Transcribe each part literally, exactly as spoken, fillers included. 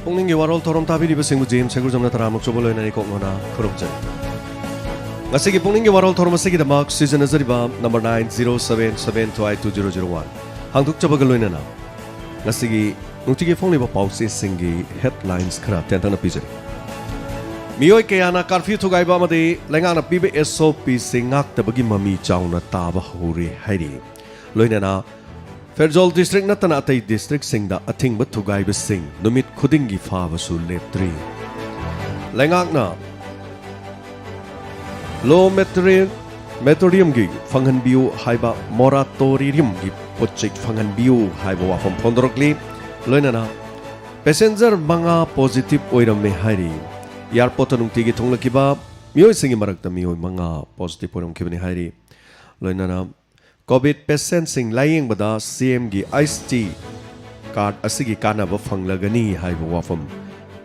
ꯄꯨꯛꯅꯤꯡꯒꯤ ꯋꯥꯔꯣꯜ ꯊꯧꯔꯝ ꯇꯥꯕꯤꯔꯤꯕꯁꯤꯡꯕꯨ ꯖꯦꯝꯁ ꯍꯦꯒꯨꯔꯖꯝꯅ ꯇꯔꯥꯝꯅ ꯑꯆꯧꯕ ꯂꯣꯏꯅꯅ ꯏꯀꯣꯛ ꯃꯣꯅ ꯈꯨꯔꯨꯝꯖꯔꯤ꯫ ꯉꯁꯤꯒꯤ ꯄꯨꯛꯅꯤꯡꯒꯤ ꯋꯥꯔꯣꯜ ꯊꯧꯔꯝ ꯑꯁꯤꯒꯤꯗꯃꯛ ꯁꯤꯖꯤꯟꯅꯖꯔꯤꯕ number nine zero seven seven two eight two zero zero one꯫ ꯍꯥꯡꯗꯣꯛꯆꯕꯒ ꯂꯣꯏꯅꯅ ꯉꯁꯤꯒꯤ ꯅꯨꯡꯇꯤꯒꯤ ꯐꯣꯡꯂꯤꯕ ꯄꯥꯎꯆꯦꯁꯤꯡꯒꯤ headlines ꯈꯔ ꯇꯦꯟꯇꯛꯅ ꯄꯤꯖꯔꯤ꯫ ꯃꯤꯑꯣꯏ ꯀꯌꯥꯅ curfew ꯊꯨꯒꯥꯏꯕ ꯑꯃꯗꯤ ꯂꯩꯉꯥꯛꯅ ꯄꯤꯕ S O P ꯁꯤꯡ ꯉꯥꯛꯇꯕꯒꯤ ꯃꯃꯤ ꯆꯥꯎꯅ ꯇꯥꯕ ꯍꯧꯔꯦ ꯍꯥꯏꯔꯤ꯫ ꯂꯣꯏꯅꯅ ꯐꯦꯔꯖꯣꯜ district ꯅꯠꯇꯅ ꯑꯇꯩ districtꯁꯤꯡꯗ ꯑꯊꯤꯡꯕ ꯊꯨꯒꯥꯏꯕꯁꯤꯡ ꯅꯨꯃꯤꯠ ꯈꯨꯗꯤꯡꯒꯤ ꯐꯥꯕꯁꯨ ꯂꯦꯞꯇ꯭ꯔꯤ꯫ ꯂꯩꯉꯥꯛꯅ law material moratoriumꯒꯤ ꯐꯪꯍꯟꯕꯤꯌꯨ ꯍꯥꯏꯕ, moratoriumꯒꯤ ꯄꯣꯠꯆꯩ ꯐꯪꯍꯟꯕꯤꯌꯨ ꯍꯥꯏꯕ ꯋꯥꯐꯝ ꯐꯣꯡꯗꯣꯔꯛꯂꯤ꯫ ꯂꯣꯏꯅꯅ passenger ꯃꯉꯥ positive ꯑꯣꯏꯔꯝꯃꯦ ꯍꯥꯏꯔꯤ꯫ Airportꯇ ꯅꯨꯡꯇꯤꯒꯤ ꯊꯨꯡꯂꯛꯈꯤꯕ ꯃꯤꯑꯣꯏꯁꯤꯡꯒꯤ ꯃꯔꯛꯇ ꯃꯤꯑꯣꯏ ꯃꯉꯥ positive ꯑꯣꯏꯔꯝꯈꯤꯕꯅꯤ ꯍꯥꯏꯔꯤ꯫ ꯂꯣꯏꯅꯅ COVID patientꯁꯤꯡ ꯂꯥꯌꯦꯡꯕꯗ CMꯒꯤ ꯑꯥꯏꯁꯇꯤ card ꯑꯁꯤꯒꯤ ꯀꯥꯟꯅꯕ ꯐꯪꯂꯒꯅꯤ ꯍꯥꯏꯕ ꯋꯥꯐꯝ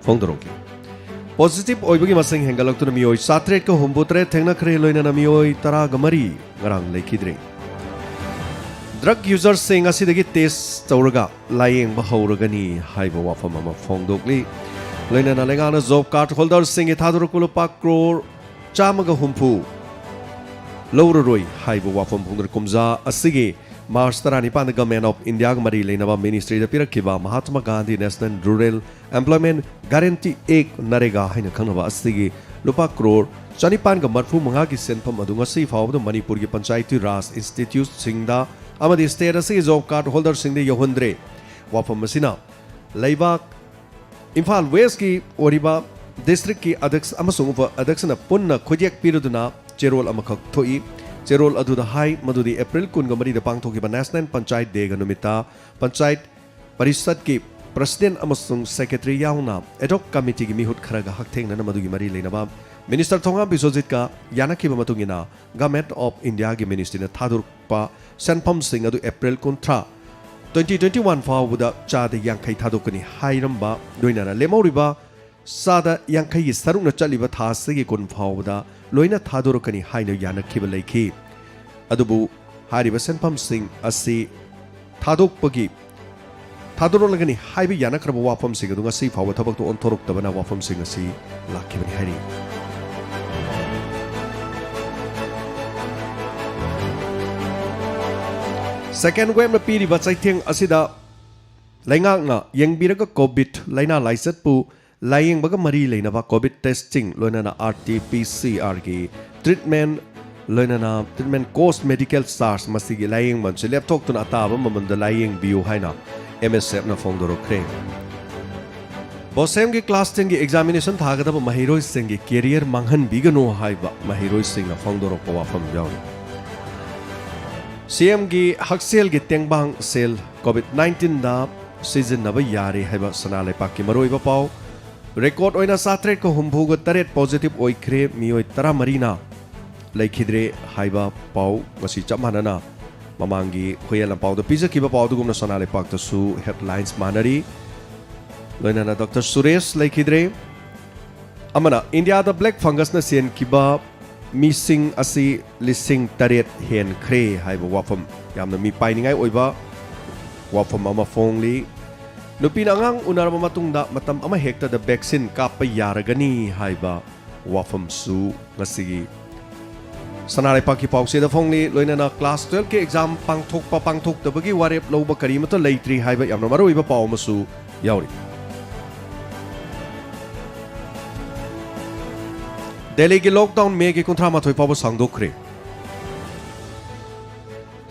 ꯐꯣꯡꯗꯣꯔꯛꯂꯤ꯫ Positive ꯑꯣꯏꯕꯒꯤ ꯃꯁꯤꯡ ꯍꯦꯟꯒꯠꯂꯛꯇꯨꯅ ꯃꯤꯑꯣꯏ ꯆꯥꯇ꯭ꯔꯦꯠꯀ ꯍꯨꯝꯐꯨꯇꯔꯦꯠ ꯊꯦꯡꯅꯈ꯭ꯔꯦ, ꯂꯣꯏꯅꯅ ꯃꯤꯑꯣꯏ ꯇꯔꯥꯒ ꯃꯔꯤ ꯉꯔꯥꯡ ꯂꯩꯈꯤꯗ꯭ꯔꯦ꯫ Drug userꯁꯤꯡ ꯑꯁꯤꯗꯒꯤ test ꯇꯧꯔꯒ ꯂꯥꯌꯦꯡꯕ ꯍꯧꯔꯒꯅꯤ ꯍꯥꯏꯕ ꯋꯥꯐꯝ ꯑꯃ ꯐꯣꯡꯗꯣꯛꯂꯤ꯫ ꯂꯣꯏꯅꯅ ꯂꯩꯉꯥꯛꯅ job card holderꯁꯤꯡꯒꯤ ꯊꯥꯗꯣꯔꯛꯄ ꯂꯨꯄꯥ ꯀ꯭ꯔꯣꯔ ꯆꯥꯝꯃꯒ ꯍꯨꯝꯐꯨ ꯂꯧꯔꯔꯣꯏ ꯍꯥꯏꯕ ꯋꯥꯐꯝ ꯐꯣꯡꯗꯣꯔꯛꯂꯤ꯫ ꯀꯨꯝꯖꯥ ꯑꯁꯤꯒꯤ March ꯇꯔꯥꯅꯤꯄꯥꯟꯗ Government of Indiaꯒ ꯃꯔꯤ ꯂꯩꯅꯕ ministryꯗ ꯄꯤꯔꯛꯈꯤꯕ Mahatma Gandhi National Rural Employment Guarantee Act, NREGA ꯍꯥꯏꯅ ꯈꯪꯅꯕ ꯑꯁꯤꯒꯤ ꯂꯨꯄꯥ ꯀ꯭ꯔꯣꯔ ꯆꯅꯤꯄꯥꯟꯒ ꯃꯔꯤꯐꯨ ꯃꯉꯥꯒꯤ ꯁꯦꯟꯐꯝ ꯑꯗꯨ ꯉꯁꯤ ꯐꯥꯎꯕꯗ ꯃꯅꯤꯄꯨꯔꯒꯤ ꯄꯟꯆꯥꯌꯇꯤ ꯔꯥꯖ instituteꯁꯤꯡꯗ ꯑꯃꯗꯤ state ꯑꯁꯤꯒꯤ job card holderꯁꯤꯡꯗ ꯌꯧꯍꯟꯗ꯭ꯔꯦ꯫ ꯋꯥꯐꯝ ꯑꯁꯤꯅ ꯂꯩꯕꯥꯛ ꯏꯝꯐꯥꯜ Westꯀꯤ ꯑꯣꯏꯔꯤꯕ districtꯀꯤ ꯑꯗ꯭ꯌꯛꯁ ꯑꯃꯁꯨꯡ ꯎꯄ ꯑꯗ꯭ꯌꯛꯁꯅ ꯄꯨꯟꯅ ꯈꯨꯠꯌꯦꯛ ꯄꯤꯔꯗꯨꯅ ꯆꯦꯔꯣꯜ ꯑꯃꯈꯛ ꯊꯣꯛꯏ꯫ ꯆꯦꯔꯣꯜ ꯑꯗꯨꯗ ꯍꯥꯏ ꯃꯗꯨꯗꯤ April ꯀꯨꯟꯒ ꯃꯔꯤꯗ ꯄꯥꯡꯊꯣꯛꯈꯤꯕ National Panchayat Dayꯒ ꯅꯨꯃꯤꯠꯇ ꯄꯟꯆꯥꯌꯠ ꯄꯔꯤꯁꯠꯀꯤ president ꯑꯃꯁꯨꯡ secretary ꯌꯥꯎꯅ ad hoc committeeꯒꯤ ꯃꯤꯍꯨꯠ ꯈꯔꯒ ꯍꯛꯊꯦꯡꯅꯅ ꯃꯗꯨꯒꯤ ꯃꯔꯤ ꯂꯩꯅꯕ Minister ꯊꯣꯉꯥꯝ ꯕꯤꯁ꯭ꯋꯖꯤꯠꯀ ꯌꯥꯅꯈꯤꯕ ꯃꯇꯨꯡ ꯏꯟꯅ Government of Indiaꯒꯤ ministryꯅ ꯊꯥꯗꯣꯔꯛꯄ ꯁꯦꯟꯐꯝꯁꯤꯡ ꯑꯗꯨ April ꯀꯨꯟꯊ꯭ꯔꯥ, twenty twenty-one ꯐꯥꯎꯕꯗ ꯆꯥꯗ ꯌꯥꯡꯈꯩ ꯊꯥꯗꯣꯛꯀꯅꯤ ꯍꯥꯏꯔꯝꯕ, ꯂꯣꯏꯅꯅ ꯂꯦꯝꯍꯧꯔꯤꯕ ꯆꯥꯗ ꯌꯥꯡꯈꯩꯒꯤ ꯁꯔꯨꯛꯅ ꯆꯠꯂꯤꯕ ꯊꯥ ꯑꯁꯤꯒꯤ ꯀꯨꯟ ꯐꯥꯎꯕꯗ ꯂꯣꯏꯅ ꯊꯥꯗꯣꯔꯛꯀꯅꯤ ꯍꯥꯏꯅ ꯌꯥꯅꯈꯤꯕ ꯂꯩꯈꯤ꯫ ꯑꯗꯨꯕꯨ ꯍꯥꯏꯔꯤꯕ ꯁꯦꯟꯐꯝꯁꯤꯡ ꯑꯁꯤ ꯊꯥꯗꯣꯛꯄꯒꯤ ꯊꯥꯗꯣꯔꯛꯂꯒꯅꯤ ꯍꯥꯏꯕ ꯌꯥꯅꯈ꯭ꯔꯕ ꯋꯥꯐꯝꯁꯤꯡ ꯑꯗꯨ ꯉꯁꯤ ꯐꯥꯎꯕ ꯊꯕꯛꯇ ꯑꯣꯟꯊꯣꯔꯛꯇꯕꯅ ꯋꯥꯐꯝꯁꯤꯡ ꯑꯁꯤ ꯂꯥꯛꯈꯤꯕꯅꯤ ꯍꯥꯏꯔꯤ꯫ Second wave ꯅ ꯄꯤꯔꯤꯕ ꯆꯩꯊꯦꯡ ꯑꯁꯤꯗ ꯂꯩꯉꯥꯛꯅ ꯌꯦꯡꯕꯤꯔꯒ COVID ꯂꯥꯏꯅꯥ ꯂꯥꯏꯆꯠꯄꯨ ꯂꯥꯌꯦꯡꯕꯒ ꯃꯔꯤ ꯂꯩꯅꯕ COVID testing ꯂꯣꯏꯅꯅ RT-PCR ꯒꯤ treatment ꯂꯣꯏꯅꯅ treatment cost medical charge ꯃꯁꯤꯒꯤ ꯂꯥꯌꯦꯡꯕꯝꯁꯤ ꯂꯦꯞꯊꯣꯛꯇꯨꯅ ꯑꯇꯥꯕ ꯃꯃꯜꯗ ꯂꯥꯌꯦꯡꯕꯤꯌꯨ ꯍꯥꯏꯅ MSF ꯅ ꯐꯣꯡꯗꯣꯔꯛꯈ꯭ꯔꯦ꯫ BOSEM ꯒꯤ class ten ꯒꯤ examination ꯊꯥꯒꯗꯕ ꯃꯍꯩꯔꯣꯏꯁꯤꯡꯒꯤ career ꯃꯥꯡꯍꯟꯕꯤꯒꯅꯨ ꯍꯥꯏꯕ ꯃꯍꯩꯔꯣꯏꯁꯤꯡꯅ ꯐꯣꯡꯗꯣꯔꯛꯄ ꯋꯥꯐꯝ ꯌꯥꯎꯔꯤ꯫ CM ꯒꯤ ꯍꯛꯁꯦꯜꯒꯤ ꯇꯦꯡꯕꯥꯡ ꯁꯦꯜ COVID nineteen ꯗ ꯁꯤꯖꯤꯟꯅꯕ ꯌꯥꯔꯦ ꯍꯥꯏꯕ ꯁꯅꯥ ꯂꯩꯄꯥꯛꯀꯤ ꯃꯔꯨꯑꯣꯏꯕ ꯄꯥꯎ꯫ Record ꯑꯣꯏꯅ ꯆꯥꯇ꯭ꯔꯦꯠꯀ ꯍꯨꯝꯐꯨꯒ ꯇꯔꯦꯠ positive ꯑꯣꯏꯈ꯭ꯔꯦ, ꯃꯤꯑꯣꯏ ꯇꯔꯥꯃꯔꯤꯅ ꯂꯩꯈꯤꯗ꯭ꯔꯦ ꯍꯥꯏꯕ ꯄꯥꯎ꯫ ꯉꯁꯤ ꯆꯞ ꯃꯥꯟꯅꯅ ꯃꯃꯥꯡꯒꯤ ꯍꯨꯌꯦꯟ ꯂꯝꯄꯥꯎꯗ ꯄꯤꯖꯈꯤꯕ ꯄꯥꯎ ꯑꯗꯨꯒꯨꯝꯅ ꯁꯅꯥ ꯂꯩꯄꯥꯛꯇꯁꯨ headlines ꯃꯥꯟꯅꯔꯤ꯫ ꯂꯣꯏꯅꯅ ꯗꯣꯛꯇꯔ ꯁꯨꯔꯦꯁ ꯂꯩꯈꯤꯗ꯭ꯔꯦ꯫ ꯑꯃꯅ ꯏꯟꯗꯤꯌꯥꯗ black fungus ꯅ ꯁꯤꯍꯟꯈꯤꯕ ꯃꯤꯁꯤꯡ ꯑꯁꯤ ꯂꯤꯁꯤꯡ ꯇꯔꯦꯠ ꯍꯦꯟꯈ꯭ꯔꯦ ꯍꯥꯏꯕ ꯋꯥꯐꯝ, ꯌꯥꯝꯅ ꯃꯤ ꯄꯥꯏꯅꯤꯡꯉꯥꯏ ꯑꯣꯏꯕ ꯋꯥꯐꯝ ꯑꯃ ꯐꯣꯡꯂꯤ꯫ ꯅꯨꯄꯤꯅ ꯑꯉꯥꯡ ꯎꯅꯔꯕ ꯃꯇꯨꯡꯗ ꯃꯇꯝ ꯑꯃꯍꯦꯛꯇꯗ vaccine ꯀꯥꯞꯄ ꯌꯥꯔꯒꯅꯤ ꯍꯥꯏꯕ ꯋꯥꯐꯝꯁꯨ ꯉꯁꯤꯒꯤ ꯁꯅꯥ ꯂꯩꯄꯥꯛꯀꯤ ꯄꯥꯎꯆꯦꯗ ꯐꯣꯡꯂꯤ꯫ ꯂꯣꯏꯅꯅ class twelve ꯀꯤ exam ꯄꯥꯡꯊꯣꯛꯄ ꯄꯥꯡꯊꯣꯛꯇꯕꯒꯤ ꯋꯥꯔꯦꯞ ꯂꯧꯕ ꯀꯔꯤꯃꯠꯇ ꯂꯩꯇ꯭ꯔꯤ ꯍꯥꯏꯕ ꯌꯥꯝꯅ ꯃꯔꯨꯑꯣꯏꯕ ꯄꯥꯎ ꯑꯃꯁꯨ ꯌꯥꯎꯔꯤ꯫ ꯗꯦꯜꯂꯤꯒꯤ lockdown ꯃꯦꯒꯤ ꯀꯨꯟꯊ꯭ꯔꯥ ꯃꯥꯊꯣꯏ ꯐꯥꯎꯕ ꯁꯥꯡꯗꯣꯛꯈ꯭ꯔꯦ꯫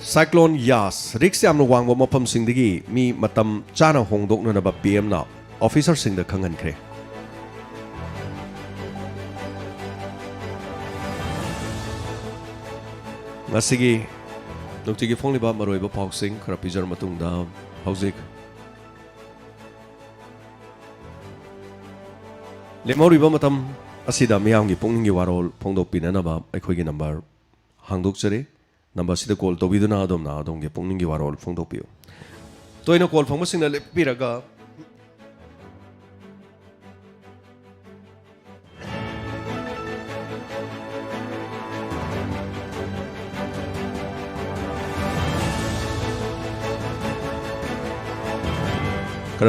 Cyclone Yaas risk ꯌꯥꯝꯅ ꯋꯥꯡꯕ ꯃꯐꯝꯁꯤꯡꯗꯒꯤ ꯃꯤ ꯃꯇꯝ ꯆꯥꯅ ꯍꯣꯡꯗꯣꯛꯅꯅꯕ PM ꯅ officer ꯁꯤꯡꯗ ꯈꯪꯍꯟꯈ꯭ꯔꯦ꯫ ꯉꯁꯤꯒꯤ ꯅꯨꯡꯇꯤꯒꯤ ꯐꯣꯡꯂꯤꯕ ꯃꯔꯨꯑꯣꯏꯕ ꯄꯥꯎꯁꯤꯡ ꯈꯔ ꯄꯤꯖꯔ ꯃꯇꯨꯡꯗ, ꯍꯧꯖꯤꯛ ꯂꯦꯝꯍꯧꯔꯤꯕ ꯃꯇꯝ ꯑꯁꯤꯗ ꯃꯤꯌꯥꯝꯒꯤ ꯄꯨꯛꯅꯤꯡꯒꯤ ꯋꯥꯔꯣꯜ ꯐꯣꯡꯗꯣꯛꯄꯤꯅꯅꯕ ꯑꯩꯈꯣꯏꯒꯤ number ꯍꯥꯡꯗꯣꯛꯆꯔꯤ꯫ Number ꯁꯤꯗ call ꯇꯧꯕꯤꯗꯨꯅ ꯑꯗꯣꯝꯅ ꯑꯗꯣꯝꯒꯤ ꯄꯨꯛꯅꯤꯡꯒꯤ ꯋꯥꯔꯣꯜ ꯐꯣꯡꯗꯣꯛꯄꯤꯌꯨ꯫ ꯇꯣꯏꯅ call ꯐꯪꯕꯁꯤꯡꯅ ꯂꯦꯞꯄꯤꯔꯒ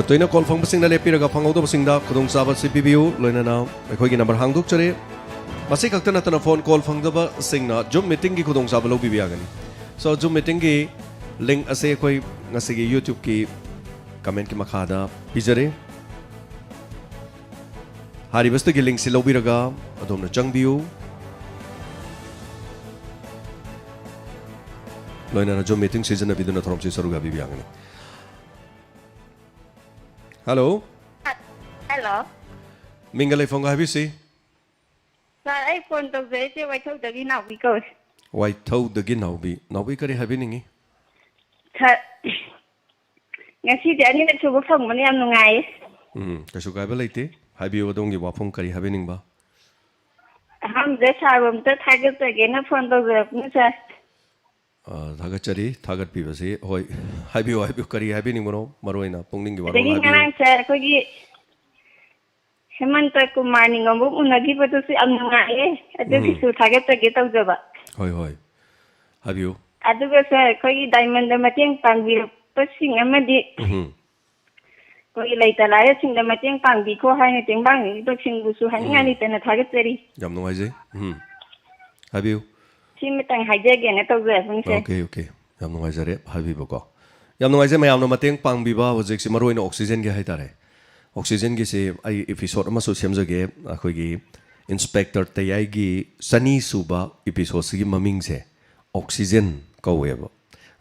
ꯇꯣꯏꯅ ꯀꯣꯜ ꯐꯪꯕꯁꯤꯡꯅ ꯂꯦꯞꯄꯤꯔꯒ ꯐꯪꯍꯧꯗꯕꯁꯤꯡꯗ ꯈꯨꯗꯣꯡꯆꯥꯕ ꯑꯁꯤ ꯄꯤꯕꯤꯌꯨ꯫ ꯂꯣꯏꯅꯅ ꯑꯩꯈꯣꯏꯒꯤ ꯅꯝꯕꯔ ꯍꯥꯡꯗꯣꯛꯆꯔꯤ꯫ ꯃꯁꯤ ꯈꯛꯇ ꯅꯠꯇꯅ ꯐꯣꯟ ꯀꯣꯜ ꯐꯪꯗꯕꯁꯤꯡꯅ ꯖꯨꯝ ꯃꯤꯇꯤꯡꯒꯤ ꯈꯨꯗꯣꯡꯆꯥꯕ ꯂꯧꯕꯤꯕ ꯌꯥꯒꯅꯤ꯫ ꯁꯣ, ꯖꯨꯝ ꯃꯤꯇꯤꯡꯒꯤ ꯂꯤꯡ ꯑꯁꯤ ꯑꯩꯈꯣꯏ ꯉꯁꯤꯒꯤ ꯌꯨꯇ꯭ꯌꯨꯕꯀꯤ ꯀꯃꯦꯟꯠꯀꯤ ꯃꯈꯥꯗ ꯄꯤꯖꯔꯤ꯫ ꯍꯥꯏꯔꯤꯕꯁꯤꯗꯒꯤ ꯂꯤꯡꯁꯤ ꯂꯧꯕꯤꯔꯒ ꯑꯗꯣꯝꯅ ꯆꯪꯕꯤꯌꯨ꯫ ꯂꯣꯏꯅꯅ ꯖꯨꯝ ꯃꯤꯇꯤꯡ ꯁꯤꯖꯤꯟꯅꯕꯤꯗꯨꯅ ꯊꯧꯔꯝꯁꯤ ꯁꯔꯨꯛ ꯌꯥꯕꯤꯕ ꯌꯥꯒꯅꯤ꯫ ꯍꯜꯂꯣ꯫ ꯍꯜꯂꯣ꯫ ꯃꯤꯡꯒ ꯂꯩꯐꯝꯒ ꯍꯥꯏꯕꯤꯁꯤ꯫ ꯁꯥꯔ, ꯑꯩ ꯐꯣꯟ ꯇꯧꯖꯔꯛꯏꯁꯦ ꯋꯥꯏꯊꯧꯗꯒꯤ ꯅꯥꯎꯕꯤ ꯀꯧꯏ꯫ ꯋꯥꯏꯊꯧꯗꯒꯤ ꯅꯥꯎꯕꯤ꯫ ꯅꯥꯎꯕꯤ, ꯀꯔꯤ ꯍꯥꯏꯕꯤꯅꯤꯡꯉꯤ? ꯁꯥꯔ, ꯉꯁꯤꯗꯤ ꯑꯅꯤꯔꯛ ꯁꯨꯕ ꯐꯪꯕꯅ ꯌꯥꯝ ꯅꯨꯡꯉꯥꯏꯌꯦ꯫ ꯎꯝ, ꯀꯩꯁꯨ ꯀꯥꯏꯕ ꯂꯩꯇꯦ꯫ ꯍꯥꯏꯕꯤꯌꯨ, ꯑꯗꯣꯝꯒꯤ ꯋꯥꯐꯝ ꯀꯔꯤ ꯍꯥꯏꯕꯤꯅꯤꯡꯕ? ꯑꯍꯥꯟꯕꯗ ꯁꯥꯔꯕꯨ ꯑꯝꯇ ꯊꯥꯒꯠꯆꯒꯦꯅ ꯐꯣꯟ ꯇꯧꯖꯔꯛꯄꯅꯤ, ꯁꯥꯔ꯫ ꯑ, ꯊꯥꯒꯠꯆꯔꯤ꯫ ꯊꯥꯒꯠꯄꯤꯕꯁꯤ, ꯍꯣꯏ, ꯍꯥꯏꯕꯤꯌꯨ, ꯍꯥꯏꯕꯤꯌꯨ, ꯀꯔꯤ ꯍꯥꯏꯕꯤꯅꯤꯡꯕꯅꯣ? ꯃꯔꯨ ꯑꯣꯏꯅ ꯄꯨꯛꯅꯤꯡꯒꯤ ꯋꯥꯔꯣꯜ ꯑꯗꯒꯤ ꯍꯥꯏꯕꯤꯌꯨ꯫ ꯉꯔꯥꯡ, ꯁꯥꯔ, ꯑꯩꯈꯣꯏꯒꯤ ꯍꯦꯃꯟꯇ ꯀꯨꯃꯥꯔ ꯅꯤꯡꯉꯣꯝꯕꯝ ꯎꯅꯈꯤꯕꯗꯨꯁꯨ ꯌꯥꯝ ꯅꯨꯡꯉꯥꯏꯌꯦ꯫ ꯑꯗꯨꯒꯤꯁꯨ ꯎꯝ꯫ ꯊꯥꯒꯠꯆꯒꯦ ꯇꯧꯖꯕ꯫ ꯍꯣꯏ, ꯍꯣꯏ꯫ ꯍꯥꯏꯕꯤꯌꯨ꯫ ꯑꯗꯨꯒ, ꯁꯥꯔ, ꯑꯩꯈꯣꯏꯒꯤ ꯗꯥꯏꯃꯟꯗ ꯃꯇꯦꯡ ꯄꯥꯡꯕꯤꯔꯛꯄꯁꯤꯡ ꯑꯃꯗꯤ ꯎꯝ꯫ ꯑꯩꯈꯣꯏꯒꯤ ꯂꯩꯇ ꯂꯥꯏꯔꯁꯤꯡꯗ ꯃꯇꯦꯡ ꯄꯥꯡꯕꯤꯈꯣ ꯍꯥꯏꯅ ꯇꯦꯡꯕꯥꯡꯕꯁꯤꯡꯕꯨꯁꯨ ꯍꯥꯏꯅꯤꯡꯉꯥꯏ ꯎꯝ꯫ ꯂꯩꯇꯅ ꯊꯥꯒꯠꯆꯔꯤ꯫ ꯌꯥꯝ ꯅꯨꯡꯉꯥꯏꯖꯩ꯫ ꯎꯝ꯫ ꯍꯥꯏꯕꯤꯌꯨ꯫ ꯁꯤꯃꯇꯪ ꯍꯥꯏꯖꯒꯦꯅ ꯇꯧꯖꯔꯛꯄꯅꯤ, ꯁꯥꯔ꯫ Okay, okay. ꯌꯥꯝ ꯅꯨꯡꯉꯥꯏꯖꯔꯦ꯫ ꯍꯥꯏꯕꯤꯕꯀꯣ꯫ ꯌꯥꯝ ꯅꯨꯡꯉꯥꯏꯖꯩ ꯃꯌꯥꯝꯅ ꯃꯇꯦꯡ ꯄꯥꯡꯕꯤꯕ꯫ ꯍꯧꯖꯤꯛꯁꯤ ꯃꯔꯨ ꯑꯣꯏꯅ ꯑꯣꯛꯁꯤꯖꯦꯟꯒꯤ ꯍꯥꯏꯇꯥꯔꯦ꯫ ꯑꯣꯛꯁꯤꯖꯦꯟꯒꯤꯁꯤ ꯑꯩ ꯏꯄꯤꯁꯣꯠ ꯑꯃꯁꯨ ꯁꯦꯝꯖꯒꯦ꯫ ꯑꯩꯈꯣꯏꯒꯤ ꯏꯟꯁꯄꯦꯛꯇꯔ ꯇꯌꯥꯏꯒꯤ ꯆꯅꯤ ꯁꯨꯕ ꯏꯄꯤꯁꯣꯠꯁꯤꯒꯤ ꯃꯃꯤꯡꯁꯦ ꯑꯣꯛꯁꯤꯖꯦꯟ ꯀꯧꯋꯦꯕ꯫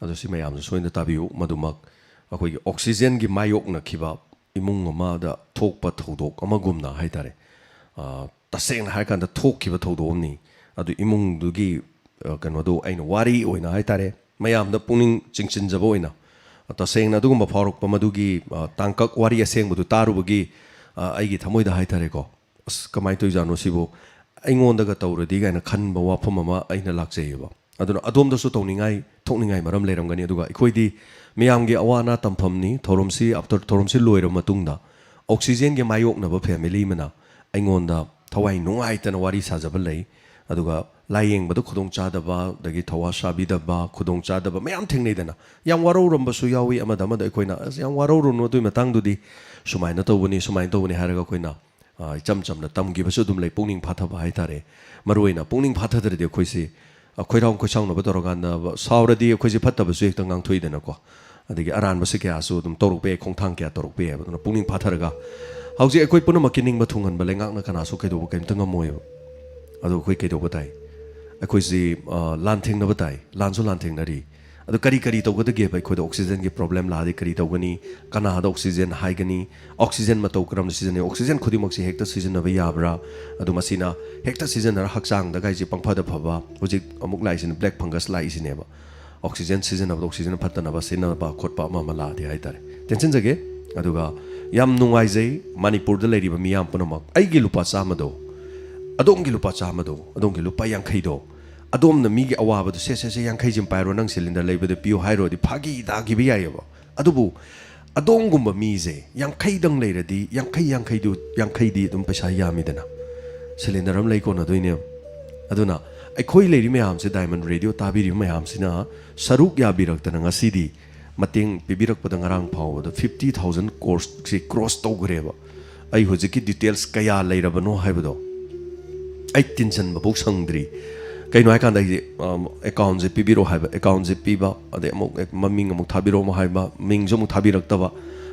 ꯑꯗꯣ ꯁꯤ ꯃꯌꯥꯝꯁꯨ ꯁꯣꯏꯗꯅ ꯇꯥꯕꯤꯌꯨ꯫ ꯃꯗꯨꯃꯛ ꯑꯩꯈꯣꯏꯒꯤ ꯑꯣꯛꯁꯤꯖꯦꯟꯒꯤ ꯃꯥꯌꯣꯛꯅꯈꯤꯕ ꯏꯃꯨꯡ ꯑꯃꯗ ꯊꯣꯛꯄ ꯊꯧꯗꯣꯛ ꯑꯃꯒꯨꯝꯅ ꯍꯥꯏꯇꯥꯔꯦ꯫ ꯑ, ꯇꯁꯦꯡꯅ ꯍꯥꯏꯔꯀꯥꯟꯗ ꯊꯣꯛꯈꯤꯕ ꯊꯧꯗꯣꯛ ꯑꯃꯅꯤ꯫ ꯑꯗꯨ ꯏꯃꯨꯡꯗꯨꯒꯤ, ꯑ, ꯀꯩꯅꯣꯗꯣ ꯑꯩꯅ ꯋꯥꯔꯤ ꯑꯣꯏꯅ ꯍꯥꯏꯇꯥꯔꯦ, ꯃꯌꯥꯝꯗ ꯄꯨꯛꯅꯤꯡ ꯆꯤꯡꯁꯤꯟꯖꯕ ꯑꯣꯏꯅ, ꯇꯁꯦꯡꯅ ꯑꯗꯨꯒꯨꯝꯕ ꯐꯥꯎꯔꯛꯄ ꯃꯗꯨꯒꯤ, ꯑ, ꯇꯥꯡꯀꯛ ꯋꯥꯔꯤ ꯑꯁꯦꯡꯕꯗꯨ ꯇꯥꯔꯨꯕꯒꯤ, ꯑ, ꯑꯩꯒꯤ ꯊꯃꯣꯏꯗ ꯍꯥꯏꯇꯥꯔꯦꯀꯣ, "ꯑꯁ, ꯀꯃꯥꯏꯅ ꯇꯧꯔꯤꯖꯥꯠꯅꯣ ꯁꯤꯕꯨ? ꯑꯩꯉꯣꯟꯗꯒ ꯇꯧꯔꯗꯤ?" ꯀꯥꯏꯅ ꯈꯟꯕ ꯋꯥꯐꯝ ꯑꯃ ꯑꯩꯅ ꯂꯥꯛꯆꯩꯌꯦꯕ꯫ ꯑꯗꯨꯅ ꯑꯗꯣꯝꯗꯁꯨ ꯇꯧꯅꯤꯡꯉꯥꯏ, ꯊꯣꯛꯅꯤꯡꯉꯥꯏ ꯃꯔꯝ ꯂꯩꯔꯝꯒꯅꯤ꯫ ꯑꯗꯨꯒ ꯑꯩꯈꯣꯏꯗꯤ ꯃꯤꯌꯥꯝꯒꯤ ꯑꯋꯥ ꯑꯅꯥ ꯇꯝꯐꯝꯅꯤ꯫ ꯊꯧꯔꯝꯁꯤ, after ꯊꯧꯔꯝꯁꯤ ꯂꯣꯏꯔꯕ ꯃꯇꯨꯡꯗ ꯑꯣꯛꯁꯤꯖꯦꯟꯒꯤ ꯃꯥꯌꯣꯛꯅꯕ ꯐꯦꯃꯤꯂꯤ ꯑꯃꯅ ꯑꯩꯉꯣꯟꯗ ꯊꯋꯥꯏ ꯅꯨꯡꯉꯥꯏꯇꯅ ꯋꯥꯔꯤ ꯁꯥꯖꯕ ꯂꯩ꯫ ꯑꯗꯨꯒ ꯂꯥꯏꯌꯦꯡꯕꯗ ꯈꯨꯗꯣꯡꯆꯥꯗꯕ, ꯑꯗꯒꯤ ꯊꯧꯋꯥ ꯁꯥꯕꯤꯗꯕ, ꯈꯨꯗꯣꯡꯆꯥꯗꯕ ꯃꯌꯥꯝ ꯊꯦꯡꯅꯩꯗꯅ꯫ ꯌꯥꯝ ꯋꯥꯔꯧꯔꯝꯕꯁꯨ ꯌꯥꯎꯏ, ꯑꯃꯗ ꯑꯃꯗ ꯑꯩꯈꯣꯏꯅ "ꯑꯁ, ꯌꯥꯝ ꯋꯥꯔꯧꯔꯨꯅꯨ, ꯑꯗꯨꯒꯤ ꯃꯇꯥꯡꯗꯨꯗꯤ ꯁꯨꯃꯥꯏꯅ ꯇꯧꯕꯅꯤ, ꯁꯨꯃꯥꯏꯅ ꯇꯧꯕꯅꯤ" ꯍꯥꯏꯔꯒ ꯑꯩꯈꯣꯏꯅ, ꯑ, ꯏꯆꯝ ꯆꯝꯅ ꯇꯝꯈꯤꯕꯁꯨ ꯑꯗꯨꯝ ꯂꯩ꯫ ꯄꯨꯛꯅꯤꯡ ꯐꯥꯊꯕ ꯍꯥꯏꯇꯥꯔꯦ꯫ ꯃꯔꯨꯑꯣꯏꯅ ꯄꯨꯛꯅꯤꯡ ꯐꯥꯊꯗ꯭ꯔꯗꯤ ꯑꯩꯈꯣꯏꯁꯤ, ꯑ, ꯈꯣꯏꯔꯥꯎ ꯈꯣꯏꯁꯥꯎꯅꯕ ꯇꯧꯔꯀꯥꯟꯗ, ꯁꯥꯎꯔꯗꯤ ꯑꯩꯈꯣꯏꯁꯦ ꯐꯠꯇꯕꯁꯨ ꯍꯦꯛꯇ ꯉꯥꯡꯊꯣꯛꯏꯗꯅꯀꯣ꯫ ꯑꯗꯒꯤ ꯑꯔꯥꯟꯕꯁꯦ ꯀꯌꯥꯁꯨ ꯑꯗꯨꯝ ꯇꯧꯔꯛꯄ ꯌꯥꯏ, ꯈꯣꯡꯊꯥꯡ ꯀꯌꯥ ꯇꯧꯔꯛꯄ ꯌꯥꯏꯑꯕ꯫ ꯑꯗꯨꯅ ꯄꯨꯛꯅꯤꯡ ꯐꯥꯊꯔꯒ, ꯍꯧꯖꯤꯛ ꯑꯩꯈꯣꯏ ꯄꯨꯝꯅꯃꯛꯀꯤ ꯅꯤꯡꯕ ꯊꯨꯡꯍꯟꯕ ꯂꯩꯉꯥꯛꯅ ꯀꯅꯥꯁꯨ ꯀꯩꯗꯧꯕ ꯀꯩꯝꯇ ꯉꯝꯃꯣꯏꯕ꯫ ꯑꯗꯣ ꯑꯩꯈꯣꯏ ꯀꯩꯗꯧꯕ ꯇꯥꯏ? ꯑꯩꯈꯣꯏꯁꯤ, ꯑ, ꯂꯥꯟꯊꯦꯡꯅꯕ ꯇꯥꯏ, ꯂꯥꯟꯁꯨ ꯂꯥꯟꯊꯦꯡꯅꯔꯤ꯫ ꯑꯗꯣ ꯀꯔꯤ ꯀꯔꯤ ꯇꯧꯒꯗꯒꯦꯕ? ꯑꯩꯈꯣꯏꯗ oxygenꯒꯤ problem ꯂꯥꯛꯑꯗꯤ ꯀꯔꯤ ꯇꯧꯒꯅꯤ? ꯀꯅꯥꯗ oxygen ꯍꯥꯏꯒꯅꯤ? Oxygen ꯃꯇꯧ ꯀꯔꯝꯅ ꯁꯤꯖꯤꯟꯅꯩ? Oxygen ꯈꯨꯗꯤꯡꯃꯛꯁꯤ ꯍꯦꯛꯇ ꯁꯤꯖꯤꯟꯅꯕ ꯌꯥꯕ꯭ꯔꯥ? ꯑꯗꯨ ꯃꯁꯤꯅ ꯍꯦꯛꯇ ꯁꯤꯖꯤꯟꯅꯔ ꯍꯛꯆꯥꯡꯗ ꯀꯥꯏꯁꯦ ꯄꯪꯐꯗ ꯐꯕ, ꯍꯧꯖꯤꯛ ꯑꯃꯨꯛ ꯂꯥꯛꯏꯁꯤꯅ black fungus ꯂꯥꯛꯏꯁꯤꯅꯦꯕ꯫ Oxygen ꯁꯤꯖꯤꯟꯅꯕꯗ oxygen ꯐꯠꯇꯅꯕ ꯁꯤꯖꯤꯟꯅꯕ ꯈꯣꯠꯄ ꯑꯃ ꯑꯃ ꯂꯥꯛꯑꯗꯤ ꯍꯥꯏꯇꯥꯔꯦ꯫ ꯇꯦꯟꯁꯤꯟꯖꯒꯦ꯫ ꯑꯗꯨꯒ ꯌꯥꯝ ꯅꯨꯡꯉꯥꯏꯖꯩ, ꯃꯅꯤꯄꯨꯔꯗ ꯂꯩꯔꯤꯕ ꯃꯤꯌꯥꯝ ꯄꯨꯝꯅꯃꯛ, ꯑꯩꯒꯤ ꯂꯨꯄꯥ ꯆꯥꯝꯃꯗꯣ, ꯑꯗꯣꯝꯒꯤ ꯂꯨꯄꯥ ꯆꯥꯝꯃꯗꯣ, ꯑꯗꯣꯝꯒꯤ ꯂꯨꯄꯥ ꯌꯥꯡꯈꯩꯗꯣ, ꯑꯗꯣꯝꯅ ꯃꯤꯒꯤ ꯑꯋꯥꯕꯗꯣ, "ꯁꯦ, ꯁꯦ, ꯁꯦ, ꯌꯥꯡꯈꯩꯁꯤꯃ ꯄꯥꯏꯔꯣ, ꯅꯪ cylinder ꯂꯩꯕꯗ ꯄꯤꯌꯨ" ꯍꯥꯏꯔꯨꯔꯗꯤ ꯐꯥꯒꯤ ꯇꯥꯈꯤꯕ ꯌꯥꯏꯑꯕ꯫ ꯑꯗꯨꯕꯨ ꯑꯗꯣꯝꯒꯨꯝꯕ ꯃꯤꯁꯦ ꯌꯥꯡꯈꯩꯗꯪ ꯂꯩꯔꯗꯤ, ꯌꯥꯡꯈꯩ, ꯌꯥꯡꯈꯩꯗꯨ, ꯌꯥꯡꯈꯩꯗꯤ ꯑꯗꯨꯝ ꯄꯩꯁꯥ ꯌꯥꯝꯃꯤꯗꯅ, cylinder ꯑꯃ ꯂꯩ ꯀꯣꯟꯅꯗꯣꯏꯅꯦꯕ꯫ ꯑꯗꯨꯅ ꯑꯩꯈꯣꯏ ꯂꯩꯔꯤ ꯃꯌꯥꯝꯁꯦ, Diamond Radio ꯇꯥꯕꯤꯔꯤꯕ ꯃꯌꯥꯝꯁꯤꯅ ꯁꯔꯨꯛ ꯌꯥꯕꯤꯔꯛꯇꯅ ꯉꯁꯤꯗꯤ ꯃꯇꯦꯡ ꯄꯤꯕꯤꯔꯛꯄꯗ ꯉꯔꯥꯡ ꯐꯥꯎꯕꯗ fifty thousand courseꯁꯤ cross ꯇꯧꯈ꯭ꯔꯦꯕ꯫ ꯑꯩ ꯍꯧꯖꯤꯛꯀꯤ details ꯀꯌꯥ ꯂꯩꯔꯕꯅꯣ ꯍꯥꯏꯕꯗꯣ ꯑꯩ ꯇꯤꯟꯁꯤꯟꯕꯐꯥꯎ ꯁꯪꯗ꯭ꯔꯤ꯫ ꯀꯩꯅꯣ ꯍꯥꯏꯀꯥꯟꯗ ꯑꯩꯁꯦ, ꯑꯝ, accountꯁꯦ ꯄꯤꯕꯤꯔꯛꯑꯣ ꯍꯥꯏꯕ, accountꯁꯦ ꯄꯤꯕ, ꯑꯗꯩ ꯑꯃꯨꯛ ꯑꯦ-, ꯃꯃꯤꯡ ꯑꯃꯨꯛ ꯊꯥꯕꯤꯔꯛꯑꯣ ꯑꯃꯨꯛ ꯍꯥꯏꯕ, ꯃꯤꯡꯁꯨ ꯑꯃꯨꯛ ꯊꯥꯕꯤꯔꯛꯇꯕ꯫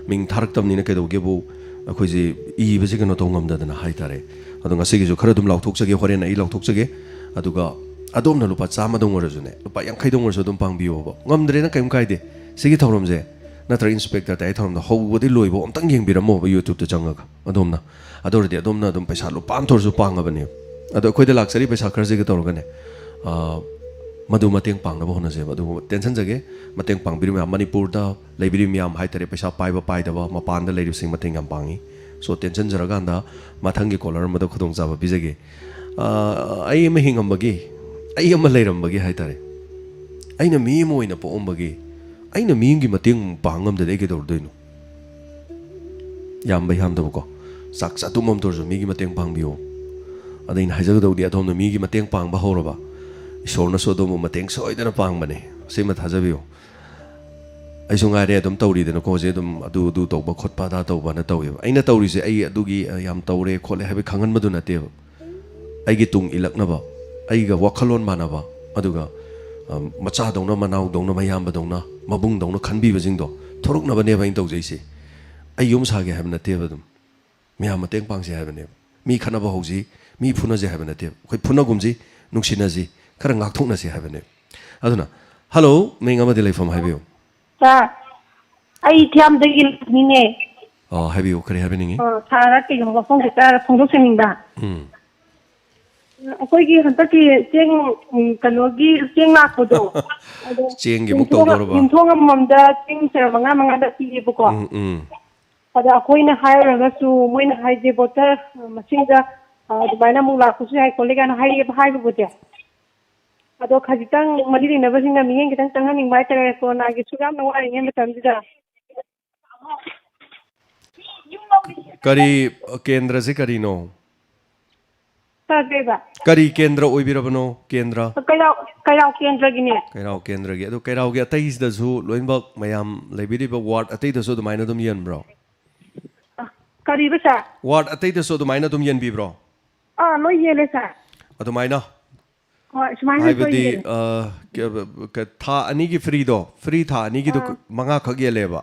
ꯃꯤꯡ ꯊꯥꯔꯛꯇꯕꯅꯤꯅ ꯀꯩꯗꯧꯒꯦꯕꯨ, ꯑꯩꯈꯣꯏꯁꯦ ꯏꯕꯁꯦ ꯀꯩꯅꯣ ꯇꯧ ꯉꯝꯗꯗꯅ ꯍꯥꯏꯇꯥꯔꯦ꯫ ꯑꯗꯣ ꯉꯁꯤꯒꯤꯁꯨ ꯈꯔ ꯑꯗꯨꯝ ꯂꯥꯎꯊꯣꯛꯆꯒꯦ, ꯍꯣꯔꯦꯟ ꯑꯩ ꯂꯥꯎꯊꯣꯛꯆꯒꯦ꯫ ꯑꯗꯨꯒ ꯑꯗꯣꯝꯅ ꯂꯨꯄꯥ ꯆꯥꯝꯃꯗꯪ ꯑꯣꯏꯔꯁꯨꯅꯦ, ꯂꯨꯄꯥ ꯌꯥꯡꯈꯩꯗꯪ ꯑꯣꯏꯔꯁꯨ ꯑꯗꯨꯝ ꯄꯥꯡꯕꯤꯌꯣꯕ꯫ ꯉꯝꯗ꯭ꯔꯦꯅ ꯀꯔꯤꯝ ꯀꯥꯏꯗꯦ꯫ ꯁꯤꯒꯤ ꯊꯧꯔꯝꯁꯦ ꯅꯠꯇ꯭ꯔꯒ Inspector ꯇꯥꯏ ꯊꯧꯔꯝꯗꯣ ꯍꯧꯕꯗꯤ ꯂꯣꯏꯕ ꯑꯝꯇꯪ ꯌꯦꯡꯕꯤꯔꯝꯃꯣꯕ YouTubeꯇ ꯆꯪꯉꯒ ꯑꯗꯣꯝꯅ꯫ ꯑꯗꯨ ꯑꯣꯏꯔꯗꯤ ꯑꯗꯣꯝꯅ ꯑꯗꯨꯝ ꯄꯩꯁꯥ ꯂꯨꯄꯥ ꯑꯃ ꯊꯣꯛꯑꯁꯨ ꯄꯥꯡꯉꯕꯅꯦ꯫ ꯑꯗꯣ ꯑꯩꯈꯣꯏꯗ ꯂꯥꯛꯆꯔꯤꯕ ꯄꯩꯁꯥ ꯈꯔꯁꯤꯒ ꯇꯧꯔꯒꯅꯦ, ꯑ, ꯃꯗꯨ ꯃꯇꯦꯡ ꯄꯥꯡꯅꯕ ꯍꯣꯠꯅꯖꯦꯕ꯫ ꯑꯗꯨꯕꯨ ꯇꯦꯟꯁꯟꯖꯒꯦ, ꯃꯇꯦꯡ ꯄꯥꯡꯕꯤꯔꯤꯕ ꯃꯌꯥꯝ, ꯃꯅꯤꯄꯨꯔꯗ ꯂꯩꯕꯤꯔꯤꯕ ꯃꯌꯥꯝ ꯍꯥꯏꯇꯥꯔꯦ, ꯄꯩꯁꯥ ꯄꯥꯏꯕ ꯄꯥꯏꯗꯕ, ꯃꯄꯥꯟꯗ ꯂꯩꯔꯤꯕꯁꯤꯡ ꯃꯇꯦꯡ ꯌꯥꯝ ꯄꯥꯡꯉꯤ꯫ So, ꯇꯦꯟꯁꯟꯖꯔꯀꯥꯟꯗ ꯃꯊꯪꯒꯤ caller ꯑꯃꯗ ꯈꯨꯗꯣꯡꯆꯥꯕ ꯄꯤꯖꯒꯦ꯫ ꯑ, ꯑꯩ ꯑꯃ ꯍꯤꯡꯉꯝꯕꯒꯤ, ꯑꯩ ꯑꯃ ꯂꯩꯔꯝꯕꯒꯤ ꯍꯥꯏꯇꯥꯔꯦ, ꯑꯩꯅ ꯃꯤ ꯑꯃ ꯑꯣꯏꯅ ꯄꯣꯛꯑꯝꯕꯒꯤ, ꯑꯩꯅ ꯃꯤ ꯑꯃꯒꯤ ꯃꯇꯦꯡ ꯄꯥꯡ ꯉꯝꯗꯗꯤ ꯑꯩ ꯀꯩꯗꯧꯔꯨꯗꯣꯏꯅꯣ? ꯌꯥꯝꯕ ꯌꯥꯝꯗꯕꯀꯣ, ꯆꯥꯛ ꯆꯥꯇꯨꯝ ꯑꯃ ꯇꯧꯔꯁꯨ ꯃꯤꯒꯤ ꯃꯇꯦꯡ ꯄꯥꯡꯕꯤꯌꯣ꯫ ꯑꯗ ꯑꯩꯅ ꯍꯥꯏꯖꯒꯗꯧꯗꯤ, ꯑꯗꯣꯝꯅ ꯃꯤꯒꯤ ꯃꯇꯦꯡ ꯄꯥꯡꯕ ꯍꯧꯔꯕ, ꯏꯁꯣꯔꯅꯁꯨ ꯑꯗꯣꯝꯕꯨ ꯃꯇꯦꯡ ꯁꯣꯏꯗꯅ ꯄꯥꯡꯕꯅꯦ꯫ ꯁꯤꯃ ꯊꯥꯖꯕꯤꯌꯨ꯫ ꯑꯩꯁꯨ ꯉꯥꯏꯔꯦ, ꯑꯗꯨꯝ ꯇꯧꯔꯤꯗꯅꯀꯣ, ꯍꯧꯖꯤꯛ ꯑꯗꯨꯝ ꯑꯗꯨ ꯑꯗꯨ ꯇꯧꯕ ꯈꯣꯠꯄ ꯑꯗꯥ ꯇꯧꯕꯅ ꯇꯧꯋꯦꯕ꯫ ꯑꯩꯅ ꯇꯧꯔꯤꯁꯦ ꯑꯩ ꯑꯗꯨꯒꯤ, ꯑ, ꯌꯥꯝ ꯇꯧꯔꯦ ꯈꯣꯠꯂꯦ ꯍꯥꯏꯕꯒꯤ ꯈꯪꯍꯟꯕꯗꯨ ꯅꯠꯇꯦꯕ꯫ ꯑꯩꯒꯤ ꯇꯨꯡ ꯏꯜꯂꯛꯅꯕ, ꯑꯩꯒ ꯋꯥꯈꯜꯂꯣꯟ ꯃꯥꯟꯅꯕ, ꯑꯗꯨꯒ, ꯑ, ꯃꯆꯥꯗꯧꯅ, ꯃꯅꯥꯎꯗꯧꯅ, ꯃꯌꯥꯝꯕꯗꯧꯅ, ꯃꯕꯨꯡꯗꯧꯅ ꯈꯟꯕꯤꯕꯁꯤꯡꯗꯣ ꯊꯣꯔꯛꯅꯕꯅꯦꯕ ꯑꯩꯅ ꯇꯧꯖꯩꯁꯦ꯫ ꯑꯩ ꯌꯨꯝ ꯁꯥꯒꯦ ꯍꯥꯏꯕ ꯅꯠꯇꯦꯕ꯫ ꯑꯗꯨꯝ ꯃꯌꯥꯝ ꯃꯇꯦꯡ ꯄꯥꯡꯁꯦ ꯍꯥꯏꯕꯅꯦꯕ꯫ ꯃꯤ ꯈꯠꯅꯕ ꯍꯧꯁꯤ, ꯃꯤ ꯐꯨꯅꯁꯦ ꯍꯥꯏꯕ ꯅꯠꯇꯦꯕ꯫ ꯑꯩꯈꯣꯏ ꯐꯨꯅꯒꯨꯝꯁꯤ, ꯅꯨꯡꯁꯤꯅꯁꯤ, ꯈꯔ ꯉꯥꯛꯊꯣꯛꯅꯁꯤ ꯍꯥꯏꯕꯅꯦꯕ꯫ ꯑꯗꯨꯅ, ꯍꯜꯂꯣ, ꯃꯤꯡ ꯑꯃꯗꯤ ꯂꯩꯐꯝ ꯍꯥꯏꯕꯤꯌꯨ꯫ ꯁꯥꯔ, ꯑꯩ ꯊꯤꯌꯥꯝꯗꯒꯤ ꯂꯥꯛꯄꯅꯤꯅꯦ꯫ ꯑꯣ, ꯍꯥꯏꯕꯤꯌꯨ, ꯀꯔꯤ ꯍꯥꯏꯕꯤꯅꯤꯡꯉꯤ? ꯑ, ꯁꯥꯔ, ꯀꯩꯒꯨꯝꯕ ꯋꯥꯐꯝ ꯈꯤꯇ ꯐꯣꯡꯗꯣꯛꯆꯅꯤꯡꯕ꯫ ꯎꯝ꯫ ꯑꯩꯈꯣꯏꯒꯤ ꯍꯟꯗꯛꯀꯤ ꯆꯦꯡ, ꯎꯝ, ꯀꯩꯅꯣꯒꯤ ꯆꯦꯡ ꯂꯥꯛꯄꯗꯣ, ꯑꯗꯣ ꯆꯦꯡꯒꯤ ꯑꯃꯨꯛ ꯌꯨꯝꯊꯣꯡ, ꯇꯧꯗꯧꯔꯕ? ꯌꯨꯝꯊꯣꯡ ꯑꯃꯃꯝꯗ ꯆꯦꯡ ꯁꯦꯔ ꯃꯉꯥ ꯃꯉꯥꯗ ꯄꯤꯌꯦꯕꯀꯣ꯫ ꯎꯝ, ꯎꯝ꯫ ꯑꯗ ꯑꯩꯈꯣꯏꯅ ꯍꯥꯏꯔꯨꯔꯒꯁꯨ ꯃꯣꯏꯅ ꯍꯥꯏꯁꯦ ꯕꯣꯇꯔ ꯃꯁꯤꯡꯗ, ꯑ, ꯑꯗꯨꯃꯥꯏꯅ ꯑꯃꯨꯛ ꯂꯥꯛꯄꯁꯨ ꯌꯥꯏ ꯈꯣꯠꯂꯦ ꯀꯥꯏꯅ ꯍꯥꯏꯔꯛꯑꯦꯕ, ꯍꯥꯏꯕꯕꯨꯗꯤ꯫ ꯑꯗꯣ ꯈꯖꯤꯛꯇꯪ ꯃꯔꯤ ꯂꯩꯅꯕꯁꯤꯡꯅ ꯃꯤꯠꯌꯦꯡ ꯈꯤꯇꯪ ꯆꯪꯍꯟꯅꯤꯡꯕ ꯍꯥꯏꯇꯥꯔꯦ, ꯀꯣꯔꯣꯅꯥꯒꯤ ꯁꯨꯛ ꯌꯥꯝꯅ ꯋꯥꯔꯤꯉꯩ ꯃꯇꯝꯁꯤꯗ꯫ ꯀꯔꯤ, ꯀꯦꯟꯗ꯭ꯔꯁꯤ ꯀꯔꯤꯅꯣ? ꯁꯥꯔ, ꯀꯩꯕ? ꯀꯔꯤ ꯀꯦꯟꯗ꯭ꯔ ꯑꯣꯏꯕꯤꯔꯕꯅꯣ? ꯀꯦꯟꯗ꯭ꯔ? ꯀꯩꯔꯥꯎ, ꯀꯩꯔꯥꯎ ꯀꯦꯟꯗ꯭ꯔꯒꯤꯅꯦ꯫ ꯀꯩꯔꯥꯎ ꯀꯦꯟꯗ꯭ꯔꯒꯤ꯫ ꯑꯗꯣ ꯀꯩꯔꯥꯎꯒꯤ ꯑꯇꯩꯁꯤꯗꯁꯨ ꯂꯣꯏꯅꯃꯛ ꯃꯌꯥꯝ ꯂꯩꯕꯤꯔꯤꯕ ꯋꯥꯔꯗ ꯑꯇꯩꯗꯁꯨ ꯑꯗꯨꯃꯥꯏꯅ ꯑꯗꯨꯝ ꯌꯦꯟꯕ꯭ꯔꯣ? ꯑ, ꯀꯔꯤꯕ, ꯁꯥꯔ? ꯋꯥꯔꯗ ꯑꯇꯩꯗꯁꯨ ꯑꯗꯨꯃꯥꯏꯅ ꯑꯗꯨꯝ ꯌꯦꯟꯕꯤꯕ꯭ꯔꯣ? ꯑꯥ, ꯂꯣꯏ ꯌꯦꯜꯂꯦ, ꯁꯥꯔ꯫ ꯑꯗꯨꯃꯥꯏꯅ? ꯍꯣꯏ, ꯁꯨꯃꯥꯏꯅ ꯂꯣꯏ ꯍꯥꯏꯕꯗꯤ, ꯌꯦꯜꯂꯦ꯫ ꯑ, ꯀ-, ꯀ-, ꯊꯥ ꯑꯅꯤꯒꯤ ꯐ꯭ꯔꯤꯗꯣ, ꯐ꯭ꯔꯤ ꯊꯥ ꯑꯅꯤꯒꯤꯗꯣ ꯑꯥ꯫ ꯃꯉꯥꯈꯛ ꯌꯦꯜꯂꯦꯕ?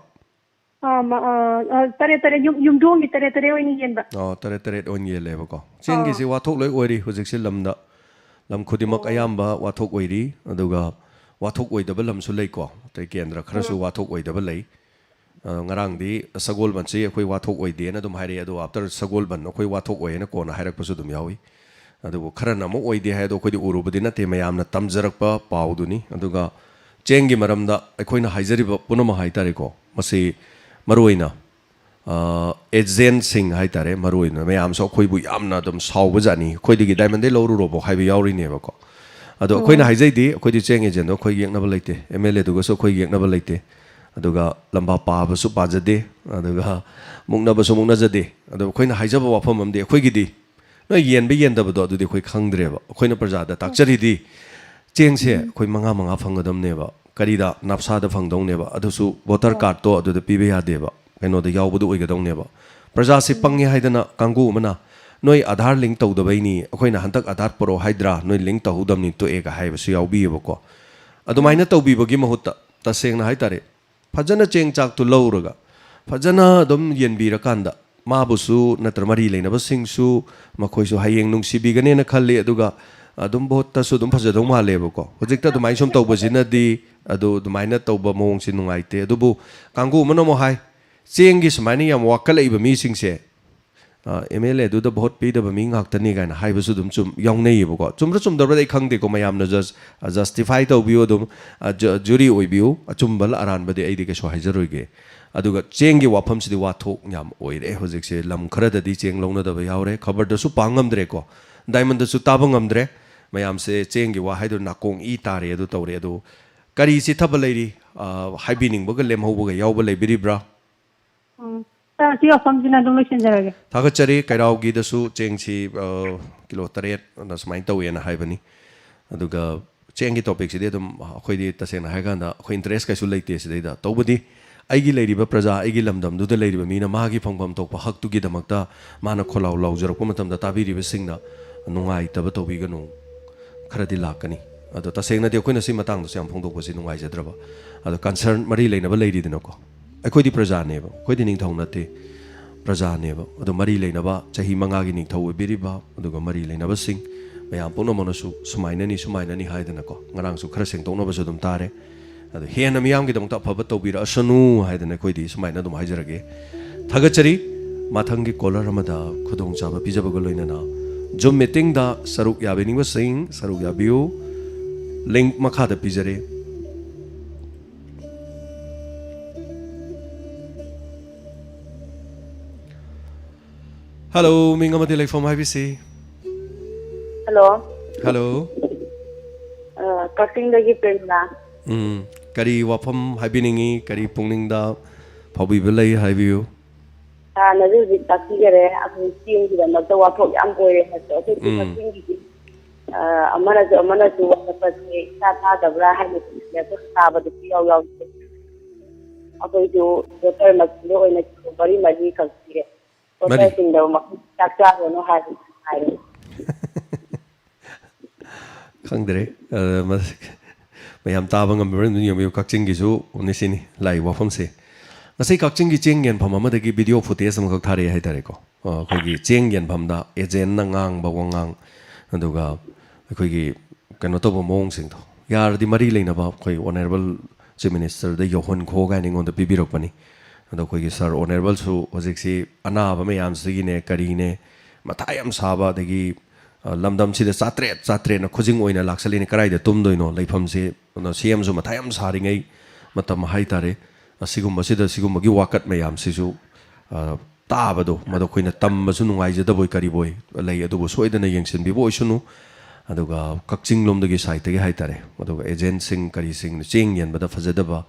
ꯑꯥ, ꯃ-, ꯑꯥ, ꯑꯥ, ꯇꯔꯦꯠ ꯇꯔꯦꯠ, ꯌꯨꯝ-, ꯌꯨꯝꯊꯣꯡꯒꯤ ꯇꯔꯦꯠ ꯇꯔꯦꯠ ꯑꯣꯏꯅ ꯌꯦꯟꯕ꯫ ꯑꯣ, ꯇꯔꯦꯠ ꯇꯔꯦꯠ ꯑꯣꯏꯅ ꯌꯦꯜꯂꯦꯕꯀꯣ꯫ ꯆꯦꯡꯒꯤꯁꯤ ꯑꯥ꯫ ꯋꯥꯊꯣꯛ ꯂꯣꯏ ꯑꯣꯏꯔꯤ ꯍꯧꯖꯤꯛꯁꯦ ꯂꯝꯗ꯫ ꯂꯝ ꯈꯨꯗꯤꯡꯃꯛ ꯑꯣ꯫ ꯑꯌꯥꯝꯕ ꯋꯥꯊꯣꯛ ꯑꯣꯏꯔꯤ꯫ ꯑꯗꯨꯒ ꯋꯥꯊꯣꯛ ꯑꯣꯏꯗꯕ ꯂꯝꯁꯨ ꯂꯩꯀꯣ꯫ ꯑꯇꯩ ꯀꯦꯟꯗ꯭ꯔ ꯈꯔꯁꯨ ꯎꯝ꯫ ꯋꯥꯊꯣꯛ ꯑꯣꯏꯗꯕ ꯂꯩ꯫ ꯑ, ꯉꯔꯥꯡꯗꯤ ꯁꯒꯣꯜꯕꯟꯁꯤ ꯑꯩꯈꯣꯏ ꯋꯥꯊꯣꯛ ꯑꯣꯏꯗꯦꯅ ꯑꯗꯨꯝ ꯍꯥꯏꯔꯛꯑꯦ꯫ ꯑꯗꯣ after ꯁꯒꯣꯜꯕꯟ ꯑꯩꯈꯣꯏ ꯋꯥꯊꯣꯛ ꯑꯣꯏꯌꯦꯅ ꯀꯣꯟꯅ ꯍꯥꯏꯔꯛꯄꯁꯨ ꯑꯗꯨꯝ ꯌꯥꯎꯏ꯫ ꯑꯗꯨꯕꯨ ꯈꯔꯅ ꯑꯃꯨꯛ ꯑꯣꯏꯗꯦ ꯍꯥꯏ꯫ ꯑꯗꯣ ꯑꯩꯈꯣꯏꯗꯤ ꯎꯔꯨꯕꯗꯤ ꯅꯠꯇꯦ, ꯃꯌꯥꯝꯅ ꯇꯝꯖꯔꯛꯄ ꯄꯥꯎꯗꯨꯅꯤ꯫ ꯑꯗꯨꯒ ꯆꯦꯡꯒꯤ ꯃꯔꯝꯗ ꯑꯩꯈꯣꯏꯅ ꯍꯥꯏꯖꯔꯤꯕ ꯄꯨꯝꯅꯃꯛ ꯍꯥꯏꯇꯥꯔꯦꯀꯣ, ꯃꯁꯤ ꯃꯔꯨꯑꯣꯏꯅ, ꯑ, ꯑꯦꯖꯦꯟꯁꯤꯡ ꯍꯥꯏꯇꯥꯔꯦ, ꯃꯔꯨꯑꯣꯏꯅ ꯃꯌꯥꯝꯁꯨ ꯑꯩꯈꯣꯏꯕꯨ ꯌꯥꯝꯅ ꯑꯗꯨꯝ ꯁꯥꯎꯕꯖꯥꯠꯅꯤ, "ꯑꯩꯈꯣꯏꯗꯒꯤ ꯗꯥꯏꯃꯟꯗꯩ ꯂꯧꯔꯨꯔꯣꯕꯣ" ꯍꯥꯏꯕ ꯌꯥꯎꯔꯤꯅꯦꯕꯀꯣ꯫ ꯑꯗꯣ ꯑꯩꯈꯣꯏꯅ ꯎꯝ꯫ ꯍꯥꯏꯖꯩꯗꯤ, ꯑꯩꯈꯣꯏꯗꯤ ꯆꯦꯡ ꯑꯦꯖꯦꯟꯗꯣ ꯑꯩꯈꯣꯏ ꯌꯦꯛꯅꯕ ꯂꯩꯇꯦ, ꯑꯦꯝ ꯑꯦꯜ ꯑꯦꯗꯨꯒꯁꯨ ꯑꯩꯈꯣꯏ ꯌꯦꯛꯅꯕ ꯂꯩꯇꯦ, ꯑꯗꯨꯒ ꯂꯝꯕꯥ ꯄꯥꯕꯁꯨ ꯄꯥꯖꯗꯦ, ꯑꯗꯨꯒ ꯃꯨꯛꯅꯕꯁꯨ ꯃꯨꯛꯅꯖꯗꯦ꯫ ꯑꯗꯣ ꯑꯩꯈꯣꯏꯅ ꯍꯥꯏꯖꯕ ꯋꯥꯐꯝ ꯑꯃꯗꯤ, ꯑꯩꯈꯣꯏꯒꯤꯗꯤ ꯅꯣꯏ ꯌꯦꯟꯕ ꯌꯦꯟꯗꯕꯗꯣ ꯑꯗꯨꯗꯤ ꯑꯩꯈꯣꯏ ꯈꯪꯗ꯭ꯔꯦꯕ꯫ ꯑꯩꯈꯣꯏꯅ ꯄ꯭ꯔꯖꯥꯗ ꯇꯥꯛꯆꯔꯤꯗꯤ ꯆꯦꯡꯁꯦ ꯑꯩꯈꯣꯏ ꯃꯉꯥ ꯃꯉꯥ ꯐꯪꯒꯗꯕꯅꯦꯕ꯫ ꯀꯔꯤꯗ? ꯅꯥꯞꯁꯥꯗ ꯐꯪꯗꯧꯅꯦꯕ꯫ ꯑꯗꯨꯁꯨ ꯚꯣꯇꯔ ꯀꯥꯔꯠꯇꯣ ꯑꯗꯨꯗ ꯄꯤꯕ ꯌꯥꯗꯦꯕ, ꯀꯩꯅꯣꯗ ꯌꯥꯎꯕꯗꯣ ꯑꯣꯏꯒꯗꯧꯅꯦꯕ꯫ ꯄ꯭ꯔꯖꯥꯁꯦ ꯄꯪꯉꯦ ꯍꯥꯏꯗꯅ ꯀꯥꯡꯕꯨ ꯑꯃꯅ, "ꯅꯣꯏ ꯑꯥꯙꯥꯔ ꯂꯤꯡ ꯇꯧꯗꯕꯩꯅꯤ, ꯑꯩꯈꯣꯏꯅ ꯍꯟꯗꯛ ꯑꯥꯙꯥꯔ ꯄꯨꯔꯛꯑꯣ ꯍꯥꯏꯗ꯭ꯔꯥ, ꯅꯣꯏ ꯂꯤꯡ ꯇꯧꯍꯧꯗꯕꯅꯤ, ꯇꯣꯛꯑꯦꯒ" ꯍꯥꯏꯕꯁꯨ ꯌꯥꯎꯕꯤꯌꯦꯕꯀꯣ꯫ ꯑꯗꯨꯃꯥꯏꯅ ꯇꯧꯕꯤꯕꯒꯤ ꯃꯍꯨꯠꯇ, ꯇꯁꯦꯡꯅ ꯍꯥꯏꯇꯥꯔꯦ, ꯐꯖꯅ ꯆꯦꯡ ꯆꯥꯛꯇꯨ ꯂꯧꯔꯒ ꯐꯖꯅ ꯑꯗꯨꯝ ꯌꯦꯟꯕꯤꯔꯀꯥꯟꯗ, ꯃꯥꯕꯨꯁꯨ ꯅꯠꯇ꯭ꯔ ꯃꯔꯤ ꯂꯩꯅꯕꯁꯤꯡꯁꯨ, ꯃꯈꯣꯏꯁꯨ ꯍꯌꯦꯡ ꯅꯨꯡꯁꯤꯕꯤꯒꯅꯦꯅ ꯈꯜꯂꯤ꯫ ꯑꯗꯨꯒ ꯑꯗꯨꯝ ꯚꯣꯠꯇꯁꯨ ꯑꯗꯨꯝ ꯐꯖꯗꯧ ꯃꯥꯜꯂꯦꯕꯀꯣ꯫ ꯍꯧꯖꯤꯛꯇ ꯑꯗꯨꯃꯥꯏꯅ ꯁꯨꯝ ꯇꯧꯕꯁꯤꯅꯗꯤ, ꯑꯗꯨ ꯑꯗꯨꯃꯥꯏꯅ ꯇꯧꯕ ꯃꯑꯣꯡꯁꯤ ꯅꯨꯡꯉꯥꯏꯇꯦ꯫ ꯑꯗꯨꯕꯨ ꯀꯥꯡꯕꯨ ꯑꯃꯅ ꯑꯃꯨꯛ ꯍꯥꯏ, "ꯆꯦꯡꯒꯤ ꯁꯨꯃꯥꯏꯅ ꯌꯥꯝ ꯋꯥꯀꯠꯂꯛꯏꯕ ꯃꯤꯁꯤꯡꯁꯦ ꯑꯦꯝ ꯑꯦꯜ ꯑꯦꯗꯨꯗ ꯚꯣꯠ ꯄꯤꯗꯕ ꯃꯤ ꯉꯥꯛꯇꯅꯤ" ꯀꯥꯏꯅ ꯍꯥꯏꯕꯁꯨ ꯑꯗꯨꯝ ꯆꯨꯝ ꯌꯥꯎꯅꯩꯌꯦꯕꯀꯣ꯫ ꯆꯨꯝꯕ꯭ꯔꯥ ꯆꯨꯝꯗꯕ꯭ꯔꯥꯗꯤ ꯑꯩ ꯈꯪꯗꯦꯀꯣ, ꯃꯌꯥꯝꯅ ꯖꯁ ꯖꯁꯇꯤꯐꯥꯏ ꯇꯧꯕꯤꯌꯨ, ꯑꯗꯨꯝ ꯖꯨꯔꯤ ꯑꯣꯏꯕꯤꯌꯨ꯫ ꯑꯆꯨꯝꯕ ꯑꯔꯥꯟꯕꯗꯤ ꯑꯩꯗꯤ ꯀꯩꯁꯨ ꯍꯥꯏꯖꯔꯣꯏꯒꯦ꯫ ꯑꯗꯨꯒ ꯆꯦꯡꯒꯤ ꯋꯥꯐꯝꯁꯤꯗꯤ ꯋꯥꯊꯣꯛ ꯌꯥꯝ ꯑꯣꯏꯔꯦ ꯍꯧꯖꯤꯛꯁꯦ꯫ ꯂꯝ ꯈꯔꯗꯗꯤ ꯆꯦꯡ ꯂꯧꯅꯗꯕ ꯌꯥꯎꯔꯦ, ꯈꯕꯔꯗꯁꯨ ꯄꯥ ꯉꯝꯗ꯭ꯔꯦꯀꯣ, ꯗꯥꯏꯃꯟꯗꯁꯨ ꯇꯥꯕ ꯉꯝꯗ꯭ꯔꯦ꯫ ꯃꯌꯥꯝꯁꯦ ꯆꯦꯡꯒꯤ ꯋꯥ ꯍꯥꯏꯗꯨꯅ ꯅꯥꯀꯣꯡ ꯏ ꯇꯥꯔꯦ꯫ ꯑꯗꯨ ꯇꯧꯔꯦ꯫ ꯑꯗꯨ ꯀꯔꯤ ꯆꯤꯊꯕ ꯂꯩꯔꯤ? ꯑ, ꯍꯥꯏꯕꯤꯅꯤꯡꯕꯒ ꯂꯦꯝꯍꯧꯕꯒ ꯌꯥꯎꯕ ꯂꯩꯕꯤꯔꯤꯕ꯭ꯔꯥ? ꯎꯝ꯫ ꯁꯥꯔ, ꯁꯤ ꯋꯥꯐꯝꯁꯤꯅ ꯑꯗꯨꯝ ꯂꯣꯏꯁꯤꯟꯖꯔꯒꯦ꯫ ꯊꯥꯒꯠꯆꯔꯤ꯫ ꯀꯩꯔꯥꯎꯒꯤꯗꯁꯨ ꯆꯦꯡꯁꯤ, ꯑ, ꯀꯤꯂꯣ ꯇꯔꯦꯠ ꯑꯗ ꯁꯨꯃꯥꯏꯅ ꯇꯧꯋꯦꯅ ꯍꯥꯏꯕꯅꯤ꯫ ꯑꯗꯨꯒ ꯆꯦꯡꯒꯤ ꯇꯣꯄꯤꯛꯁꯤꯗꯤ ꯑꯗꯨꯝ ꯑꯩꯈꯣꯏꯗꯤ ꯇꯁꯦꯡꯅ ꯍꯥꯏꯔꯀꯥꯟꯗ ꯑꯩꯈꯣꯏ ꯏꯟꯇꯔꯦꯁ ꯀꯩꯁꯨ ꯂꯩꯇꯦ ꯁꯤꯗꯩꯗ꯫ ꯇꯧꯕꯗꯤ ꯑꯩꯒꯤ ꯂꯩꯔꯤꯕ ꯄ꯭ꯔꯖꯥ, ꯑꯩꯒꯤ ꯂꯝꯗꯝꯗꯨꯗ ꯂꯩꯔꯤꯕ ꯃꯤꯅ ꯃꯥꯒꯤ ꯐꯪꯐꯝ ꯊꯣꯛꯄ ꯍꯛꯇꯨꯒꯤꯗꯃꯛꯇ ꯃꯥꯅ ꯈꯣꯜꯂꯥꯎ ꯂꯥꯎꯖꯔꯛꯄ ꯃꯇꯝꯗ ꯇꯥꯕꯤꯔꯤꯕꯁꯤꯡꯅ ꯅꯨꯡꯉꯥꯏꯇꯕ ꯇꯧꯕꯤꯒꯅꯨ꯫ ꯈꯔꯗꯤ ꯂꯥꯛꯀꯅꯤ꯫ ꯑꯗꯣ ꯇꯁꯦꯡꯅꯗꯤ ꯑꯩꯈꯣꯏꯅ ꯁꯤ ꯃꯇꯥꯡꯗꯁꯨ ꯌꯥꯝ ꯐꯣꯡꯗꯣꯛꯄꯁꯤ ꯅꯨꯡꯉꯥꯏꯖꯗ꯭ꯔꯕ꯫ ꯑꯗꯣ ꯀꯟꯁꯔꯟ ꯃꯔꯤ ꯂꯩꯅꯕ ꯂꯩꯔꯤꯗꯅꯀꯣ꯫ ꯑꯩꯈꯣꯏꯗꯤ ꯄ꯭ꯔꯖꯥꯅꯦꯕ, ꯑꯩꯈꯣꯏꯗꯤ ꯅꯤꯡꯊꯧ ꯅꯠꯇꯦ, ꯄ꯭ꯔꯖꯥꯅꯦꯕ꯫ ꯑꯗꯣ ꯃꯔꯤ ꯂꯩꯅꯕ, ꯆꯍꯤ ꯃꯉꯥꯒꯤ ꯅꯤꯡꯊꯧ ꯑꯣꯏꯕꯤꯔꯤꯕ, ꯑꯗꯨꯒ ꯃꯔꯤ ꯂꯩꯅꯕꯁꯤꯡ ꯃꯌꯥꯝ ꯄꯨꯝꯅꯃꯛꯅꯁꯨ ꯁꯨꯃꯥꯏꯅꯅꯤ, ꯁꯨꯃꯥꯏꯅꯅꯤ ꯍꯥꯏꯗꯅꯀꯣ, ꯉꯔꯥꯡꯁꯨ ꯈꯔ ꯁꯦꯡꯗꯣꯛꯅꯕꯁꯨ ꯑꯗꯨꯝ ꯇꯥꯔꯦ꯫ ꯑꯗꯣ ꯍꯦꯟꯅ ꯃꯤꯌꯥꯝꯒꯤꯗꯃꯛꯇ ꯑꯐꯕ ꯇꯧꯕꯤꯔꯛꯑꯁꯅꯨ ꯍꯥꯏꯗꯅ ꯑꯩꯈꯣꯏꯗꯤ ꯁꯨꯃꯥꯏꯅ ꯑꯗꯨꯝ ꯍꯥꯏꯖꯔꯒꯦ꯫ ꯊꯥꯒꯠꯆꯔꯤ꯫ ꯃꯊꯪꯒꯤ ꯀꯣꯂꯔ ꯑꯃꯗ ꯈꯨꯗꯣꯡꯆꯥꯕ ꯄꯤꯖꯕꯒ ꯂꯣꯏꯅꯅ ꯖꯨꯝ ꯃꯤꯇꯤꯡꯗ ꯁꯔꯨꯛ ꯌꯥꯕꯤꯅꯤꯡꯕꯁꯤꯡ ꯁꯔꯨꯛ ꯌꯥꯕꯤꯌꯨ꯫ ꯂꯤꯡꯛ ꯃꯈꯥꯗ ꯄꯤꯖꯔꯤ꯫ ꯍꯜꯂꯣ, ꯃꯤꯡ ꯑꯃꯗꯤ ꯂꯩꯐꯝ ꯍꯥꯏꯕꯤꯁꯤ꯫ ꯍꯜꯂꯣ꯫ ꯍꯜꯂꯣ꯫ ꯑ, ꯀꯛꯆꯤꯡꯗꯒꯤ ꯄ꯭ꯔꯦꯝꯂꯥ꯫ ꯎꯝ, ꯀꯔꯤ ꯋꯥꯐꯝ ꯍꯥꯏꯕꯤꯅꯤꯡꯉꯤ? ꯀꯔꯤ ꯄꯨꯛꯅꯤꯡꯗ ꯐꯥꯎꯕꯤꯕ ꯂꯩ? ꯍꯥꯏꯕꯤꯌꯨ꯫ ꯍꯥꯟꯅꯁꯨ ꯍꯧꯖꯤꯛ ꯇꯥꯛꯄꯤꯈꯔꯦ꯫ ꯑꯩꯈꯣꯏ ꯆꯦꯡꯒꯤꯗꯃꯛꯇ ꯋꯥꯊꯣꯛ ꯌꯥꯝ ꯑꯣꯏꯔꯦ ꯍꯥꯏꯕꯗꯣ꯫ ꯑꯩꯈꯣꯏ ꯎꯝ꯫ ꯀꯛꯆꯤꯡꯒꯤꯗꯤ, ꯑ, ꯑꯃꯅꯁꯨ ꯑꯃꯅꯁꯨ ꯋꯥꯀꯠꯄꯁꯦ ꯏꯁꯥ ꯇꯥꯗꯕ꯭ꯔꯥ ꯍꯥꯏꯅ ꯑꯩꯈꯣꯏ ꯇꯥꯕꯗꯁꯨ ꯌꯥꯎ ꯌꯥꯎꯗꯦ꯫ ꯑꯩꯈꯣꯏꯁꯨ ꯚꯣꯇꯔ ꯃꯁꯤꯡꯗ ꯑꯣꯏꯅ ꯀꯤꯂꯣ ꯃꯔꯤ ꯃꯔꯤ ꯈꯛ ꯄꯤꯔꯦ꯫ ꯃꯔꯤ? ꯚꯣꯇꯔꯁꯤꯡꯗ ꯃꯈꯣꯏ ꯆꯥꯛ ꯆꯥꯔꯨꯔꯅꯨ ꯍꯥꯏꯕ ꯍꯥꯏꯔꯦ꯫ ꯈꯪꯗ꯭ꯔꯦ꯫ ꯑ, ꯃ-, ꯃꯌꯥꯝ ꯇꯥꯕ ꯉꯝꯃꯤꯕ꯭ꯔꯥ ꯑꯗꯨꯝ ꯌꯦꯡꯕꯤꯌꯨ꯫ ꯀꯛꯆꯤꯡꯒꯤꯁꯨ ꯎꯅꯤ ꯁꯤꯅꯤ ꯂꯥꯛꯏ ꯋꯥꯐꯝꯁꯦ꯫ ꯉꯁꯤ ꯀꯛꯆꯤꯡꯒꯤ ꯆꯦꯡ ꯌꯦꯟꯐꯝ ꯑꯃꯗꯒꯤ video footage ꯑꯃꯈꯛ ꯊꯥꯔꯛꯑꯦ ꯍꯥꯏꯇꯥꯔꯦꯀꯣ꯫ ꯑ, ꯑꯩꯈꯣꯏꯒꯤ ꯆꯦꯡ ꯌꯦꯟꯐꯝꯗ agentꯅ ꯉꯥꯡꯕ ꯋꯥꯉꯥꯡ, ꯑꯗꯨꯒ ꯑꯩꯈꯣꯏꯒꯤ ꯀꯩꯅꯣ ꯇꯧꯕ ꯃꯑꯣꯡꯁꯤꯡꯗꯣ, ꯌꯥꯔꯗꯤ ꯃꯔꯤ ꯂꯩꯅꯕ ꯑꯩꯈꯣꯏ honourable Chief Ministerꯗ ꯌꯧꯍꯟꯈꯣ ꯀꯥꯏꯅ ꯑꯩꯉꯣꯟꯗ ꯄꯤꯕꯤꯔꯛꯄꯅꯤ꯫ ꯑꯗꯣ ꯑꯩꯈꯣꯏꯒꯤ sir honourableꯁꯨ ꯍꯧꯖꯤꯛꯁꯤ ꯑꯅꯥꯕ ꯃꯌꯥꯝꯁꯤꯒꯤꯅꯦ ꯀꯔꯤꯅꯦ ꯃꯊꯥ ꯌꯥꯝ ꯁꯥꯕ, ꯑꯗꯒꯤ, ꯑ, ꯂꯝꯗꯝꯁꯤꯗ ꯆꯥꯇ꯭ꯔꯦꯠ ꯆꯥꯇ꯭ꯔꯦꯠꯅ ꯈꯨꯖꯤꯡ ꯑꯣꯏꯅ ꯂꯥꯛꯁꯜꯂꯤꯅꯦ, ꯀꯗꯥꯏꯗ ꯇꯨꯝꯗꯣꯏꯅꯣ? ꯂꯩꯐꯝꯁꯦ, ꯑꯗꯨꯅ CMꯁꯨ ꯃꯊꯥ ꯌꯥꯝ ꯁꯥꯔꯤꯉꯩ ꯃꯇꯝ ꯍꯥꯏꯇꯥꯔꯦ꯫ ꯑꯁꯤꯒꯨꯝꯕꯁꯤꯗ ꯁꯤꯒꯨꯝꯕꯒꯤ ꯋꯥꯀꯠ ꯃꯌꯥꯝꯁꯤꯁꯨ, ꯑ, ꯇꯥꯕꯗꯣ, ꯃꯗꯨ ꯑꯩꯈꯣꯏꯅ ꯇꯝꯕꯁꯨ ꯅꯨꯡꯉꯥꯏꯖꯗꯕꯣꯏ ꯀꯔꯤꯕꯣꯏ ꯂꯩ, ꯑꯗꯨꯕꯨ ꯁꯣꯏꯗꯅ ꯌꯦꯡꯁꯤꯟꯕꯤꯕ ꯑꯣꯏꯁꯅꯨ꯫ ꯑꯗꯨꯒ ꯀꯛꯆꯤꯡ ꯂꯣꯝꯗꯒꯤ sideꯇꯒꯤ ꯍꯥꯏꯇꯥꯔꯦ, ꯑꯗꯨꯒ agentꯁꯤꯡ ꯀꯔꯤꯁꯤꯡ ꯆꯦꯡ ꯌꯦꯟꯕꯗ ꯐꯖꯗꯕ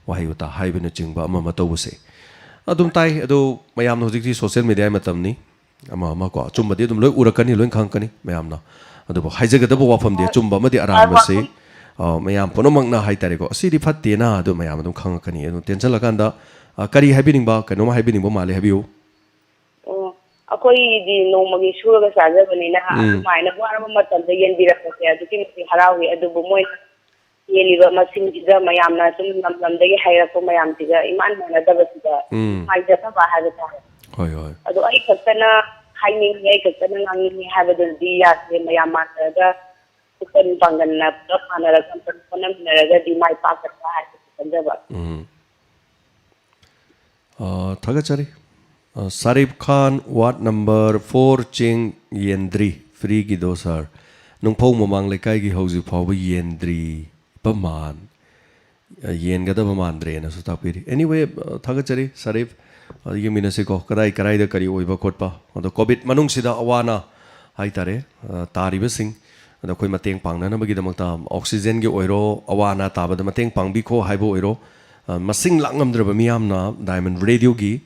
ꯋꯥꯍꯩ ꯋꯥꯇꯥ ꯍꯥꯏꯕꯅꯆꯤꯡꯕ ꯑꯃ ꯑꯃ ꯇꯧꯕꯁꯦ ꯑꯗꯨꯝ ꯇꯥꯏ꯫ ꯑꯗꯣ ꯃꯌꯥꯝꯅ ꯍꯧꯖꯤꯛꯇꯤ social mediaꯒꯤ ꯃꯇꯝꯅꯤ, ꯑꯃ ꯑꯃ ꯀꯣ, ꯑꯆꯨꯝꯕꯗꯤ ꯑꯗꯨꯝ ꯂꯣꯏ ꯎꯔꯛꯀꯅꯤ, ꯂꯣꯏ ꯈꯪꯉꯛꯀꯅꯤ ꯃꯌꯥꯝꯅ꯫ ꯑꯗꯨꯕꯨ ꯍꯥꯏꯖꯒꯗꯕ ꯋꯥꯐꯝꯗꯤ, ꯑꯆꯨꯝꯕ ꯑꯃꯗꯤ ꯑꯔꯥꯟꯕꯁꯤ, ꯑ, ꯃꯌꯥꯝ ꯄꯨꯝꯅꯃꯛꯅ ꯍꯥꯏꯇꯥꯔꯦꯀꯣ, ꯑꯁꯤꯗꯤ ꯐꯠꯇꯦꯅ ꯑꯗꯨ ꯃꯌꯥꯝ ꯑꯗꯨꯝ ꯈꯪꯉꯛꯀꯅꯤ꯫ ꯑꯗꯨꯝ ꯇꯦꯟꯁꯤꯜꯂꯀꯥꯟꯗ, ꯑ, ꯀꯔꯤ ꯍꯥꯏꯕꯤꯅꯤꯡꯕ, ꯀꯩꯅꯣꯝ ꯍꯥꯏꯕꯤꯅꯤꯡꯕ ꯃꯥꯜꯂꯦ, ꯍꯥꯏꯕꯤꯌꯨ꯫ ꯑꯣ, ꯑꯩꯈꯣꯏꯗꯤ ꯅꯣꯡꯃꯒꯤ ꯁꯨꯔꯒ ꯆꯥꯖꯕꯅꯤꯅ, ꯎꯝ꯫ ꯑꯗꯨꯃꯥꯏꯅ ꯋꯥꯔꯕ ꯃꯇꯝꯗ ꯌꯦꯟꯕꯤꯔꯛꯄꯁꯦ ꯑꯗꯨꯛꯀꯤ ꯃꯇꯤꯛ ꯍꯔꯥꯎꯏ꯫ ꯑꯗꯨꯕꯨ ꯃꯣꯏꯅ ꯌꯦꯜꯂꯤꯕ ꯃꯁꯤꯡꯁꯤꯒ ꯃꯌꯥꯝꯅ ꯁꯨꯝ ꯂꯝ ꯂꯝꯗꯒꯤ ꯍꯥꯏꯔꯛꯄ ꯃꯌꯥꯝꯁꯤꯒ ꯏꯃꯥꯟ ꯃꯥꯟꯅꯗꯕꯁꯤꯗ ꯎꯝ꯫ ꯅꯨꯡꯉꯥꯏꯖꯗꯕ ꯍꯥꯏꯕ ꯇꯥꯔꯦ꯫ ꯍꯣꯏ, ꯍꯣꯏ꯫ ꯑꯗꯣ ꯑꯩ ꯈꯛꯇꯅ ꯍꯥꯏꯅꯤꯡꯉꯤ, ꯑꯩ ꯈꯛꯇꯅ ꯉꯥꯡꯅꯤꯡꯉꯤ ꯍꯥꯏꯕꯗꯨꯗꯤ ꯌꯥꯗ꯭ꯔꯦ꯫ ꯃꯌꯥꯝ ꯃꯥꯟꯅꯔꯒ ꯄꯨꯛꯀꯟ ꯄꯥꯡꯒꯟꯅ ꯄꯨꯂꯞ ꯃꯥꯟꯅꯔꯒ ꯑꯝꯇꯪ ꯍꯣꯠꯅꯃꯤꯟꯅꯔꯒꯗꯤ ꯃꯥꯏ ꯄꯥꯛꯀꯗ꯭ꯔꯥ ꯍꯥꯏꯕꯁꯤ ꯈꯟꯖꯕ꯫ ꯎꯝ꯫ ꯑ, ꯊꯥꯒꯠꯆꯔꯤ꯫ ꯑ, ꯁꯥꯔꯤꯐ ꯈꯥꯟ, ward number four, ꯆꯦꯡ ꯌꯦꯟꯗ꯭ꯔꯤ, freeꯒꯤꯗꯣ sir꯫ ꯅꯨꯡꯐꯧ ꯃꯃꯥꯡ ꯂꯩꯀꯥꯏꯒꯤ ꯍꯧꯖꯤꯛ ꯐꯥꯎꯕ ꯌꯦꯟꯗ꯭ꯔꯤ꯫ ꯏꯄꯥ ꯃꯥꯟ꯫ ꯑ, ꯌꯦꯟꯒꯗꯕ ꯃꯥꯟꯗ꯭ꯔꯦꯅꯁꯨ ꯇꯥꯛꯄꯤꯔꯤ꯫ Anyway, ꯑ, ꯊꯥꯒꯠꯆꯔꯤ ꯁꯥꯔꯤꯐ꯫ ꯑ, ꯌꯦꯡꯃꯤꯟꯅꯁꯤꯀꯣ, ꯀꯗꯥꯏ ꯀꯗꯥꯏꯗ ꯀꯔꯤ ꯑꯣꯏꯕ ꯈꯣꯠꯄ꯫ ꯑꯗꯣ COVID ꯃꯅꯨꯡꯁꯤꯗ ꯑꯋꯥ ꯑꯅꯥ ꯍꯥꯏꯇꯥꯔꯦ, ꯑ, ꯇꯥꯔꯤꯕꯁꯤꯡ, ꯑꯗꯣ ꯑꯩꯈꯣꯏ ꯃꯇꯦꯡ ꯄꯥꯡꯅꯅꯕꯒꯤꯗꯃꯛꯇ oxygenꯒꯤ ꯑꯣꯏꯔꯣ, ꯑꯋꯥ ꯑꯅꯥ ꯇꯥꯕꯗ ꯃꯇꯦꯡ ꯄꯥꯡꯕꯤꯈꯣ ꯍꯥꯏꯕ ꯑꯣꯏꯔꯣ, ꯑ, ꯃꯁꯤꯡ ꯂꯥꯛ ꯉꯝꯗ꯭ꯔꯕ ꯃꯤꯌꯥꯝꯅ Diamond Radioꯒꯤ,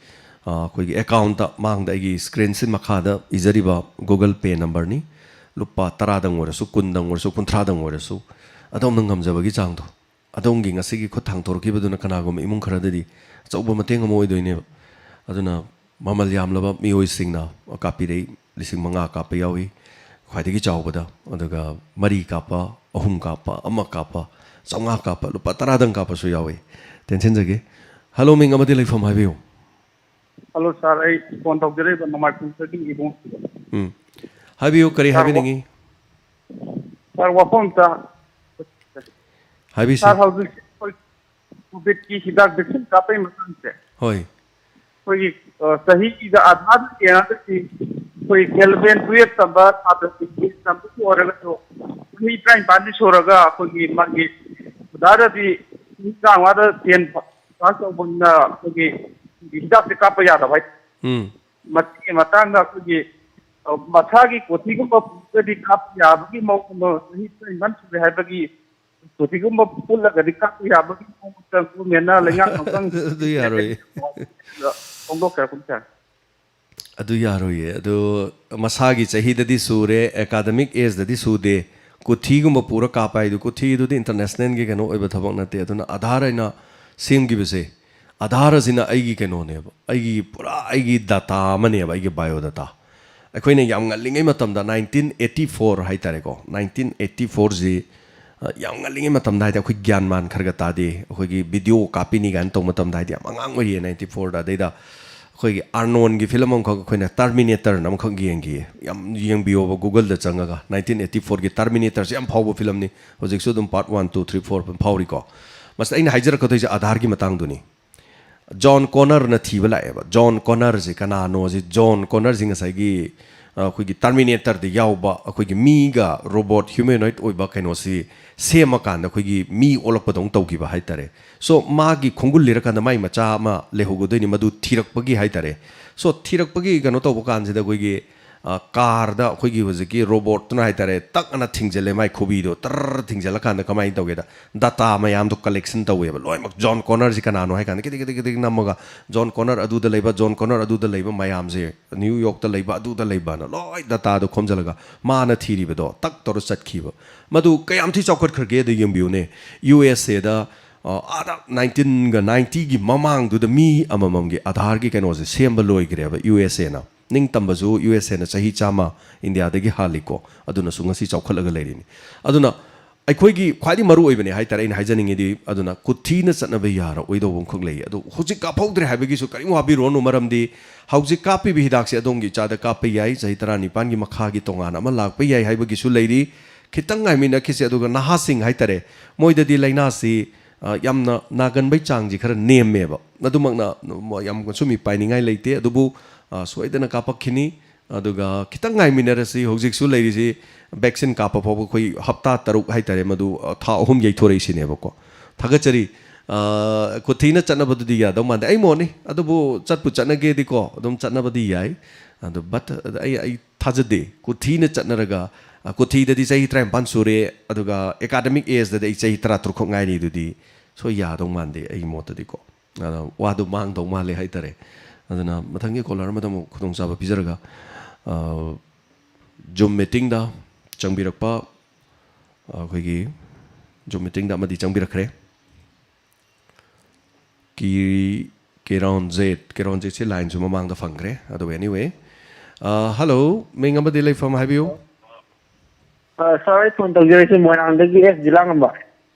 ꯑꯩꯈꯣꯏꯒꯤ ꯑꯦꯀꯥꯎꯟꯇ, ꯃꯥꯡꯗ ꯑꯩꯒꯤ ꯁ꯭ꯀ꯭ꯔꯤꯟꯁꯤ ꯃꯈꯥꯗ ꯏꯖꯔꯤꯕ ꯒꯨꯒꯜ ꯄꯦ ꯅꯝꯕꯔꯅꯤ꯫ ꯂꯨꯄꯥ ꯇꯔꯥꯗꯪ ꯑꯣꯏꯔꯁꯨ, ꯀꯨꯟꯗꯪ ꯑꯣꯏꯔꯁꯨ, ꯀꯨꯟꯊ꯭ꯔꯥꯗꯪ ꯑꯣꯏꯔꯁꯨ, ꯑꯗꯣꯝꯅ ꯉꯝꯖꯕꯒꯤ ꯆꯥꯡꯗꯣ, ꯑꯗꯣꯝꯒꯤ ꯉꯁꯤꯒꯤ ꯈꯨꯠ ꯊꯥꯡꯊꯣꯔꯛꯈꯤꯕꯗꯨꯅ ꯀꯅꯥꯒꯨꯝꯕ ꯏꯃꯨꯡ ꯈꯔꯗꯗꯤ ꯑꯆꯧꯕ ꯃꯇꯦꯡ ꯑꯃ ꯑꯣꯏꯗꯣꯏꯅꯦꯕ꯫ ꯑꯗꯨꯅ ꯃꯃꯜ ꯌꯥꯝꯂꯕ ꯃꯤꯑꯣꯏꯁꯤꯡꯅ ꯀꯥꯞꯄꯤꯔꯛꯏ꯫ ꯂꯤꯁꯤꯡ ꯃꯉꯥ ꯀꯥꯞꯄ ꯌꯥꯎꯏ, ꯈ꯭ꯋꯥꯏꯗꯒꯤ ꯆꯥꯎꯕꯗ, ꯑꯗꯨꯒ ꯃꯔꯤ ꯀꯥꯞꯄ, ꯑꯍꯨꯝ ꯀꯥꯞꯄ, ꯑꯃ ꯀꯥꯞꯄ, ꯆꯥꯝꯃꯉꯥ ꯀꯥꯞꯄ, ꯂꯨꯄꯥ ꯇꯔꯥꯗꯪ ꯀꯥꯞꯄꯁꯨ ꯌꯥꯎꯏ꯫ ꯇꯦꯟꯁꯤꯟꯖꯒꯦ꯫ ꯍꯜꯂꯣ, ꯃꯤꯡ ꯑꯃꯗꯤ ꯂꯩꯐꯝ ꯍꯥꯏꯕꯤꯌꯨ꯫ ꯍꯜꯂꯣ ꯁꯥꯔ, ꯑꯩ ꯐꯣꯟ ꯇꯧꯖꯔꯛꯏꯕ ꯅꯣꯡꯃꯥꯏꯈꯣꯡꯗꯒꯤ ꯏꯕꯨꯡ꯫ ꯎꯝ꯫ ꯍꯥꯏꯕꯤꯌꯨ, ꯀꯔꯤ ꯁꯥꯔ, ꯋꯥ-, ꯍꯥꯏꯕꯤꯅꯤꯡꯉꯤ? ꯁꯥꯔ, ꯋꯥꯐꯝ ꯑꯝꯇ꯫ ꯍꯥꯏꯕꯤꯁꯤ꯫ ꯁꯥꯔ, ꯍꯧꯖꯤꯛ ꯑꯩꯈꯣꯏ ꯀꯣꯚꯤꯗꯀꯤ ꯍꯤꯗꯥꯛ ꯚꯦꯛꯁꯤꯟ ꯀꯥꯞꯄꯒꯤ ꯃꯇꯥꯡꯁꯦ꯫ ꯍꯣꯏ꯫ ꯑꯩꯈꯣꯏꯒꯤ, ꯑ, ꯆꯍꯤꯒꯤꯗ ꯑꯙꯥꯔꯗ ꯌꯦꯡꯉꯒꯗꯤ ꯑꯩꯈꯣꯏ eleven twelve ꯇꯝꯕ ꯁꯥꯇ꯭ꯔꯁꯤꯡꯒꯤ ꯇꯝꯕꯕꯨ ꯑꯣꯏꯔꯒꯁꯨ ꯆꯍꯤ ꯇꯔꯥꯅꯤꯄꯥꯟꯗꯤ ꯁꯨꯔꯒ ꯑꯩꯈꯣꯏꯒꯤ ꯃꯥꯒꯤ ꯑꯙꯥꯔꯗꯗꯤ ꯆꯍꯤ ꯇꯔꯥꯃꯉꯥꯗ ten ꯄꯥꯁ ꯇꯧꯕꯅꯤꯅ ꯑꯩꯈꯣꯏꯒꯤ ꯍꯤꯗꯥꯛꯁꯦ ꯀꯥꯞꯄ ꯌꯥꯗꯕ ꯍꯥꯏ-, ꯎꯝ꯫ ꯃꯁꯤꯒꯤ ꯃꯇꯥꯡꯗ ꯑꯩꯈꯣꯏꯒꯤ, ꯑ, ꯃꯁꯥꯒꯤ ꯀꯣꯊꯤꯒꯨꯝꯕ ꯄꯨꯔꯒꯗꯤ ꯀꯥꯞꯄ ꯌꯥꯕꯒꯤ ꯃꯑꯣꯡꯗꯣ ꯆꯍꯤ ꯇꯔꯥꯅꯤꯄꯥꯟ ꯁꯨꯔꯦ ꯍꯥꯏꯕꯒꯤ ꯀꯣꯊꯤꯒꯨꯝꯕ ꯄꯨꯜꯂꯒꯗꯤ ꯀꯥꯞꯄ ꯌꯥꯕꯒꯤ ꯃꯑꯣꯡꯗ ꯒꯣꯔꯃꯦꯟꯅ ꯂꯩꯉꯥꯛ ꯉꯥꯛꯇꯪ ꯑꯗꯨ ꯌꯥꯔꯣꯏꯌꯦ꯫ ꯐꯣꯡꯗꯣꯛꯆꯔꯛꯄꯅꯤ ꯁꯥꯔ꯫ ꯑꯗꯨ ꯌꯥꯔꯣꯏꯌꯦ꯫ ꯑꯗꯨ ꯃꯁꯥꯒꯤ ꯆꯍꯤꯗꯗꯤ ꯁꯨꯔꯦ, ꯑꯦꯀꯥꯗꯃꯤꯛ ꯑꯦꯖꯇꯗꯤ ꯁꯨꯗꯦ꯫ ꯀꯨꯊꯤꯒꯨꯝꯕ ꯄꯨꯔ ꯀꯥꯞꯄ ꯍꯥꯏꯗꯨ, ꯀꯨꯊꯤꯗꯨꯗꯤ ꯏꯟꯇꯔꯅꯦꯁꯅꯦꯜꯒꯤ ꯀꯩꯅꯣ ꯑꯣꯏꯕ ꯊꯕꯛ ꯅꯠꯇꯦ꯫ ꯑꯗꯨꯅ ꯑꯥꯙꯥꯔ ꯍꯥꯏꯅ ꯁꯦꯝꯈꯤꯕꯁꯦ, ꯑꯥꯙꯥꯔ ꯑꯁꯤꯅ ꯑꯩꯒꯤ ꯀꯩꯅꯣꯅꯦꯕ, ꯑꯩꯒꯤ ꯄꯨꯔꯥ ꯑꯩꯒꯤ ꯗꯥꯇꯥ ꯑꯃꯅꯦꯕ, ꯑꯩꯒꯤ ꯕꯥꯏꯑꯣ ꯗꯥꯇꯥ꯫ ꯑꯩꯈꯣꯏꯅ ꯌꯥꯝ ꯉꯜꯂꯤꯉꯩ ꯃꯇꯝꯗ, nineteen eighty four ꯍꯥꯏ ꯇꯥꯔꯦꯀꯣ, nineteen eighty fourꯁꯤ, ꯑ, ꯌꯥꯝ ꯉꯜꯂꯤꯉꯩ ꯃꯇꯝꯗ ꯍꯥꯏꯗꯤ ꯑꯩꯈꯣꯏ ꯒ꯭ꯌꯥꯟ ꯃꯥꯟ ꯈꯔꯒ ꯇꯥꯗꯦ, ꯑꯩꯈꯣꯏꯒꯤ ꯚꯤꯗꯤꯑꯣ ꯀꯥꯞꯄꯤꯅꯤ ꯀꯥꯏꯅ ꯇꯧꯕ ꯃꯇꯝꯗ, ꯍꯥꯏꯗꯤ ꯌꯥꯝ ꯑꯉꯥꯡ ꯑꯣꯏꯔꯤꯌꯦ, ninety fourꯗ꯫ ꯑꯗꯩꯗ ꯑꯩꯈꯣꯏꯒꯤ ꯑꯥꯔꯅꯣꯟꯒꯤ ꯐꯤꯂꯝ ꯑꯃꯈꯛ, ꯑꯩꯈꯣꯏꯅ ꯇꯔꯃꯤꯅꯦꯇꯔꯅ ꯑꯃꯈꯛ ꯌꯦꯡꯈꯤꯌꯦ꯫ ꯌꯥꯝ ꯌꯦꯡꯕꯤꯌꯣꯕ ꯒꯨꯒꯜꯗ ꯆꯪꯉꯒ, nineteen eighty fourꯒꯤ ꯇꯔꯃꯤꯅꯦꯇꯔꯁꯦ ꯌꯥꯝ ꯐꯥꯎꯕ ꯐꯤꯂꯝꯅꯤ꯫ ꯍꯧꯖꯤꯛꯁꯨ ꯑꯗꯨꯝ part one, two, three, four ꯑꯗꯨꯝ ꯐꯥꯎꯔꯤꯀꯣ꯫ ꯃꯁꯤꯗ ꯑꯩꯅ ꯍꯥꯏꯖꯔꯛꯀꯗꯣꯏꯁꯦ ꯑꯥꯙꯥꯔꯒꯤ ꯃꯇꯥꯡꯗꯨꯅꯤ꯫ ꯖꯣꯟ ꯀꯣꯅꯔꯅ ꯊꯤꯕ ꯂꯥꯛꯑꯦꯕ꯫ ꯖꯣꯟ ꯀꯣꯅꯔꯁꯤ ꯀꯅꯥꯅꯣꯁꯤ? ꯖꯣꯟ ꯀꯣꯅꯔꯁꯤ ꯉꯁꯥꯏꯒꯤ, ꯑ, ꯑꯩꯈꯣꯏꯒꯤ ꯇꯔꯃꯤꯅꯦꯇꯔꯗ ꯌꯥꯎꯕ ꯑꯩꯈꯣꯏꯒꯤ ꯃꯤꯒ ꯔꯣꯕꯣꯠ, ꯍ꯭ꯌꯨꯃꯦꯅꯣꯏꯗ ꯑꯣꯏꯕ ꯀꯩꯅꯣꯁꯤ ꯁꯦꯝꯃꯀꯥꯟꯗ ꯑꯩꯈꯣꯏꯒꯤ ꯃꯤ ꯑꯣꯜꯂꯛꯄꯗꯧꯅ ꯇꯧꯈꯤꯕ ꯍꯥꯏ ꯇꯥꯔꯦ꯫ So, ꯃꯥꯒꯤ ꯈꯣꯡꯒꯨꯜ ꯂꯤꯔꯀꯥꯟꯗ ꯃꯥꯏ ꯃꯆꯥ ꯑꯃ ꯂꯩꯍꯧꯒꯗꯣꯏꯅꯤ, ꯃꯗꯨ ꯊꯤꯔꯛꯄꯒꯤ ꯍꯥꯏ ꯇꯥꯔꯦ꯫ So, ꯊꯤꯔꯛꯄꯒꯤ ꯀꯩꯅꯣ ꯇꯧꯕ ꯀꯥꯟꯁꯤꯗ ꯑꯩꯈꯣꯏꯒꯤ, ꯑ, ꯀꯥꯔꯗ ꯑꯩꯈꯣꯏꯒꯤ ꯍꯧꯖꯤꯛꯀꯤ ꯔꯣꯕꯣꯠꯇꯨꯅ ꯍꯥꯏꯇꯥꯔꯦ, ꯇꯛ ꯑꯅ ꯊꯤꯡꯖꯤꯜꯂꯦ, ꯃꯥꯏ ꯈꯨꯕꯤꯗꯣ ꯇꯔ ꯊꯤꯡꯖꯤꯜꯂꯀꯥꯟꯗ ꯀꯃꯥꯏꯅ ꯇꯧꯒꯦꯗ, ꯗꯇꯥ ꯃꯌꯥꯝꯗꯣ ꯀꯂꯦꯛꯁꯟ ꯇꯧꯋꯦꯕ ꯂꯣꯏꯅꯃꯛ꯫ ꯖꯣꯟ ꯀꯣꯅꯔꯁꯤ ꯀꯅꯥꯅꯣ ꯍꯥꯏ ꯀꯥꯟꯗ ꯈꯤꯇꯪ ꯈꯤꯇꯪ ꯈꯤꯇꯪ ꯅꯝꯃꯒ, ꯖꯣꯟ ꯀꯣꯅꯔ ꯑꯗꯨꯗ ꯂꯩꯕ, ꯖꯣꯟ ꯀꯣꯅꯔ ꯑꯗꯨꯗ ꯂꯩꯕ ꯃꯌꯥꯝꯁꯦ, ꯅ꯭ꯌꯨ ꯌꯣꯔꯛꯇ ꯂꯩꯕ, ꯑꯗꯨꯗ ꯂꯩꯕꯅ ꯂꯣꯏ ꯗꯇꯥꯗꯣ ꯈꯣꯝꯖꯤꯜꯂꯒ ꯃꯥꯅ ꯊꯤꯔꯤꯕꯗꯣ ꯇꯛ ꯇꯧꯔ ꯆꯠꯈꯤꯕ꯫ ꯃꯗꯨ ꯀꯌꯥꯝ ꯊꯤ ꯆꯥꯎꯈꯠꯈ꯭ꯔꯒꯦꯗ ꯌꯦꯡꯕꯤꯌꯨꯅꯦ꯫ ꯌꯨ ꯑꯦꯁ ꯑꯦꯗ, ꯑ, ꯑꯥꯗ ꯅꯥꯏꯟꯇꯤꯟꯒ ꯅꯥꯏꯟꯇꯤꯒꯤ ꯃꯃꯥꯡꯗꯨꯗ ꯃꯤ ꯑꯃꯃꯝꯒꯤ ꯑꯥꯙꯥꯔꯒꯤ ꯀꯩꯅꯣꯁꯦ ꯁꯦꯝꯕ ꯂꯣꯏꯈ꯭ꯔꯦꯕ ꯌꯨ ꯑꯦꯁ ꯑꯦꯅ꯫ ꯅꯤꯡꯇꯝꯕꯁꯨ ꯌꯨ ꯑꯦꯁ ꯑꯦꯅ ꯆꯍꯤ ꯆꯥꯝꯃ ꯏꯟꯗꯤꯌꯥꯗꯒꯤ ꯍꯥꯜꯂꯤꯀꯣ꯫ ꯑꯗꯨꯅꯁꯨ ꯉꯁꯤ ꯆꯥꯎꯈꯠꯂꯒ ꯂꯩꯔꯤꯅꯤ꯫ ꯑꯗꯨꯅ ꯑꯩꯈꯣꯏꯒꯤ ꯈ꯭ꯋꯥꯏꯗꯒꯤ ꯃꯔꯨ ꯑꯣꯏꯕꯅꯦ ꯍꯥꯏꯇꯥꯔꯦ ꯑꯩꯅ ꯍꯥꯏꯖꯅꯤꯡꯉꯤꯗꯤ, ꯑꯗꯨꯅ ꯀꯨꯊꯤꯅ ꯆꯠꯅꯕ ꯌꯥꯔꯛꯑꯣꯏꯗꯧꯕ ꯑꯃꯈꯛ ꯂꯩ꯫ ꯑꯗꯨ ꯍꯧꯖꯤꯛ ꯀꯥꯞꯍꯧꯗ꯭ꯔꯦ ꯍꯥꯏꯕꯒꯤꯁꯨ ꯀꯔꯤꯝ ꯋꯥꯕꯤꯔꯨꯔꯅꯨ, ꯃꯔꯝꯗꯤ ꯍꯧꯖꯤꯛ ꯀꯥꯞꯄꯤꯕ ꯍꯤꯗꯥꯛꯁꯦ ꯑꯗꯣꯝꯒꯤ ꯏꯆꯥꯗ ꯀꯥꯞꯄ ꯌꯥꯏ, ꯆꯍꯤ ꯇꯔꯥꯅꯤꯄꯥꯟꯒꯤ ꯃꯈꯥꯒꯤ ꯇꯣꯉꯥꯟꯅ ꯑꯃ ꯂꯥꯛꯄ ꯌꯥꯏ ꯍꯥꯏꯕꯒꯤꯁꯨ ꯂꯩꯔꯤ꯫ ꯈꯤꯇꯪ ꯉꯥꯏꯃꯤꯟꯅꯈꯤꯁꯦ꯫ ꯑꯗꯨꯒ ꯅꯍꯥꯁꯤꯡ ꯍꯥꯏꯇꯥꯔꯦ, ꯃꯣꯏꯗꯗꯤ ꯂꯥꯏꯅꯥꯁꯤ, ꯑ, ꯌꯥꯝꯅ ꯅꯥꯒꯟꯕꯩ ꯆꯥꯡꯁꯤ ꯈꯔ ꯅꯦꯝꯃꯦꯕ꯫ ꯑꯗꯨꯃꯛꯅ ꯌꯥꯝ ꯀꯩꯁꯨ ꯃꯤꯄꯥꯏꯅꯤꯡꯉꯥꯏ ꯂꯩꯇꯦ, ꯑꯗꯨꯕꯨ, ꯑ, ꯁꯣꯏꯗꯅ ꯀꯥꯞꯄꯛꯈꯤꯅꯤ꯫ ꯑꯗꯨꯒ ꯈꯤꯇꯪ ꯉꯥꯏꯃꯤꯟꯅꯔꯁꯤ꯫ ꯍꯧꯖꯤꯛꯁꯨ ꯂꯩꯔꯤꯁꯤ vaccine ꯀꯥꯞꯄ ꯐꯥꯎꯕ ꯑꯩꯈꯣꯏ ꯍꯞꯇꯥ ꯇꯔꯨꯛ ꯍꯥꯏꯇꯥꯔꯦ, ꯃꯗꯨ, ꯑ, ꯊꯥ ꯑꯍꯨꯝ ꯌꯩꯊꯣꯔꯛꯏꯁꯤꯅꯦꯕꯀꯣ꯫ ꯊꯥꯒꯠꯆꯔꯤ꯫ ꯑ, ꯀꯨꯊꯤꯅ ꯆꯠꯅꯕꯗꯨꯗꯤ ꯌꯥꯗꯧ ꯃꯥꯟꯗꯦ꯫ ꯑꯩ ꯃꯣꯠꯅꯤ, ꯑꯗꯨꯕꯨ ꯆꯠꯄꯨ ꯆꯠꯅꯒꯦꯗꯤ ꯀꯣ, ꯑꯗꯨꯝ ꯆꯠꯅꯕꯗꯤ ꯌꯥꯏ꯫ ꯑꯗꯨ but ꯑꯩ, ꯑꯩ ꯊꯥꯖꯗꯦ꯫ ꯀꯨꯊꯤꯅ ꯆꯠꯅꯔꯒ, ꯑ, ꯀꯨꯊꯤꯗꯗꯤ ꯆꯍꯤ ꯇꯔꯥꯅꯤꯄꯥꯟ ꯁꯨꯔꯦ, ꯑꯗꯨꯒ academic age ꯗꯗꯤ ꯑꯩ ꯆꯍꯤ ꯇꯔꯥꯇꯔꯨꯛ ꯈꯛ ꯉꯥꯏꯔꯤ꯫ ꯑꯗꯨꯗꯤ ꯁꯣꯏ ꯌꯥꯗꯧ ꯃꯥꯟꯗꯦ ꯑꯩꯒꯤ ꯃꯣꯠꯇꯗꯤꯀꯣ꯫ ꯑꯗꯣ ꯋꯥꯗꯣ ꯃꯥꯡꯗꯧ ꯃꯥꯜꯂꯦ ꯍꯥꯏꯇꯥꯔꯦ꯫ ꯑꯗꯨꯅ ꯃꯊꯪꯒꯤ caller ꯑꯃꯗ ꯑꯃꯨꯛ ꯈꯨꯗꯣꯡꯆꯥꯕ ꯄꯤꯖꯔꯒ, ꯑ, Zoom meeting ꯗ ꯆꯪꯕꯤꯔꯛꯄ, ꯑ, ꯑꯩꯈꯣꯏꯒꯤ Zoom meeting ꯗ ꯑꯃꯗꯤ ꯆꯪꯕꯤꯔꯛꯈ꯭ꯔꯦ꯫ ꯀꯤ-, ꯀꯦꯔꯣꯟꯖꯦꯠ, ꯀꯦꯔꯣꯟꯖꯦꯠꯁꯦ line ꯁꯨ ꯃꯃꯥꯡꯗ ꯐꯪꯈ꯭ꯔꯦ꯫ ꯑꯗꯨꯕꯨ anyway, ꯑ, hello, ꯃꯤꯡ ꯑꯃꯗꯤ ꯂꯩꯐꯝ ꯍꯥꯏꯕꯤꯌꯨ꯫ ꯑ, sir, ꯑꯩ phone ꯇꯧꯖꯔꯛꯏꯁꯦ ꯃꯣꯏꯔꯥꯡꯗꯒꯤ ꯑꯦꯁ ꯖꯤꯂꯥꯉꯝꯕ꯫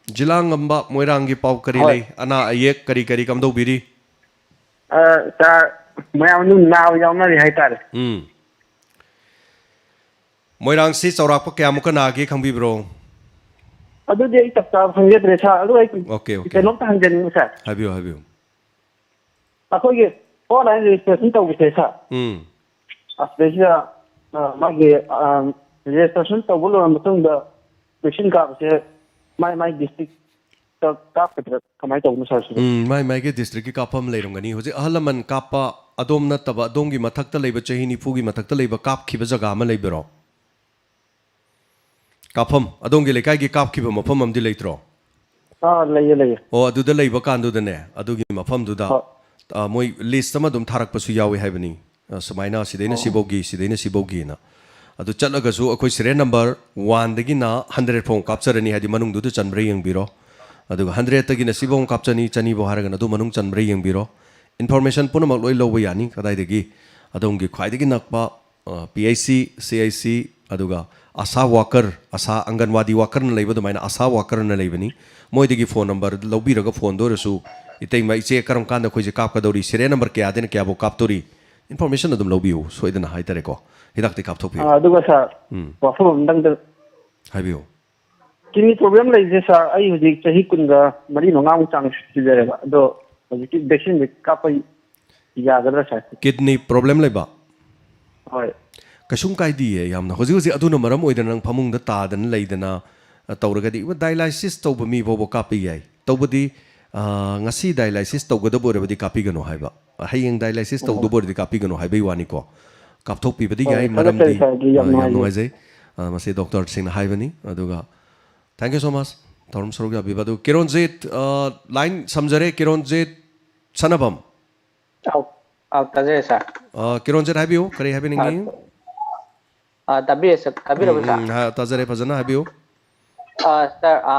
ꯖꯤꯂꯥꯉꯝꯕ, ꯃꯣꯏꯔꯥꯡꯒꯤ ꯄꯥꯎ ꯀꯔꯤ ꯍꯣꯏ꯫ ꯂꯩ? ꯑꯅꯥ ꯑꯌꯦꯛ ꯀꯔꯤ ꯀꯔꯤ ꯀꯝꯗꯧꯕꯤꯔꯤ? ꯑ, sir, ꯃꯌꯥꯝ ꯑꯗꯨꯝ ꯅꯥꯕ ꯌꯥꯎꯅꯔꯤ ꯍꯥꯏꯇꯥꯔꯦ꯫ ꯎꯝ꯫ ꯃꯣꯏꯔꯥꯡꯁꯤ ꯆꯥꯎꯔꯥꯛꯄ ꯀꯌꯥꯃꯨꯛꯀ ꯅꯥꯒꯦ ꯈꯪꯕꯤꯕ꯭ꯔꯣ? ꯑꯗꯨꯗꯤ ꯑꯩ ꯆꯞ ꯆꯥꯕ ꯈꯪꯖꯗ꯭ꯔꯦ, sir꯫ ꯑꯗꯨ ꯑꯩ Okay, okay. ꯀꯩꯅꯣꯝꯇ ꯍꯪꯖꯅꯤꯡꯕ, sir꯫ ꯍꯥꯏꯕꯤꯌꯨ, ꯍꯥꯏꯕꯤꯌꯨ꯫ ꯑꯩꯈꯣꯏꯒꯤ online registration ꯇꯧꯕꯁꯦ, sir꯫ ꯎꯝ꯫ ꯑꯁꯤꯗꯩꯁꯤꯗ, ꯑ, ꯃꯥꯒꯤ, ꯑ, registration ꯇꯧꯕ ꯂꯣꯏꯔ ꯃꯇꯨꯡꯗ vaccine ꯀꯥꯞꯄꯁꯦ ꯃꯥꯏ ꯃꯥꯏ district ꯀꯥꯞꯀꯗ꯭ꯔꯥ? ꯀꯃꯥꯏꯅ ꯇꯧꯕꯅꯣ ꯁꯥꯔ ꯁꯤꯕꯣ? ꯎꯝ, ꯃꯥꯏ ꯃꯥꯏꯒꯤ ꯗꯤꯁꯇ꯭ꯔꯤꯛꯀꯤ ꯀꯥꯞꯐꯝ ꯂꯩꯔꯝꯒꯅꯤ꯫ ꯍꯧꯖꯤꯛ ꯑꯍꯜ ꯂꯃꯟ ꯀꯥꯞꯄ ꯑꯗꯣꯝ ꯅꯠꯇꯕ, ꯑꯗꯣꯝꯒꯤ ꯃꯊꯛꯇ ꯂꯩꯕ, ꯆꯍꯤ ꯅꯤꯐꯨꯒꯤ ꯃꯊꯛꯇ ꯂꯩꯕ ꯀꯥꯞꯈꯤꯕ ꯖꯒꯥ ꯑꯃ ꯂꯩꯕꯔꯣ? ꯀꯥꯞꯐꯝ, ꯑꯗꯣꯝꯒꯤ ꯂꯩꯀꯥꯏꯒꯤ ꯀꯥꯞꯈꯤꯕ ꯃꯐꯝ ꯑꯃꯗꯤ ꯂꯩꯇ꯭ꯔꯣ? ꯑꯥ, ꯂꯩꯌꯦ, ꯂꯩꯌꯦ꯫ ꯑꯣ, ꯑꯗꯨꯗ ꯂꯩꯕ ꯀꯥꯟꯗꯨꯗꯅꯦ, ꯑꯗꯨꯒꯤ ꯃꯐꯝꯗꯨꯗ, ꯍꯣꯏ꯫ ꯑ, ꯃꯣꯏ ꯂꯤꯁ ꯑꯃ ꯑꯗꯨꯝ ꯊꯥꯔꯛꯄꯁꯨ ꯌꯥꯎꯏ ꯍꯥꯏꯕꯅꯤ꯫ ꯑ, ꯁꯨꯃꯥꯏꯅ ꯁꯤꯗꯩꯅ ꯑꯣ꯫ ꯁꯤꯐꯧꯒꯤ, ꯁꯤꯗꯩꯅ ꯁꯤꯐꯧꯒꯤꯅ꯫ ꯑꯗꯨ ꯆꯠꯂꯒꯁꯨ ꯑꯩꯈꯣꯏ ꯁꯤꯔꯤꯌꯦꯜ ꯅꯝꯕꯔ ꯋꯥꯟꯗꯒꯤꯅ ꯍꯟꯗ꯭ꯔꯦꯠ ꯐꯥꯎ ꯀꯥꯞꯆꯔꯅꯤ, ꯍꯥꯏꯗꯤ ꯃꯅꯨꯡꯗꯨꯗ ꯆꯟꯕ꯭ꯔꯥ ꯌꯦꯡꯕꯤꯔꯣ꯫ ꯑꯗꯨꯒ ꯍꯟꯗ꯭ꯔꯦꯠꯇꯒꯤꯅ ꯁꯤꯐꯧ ꯀꯥꯞꯆꯅꯤ, ꯆꯅꯤꯐꯧ ꯍꯥꯏꯔꯒꯅ ꯑꯗꯨ ꯃꯅꯨꯡ ꯆꯟꯕ꯭ꯔꯥ ꯌꯦꯡꯕꯤꯔꯣ꯫ ꯏꯟꯐꯣꯔꯃꯦꯁꯟ ꯄꯨꯝꯅꯃꯛ ꯂꯣꯏ ꯂꯧꯕ ꯌꯥꯅꯤ꯫ ꯀꯗꯥꯏꯗꯒꯤ? ꯑꯗꯣꯝꯒꯤ ꯈ꯭ꯋꯥꯏꯗꯒꯤ ꯅꯛꯄ, ꯑ, P H C, C I C, ꯑꯗꯨꯒ ꯑꯁꯥ ꯋꯥꯀꯔ, ꯑꯁꯥ ꯑꯪꯒꯟꯋꯥꯗꯤ ꯋꯥꯀꯔꯅ ꯂꯩꯕ ꯑꯗꯨꯃꯥꯏꯅ ꯑꯁꯥ ꯋꯥꯀꯔꯅ ꯂꯩꯕꯅꯤ꯫ ꯃꯣꯏꯗꯒꯤ ꯐꯣꯟ ꯅꯝꯕꯔ ꯂꯧꯕꯤꯔꯒ ꯐꯣꯟꯗ ꯑꯣꯏꯔꯁꯨ, "ꯏꯇꯩꯃ, ꯏꯆꯦ ꯀꯔꯝ ꯀꯥꯟꯗ ꯑꯩꯈꯣꯏꯁꯦ ꯀꯥꯞꯀꯗꯧꯔꯤ? ꯁꯤꯔꯤꯌꯦꯜ ꯅꯝꯕꯔ ꯀꯌꯥꯗꯩꯅ ꯀꯌꯥꯐꯧ ꯀꯥꯞꯇꯧꯔꯤ?" ꯏꯟꯐꯣꯔꯃꯦꯁꯟ ꯑꯗꯨꯝ ꯂꯧꯕꯤꯌꯨ, ꯁꯣꯏꯗꯅ ꯍꯥꯏꯇꯥꯔꯦꯀꯣ꯫ ꯍꯤꯗꯥꯛꯇꯤ ꯀꯥꯞꯊꯣꯛꯄꯤꯌꯨ꯫ ꯑꯥ, ꯑꯗꯨꯒ ꯁꯥꯔ, ꯎꯝ꯫ ꯋꯥꯐꯝ ꯑꯝꯇꯪꯗ, ꯍꯥꯏꯕꯤꯌꯨ꯫ ꯀꯤꯗꯅꯤ ꯄ꯭ꯔꯣꯕ꯭ꯂꯦꯝ ꯂꯩꯔꯤꯁꯦ ꯁꯥꯔ, ꯑꯩ ꯍꯧꯖꯤꯛ ꯆꯍꯤ ꯀꯨꯟꯒ ꯃꯔꯤ ꯃꯉꯥꯃꯨꯛ ꯆꯥꯡ ꯁꯨꯖꯔꯦꯕ, ꯑꯗꯣ ꯍꯧꯖꯤꯛꯀꯤ ꯚꯦꯛꯁꯤꯟꯁꯦ ꯀꯥꯞꯄ ꯌꯥꯒꯗ꯭ꯔꯥ ꯁꯥꯔ? ꯀꯤꯗꯅꯤ ꯄ꯭ꯔꯣꯕ꯭ꯂꯦꯝ ꯂꯩꯕ? ꯍꯣꯏ꯫ ꯀꯩꯁꯨꯝ ꯀꯥꯏꯗꯤꯌꯦ ꯌꯥꯝꯅ꯫ ꯍꯧꯖꯤꯛ ꯍꯧꯖꯤꯛ ꯑꯗꯨꯅ ꯃꯔꯝ ꯑꯣꯏꯗꯅ ꯅꯪ ꯐꯃꯨꯡꯗ ꯇꯥꯗꯅ ꯂꯩꯗꯅ, ꯑ, ꯇꯧꯔꯒꯗꯤ, ꯏꯕꯟ ꯗꯥꯏꯂꯥꯏꯁꯤꯁ ꯇꯧꯕ ꯃꯤ ꯐꯥꯎꯕ ꯀꯥꯞꯄ ꯌꯥꯏ꯫ ꯇꯧꯕꯗꯤ, ꯑ, ꯉꯁꯤ ꯗꯥꯏꯂꯥꯏꯁꯤꯁ ꯇꯧꯒꯗꯕ ꯑꯣꯏꯔꯕꯗꯤ ꯀꯥꯞꯄꯤꯒꯅꯨ ꯍꯥꯏꯕ꯫ ꯍꯌꯦꯡ ꯗꯥꯏꯂꯥꯏꯁꯤꯁ ꯑꯣ꯫ ꯇꯧꯗꯕ ꯑꯣꯏꯔꯗꯤ ꯀꯥꯞꯄꯤꯒꯅꯨ ꯍꯥꯏꯕꯒꯤ ꯋꯥꯅꯤꯀꯣ꯫ ꯀꯥꯞꯊꯣꯛꯄꯤꯕꯗꯤ ꯍꯣꯏ, ꯌꯥꯏ, ꯊꯥꯒꯠꯆꯔꯤ ꯃꯔꯝꯗꯤ, ꯁꯥꯔ, ꯑꯗꯨꯗꯤ ꯌꯥꯝ ꯑ, ꯌꯥꯝ ꯅꯨꯡꯉꯥꯏꯖꯩ꯫ ꯅꯨꯡꯉꯥꯏꯖꯩ꯫ ꯑ, ꯃꯁꯤ ꯗꯣꯛꯇꯔꯁꯤꯡꯅ ꯍꯥꯏꯕꯅꯤ꯫ ꯑꯗꯨꯒ thank you so much, ꯊꯧꯔꯝ ꯁꯔꯨꯛ ꯌꯥꯕꯤꯕ꯫ ꯑꯗꯨ ꯀꯤꯔꯣꯟꯖꯤꯠ, ꯑ, ꯂꯥꯏꯟ ꯁꯝꯖꯔꯦ, ꯀꯤꯔꯣꯟꯖꯤꯠ ꯁꯅꯥꯕꯝ꯫ ꯑꯧ, ꯑꯧ, ꯇꯥꯖꯔꯦ ꯁꯥꯔ꯫ ꯑ, ꯀꯤꯔꯣꯟꯖꯤꯠ ꯍꯥꯏꯕꯤꯌꯨ, ꯀꯔꯤ ꯍꯥꯏꯕꯤꯅꯤꯡꯉꯤ? ꯑ, ꯑ, ꯇꯥꯕꯤꯔꯦ ꯁꯥꯔ, ꯇꯥꯕꯤꯔꯕ ꯎꯝ, ꯁꯥꯔ? ꯎꯝ, ꯍꯥ, ꯇꯥꯖꯔꯦ, ꯐꯖꯅ ꯍꯥꯏꯕꯤꯌꯨ꯫ ꯑ, ꯁꯥꯔ, ꯑ,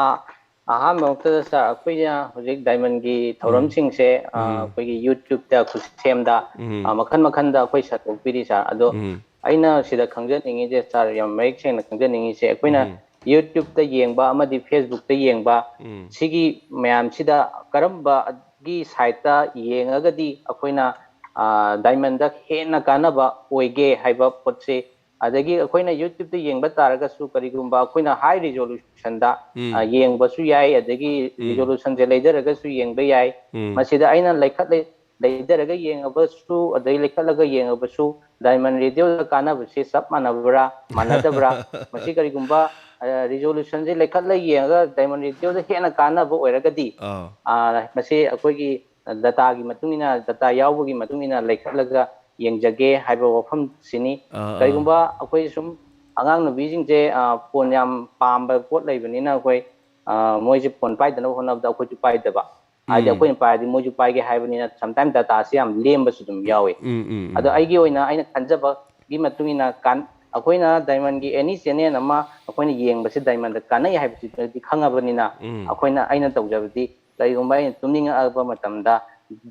ꯑꯍꯥꯟꯕ ꯃꯛꯇꯗ ꯁꯥꯔ, ꯑꯩꯈꯣꯏꯅ ꯍꯧꯖꯤꯛ ꯗꯥꯏꯃꯟꯒꯤ ꯊꯧꯔꯝꯁꯤꯡꯁꯦ, ꯑ, ꯎꯝ꯫ ꯑꯩꯈꯣꯏꯒꯤ YouTubeꯇ ꯈꯨꯠꯁꯦꯝꯗ, ꯎꯝ꯫ ꯑ, ꯃꯈꯜ ꯃꯈꯜꯗ ꯑꯩꯈꯣꯏ ꯁꯟꯗꯣꯛꯄꯤꯔꯤ ꯁꯥꯔ꯫ ꯑꯗꯣ ꯎꯝ꯫ ꯑꯩꯅ ꯁꯤꯗ ꯈꯪꯖꯅꯤꯡꯉꯤꯁꯦ ꯁꯥꯔ, ꯌꯥꯝ ꯃꯌꯦꯛ ꯁꯦꯡꯅ ꯈꯪꯖꯅꯤꯡꯉꯤꯁꯦ, ꯑꯩꯈꯣꯏꯅ ꯎꯝ꯫ YouTubeꯇ ꯌꯦꯡꯕ ꯑꯃꯗꯤ Facebookꯇ ꯌꯦꯡꯕ, ꯎꯝ꯫ ꯁꯤꯒꯤ ꯃꯌꯥꯝꯁꯤꯗ ꯀꯔꯝꯕꯒꯤ siteꯇ ꯌꯦꯡꯉꯒꯗꯤ ꯑꯩꯈꯣꯏꯅ, ꯑ, ꯗꯥꯏꯃꯟꯗ ꯍꯦꯟꯅ ꯀꯥꯟꯅꯕ ꯑꯣꯏꯒꯦ ꯍꯥꯏꯕ ꯄꯣꯠꯁꯦ, ꯑꯗꯒꯤ ꯑꯩꯈꯣꯏꯅ YouTubeꯇ ꯌꯦꯡꯕ ꯇꯥꯔꯒꯁꯨ, ꯀꯔꯤꯒꯨꯝꯕ ꯑꯩꯈꯣꯏꯅ high resolutionꯗ, ꯎꯝ꯫ ꯑ, ꯌꯦꯡꯕꯁꯨ ꯌꯥꯏ, ꯑꯗꯒꯤ ꯎꯝ꯫ Resolutionꯁꯦ ꯂꯩꯊꯔꯒꯁꯨ ꯌꯦꯡꯕ ꯌꯥꯏ꯫ ꯎꯝ꯫ ꯃꯁꯤꯗ ꯑꯩꯅ ꯂꯩꯈꯠꯂꯦ, ꯂꯩꯊꯔꯒ ꯌꯦꯡꯉꯕꯁꯨ, ꯑꯗꯩ ꯂꯩꯈꯠꯂꯒ ꯌꯦꯡꯉꯕꯁꯨ, Diamond Radioꯗ ꯀꯥꯟꯅꯕꯁꯦ ꯆꯞ ꯃꯥꯟꯅꯕ꯭ꯔꯥ, ꯃꯥꯟꯅꯗꯕ꯭ꯔꯥ? ꯃꯁꯤ ꯀꯔꯤꯒꯨꯝꯕ, ꯔꯤꯖꯣꯂꯨꯁꯟꯁꯦ ꯂꯩꯈꯠꯂ ꯌꯦꯡꯉꯒ ꯗꯥꯏꯃꯟ ꯔꯦꯗꯤꯑꯣꯗ ꯍꯦꯟꯅ ꯀꯥꯟꯅꯕ ꯑꯣꯏꯔꯒꯗꯤ, ꯑꯥ ꯑ, ꯃꯁꯤ ꯑꯩꯈꯣꯏꯒꯤ ꯗꯇꯥꯒꯤ ꯃꯇꯨꯡ ꯏꯟꯅ, ꯗꯇꯥ ꯌꯥꯎꯕꯒꯤ ꯃꯇꯨꯡ ꯏꯟꯅ ꯂꯩꯈꯠꯂꯒ ꯌꯦꯡꯖꯒꯦ ꯍꯥꯏꯕ ꯋꯥꯐꯝꯁꯤꯅꯤ꯫ ꯑꯥ, ꯑꯥ꯫ ꯀꯔꯤꯒꯨꯝꯕ ꯑꯩꯈꯣꯏ ꯁꯨꯝ ꯑꯉꯥꯡ ꯅꯨꯕꯤꯁꯤꯡꯁꯦ, ꯑ, ꯐꯣꯟ ꯌꯥꯝ ꯄꯥꯝꯕ ꯄꯣꯠ ꯂꯩꯕꯅꯤꯅ, ꯑꯩꯈꯣꯏ, ꯑ, ꯃꯣꯏꯁꯦ ꯐꯣꯟ ꯄꯥꯏꯗꯅꯕ ꯍꯣꯠꯅꯕꯗ ꯑꯩꯈꯣꯏꯁꯨ ꯄꯥꯏꯗꯕ꯫ ꯍꯥꯏꯗꯤ ꯎꯝ꯫ ꯑꯩꯈꯣꯏꯅ ꯄꯥꯏꯔꯗꯤ ꯃꯣꯏꯁꯨ ꯄꯥꯏꯒꯦ ꯍꯥꯏꯕꯅꯤꯅ, ꯁꯝꯇꯥꯏꯝ ꯗꯇꯥꯁꯤ ꯌꯥꯝ ꯂꯦꯝꯕꯁꯨ ꯑꯗꯨꯝ ꯌꯥꯎꯋꯤ꯫ ꯎꯝ, ꯎꯝ, ꯎꯝ꯫ ꯑꯗꯣ ꯑꯩꯒꯤ ꯑꯣꯏꯅ ꯑꯩꯅ ꯈꯟꯖꯕꯒꯤ ꯃꯇꯨꯡ ꯏꯟꯅ ꯀꯥꯟ-, ꯑꯩꯈꯣꯏꯅ ꯗꯥꯏꯃꯟꯒꯤ ꯑꯦꯅꯤ ꯆꯦꯅꯦꯜ ꯑꯃ ꯑꯩꯈꯣꯏꯅ ꯌꯦꯡꯕꯁꯦ ꯗꯥꯏꯃꯟꯗ ꯀꯥꯟꯅꯩ ꯍꯥꯏꯕꯁꯤꯗꯤ ꯈꯪꯉꯕꯅꯤꯅ, ꯎꯝ꯫ ꯑꯩꯈꯣꯏꯅ, ꯑꯩꯅ ꯇꯧꯖꯕꯗꯤ, ꯀꯔꯤꯒꯨꯝꯕ ꯑꯩꯅ ꯇꯨꯝꯅꯤꯡꯉꯛꯑꯕ ꯃꯇꯝꯗ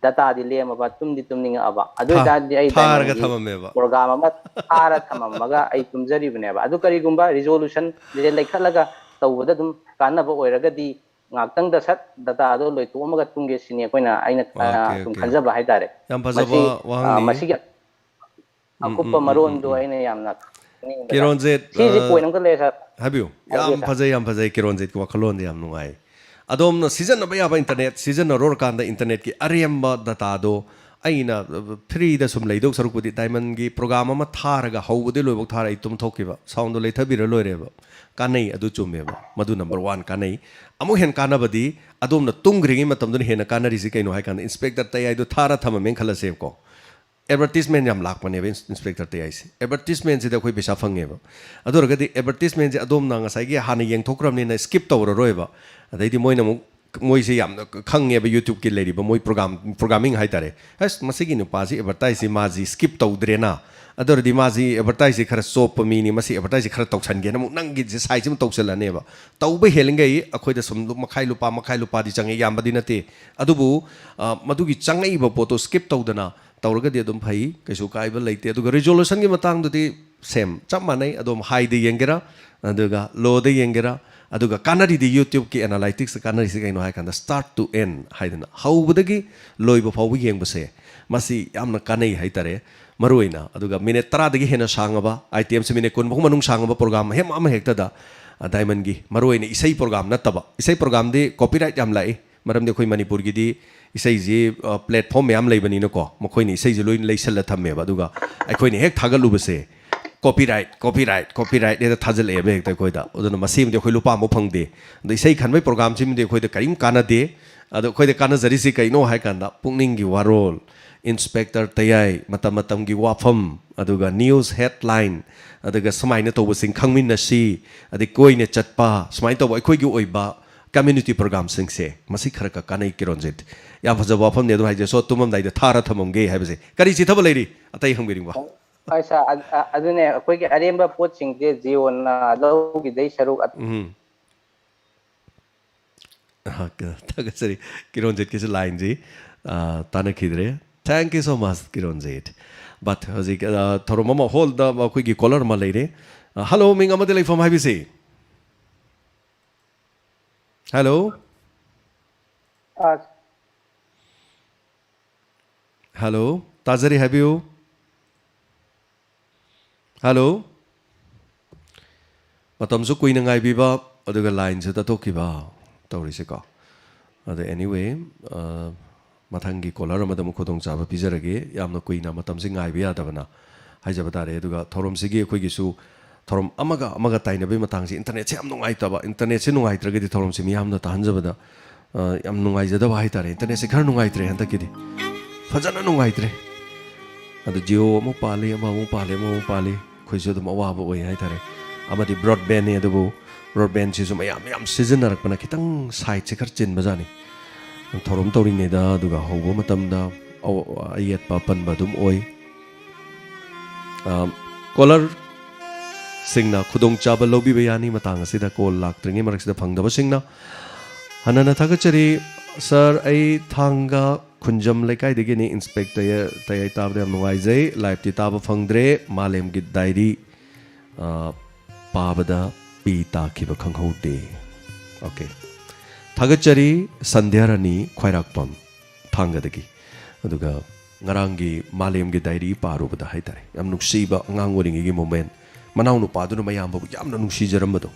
ꯗꯇꯥꯗꯤ ꯂꯦꯝꯃꯕ, ꯇꯨꯝꯗꯤ ꯇꯨꯝꯅꯤꯡꯉꯛꯑꯕ, ꯑꯗꯨ ꯊꯥ-, ꯑꯣꯏꯇꯥꯔꯗꯤ ꯑꯩ ꯊꯥꯔꯒ ꯗꯥꯏꯃꯟꯒꯤ ꯊꯝꯃꯝꯃꯦꯕ꯫ ꯄ꯭ꯔꯣꯒꯥꯝ ꯑꯃ ꯊꯥꯔ ꯊꯝꯃꯝꯃꯒ ꯑꯩ ꯇꯨꯝꯖꯔꯤꯕꯅꯦꯕ꯫ ꯑꯗꯨ ꯀꯔꯤꯒꯨꯝꯕ ꯔꯤꯖꯣꯂꯨꯁꯟꯁꯦ ꯂꯩꯈꯠꯂꯒ ꯇꯧꯕꯗ ꯑꯗꯨꯝ ꯀꯥꯟꯅꯕ ꯑꯣꯏꯔꯒꯗꯤ, ꯉꯥꯛꯇꯪꯗ ꯁꯠ ꯗꯇꯥꯗꯣ ꯂꯣꯏꯊꯣꯛꯑꯝꯃꯒ ꯇꯨꯝꯒꯦ ꯁꯤꯅꯤ ꯑꯩꯈꯣꯏꯅ, ꯑꯩꯅ, ꯑ, ꯑꯣꯀꯦ, ꯁꯨꯝ ꯑꯣꯀꯦ꯫ ꯈꯟꯖꯕ ꯍꯥꯏꯇꯥꯔꯦ꯫ ꯌꯥꯝ ꯐꯖꯕ ꯃꯁꯤ, ꯑ, ꯋꯥꯍꯪꯅꯤ꯫ ꯃꯁꯤꯒꯤ ꯎꯝ, ꯑꯀꯨꯞꯄ ꯎꯝ, ꯎꯝ, ꯃꯔꯣꯟꯗꯣ ꯎꯝ, ꯎꯝ꯫ ꯑꯩꯅ ꯌꯥꯝꯅ ꯈꯪꯅꯤꯡꯕꯗ꯫ ꯀꯤꯔꯣꯟꯖꯤꯠ, ꯁꯤꯁꯤ ꯑ, ꯄꯣꯏꯟ ꯑꯃꯈꯛ ꯂꯩꯔꯦ, ꯁꯥꯔ꯫ ꯍꯥꯏꯕꯤꯌꯨ꯫ ꯍꯥꯏꯕꯤꯌꯨ, ꯌꯥꯝ ꯁꯥꯔ꯫ ꯐꯖꯩ, ꯌꯥꯝ ꯐꯖꯩ, ꯀꯤꯔꯣꯟꯖꯤꯠꯀꯤ ꯋꯥꯈꯜꯂꯣꯟꯗꯤ ꯌꯥꯝ ꯅꯨꯡꯉꯥꯏ꯫ ꯑꯗꯣꯝꯅ ꯁꯤꯖꯤꯟꯅꯕ ꯌꯥꯕ ꯏꯟꯇꯔꯅꯦꯠ ꯁꯤꯖꯤꯟꯅꯔꯨꯔꯀꯥꯟꯗ ꯏꯟꯇꯔꯅꯦꯠꯀꯤ ꯑꯔꯦꯝꯕ ꯗꯇꯥꯗꯣ ꯑꯩꯅ, ꯑ, ꯐ꯭ꯔꯤꯗ ꯁꯨꯝ ꯂꯩꯗꯧ ꯁꯔꯨꯛꯄꯨꯗꯤ ꯗꯥꯏꯃꯟꯒꯤ ꯄ꯭ꯔꯣꯒꯥꯝ ꯑꯃ ꯊꯥꯔꯒ ꯍꯧꯕꯗꯩ ꯂꯣꯏꯕꯧ ꯊꯥꯔ ꯑꯩ ꯇꯨꯝꯊꯣꯛꯈꯤꯕ, ꯁꯥꯎꯟꯗꯣ ꯂꯩꯊꯕꯤꯔ ꯂꯣꯏꯔꯦꯕ꯫ ꯀꯥꯟꯅꯩ, ꯑꯗꯨ ꯆꯨꯝꯃꯦꯕ꯫ ꯃꯗꯨ ꯅꯝꯕꯔ ꯋꯥꯟ ꯀꯥꯟꯅꯩ꯫ ꯑꯃꯨꯛ ꯍꯦꯟꯅ ꯀꯥꯟꯅꯕꯗꯤ ꯑꯗꯣꯝꯅ ꯇꯨꯝꯈ꯭ꯔꯤꯉꯩ ꯃꯇꯝꯗꯨꯅ ꯍꯦꯟꯅ ꯀꯥꯟꯅꯔꯤꯁꯤ ꯀꯩꯅꯣ ꯍꯥꯏ ꯀꯥꯟꯗ, ꯏꯟꯁꯄꯦꯛꯇꯔ ꯇꯌꯥꯏꯗꯣ ꯊꯥꯔ ꯊꯝꯃꯝꯃꯦꯅ ꯈꯜꯂꯁꯦꯕꯀꯣ꯫ ꯑꯦꯗꯚꯔꯇꯤꯁꯃꯦꯟ ꯌꯥꯝ ꯂꯥꯛꯄꯅꯦꯕ ꯏꯟꯁ-, ꯏꯟꯁꯄꯦꯛꯇꯔ ꯇꯌꯥꯏꯁꯦ꯫ ꯑꯦꯗꯚꯔꯇꯤꯁꯃꯦꯟꯁꯤꯗ ꯑꯩꯈꯣꯏ ꯄꯩꯁꯥ ꯐꯪꯉꯦꯕ꯫ ꯑꯗꯨ ꯑꯣꯏꯔꯒꯗꯤ ꯑꯦꯗꯚꯔꯇꯤꯁꯃꯦꯟꯁꯦ ꯑꯗꯣꯝꯅ ꯉꯁꯥꯏꯒꯤ ꯍꯥꯟꯅ ꯌꯦꯡꯊꯣꯛꯈ꯭ꯔꯕꯅꯤꯅ ꯁ꯭ꯀꯤꯞ ꯇꯧꯔꯔꯣꯏꯕ꯫ ꯑꯗꯩꯗꯤ ꯃꯣꯏꯅ ꯑꯃꯨꯛ, ꯃꯣꯏꯁꯦ ꯌꯥꯝꯅ ꯈꯪꯉꯦꯕ, YouTube-ꯀꯤ ꯂꯩꯔꯤꯕ ꯃꯣꯏ ꯄ꯭ꯔꯣꯒꯥꯝ, ꯄ꯭ꯔꯣꯒꯥꯃꯤꯡ ꯍꯥꯏꯇꯥꯔꯦ꯫ ꯑꯁ, ꯃꯁꯤꯒꯤ ꯅꯨꯄꯥꯁꯤ ꯑꯦꯗꯚꯔꯇꯥꯏꯖꯁꯤ ꯃꯥꯁꯤ ꯁ꯭ꯀꯤꯞ ꯇꯧꯗ꯭ꯔꯦꯅ, ꯑꯗꯨ ꯑꯣꯏꯔꯗꯤ ꯃꯥꯁꯤ ꯑꯦꯗꯚꯔꯇꯥꯏꯖꯁꯤ ꯈꯔ ꯆꯣꯞꯄ ꯃꯤꯅꯤ, ꯃꯁꯤ ꯑꯦꯗꯚꯔꯇꯥꯏꯖꯁꯤ ꯈꯔ ꯇꯧꯁꯟꯒꯦꯅ ꯑꯃꯨꯛ ꯅꯪꯒꯤꯁꯦ ꯁꯥꯏꯠꯁꯤ ꯑꯃꯨꯛ ꯇꯧꯁꯜꯂꯅꯦꯕ꯫ ꯇꯧꯕ ꯍꯦꯜꯂꯤꯉꯩ ꯑꯩꯈꯣꯏꯗ ꯁꯨꯝ ꯂꯨ-, ꯃꯈꯥꯏ ꯂꯨꯄꯥ, ꯃꯈꯥꯏ ꯂꯨꯄꯥꯗꯤ ꯆꯪꯉꯦ, ꯌꯥꯝꯕꯗꯤ ꯅꯠꯇꯦ꯫ ꯑꯗꯨꯕꯨ, ꯑ, ꯃꯗꯨꯒꯤ ꯆꯪꯉꯛꯏꯕ ꯄꯣꯠꯇꯣ ꯁ꯭ꯀꯤꯞ ꯇꯧꯗꯅ ꯇꯧꯔꯒꯗꯤ ꯑꯗꯨꯝ ꯐꯩ, ꯀꯩꯁꯨ ꯀꯥꯏꯕ ꯂꯩꯇꯦ꯫ ꯑꯗꯨꯒ ꯔꯤꯖꯣꯂꯨꯁꯟꯒꯤ ꯃꯇꯥꯡꯗꯨꯗꯤ ꯁꯦꯝ ꯆꯞ ꯃꯥꯟꯅꯩ, ꯑꯗꯣꯝ ꯍꯥꯏꯗ ꯌꯦꯡꯒꯦꯔꯥ, ꯑꯗꯨꯒ ꯂꯣꯗ ꯌꯦꯡꯒꯦꯔꯥ, ꯑꯗꯨꯒ ꯀꯥꯟꯅꯔꯤꯗꯤ YouTube-ꯀꯤ ꯑꯦꯅꯥꯂꯥꯏꯇꯤꯛꯁꯇ ꯀꯥꯟꯅꯔꯤꯁꯤ ꯀꯩꯅꯣ ꯍꯥꯏ ꯀꯥꯟꯗ start to end ꯍꯥꯏꯗꯅ ꯍꯧꯕꯗꯒꯤ ꯂꯣꯏꯕ ꯐꯥꯎꯕ ꯌꯦꯡꯕꯁꯦ, ꯃꯁꯤ ꯌꯥꯝꯅ ꯀꯥꯟꯅꯩ ꯍꯥꯏꯇꯥꯔꯦ꯫ ꯃꯔꯨꯑꯣꯏꯅ ꯑꯗꯨꯒ ꯃꯤꯅꯤꯠ ꯇꯔꯥꯗꯒꯤ ꯍꯦꯟꯅ ꯁꯥꯡꯉꯕ, ꯑꯥꯏꯇꯦꯝꯁꯦ ꯃꯤꯅꯤꯠ ꯀꯨꯟ ꯐꯥꯎ ꯃꯅꯨꯡ ꯁꯥꯡꯉꯕ ꯄ꯭ꯔꯣꯒꯥꯝ ꯑꯃ ꯍꯦꯛ, ꯑꯃ ꯍꯦꯛꯇꯗ, ꯑ, ꯗꯥꯏꯃꯟꯒꯤ ꯃꯔꯨꯑꯣꯏꯅ ꯏꯁꯩ ꯄ꯭ꯔꯣꯒꯥꯝ ꯅꯠꯇꯕ, ꯏꯁꯩ ꯄ꯭ꯔꯣꯒꯥꯝꯗꯤ ꯀꯣꯄꯤꯔꯥꯏꯠ ꯌꯥꯝ ꯂꯥꯛꯏ꯫ ꯃꯔꯝꯗꯤ ꯑꯩꯈꯣꯏ ꯃꯅꯤꯄꯨꯔꯒꯤꯗꯤ ꯏꯁꯩꯁꯤ, ꯑ, ꯄ꯭ꯂꯦꯠꯐꯣꯝ ꯃꯌꯥꯝ ꯂꯩꯕꯅꯤꯅꯀꯣ, ꯃꯈꯣꯏꯅ ꯏꯁꯩꯁꯤ ꯂꯣꯏꯅ ꯂꯩꯁꯜꯂ ꯊꯝꯃꯦꯕ꯫ ꯑꯗꯨꯒ ꯑꯩꯈꯣꯏꯅ ꯍꯦꯛ ꯊꯥꯒꯠꯂꯨꯕꯁꯦ, Copyright, copyright, copyright ꯍꯦꯛꯇ ꯊꯥꯖꯤꯜꯂꯛꯑꯦꯕ ꯍꯦꯛꯇ ꯑꯩꯈꯣꯏꯗ꯫ ꯑꯗꯨꯅ ꯃꯁꯤꯃꯗꯤ ꯑꯩꯈꯣꯏ ꯂꯨꯄꯥ ꯑꯃ ꯐꯪꯗꯦ꯫ ꯑꯗꯣ ꯏꯁꯩ ꯈꯟꯕꯒꯤ programꯁꯤꯃꯗꯤ ꯑꯩꯈꯣꯏꯗ ꯀꯔꯤꯝ ꯀꯥꯟꯅꯗꯦ꯫ ꯑꯗꯣ ꯑꯩꯈꯣꯏꯗ ꯀꯥꯟꯅꯖꯔꯤꯁꯤ ꯀꯩꯅꯣ ꯍꯥꯏ ꯀꯥꯟꯗ, ꯄꯨꯛꯅꯤꯡꯒꯤ ꯋꯥꯔꯣꯜ, Inspector ꯇꯌꯥꯏ, ꯃꯇꯝ ꯃꯇꯝꯒꯤ ꯋꯥꯐꯝ, ꯑꯗꯨꯒ news headline, ꯑꯗꯨꯒ ꯁꯨꯃꯥꯏꯅ ꯇꯧꯕꯁꯤꯡ ꯈꯪꯃꯤꯟꯅꯁꯤ, ꯑꯗꯩ ꯀꯣꯏꯅ ꯆꯠꯄ, ꯁꯨꯃꯥꯏꯅ ꯇꯧꯕ ꯑꯩꯈꯣꯏꯒꯤ ꯑꯣꯏꯕ community programꯁꯤꯡꯁꯦ, ꯃꯁꯤ ꯈꯔ ꯈꯔ ꯀꯥꯟꯅꯩ, ꯀꯤꯔꯣꯟꯖꯤꯠ꯫ ꯌꯥꯝ ꯐꯖꯕ ꯋꯥꯐꯝꯅꯤ꯫ ꯑꯗꯨ ꯍꯥꯏꯖꯦ, ꯁꯣ ꯇꯨꯝꯃꯝꯗꯥꯏꯗ ꯊꯥꯔ ꯊꯝꯃꯝꯒꯦ ꯍꯥꯏꯕꯁꯦ꯫ ꯀꯔꯤ ꯆꯤꯊꯕ ꯂꯩꯔꯤ? ꯑꯇꯩ ꯍꯪꯕꯤꯅꯤꯡꯕ? ꯍꯣꯏ, ꯁꯥꯔ, ꯑ-, ꯑ-, ꯑꯗꯨꯅꯦ, ꯑꯩꯈꯣꯏꯒꯤ ꯑꯔꯦꯝꯕ ꯄꯣꯠꯁꯤꯡꯁꯦ ꯖꯤꯑꯣꯅ ꯂꯧꯈꯤꯗꯩ ꯁꯔꯨꯛ ꯑ-, ꯎꯝ꯫ ꯑ, ꯊꯥꯒꯠꯆꯔꯤ꯫ ꯀꯤꯔꯣꯟꯖꯤꯠꯀꯤꯁꯨ lineꯁꯤ, ꯑ, ꯇꯥꯟꯅꯈꯤꯗ꯭ꯔꯦ꯫ Thank you so much, ꯀꯤꯔꯣꯟꯖꯤꯠ꯫ But ꯍꯧꯖꯤꯛ, ꯑ, ꯊꯧꯔꯝ ꯑꯃ, ꯍꯣꯜꯗ ꯑꯩꯈꯣꯏꯒꯤ caller ꯑꯃ ꯂꯩꯔꯦ꯫ ꯑ, hello, ꯃꯤꯡ ꯑꯃꯗꯤ ꯂꯩꯐꯝ ꯍꯥꯏꯕꯤꯁꯤ꯫ Hello? ꯑ, Hello, ꯇꯥꯖꯔꯤ, ꯍꯥꯏꯕꯤꯌꯨ꯫ Hello? ꯃꯇꯝꯁꯨ ꯀꯨꯏꯅ ꯉꯥꯏꯕꯤꯕ, ꯑꯗꯨꯒ lineꯁꯨ ꯇꯠꯊꯣꯛꯈꯤꯕ ꯇꯧꯔꯤꯁꯦꯀꯣ꯫ ꯑꯗꯣ anyway, ꯑ, ꯃꯊꯪꯒꯤ caller ꯑꯃꯗ ꯑꯃꯨꯛ ꯈꯨꯗꯣꯡꯆꯥꯕ ꯄꯤꯖꯔꯒꯦ꯫ ꯌꯥꯝꯅ ꯀꯨꯏꯅ ꯃꯇꯝꯁꯤ ꯉꯥꯏꯕ ꯌꯥꯗꯕꯅ ꯍꯥꯏꯖꯕ ꯇꯥꯔꯦ꯫ ꯑꯗꯨꯒ ꯊꯧꯔꯝꯁꯤꯒꯤ ꯑꯩꯈꯣꯏꯒꯤꯁꯨ ꯊꯧꯔꯝ ꯑꯃꯒ ꯑꯃꯒ ꯇꯥꯏꯅꯕꯒꯤ ꯃꯇꯥꯡꯁꯤ internetꯁꯦ ꯌꯥꯝ ꯅꯨꯡꯉꯥꯏꯇꯕ꯫ internetꯁꯦ ꯅꯨꯡꯉꯥꯏꯇ꯭ꯔꯒꯗꯤ ꯊꯧꯔꯝꯁꯤ ꯃꯤꯌꯥꯝꯅ ꯇꯥꯍꯟꯖꯕꯗ, ꯑ, ꯌꯥꯝ ꯅꯨꯡꯉꯥꯏꯖꯗꯕ ꯍꯥꯏꯇꯥꯔꯦ꯫ internetꯁꯦ ꯈꯔ ꯅꯨꯡꯉꯥꯏꯇ꯭ꯔꯦ ꯍꯟꯗꯛꯀꯤꯗꯤ꯫ ꯐꯖꯅ ꯅꯨꯡꯉꯥꯏꯇ꯭ꯔꯦ꯫ ꯑꯗꯨ Jio ꯑꯃꯨꯛ ꯄꯥꯜꯂꯤ, ꯑꯃ ꯑꯃꯨꯛ ꯄꯥꯜꯂꯤ, ꯑꯃ ꯑꯃꯨꯛ ꯄꯥꯜꯂꯤ꯫ ꯑꯩꯈꯣꯏꯁꯨ ꯑꯗꯨꯝ ꯑꯋꯥꯕ ꯑꯣꯏ ꯍꯥꯏꯇꯥꯔꯦ꯫ ꯑꯃꯗꯤ broadbandꯅꯤ, ꯑꯗꯨꯕꯨ broadbandꯁꯤꯁꯨ ꯃꯌꯥꯝ, ꯃꯌꯥꯝ ꯁꯤꯖꯤꯟꯅꯔꯛꯄꯅ ꯈꯤꯇꯪ sideꯁꯦ ꯈꯔ ꯆꯤꯟꯕꯖꯥꯠꯅꯤ꯫ ꯊꯧꯔꯝ ꯇꯧꯔꯤꯉꯩꯗ, ꯑꯗꯨꯒ ꯍꯧꯕ ꯃꯇꯝꯗ ꯑꯋ-, ꯑꯌꯦꯠꯄ ꯑꯄꯟꯕ ꯑꯗꯨꯝ ꯑꯣꯏ꯫ ꯑ, caller ꯁꯤꯡꯅ ꯈꯨꯗꯣꯡꯆꯥꯕ ꯂꯧꯕꯤꯕ ꯌꯥꯅꯤ꯫ ꯃꯇꯥꯡ ꯑꯁꯤꯗ call ꯂꯥꯛꯇ꯭ꯔꯤꯉꯩ ꯃꯔꯛꯁꯤꯗ ꯐꯪꯗꯕꯁꯤꯡꯅ꯫ ꯍꯟꯅꯅ ꯊꯥꯒꯠꯆꯔꯤ꯫ Sir, ꯑꯩ ꯊꯥꯡꯒ ꯈꯨꯟꯖꯝ ꯂꯩꯀꯥꯏꯗꯒꯤꯅꯤ꯫ Inspector ꯇꯌꯥꯏ ꯇꯥꯕꯗ ꯌꯥꯝ ꯅꯨꯡꯉꯥꯏꯖꯩ꯫ Liveꯇꯤ ꯇꯥꯕ ꯐꯪꯗ꯭ꯔꯦ꯫ ꯃꯥꯂꯦꯝꯒꯤ diary, ꯑ, ꯄꯥꯕꯗ ꯄꯤ ꯇꯥꯈꯤꯕ ꯈꯪꯍꯧꯗꯦ꯫ Okay꯫ ꯊꯥꯒꯠꯆꯔꯤ, ꯁꯟꯙ꯭ꯌꯥꯔꯥꯅꯤ ꯈ꯭ꯋꯥꯏꯔꯥꯛꯄꯝ꯫ ꯊꯥꯡꯒꯗꯒꯤ꯫ ꯑꯗꯨꯒ ꯉꯔꯥꯡꯒꯤ ꯃꯥꯂꯦꯝꯒꯤ diary ꯄꯥꯔꯨꯕꯗ ꯍꯥꯏꯇꯥꯔꯦ, ꯌꯥꯝ ꯅꯨꯡꯁꯤꯕ ꯑꯉꯥꯡ ꯑꯣꯏꯔꯤꯉꯩꯒꯤ moment, ꯃꯅꯥꯎꯅꯨꯄꯥꯗꯨꯅ ꯃꯌꯥꯝꯕꯕꯨ ꯌꯥꯝꯅ ꯅꯨꯡꯁꯤꯖꯔꯝꯕꯗꯣ꯫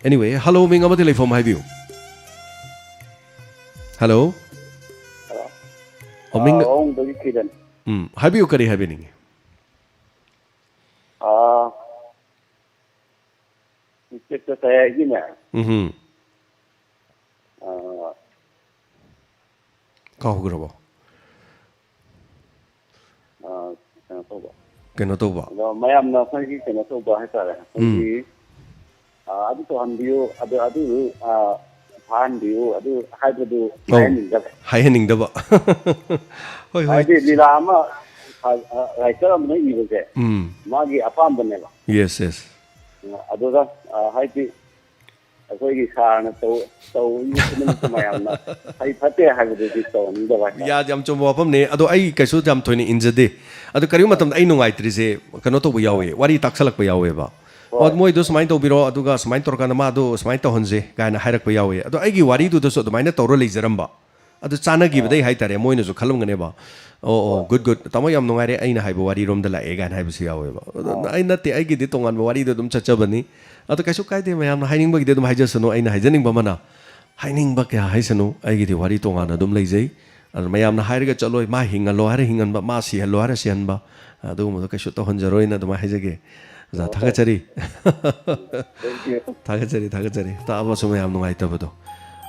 Anyway, hello, ꯃꯤꯡ ꯑꯃꯗꯤ ꯂꯩꯐꯝ ꯍꯥꯏꯕꯤꯌꯨ꯫ Hello? Hello? ꯑꯣ, ꯃꯤꯡ ꯑꯥ, ꯑꯋꯥꯡꯕꯒꯤ ꯀꯤꯔꯟ꯫ ꯎꯝ, ꯍꯥꯏꯕꯤꯌꯨ, ꯀꯔꯤ ꯍꯥꯏꯕꯤꯅꯤꯡꯉꯤ? ꯑꯥ, ꯍꯦꯛꯇ ꯇꯌꯥꯏꯒꯤꯅꯦ꯫ ꯎꯝ꯫ ꯑꯥ, ꯀꯥꯎꯈ꯭ꯔꯕꯣ? ꯑꯥ, ꯀꯩꯅꯣ ꯇꯧꯕ꯫ ꯀꯩꯅꯣ ꯇꯧꯕ꯫ ꯑꯗꯣ ꯃꯌꯥꯝꯅ ꯑꯩꯈꯣꯏꯒꯤ ꯀꯩꯅꯣ ꯇꯧꯕ ꯍꯥꯏꯇꯥꯔꯦ, ꯑꯩꯈꯣꯏꯒꯤ ꯑꯥ, ꯑꯗꯨ ꯇꯧꯍꯟꯕꯤꯌꯨ, ꯑꯗꯨ ꯑꯗꯨ ꯑꯥ, ꯐꯥꯍꯟꯕꯤꯌꯨ, ꯑꯗꯨ ꯍꯥꯏꯕꯗꯨ ꯍꯥꯏꯍꯟꯅꯤꯡꯗꯕ꯫ ꯍꯥꯏꯍꯟꯅꯤꯡꯗꯕ꯫ ꯍꯣꯏ, ꯍꯣꯏ꯫ ꯍꯥꯏꯗꯤ ꯂꯤꯂꯥ ꯑꯃ ꯔꯥꯏꯇꯔ ꯑꯃꯅ ꯏꯕꯁꯦ ꯎꯝ꯫ ꯃꯥꯒꯤ ꯑꯄꯥꯝꯕꯅꯦꯕ꯫ Yes, yes. ꯑꯗꯨꯒ ꯑꯥ, ꯍꯥꯏꯗꯤ ꯑꯩꯈꯣꯏꯒꯤ ꯁꯥꯔꯅ ꯇꯧ ꯇꯧꯔꯤꯕ ꯈꯨꯗꯤꯡꯃꯛꯇ ꯃꯌꯥꯝꯅ ꯐꯩ ꯐꯠꯇꯦ ꯍꯥꯏꯕꯗꯨꯗꯤ ꯇꯧꯍꯟꯅꯤꯡꯗꯕ ꯍꯥꯏꯇꯥꯔꯦ꯫ ꯌꯥ-, ꯌꯥꯝ ꯆꯨꯝꯕ ꯋꯥꯐꯝꯅꯦ꯫ ꯑꯗꯣ ꯑꯩ ꯀꯩꯁꯨ ꯌꯥꯝ ꯊꯣꯏꯅ ꯏꯟꯖꯗꯦ꯫ ꯑꯗꯣ ꯀꯔꯤꯒꯨꯝꯕ ꯃꯇꯝꯗ ꯑꯩ ꯅꯨꯡꯉꯥꯏꯇ꯭ꯔꯤꯁꯦ ꯀꯩꯅꯣ ꯇꯧꯕ ꯌꯥꯎꯋꯦ, ꯋꯥꯔꯤ ꯇꯥꯛꯁꯜꯂꯛꯄ ꯌꯥꯎꯋꯦꯕ꯫ "ꯑꯣ, ꯍꯣꯏ꯫ ꯃꯣꯏꯗꯣ ꯁꯨꯃꯥꯏꯅ ꯇꯧꯕꯤꯔꯣ, ꯑꯗꯨꯒ ꯁꯨꯃꯥꯏꯅ ꯇꯧꯔꯀꯥꯟꯗ ꯃꯥꯗꯣ ꯁꯨꯃꯥꯏꯅ ꯇꯧꯍꯟꯁꯦ" ꯀꯥꯏꯅ ꯍꯥꯏꯔꯛꯄ ꯌꯥꯎꯋꯦ꯫ ꯑꯗꯣ ꯑꯩꯒꯤ ꯋꯥꯔꯤꯗꯨꯗꯁꯨ ꯑꯗꯨꯃꯥꯏꯅ ꯇꯧꯔ ꯂꯩꯖꯔꯝꯕ꯫ ꯑꯗꯨ ꯆꯥꯟꯅꯈꯤꯕꯗꯩ ꯍꯥꯏꯇꯥꯔꯦ, ꯃꯣꯏꯅꯁꯨ ꯈꯜꯂꯝꯒꯅꯦꯕ, "ꯑꯣ, ꯑꯣ, ꯒꯨꯗ, ꯒꯨꯗ, ꯇꯥꯃꯣ ꯌꯥꯝ ꯅꯨꯡꯉꯥꯏꯔꯦ, ꯑꯩꯅ ꯍꯥꯏꯕ ꯋꯥꯔꯤꯔꯣꯝꯗ ꯂꯥꯛꯑꯦ" ꯀꯥꯏꯅ ꯍꯥꯏꯕꯁꯨ ꯌꯥꯎꯋꯦꯕ꯫ ꯑꯗꯣ ꯑꯩ ꯅꯠꯇꯦ, ꯑꯩꯒꯤꯗꯤ ꯇꯣꯉꯥꯟꯕ ꯋꯥꯔꯤꯗꯣ ꯑꯗꯨꯝ ꯆꯠꯆꯕꯅꯤ꯫ ꯑꯗꯣ ꯀꯩꯁꯨ ꯀꯥꯏꯗꯦ, ꯃꯌꯥꯝꯅ ꯍꯥꯏꯅꯤꯡꯕꯒꯤꯗꯤ ꯑꯗꯨꯝ ꯍꯥꯏꯖꯁꯅꯨ꯫ ꯑꯩꯅ ꯍꯥꯏꯖꯅꯤꯡꯕ ꯑꯃꯅ, ꯍꯥꯏꯅꯤꯡꯕ ꯀꯌꯥ ꯍꯥꯏꯁꯅꯨ, ꯑꯩꯒꯤꯗꯤ ꯋꯥꯔꯤ ꯇꯣꯉꯥꯟꯅ ꯑꯗꯨꯝ ꯂꯩꯖꯩ꯫ ꯑꯗꯨ ꯃꯌꯥꯝꯅ ꯍꯥꯏꯔꯒ ꯆꯠꯂꯣꯏ, "ꯃꯥ ꯍꯤꯡꯍꯜꯂꯣ" ꯍꯥꯏꯔ ꯍꯤꯡꯍꯟꯕ, "ꯃꯥ ꯁꯤꯍꯜꯂꯣ" ꯍꯥꯏꯔ ꯁꯤꯍꯟꯕ, ꯑꯗꯨꯒꯨꯝꯕꯗꯣ ꯀꯩꯁꯨ ꯇꯧꯍꯟꯖꯔꯣꯏꯅ ꯑꯗꯨꯃꯥꯏꯅ ꯍꯥꯏꯖꯒꯦ꯫ ꯑꯣꯖꯥ, ꯊꯥꯒꯠꯆꯔꯤ꯫ Thank you. ꯊꯥꯒꯠꯆꯔꯤ, ꯊꯥꯒꯠꯆꯔꯤ꯫ ꯇꯥꯕꯁꯨ ꯃꯌꯥꯝ ꯅꯨꯡꯉꯥꯏꯇꯕꯗꯣ꯫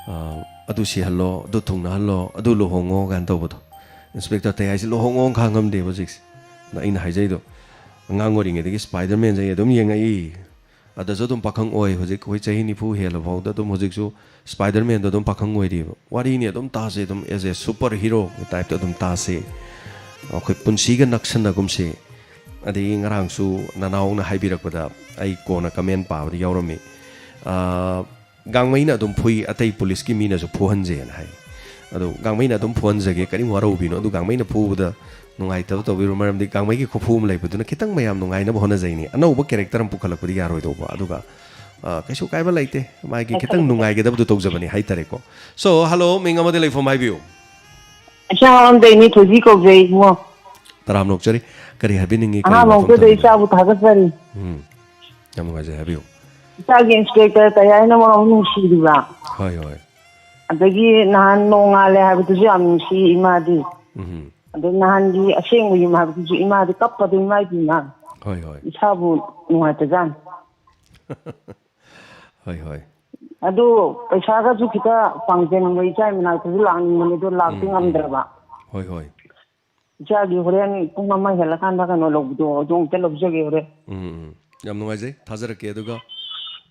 ꯑꯥ, "ꯑꯗꯨ ꯁꯤꯍꯜꯂꯣ, ꯑꯗꯨ ꯊꯨꯡꯅꯍꯜꯂꯣ, ꯑꯗꯨ ꯂꯨꯍꯣꯡꯉꯣ" ꯀꯥꯏꯅ ꯇꯧꯕꯗꯣ꯫ ꯏꯟꯁꯄꯦꯛꯇꯔ ꯇꯌꯥꯏꯁꯦ ꯂꯨꯍꯣꯡꯉꯣ ꯈꯥꯡꯉꯝꯗꯦꯕ ꯍꯧꯖꯤꯛꯁꯦ꯫ ꯑꯗ ꯑꯩꯅ ꯍꯥꯏꯖꯩꯗꯣ, ꯑꯉꯥꯡ ꯑꯣꯏꯔꯤꯉꯩꯗꯒꯤ ꯁ꯭ꯄꯥꯏꯗꯔꯃꯦꯟꯁꯦ ꯑꯩ ꯑꯗꯨꯝ ꯌꯦꯡꯉꯛꯏ꯫ ꯑꯗꯁꯨ ꯑꯗꯨꯝ ꯄꯥꯈꯪ ꯑꯣꯏ꯫ ꯍꯧꯖꯤꯛ ꯑꯩꯈꯣꯏ ꯆꯍꯤ ꯅꯤꯐꯨ ꯍꯦꯜꯂ ꯐꯥꯎꯗ ꯑꯗꯨꯝ ꯍꯧꯖꯤꯛꯁꯨ ꯁ꯭ꯄꯥꯏꯗꯔꯃꯦꯟꯗꯣ ꯑꯗꯨꯝ ꯄꯥꯈꯪ ꯑꯣꯏꯔꯤꯕ꯫ ꯋꯥꯔꯤꯅꯤ ꯑꯗꯨꯝ ꯇꯥꯁꯦ, ꯑꯗꯨꯝ as a super heroꯒꯤ typeꯇ ꯑꯗꯨꯝ ꯇꯥꯁꯦ꯫ ꯑꯩꯈꯣꯏ ꯄꯨꯟꯁꯤꯒ ꯅꯛꯁꯟꯅꯒꯨꯝꯁꯦ꯫ ꯑꯗꯒꯤ ꯉꯔꯥꯡꯁꯨ ꯅꯅꯥꯎꯅ ꯍꯥꯏꯕꯤꯔꯛꯄꯗ ꯑꯩ ꯀꯣꯟꯅ comment ꯄꯥꯕꯗ ꯌꯥꯎꯔꯝꯃꯤ꯫ ꯑꯥ, ꯒꯥꯡꯃꯩꯅ ꯑꯗꯨꯝ ꯐꯨꯏ, ꯑꯇꯩ ꯄꯨꯂꯤꯁꯀꯤ ꯃꯤꯅꯁꯨ ꯐꯨꯍꯟꯁꯦꯅ ꯍꯥꯏ꯫ ꯑꯗꯣ ꯒꯥꯡꯃꯩꯅ ꯑꯗꯨꯝ ꯐꯨꯍꯟꯖꯒꯦ, ꯀꯔꯤꯝ ꯋꯥꯔꯧꯕꯤꯅꯣ꯫ ꯑꯗꯨ ꯒꯥꯡꯃꯩꯅ ꯐꯨꯕꯗ ꯅꯨꯡꯉꯥꯏꯇꯕ ꯇꯧꯕꯤꯔꯣ, ꯃꯔꯝꯗꯤ ꯒꯥꯡꯃꯩꯒꯤ ꯈꯨꯐꯨ ꯑꯃ ꯂꯩꯕꯗꯨꯅ ꯈꯤꯇꯪ ꯃꯌꯥꯝ ꯅꯨꯡꯉꯥꯏꯅꯕ ꯍꯣꯠꯅꯖꯩꯅꯤ꯫ ꯑꯅꯧꯕ character ꯑꯃ ꯄꯨꯈꯠꯂꯛꯄꯗꯤ ꯌꯥꯔꯣꯏꯗꯧꯕ꯫ ꯑꯗꯨꯒ, ꯑ, ꯀꯩꯁꯨ ꯀꯥꯏꯕ ꯂꯩꯇꯦ, ꯃꯥꯒꯤ ꯈꯤꯇꯪ ꯅꯨꯡꯉꯥꯏꯒꯗꯕꯗꯨ ꯇꯧꯖꯕꯅꯤ ꯍꯥꯏꯇꯥꯔꯦꯀꯣ꯫ So, hello, ꯃꯤꯡ ꯑꯃꯗꯤ ꯂꯩꯐꯝ ꯍꯥꯏꯕꯤꯌꯨ꯫ ꯑꯁꯥꯡꯕꯝꯗꯩꯅꯤ, ꯊꯣꯏꯕꯤ ꯀꯧꯖꯩ ꯏꯕꯨꯡꯉꯣ꯫ ꯇꯔꯥꯝꯅ ꯑꯣꯛꯆꯔꯤ꯫ ꯀꯔꯤ ꯍꯥꯏꯕꯤꯅꯤꯡꯉꯤ? ꯀꯔꯤ ꯑꯍꯥꯟꯕ ꯋꯥꯐꯝ ꯃꯛꯇꯗ ꯊꯝꯕꯤꯅꯤꯡꯉꯤ? ꯏꯆꯥꯕꯨ ꯊꯥꯒꯠꯆꯔꯤ꯫ ꯎꯝ, ꯌꯥꯝ ꯅꯨꯡꯉꯥꯏꯖꯩ, ꯍꯥꯏꯕꯤꯌꯨ꯫ ꯏꯆꯥꯒꯤ ꯏꯟꯁꯄꯦꯛꯇꯔ ꯇꯌꯥꯏꯅ ꯃꯔꯣꯝ ꯅꯨꯡꯁꯤꯔꯤꯕ꯫ ꯍꯣꯏ, ꯍꯣꯏ꯫ ꯑꯗꯒꯤ ꯅꯍꯥꯟ ꯅꯣꯡꯉꯥꯜꯂꯦ ꯍꯥꯏꯕꯗꯨꯁꯨ ꯌꯥꯝ ꯅꯨꯡꯁꯤ ꯏꯃꯥꯗꯤ꯫ ꯎꯝ, ꯑꯗꯩ ꯅꯍꯥꯟꯒꯤ ꯑꯁꯦꯡꯕ ꯌꯨꯝ ꯍꯥꯏꯕꯗꯨꯁꯨ ꯏꯃꯥꯗꯤ ꯀꯞꯄꯗ ꯏꯃꯥ ꯏꯕꯦꯝꯃ ꯍꯣꯏ, ꯍꯣꯏ꯫ ꯏꯁꯥꯕꯨ ꯅꯨꯡꯉꯥꯏꯇꯖꯥꯠꯅꯤ꯫ ꯍꯣꯏ, ꯍꯣꯏ꯫ ꯑꯗꯨ ꯄꯩꯁꯥꯒꯁꯨ ꯈꯤꯇ ꯄꯥꯡꯖꯅꯤꯡꯕ, ꯏꯆꯥ ꯏꯅꯥꯛꯇꯁꯨ ꯂꯥꯛꯅꯤꯡꯕꯅꯤ, ꯑꯗꯨ ꯂꯥꯛꯇꯤ ꯎꯝ, ꯎꯝ꯫ ꯉꯝꯗ꯭ꯔꯕ꯫ ꯍꯣꯏ, ꯍꯣꯏ꯫ ꯏꯆꯥꯒꯤ ꯍꯣꯔꯦꯟ ꯄꯨꯡ ꯑꯃ ꯍꯦꯜꯂꯀꯥꯟꯗ ꯀꯩꯅꯣ ꯂꯧꯕꯗꯣ ꯑꯗꯨ ꯑꯃꯨꯛꯇ ꯂꯧꯖꯒꯦ ꯍꯣꯔꯦꯟ꯫ ꯎꯝ, ꯎꯝ꯫ ꯌꯥꯝ ꯅꯨꯡꯉꯥꯏꯖꯩ, ꯊꯥꯖꯔꯛꯀꯦ꯫ ꯑꯗꯨꯒ,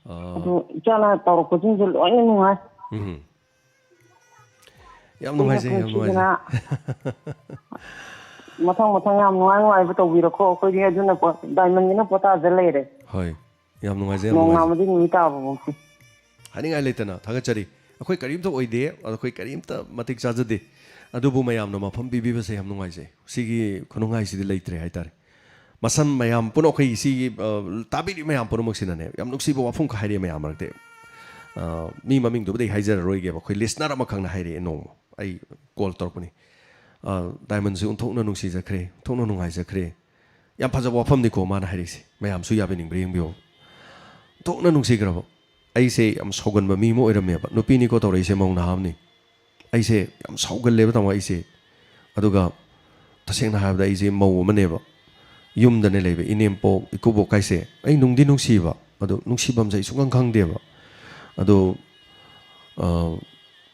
ꯑ, ꯑꯗꯨ ꯏꯆꯥꯅ ꯇꯧꯔꯛꯄꯁꯤꯡꯁꯦ ꯂꯣꯏꯅ ꯅꯨꯡꯉꯥꯏ꯫ ꯎꯝ꯫ ꯌꯥꯝ ꯀꯨꯏꯅ ꯅꯨꯡꯉꯥꯏꯖꯩ, ꯌꯥꯝ ꯄꯨꯟꯁꯤꯗꯅ ꯅꯨꯡꯉꯥꯏꯖꯩ꯫ ꯃꯊꯪ ꯃꯊꯪ ꯌꯥꯝ ꯅꯨꯡꯉꯥꯏ ꯅꯨꯡꯉꯥꯏꯕ ꯇꯧꯕꯤꯔꯣꯀꯣ꯫ ꯑꯩꯈꯣꯏꯗꯤ ꯑꯗꯨꯅ ꯄꯣ-, ꯗꯥꯏꯃꯟꯁꯤꯅ ꯄꯣꯇꯥꯗ ꯂꯩꯔꯦ꯫ ꯍꯣꯏ, ꯌꯥꯝ ꯅꯨꯡꯉꯥꯏꯖꯩ, ꯌꯥꯝ ꯅꯨꯡꯉꯥꯏꯖꯩ꯫ ꯅꯣꯡꯉꯥꯟꯕꯗꯤ ꯅꯨꯃꯤꯠ ꯇꯥꯕꯐꯥꯎꯁꯦ꯫ ꯍꯥꯏꯅꯤꯡꯉꯥꯏ ꯂꯩꯇꯅ ꯊꯥꯒꯠꯆꯔꯤ꯫ ꯑꯩꯈꯣꯏ ꯀꯔꯤꯝꯇ ꯑꯣꯏꯗꯦ, ꯑꯩꯈꯣꯏ ꯀꯔꯤꯝꯇ ꯃꯇꯤꯛ ꯆꯥꯖꯗꯦ, ꯑꯗꯨꯕꯨ ꯃꯌꯥꯝꯅ ꯃꯐꯝ ꯄꯤꯕꯤꯕꯁꯦ ꯌꯥꯝ ꯅꯨꯡꯉꯥꯏꯖꯩ꯫ ꯁꯤꯒꯤ ꯈꯨꯅꯨꯡꯉꯥꯏꯁꯤꯗꯤ ꯂꯩꯇ꯭ꯔꯦ ꯍꯥꯏꯇꯥꯔꯦ꯫ ꯃꯁꯝ ꯃꯌꯥꯝ ꯄꯨꯝꯅꯃꯛ, ꯑꯩꯈꯣꯏ ꯁꯤꯒꯤ, ꯑ, ꯇꯥꯕꯤꯔꯤꯕ ꯃꯌꯥꯝ ꯄꯨꯝꯅꯃꯛꯁꯤꯅꯅꯦ, ꯌꯥꯝ ꯅꯨꯡꯁꯤꯕ ꯋꯥꯐꯝ ꯈꯔ ꯍꯥꯏꯔꯛꯑꯦ ꯃꯌꯥꯝ ꯃꯔꯛꯇ꯫ ꯑ, ꯃꯤ ꯃꯃꯤꯡꯗꯨꯕꯨꯗꯤ ꯑꯩ ꯍꯥꯏꯖꯔꯔꯣꯏꯒꯦꯕ, ꯑꯩꯈꯣꯏ listener ꯑꯃꯈꯛꯅ ꯍꯥꯏꯔꯛꯑꯦ ꯅꯣꯡꯃ, ꯑꯩ call ꯇꯧꯔꯛꯄꯅꯤ꯫ ꯑ, "ꯗꯥꯏꯃꯟꯁꯦ ꯑꯣꯟꯊꯣꯛꯅ ꯅꯨꯡꯁꯤꯖꯈ꯭ꯔꯦ, ꯑꯣꯟꯊꯣꯛꯅ ꯅꯨꯡꯉꯥꯏꯖꯈ꯭ꯔꯦ"꯫ ꯌꯥꯝ ꯐꯖꯕ ꯋꯥꯐꯝꯅꯤꯀꯣ ꯃꯥꯅ ꯍꯥꯏꯔꯛꯏꯁꯦ, ꯃꯌꯥꯝꯁꯨ ꯌꯥꯕꯤꯅꯤꯡꯕ꯭ꯔꯥ ꯌꯦꯡꯕꯤꯌꯣ꯫ "ꯑꯣꯟꯊꯣꯛꯅ ꯅꯨꯡꯁꯤꯈ꯭ꯔꯕ ꯑꯩꯁꯦ ꯌꯥꯝ ꯁꯥꯎꯒꯟꯕ ꯃꯤ ꯑꯃ ꯑꯣꯏꯔꯝꯃꯦꯕ"꯫ ꯅꯨꯄꯤꯅꯤꯀꯣ ꯇꯧꯔꯛꯏꯁꯦ, ꯃꯧ ꯅꯍꯥ ꯑꯃꯅꯤ꯫ "ꯑꯩꯁꯦ ꯌꯥꯝ ꯁꯥꯎꯒꯜꯂꯦꯕ ꯇꯥꯃꯣ ꯑꯩꯁꯦ꯫ ꯑꯗꯨꯒ ꯇꯁꯦꯡꯅ ꯍꯥꯏꯔꯕꯗ ꯑꯩꯁꯦ ꯃꯧ ꯑꯃꯅꯦꯕ꯫ ꯌꯨꯝꯗꯅꯦ ꯂꯩꯕ, ꯏꯅꯦꯝꯄꯣꯛ, ꯏꯀꯨꯕꯣꯛ ꯀꯥꯏꯁꯦ ꯑꯩ ꯅꯨꯡꯗꯤ ꯅꯨꯡꯁꯤꯕ, ꯑꯗꯣ ꯅꯨꯡꯁꯤꯐꯝꯁꯦ ꯑꯩ ꯁꯨꯡꯈꯪ ꯈꯪꯗꯦꯕ꯫ ꯑꯗꯣ, ꯑ,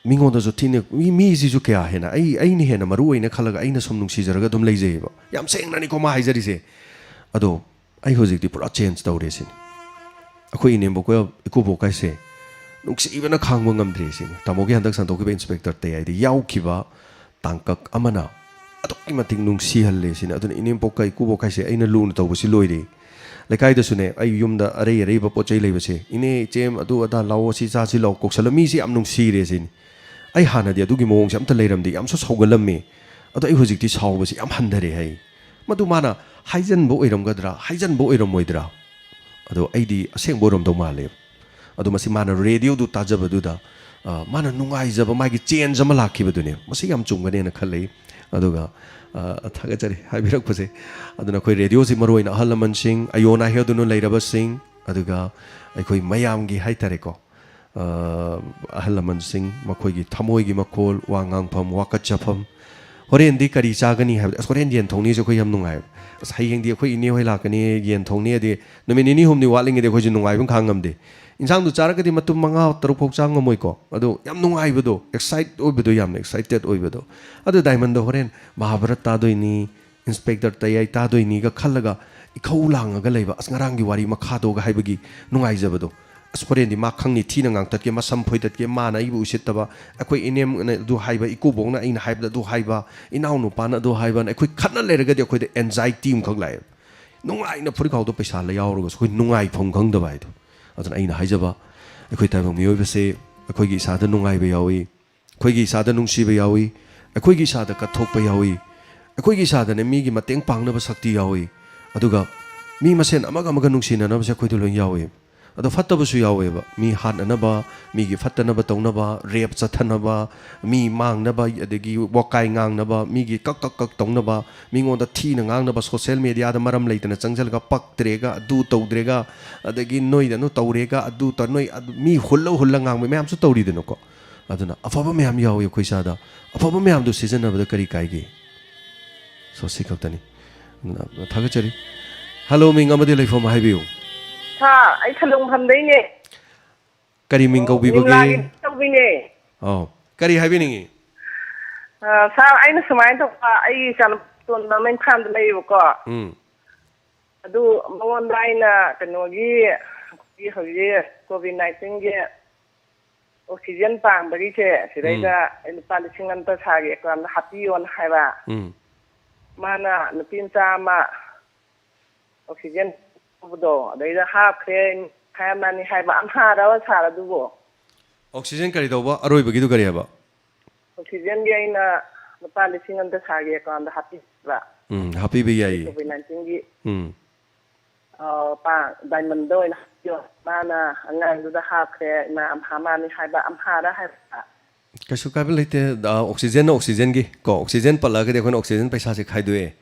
ꯃꯤꯉꯣꯟꯗꯁꯨ ꯊꯤꯅ, ꯃꯤ, ꯃꯤꯁꯤꯁꯨ ꯀꯌꯥ ꯍꯦꯟꯅ ꯑꯩ, ꯑꯩꯅ ꯍꯦꯟꯅ ꯃꯔꯨ ꯑꯣꯏꯅ ꯈꯜꯂꯒ ꯑꯩꯅ ꯁꯨꯝ ꯅꯨꯡꯁꯤꯖꯔꯒ ꯑꯗꯨꯝ ꯂꯩꯖꯩꯌꯦꯕ"꯫ ꯌꯥꯝ ꯁꯦꯡꯅꯅꯤꯀꯣ ꯃꯥ ꯍꯥꯏꯖꯔꯤꯁꯦ꯫ ꯑꯗꯣ ꯑꯩ ꯍꯧꯖꯤꯛꯇꯤ ꯄꯨꯔꯥ change ꯇꯧꯔꯦ ꯁꯤꯅꯤ꯫ ꯑꯩꯈꯣꯏ ꯏꯅꯦꯝꯕꯣꯛꯀ ꯏꯀꯨꯕꯣꯛ ꯍꯥꯏꯁꯦ ꯅꯨꯡꯁꯤꯕꯅ ꯈꯥꯡꯕ ꯉꯝꯗ꯭ꯔꯦ ꯁꯤꯅꯤ꯫ ꯇꯥꯃꯣꯒꯤ ꯍꯟꯗꯛ ꯁꯟꯗꯣꯛꯈꯤꯕ inspector ꯇꯌꯥꯏꯗ ꯌꯥꯎꯈꯤꯕ ꯇꯥꯡꯀꯛ ꯑꯃꯅ ꯑꯗꯨꯛꯀꯤ ꯃꯇꯤꯛ ꯅꯨꯡꯁꯤꯍꯜꯂꯦ ꯁꯤꯅꯤ꯫ ꯑꯗꯨꯅ ꯏꯅꯦꯝꯄꯣꯛꯀ ꯏꯀꯨꯕꯣꯛ ꯍꯥꯏꯁꯦ ꯑꯩꯅ ꯂꯨꯅ ꯇꯧꯕꯁꯤ ꯂꯣꯏꯔꯦ꯫ ꯂꯩꯀꯥꯏꯗꯁꯨꯅꯦ, ꯑꯩ ꯌꯨꯝꯗ ꯑꯔꯩ ꯑꯔꯩꯕ ꯄꯣꯠ ꯆꯩ ꯂꯩꯕꯁꯦ, "ꯏꯅꯦ, ꯏꯆꯦꯝ, ꯑꯗꯨ ꯑꯗꯥ ꯂꯥꯎꯑꯣ, ꯁꯤ ꯆꯥꯁꯤ ꯂꯥꯎ" ꯀꯧꯁꯜꯂ ꯃꯤꯁꯦ ꯌꯥꯝ ꯅꯨꯡꯁꯤꯔꯦ ꯁꯤꯅꯤ꯫ ꯑꯩ ꯍꯥꯟꯅꯗꯤ ꯑꯗꯨꯒꯤ ꯃꯑꯣꯡꯁꯦ ꯑꯝꯇ ꯂꯩꯔꯝꯗꯦ, ꯌꯥꯝꯁꯨ ꯁꯥꯎꯒꯜꯂꯝꯃꯤ꯫ ꯑꯗꯣ ꯑꯩ ꯍꯧꯖꯤꯛꯇꯤ ꯁꯥꯎꯕꯁꯦ ꯌꯥꯝ ꯍꯟꯊꯔꯦ ꯍꯥꯏ꯫ ꯃꯗꯨ ꯃꯥꯅ ꯍꯥꯏꯖꯟꯕ ꯑꯣꯏꯔꯝꯒꯗ꯭ꯔꯥ, ꯍꯥꯏꯖꯟꯕ ꯑꯣꯏꯔꯝꯃꯣꯏꯗ꯭ꯔꯥ? ꯑꯗꯣ ꯑꯩꯗꯤ ꯑꯁꯦꯡꯕ ꯑꯣꯏꯔꯝꯗꯧ ꯃꯥꯜꯂꯦꯕ꯫ ꯑꯗꯣ ꯃꯁꯤ ꯃꯥꯅ radioꯗꯨ ꯇꯥꯖꯕꯗꯨꯗ, ꯑ, ꯃꯥꯅ ꯅꯨꯡꯉꯥꯏꯖꯕ, ꯃꯥꯒꯤ change ꯑꯃ ꯂꯥꯛꯈꯤꯕꯗꯨꯅꯦ꯫ ꯃꯁꯤ ꯌꯥꯝ ꯆꯨꯝꯒꯅꯦꯅ ꯈꯜꯂꯤ꯫ ꯑꯗꯨꯒ, ꯑ, ꯊꯥꯒꯠꯆꯔꯤ ꯍꯥꯏꯕꯤꯔꯛꯄꯁꯦ꯫ ꯑꯗꯨꯅ ꯑꯩꯈꯣꯏ radioꯁꯤ ꯃꯔꯨ ꯑꯣꯏꯅ ꯑꯍꯜ ꯂꯃꯟꯁꯤꯡ, ꯑꯌꯣꯟ ꯑꯍꯦꯗꯨꯅ ꯂꯩꯔꯕꯁꯤꯡ, ꯑꯗꯨꯒ ꯑꯩꯈꯣꯏ ꯃꯌꯥꯝꯒꯤ ꯍꯥꯏꯇꯥꯔꯦꯀꯣ, ꯑ, ꯑꯍꯜ ꯂꯃꯟꯁꯤꯡ, ꯃꯈꯣꯏꯒꯤ ꯊꯃꯣꯏꯒꯤ ꯃꯈꯣꯜ, ꯋꯥ ꯉꯥꯡꯐꯝ, ꯋꯥꯀꯠꯆꯐꯝ, ꯍꯣꯔꯦꯟꯗꯤ ꯀꯔꯤ ꯆꯥꯒꯅꯤ ꯍꯥꯏꯕꯗꯤ, ꯑꯁ, ꯍꯣꯔꯦꯟ ꯌꯦꯟ ꯊꯣꯡꯅꯤꯁꯦ ꯑꯩꯈꯣꯏ ꯌꯥꯝ ꯅꯨꯡꯉꯥꯏꯕ꯫ ꯑꯁ, ꯍꯌꯦꯡꯗꯤ ꯑꯩꯈꯣꯏ ꯏꯅꯦ ꯍꯣꯏ ꯂꯥꯛꯀꯅꯤ, ꯌꯦꯟ ꯊꯣꯡꯅꯤ, ꯑꯗꯤ ꯅꯨꯃꯤꯠ ꯅꯤꯅꯤ ꯍꯨꯝꯅꯤ ꯋꯥꯠꯂꯤꯉꯩꯗꯤ ꯑꯩꯈꯣꯏꯁꯨ ꯅꯨꯡꯉꯥꯏꯕ ꯈꯥꯡ ꯉꯝꯗꯦ꯫ ꯏꯟꯁꯥꯡꯗꯨ ꯆꯥꯔꯒꯗꯤ ꯃꯇꯨꯝ ꯃꯉꯥ ꯇꯔꯨꯛ ꯐꯥꯎ ꯆꯥ ꯉꯝꯃꯣꯏꯀꯣ꯫ ꯑꯗꯣ ꯌꯥꯝ ꯅꯨꯡꯉꯥꯏꯕꯗꯣ, ꯑꯦꯛꯁꯥꯏꯠ ꯑꯣꯏꯕꯗꯣ, ꯌꯥꯝꯅ ꯑꯦꯛꯁꯥꯏꯇꯦꯠ ꯑꯣꯏꯕꯗꯣ꯫ ꯑꯗꯨ ꯗꯥꯏꯃꯟꯗꯣ ꯍꯣꯔꯦꯟ ꯃꯍꯥꯚꯥꯔꯠ ꯇꯥꯗꯣꯏꯅꯤ, ꯏꯟꯁꯄꯦꯛꯇꯔ ꯇꯌꯥꯏ ꯇꯥꯗꯣꯏꯅꯤꯒ ꯈꯜꯂꯒ ꯏꯈꯧ ꯂꯥꯡꯉꯒ ꯂꯩꯕ, ꯑꯁ, ꯉꯔꯥꯡꯒꯤ ꯋꯥꯔꯤ ꯃꯈꯥꯗꯣꯒ ꯍꯥꯏꯕꯒꯤ ꯅꯨꯡꯉꯥꯏꯖꯕꯗꯣ꯫ ꯑꯁ, ꯍꯣꯔꯦꯟꯗꯤ ꯃꯥ ꯈꯪꯅꯤ, ꯊꯤꯅ ꯉꯥꯡꯇꯠꯀꯦ, ꯃꯁꯝ ꯐꯣꯏꯗꯠꯀꯦ, ꯃꯥꯅ ꯑꯩꯕꯨ ꯎꯁꯤꯠꯇꯕ, ꯑꯩꯈꯣꯏ ꯏꯅꯦꯝꯅ ꯑꯗꯨ ꯍꯥꯏꯕ, ꯏꯀꯨꯕꯣꯛꯅ ꯑꯩꯅ ꯍꯥꯏꯕꯗ ꯑꯗꯨ ꯍꯥꯏꯕ, ꯏꯅꯥꯎꯅꯨꯄꯥꯅ ꯑꯗꯨ ꯍꯥꯏꯕꯅ ꯑꯩꯈꯣꯏ ꯈꯠꯅ ꯂꯩꯔꯒꯗꯤ ꯑꯩꯈꯣꯏꯗ ꯑꯦꯟꯖꯥꯏꯇꯤ ꯑꯃꯈꯛ ꯂꯥꯛꯑꯦꯕ꯫ ꯅꯨꯡꯉꯥꯏꯅ ꯐꯨꯔꯤꯠꯈꯥꯎꯗ ꯄꯩꯁꯥ ꯂꯩ ꯌꯥꯎꯔꯒꯁꯨ ꯑꯩꯈꯣꯏ ꯅꯨꯡꯉꯥꯏꯐꯝ ꯈꯪꯗꯕ ꯍꯥꯏꯗꯣ꯫ ꯑꯗꯨꯅ ꯑꯩꯅ ꯍꯥꯏꯖꯕ, ꯑꯩꯈꯣꯏ ꯇꯥꯏꯕꯪ ꯃꯤꯑꯣꯏꯕꯁꯦ ꯑꯩꯈꯣꯏꯒꯤ ꯏꯁꯥꯗ ꯅꯨꯡꯉꯥꯏꯕ ꯌꯥꯎꯏ, ꯑꯩꯈꯣꯏꯒꯤ ꯏꯁꯥꯗ ꯅꯨꯡꯁꯤꯕ ꯌꯥꯎꯏ, ꯑꯩꯈꯣꯏꯒꯤ ꯏꯁꯥꯗ ꯀꯠꯊꯣꯛꯄ ꯌꯥꯎꯏ, ꯑꯩꯈꯣꯏꯒꯤ ꯏꯁꯥꯗꯅ ꯃꯤꯒꯤ ꯃꯇꯦꯡ ꯄꯥꯡꯅꯕ ꯁꯛꯇꯤ ꯌꯥꯎꯏ, ꯑꯗꯨꯒ ꯃꯤ ꯃꯁꯦꯟ ꯑꯃꯒ ꯑꯃꯒ ꯅꯨꯡꯁꯤꯅꯅꯕꯁꯦ ꯑꯩꯈꯣꯏꯗ ꯂꯣꯏ ꯌꯥꯎꯏ꯫ ꯑꯗꯣ ꯐꯠꯇꯕꯁꯨ ꯌꯥꯎꯋꯦꯕ, ꯃꯤ ꯍꯥꯠꯅꯅꯕ, ꯃꯤꯒꯤ ꯐꯠꯇꯅꯕ ꯇꯧꯅꯕ, ꯔꯦꯞ ꯆꯠꯊꯅꯕ, ꯃꯤ ꯃꯥꯡꯅꯕ, ꯑꯗꯒꯤ ꯋꯥꯀꯥꯏ ꯉꯥꯡꯅꯕ, ꯃꯤꯒꯤ ꯀꯛ ꯀꯛ ꯀꯛ ꯇꯧꯅꯕ, ꯃꯤꯉꯣꯟꯗ ꯊꯤꯅ ꯉꯥꯡꯅꯕ, ꯁꯣꯁꯦꯜ ꯃꯦꯗꯤꯌꯥꯗ ꯃꯔꯝ ꯂꯩꯇꯅ ꯆꯪꯁꯤꯜꯂꯒ ꯄꯛꯇ꯭ꯔꯦꯒ, ꯑꯗꯨ ꯇꯧꯗ꯭ꯔꯦꯒ, ꯑꯗꯒꯤ ꯅꯣꯏꯗꯅꯨ ꯇꯧꯔꯦꯒ, ꯑꯗꯨ ꯇꯧ-, ꯅꯣꯏ ꯑꯗꯨ-, ꯃꯤ ꯍꯨꯜꯂ ꯍꯨꯜꯂ ꯉꯥꯡꯕ ꯃꯌꯥꯝꯁꯨ ꯇꯧꯔꯤꯗꯅꯀꯣ꯫ ꯑꯗꯨꯅ ꯑꯐꯕ ꯃꯌꯥꯝ ꯌꯥꯎꯏ ꯑꯩꯈꯣꯏ ꯏꯁꯥꯗ꯫ ꯑꯐꯕ ꯃꯌꯥꯝꯗꯨ ꯁꯤꯖꯤꯟꯅꯕꯗ ꯀꯔꯤ ꯀꯥꯏꯒꯦ? ꯁꯣ, ꯁꯤ ꯈꯛꯇꯅꯤ꯫ ꯑꯗꯨꯅ ꯊꯥꯒꯠꯆꯔꯤ꯫ ꯍꯜꯂꯣ, ꯃꯤꯡ ꯑꯃꯗꯤ ꯂꯩꯐꯝ ꯍꯥꯏꯕꯤꯌꯨ꯫ ꯁꯥꯔ, ꯑꯩ ꯁꯂꯨꯡꯐꯝꯗꯩꯅꯦ꯫ ꯀꯔꯤ ꯃꯤꯡ ꯀꯧꯕꯤꯕꯒꯦ? ꯅꯤꯝꯂꯥꯒꯤ ꯇꯧꯕꯤꯅꯦ꯫ ꯑꯧ, ꯀꯔꯤ ꯍꯥꯏꯕꯤꯅꯤꯡꯉꯤ? ꯑ, ꯁꯥꯔ, ꯑꯩꯅ ꯁꯨꯃꯥꯏꯅ ꯇꯧꯕ, ꯑꯩꯒꯤ ꯏꯆꯥꯅꯨꯄꯥ ꯑꯇꯣꯟꯕ ꯑꯃ ꯏꯝꯐꯥꯜꯗ ꯂꯩꯌꯦꯕꯀꯣ꯫ ꯎꯝ꯫ ꯑꯗꯨ ꯃꯉꯣꯟꯗ ꯑꯩꯅ ꯀꯩꯅꯣꯒꯤ, ꯑꯩꯈꯣꯏꯒꯤ ꯍꯧꯖꯤꯛ ꯀꯣꯚꯤꯗ ꯅꯥꯏꯟꯇꯤꯟꯒꯤ ꯑꯣꯛꯁꯤꯖꯦꯟ ꯄꯥꯡꯕꯒꯤꯁꯦ, ꯁꯤꯗꯩꯗ ꯎꯝ꯫ ꯑꯩ ꯂꯨꯄꯥ ꯂꯤꯁꯤꯡ ꯑꯃꯇ ꯁꯥꯔꯒꯤ ꯑꯦꯀꯥꯎꯟꯗ ꯍꯥꯞꯄꯤꯌꯣꯅ ꯍꯥꯏꯕ꯫ ꯎꯝ꯫ ꯃꯥꯅ ꯅꯨꯄꯤ ꯃꯆꯥ ꯑꯃ ꯑꯣꯛꯁꯤꯖꯦꯟ ꯇꯧꯕꯗꯣ, ꯑꯗꯩꯗ ꯍꯥꯞꯈ꯭ꯔꯦ, ꯍꯥꯏꯔꯝꯃꯅꯤ ꯍꯥꯏꯕ, ꯑꯝꯍꯥꯔꯕ ꯁꯥꯔ ꯑꯗꯨꯕꯨ? ꯑꯣꯛꯁꯤꯖꯦꯟ ꯀꯔꯤ ꯇꯧꯕ? ꯑꯔꯣꯏꯕꯒꯤꯗꯨ ꯀꯔꯤ ꯍꯥꯏꯕ? ꯑꯣꯛꯁꯤꯖꯦꯟꯒꯤ ꯑꯩꯅ ꯂꯨꯄꯥ ꯂꯤꯁꯤꯡ ꯑꯃꯇ ꯁꯥꯔꯒꯤ ꯑꯦꯀꯥꯎꯟꯗ ꯍꯥꯞꯄꯤꯕ꯫ ꯎꯝ, ꯍꯥꯞꯄꯤꯕ ꯌꯥꯏꯌꯦ꯫ ꯀꯣꯚꯤꯗ ꯅꯥꯏꯟꯇꯤꯟꯒꯤ꯫ ꯎꯝ꯫ ꯑ, ꯄꯥ-, ꯗꯥꯏꯃꯟꯗ ꯑꯣꯏꯅ ꯍꯥꯞꯄꯤꯌꯣ꯫ ꯃꯥꯅ ꯑꯉꯥꯡꯗꯨꯗ ꯍꯥꯞꯈ꯭ꯔꯦ, ꯏꯃꯥ ꯑꯝꯍꯥ ꯃꯥꯅꯤ ꯍꯥꯏꯕ, ꯑꯝꯍꯥꯔ ꯍꯥꯏꯕ꯫ ꯀꯩꯁꯨ ꯀꯥꯏꯕ ꯂꯩꯇꯦ꯫ ꯑ, ꯑꯣꯛꯁꯤꯖꯦꯟꯅ ꯑꯣꯛꯁꯤꯖꯦꯟꯒꯤ ꯀꯣ, ꯑꯣꯛꯁꯤꯖꯦꯟ ꯄꯜꯂꯛꯑꯒꯗꯤ ꯑꯩꯈꯣꯏꯅ ꯑꯣꯛꯁꯤꯖꯦꯟ ꯄꯩꯁꯥꯁꯦ ꯈꯥꯏꯗꯣꯛꯑꯦ꯫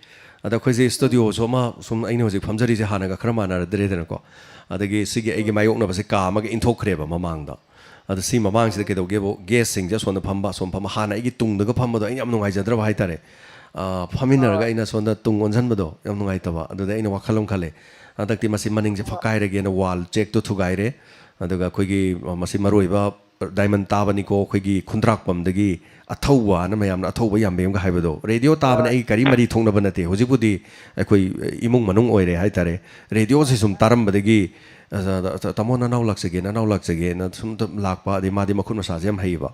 ꯑꯗ ꯑꯩꯈꯣꯏꯁꯦ ꯎꯝ꯫ ꯁ꯭ꯇꯨꯗꯤꯑꯣꯁꯨ ꯑꯃ ꯁꯨꯝ ꯑꯩꯅ ꯍꯧꯖꯤꯛ ꯐꯝꯖꯔꯤꯁꯦ ꯍꯥꯟꯅꯒ ꯈꯔ ꯃꯥꯟꯅꯔꯗ꯭ꯔꯦꯗꯅꯀꯣ꯫ ꯑꯗꯒꯤ ꯁꯤꯒꯤ ꯑꯩꯒꯤ ꯎꯝ꯫ ꯃꯥꯌꯣꯛꯅꯕꯁꯦ ꯀꯥ ꯑꯃꯒ ꯏꯟꯊꯣꯛꯈ꯭ꯔꯦꯕ ꯃꯃꯥꯡꯗ꯫ ꯑꯗ ꯁꯤ ꯃꯃꯥꯡꯁꯤꯗ ꯎꯝ꯫ ꯀꯩꯗꯧꯒꯦꯕꯨ, ꯒꯦꯁꯁꯤꯡꯁꯦ ꯑꯁꯣꯝꯗ ꯐꯝꯕ, ꯑꯁꯣꯝ ꯐꯝꯕ, ꯍꯥꯟꯅ ꯑꯩꯒꯤ ꯇꯨꯡꯗꯒ ꯐꯝꯕꯗꯣ ꯑꯩꯅ ꯌꯥꯝ ꯅꯨꯡꯉꯥꯏꯖꯗ꯭ꯔꯕ ꯍꯥꯏꯇꯥꯔꯦ꯫ ꯑ, ꯐꯝꯃꯤꯟꯅꯔꯒ ꯑꯩꯅ ꯁꯣꯝꯗ ꯇꯨꯡ ꯑꯣꯟꯁꯤꯟꯕꯗꯣ ꯌꯥꯝ ꯅꯨꯡꯉꯥꯏꯇꯕ꯫ ꯑꯗꯨꯗ ꯑꯩꯅ ꯋꯥꯈꯜ ꯑꯃ ꯈꯜꯂꯦ, ꯍꯟꯗꯛꯇꯤ ꯃꯁꯤ ꯃꯅꯤꯡꯁꯦ ꯐꯛꯀꯥꯏꯔꯒꯦꯅ꯫ ꯋꯥꯜ ꯆꯦꯛꯇꯣ ꯊꯨꯒꯥꯏꯔꯦ꯫ ꯑꯗꯨꯒ ꯑꯩꯈꯣꯏꯒꯤ, ꯑ, ꯃꯁꯤ ꯃꯔꯨ ꯑꯣꯏꯕ ꯗꯥꯏꯃꯟ ꯇꯥꯕꯅꯤꯀꯣ, ꯑꯩꯈꯣꯏꯒꯤ ꯈꯨꯟꯗ꯭ꯔꯥꯛꯄꯝꯗꯒꯤ ꯑꯊꯧꯕꯅ, ꯃꯌꯥꯝꯅ ꯑꯊꯧꯕ ꯌꯥꯝꯕꯦꯝꯒ ꯍꯥꯏꯕꯗꯣ꯫ ꯔꯦꯗꯤꯑꯣ ꯇꯥꯕꯅꯦ, ꯑꯩ ꯀꯔꯤ ꯃꯔꯤ ꯊꯣꯛꯅꯕ ꯅꯠꯇꯦ꯫ ꯍꯧꯖꯤꯛꯄꯨꯗꯤ ꯑꯩꯈꯣꯏ, ꯑ, ꯏꯃꯨꯡ ꯃꯅꯨꯡ ꯑꯣꯏꯔꯦ ꯍꯥꯏꯇꯥꯔꯦ꯫ ꯔꯦꯗꯤꯑꯣꯁꯦ ꯁꯨꯝ ꯇꯥꯔꯝꯕꯗꯒꯤ, ꯑ, ꯇꯥꯃꯣ ꯅꯅꯥꯎ ꯂꯥꯛꯆꯒꯦ, ꯅꯅꯥꯎ ꯂꯥꯛꯆꯒꯦꯅ ꯁꯨꯝ ꯂꯥꯛꯄ꯫ ꯑꯗꯩ ꯃꯥꯗꯤ ꯃꯈꯨꯠ ꯃꯁꯥꯁꯦ ꯌꯥꯝ ꯍꯩꯌꯦꯕ꯫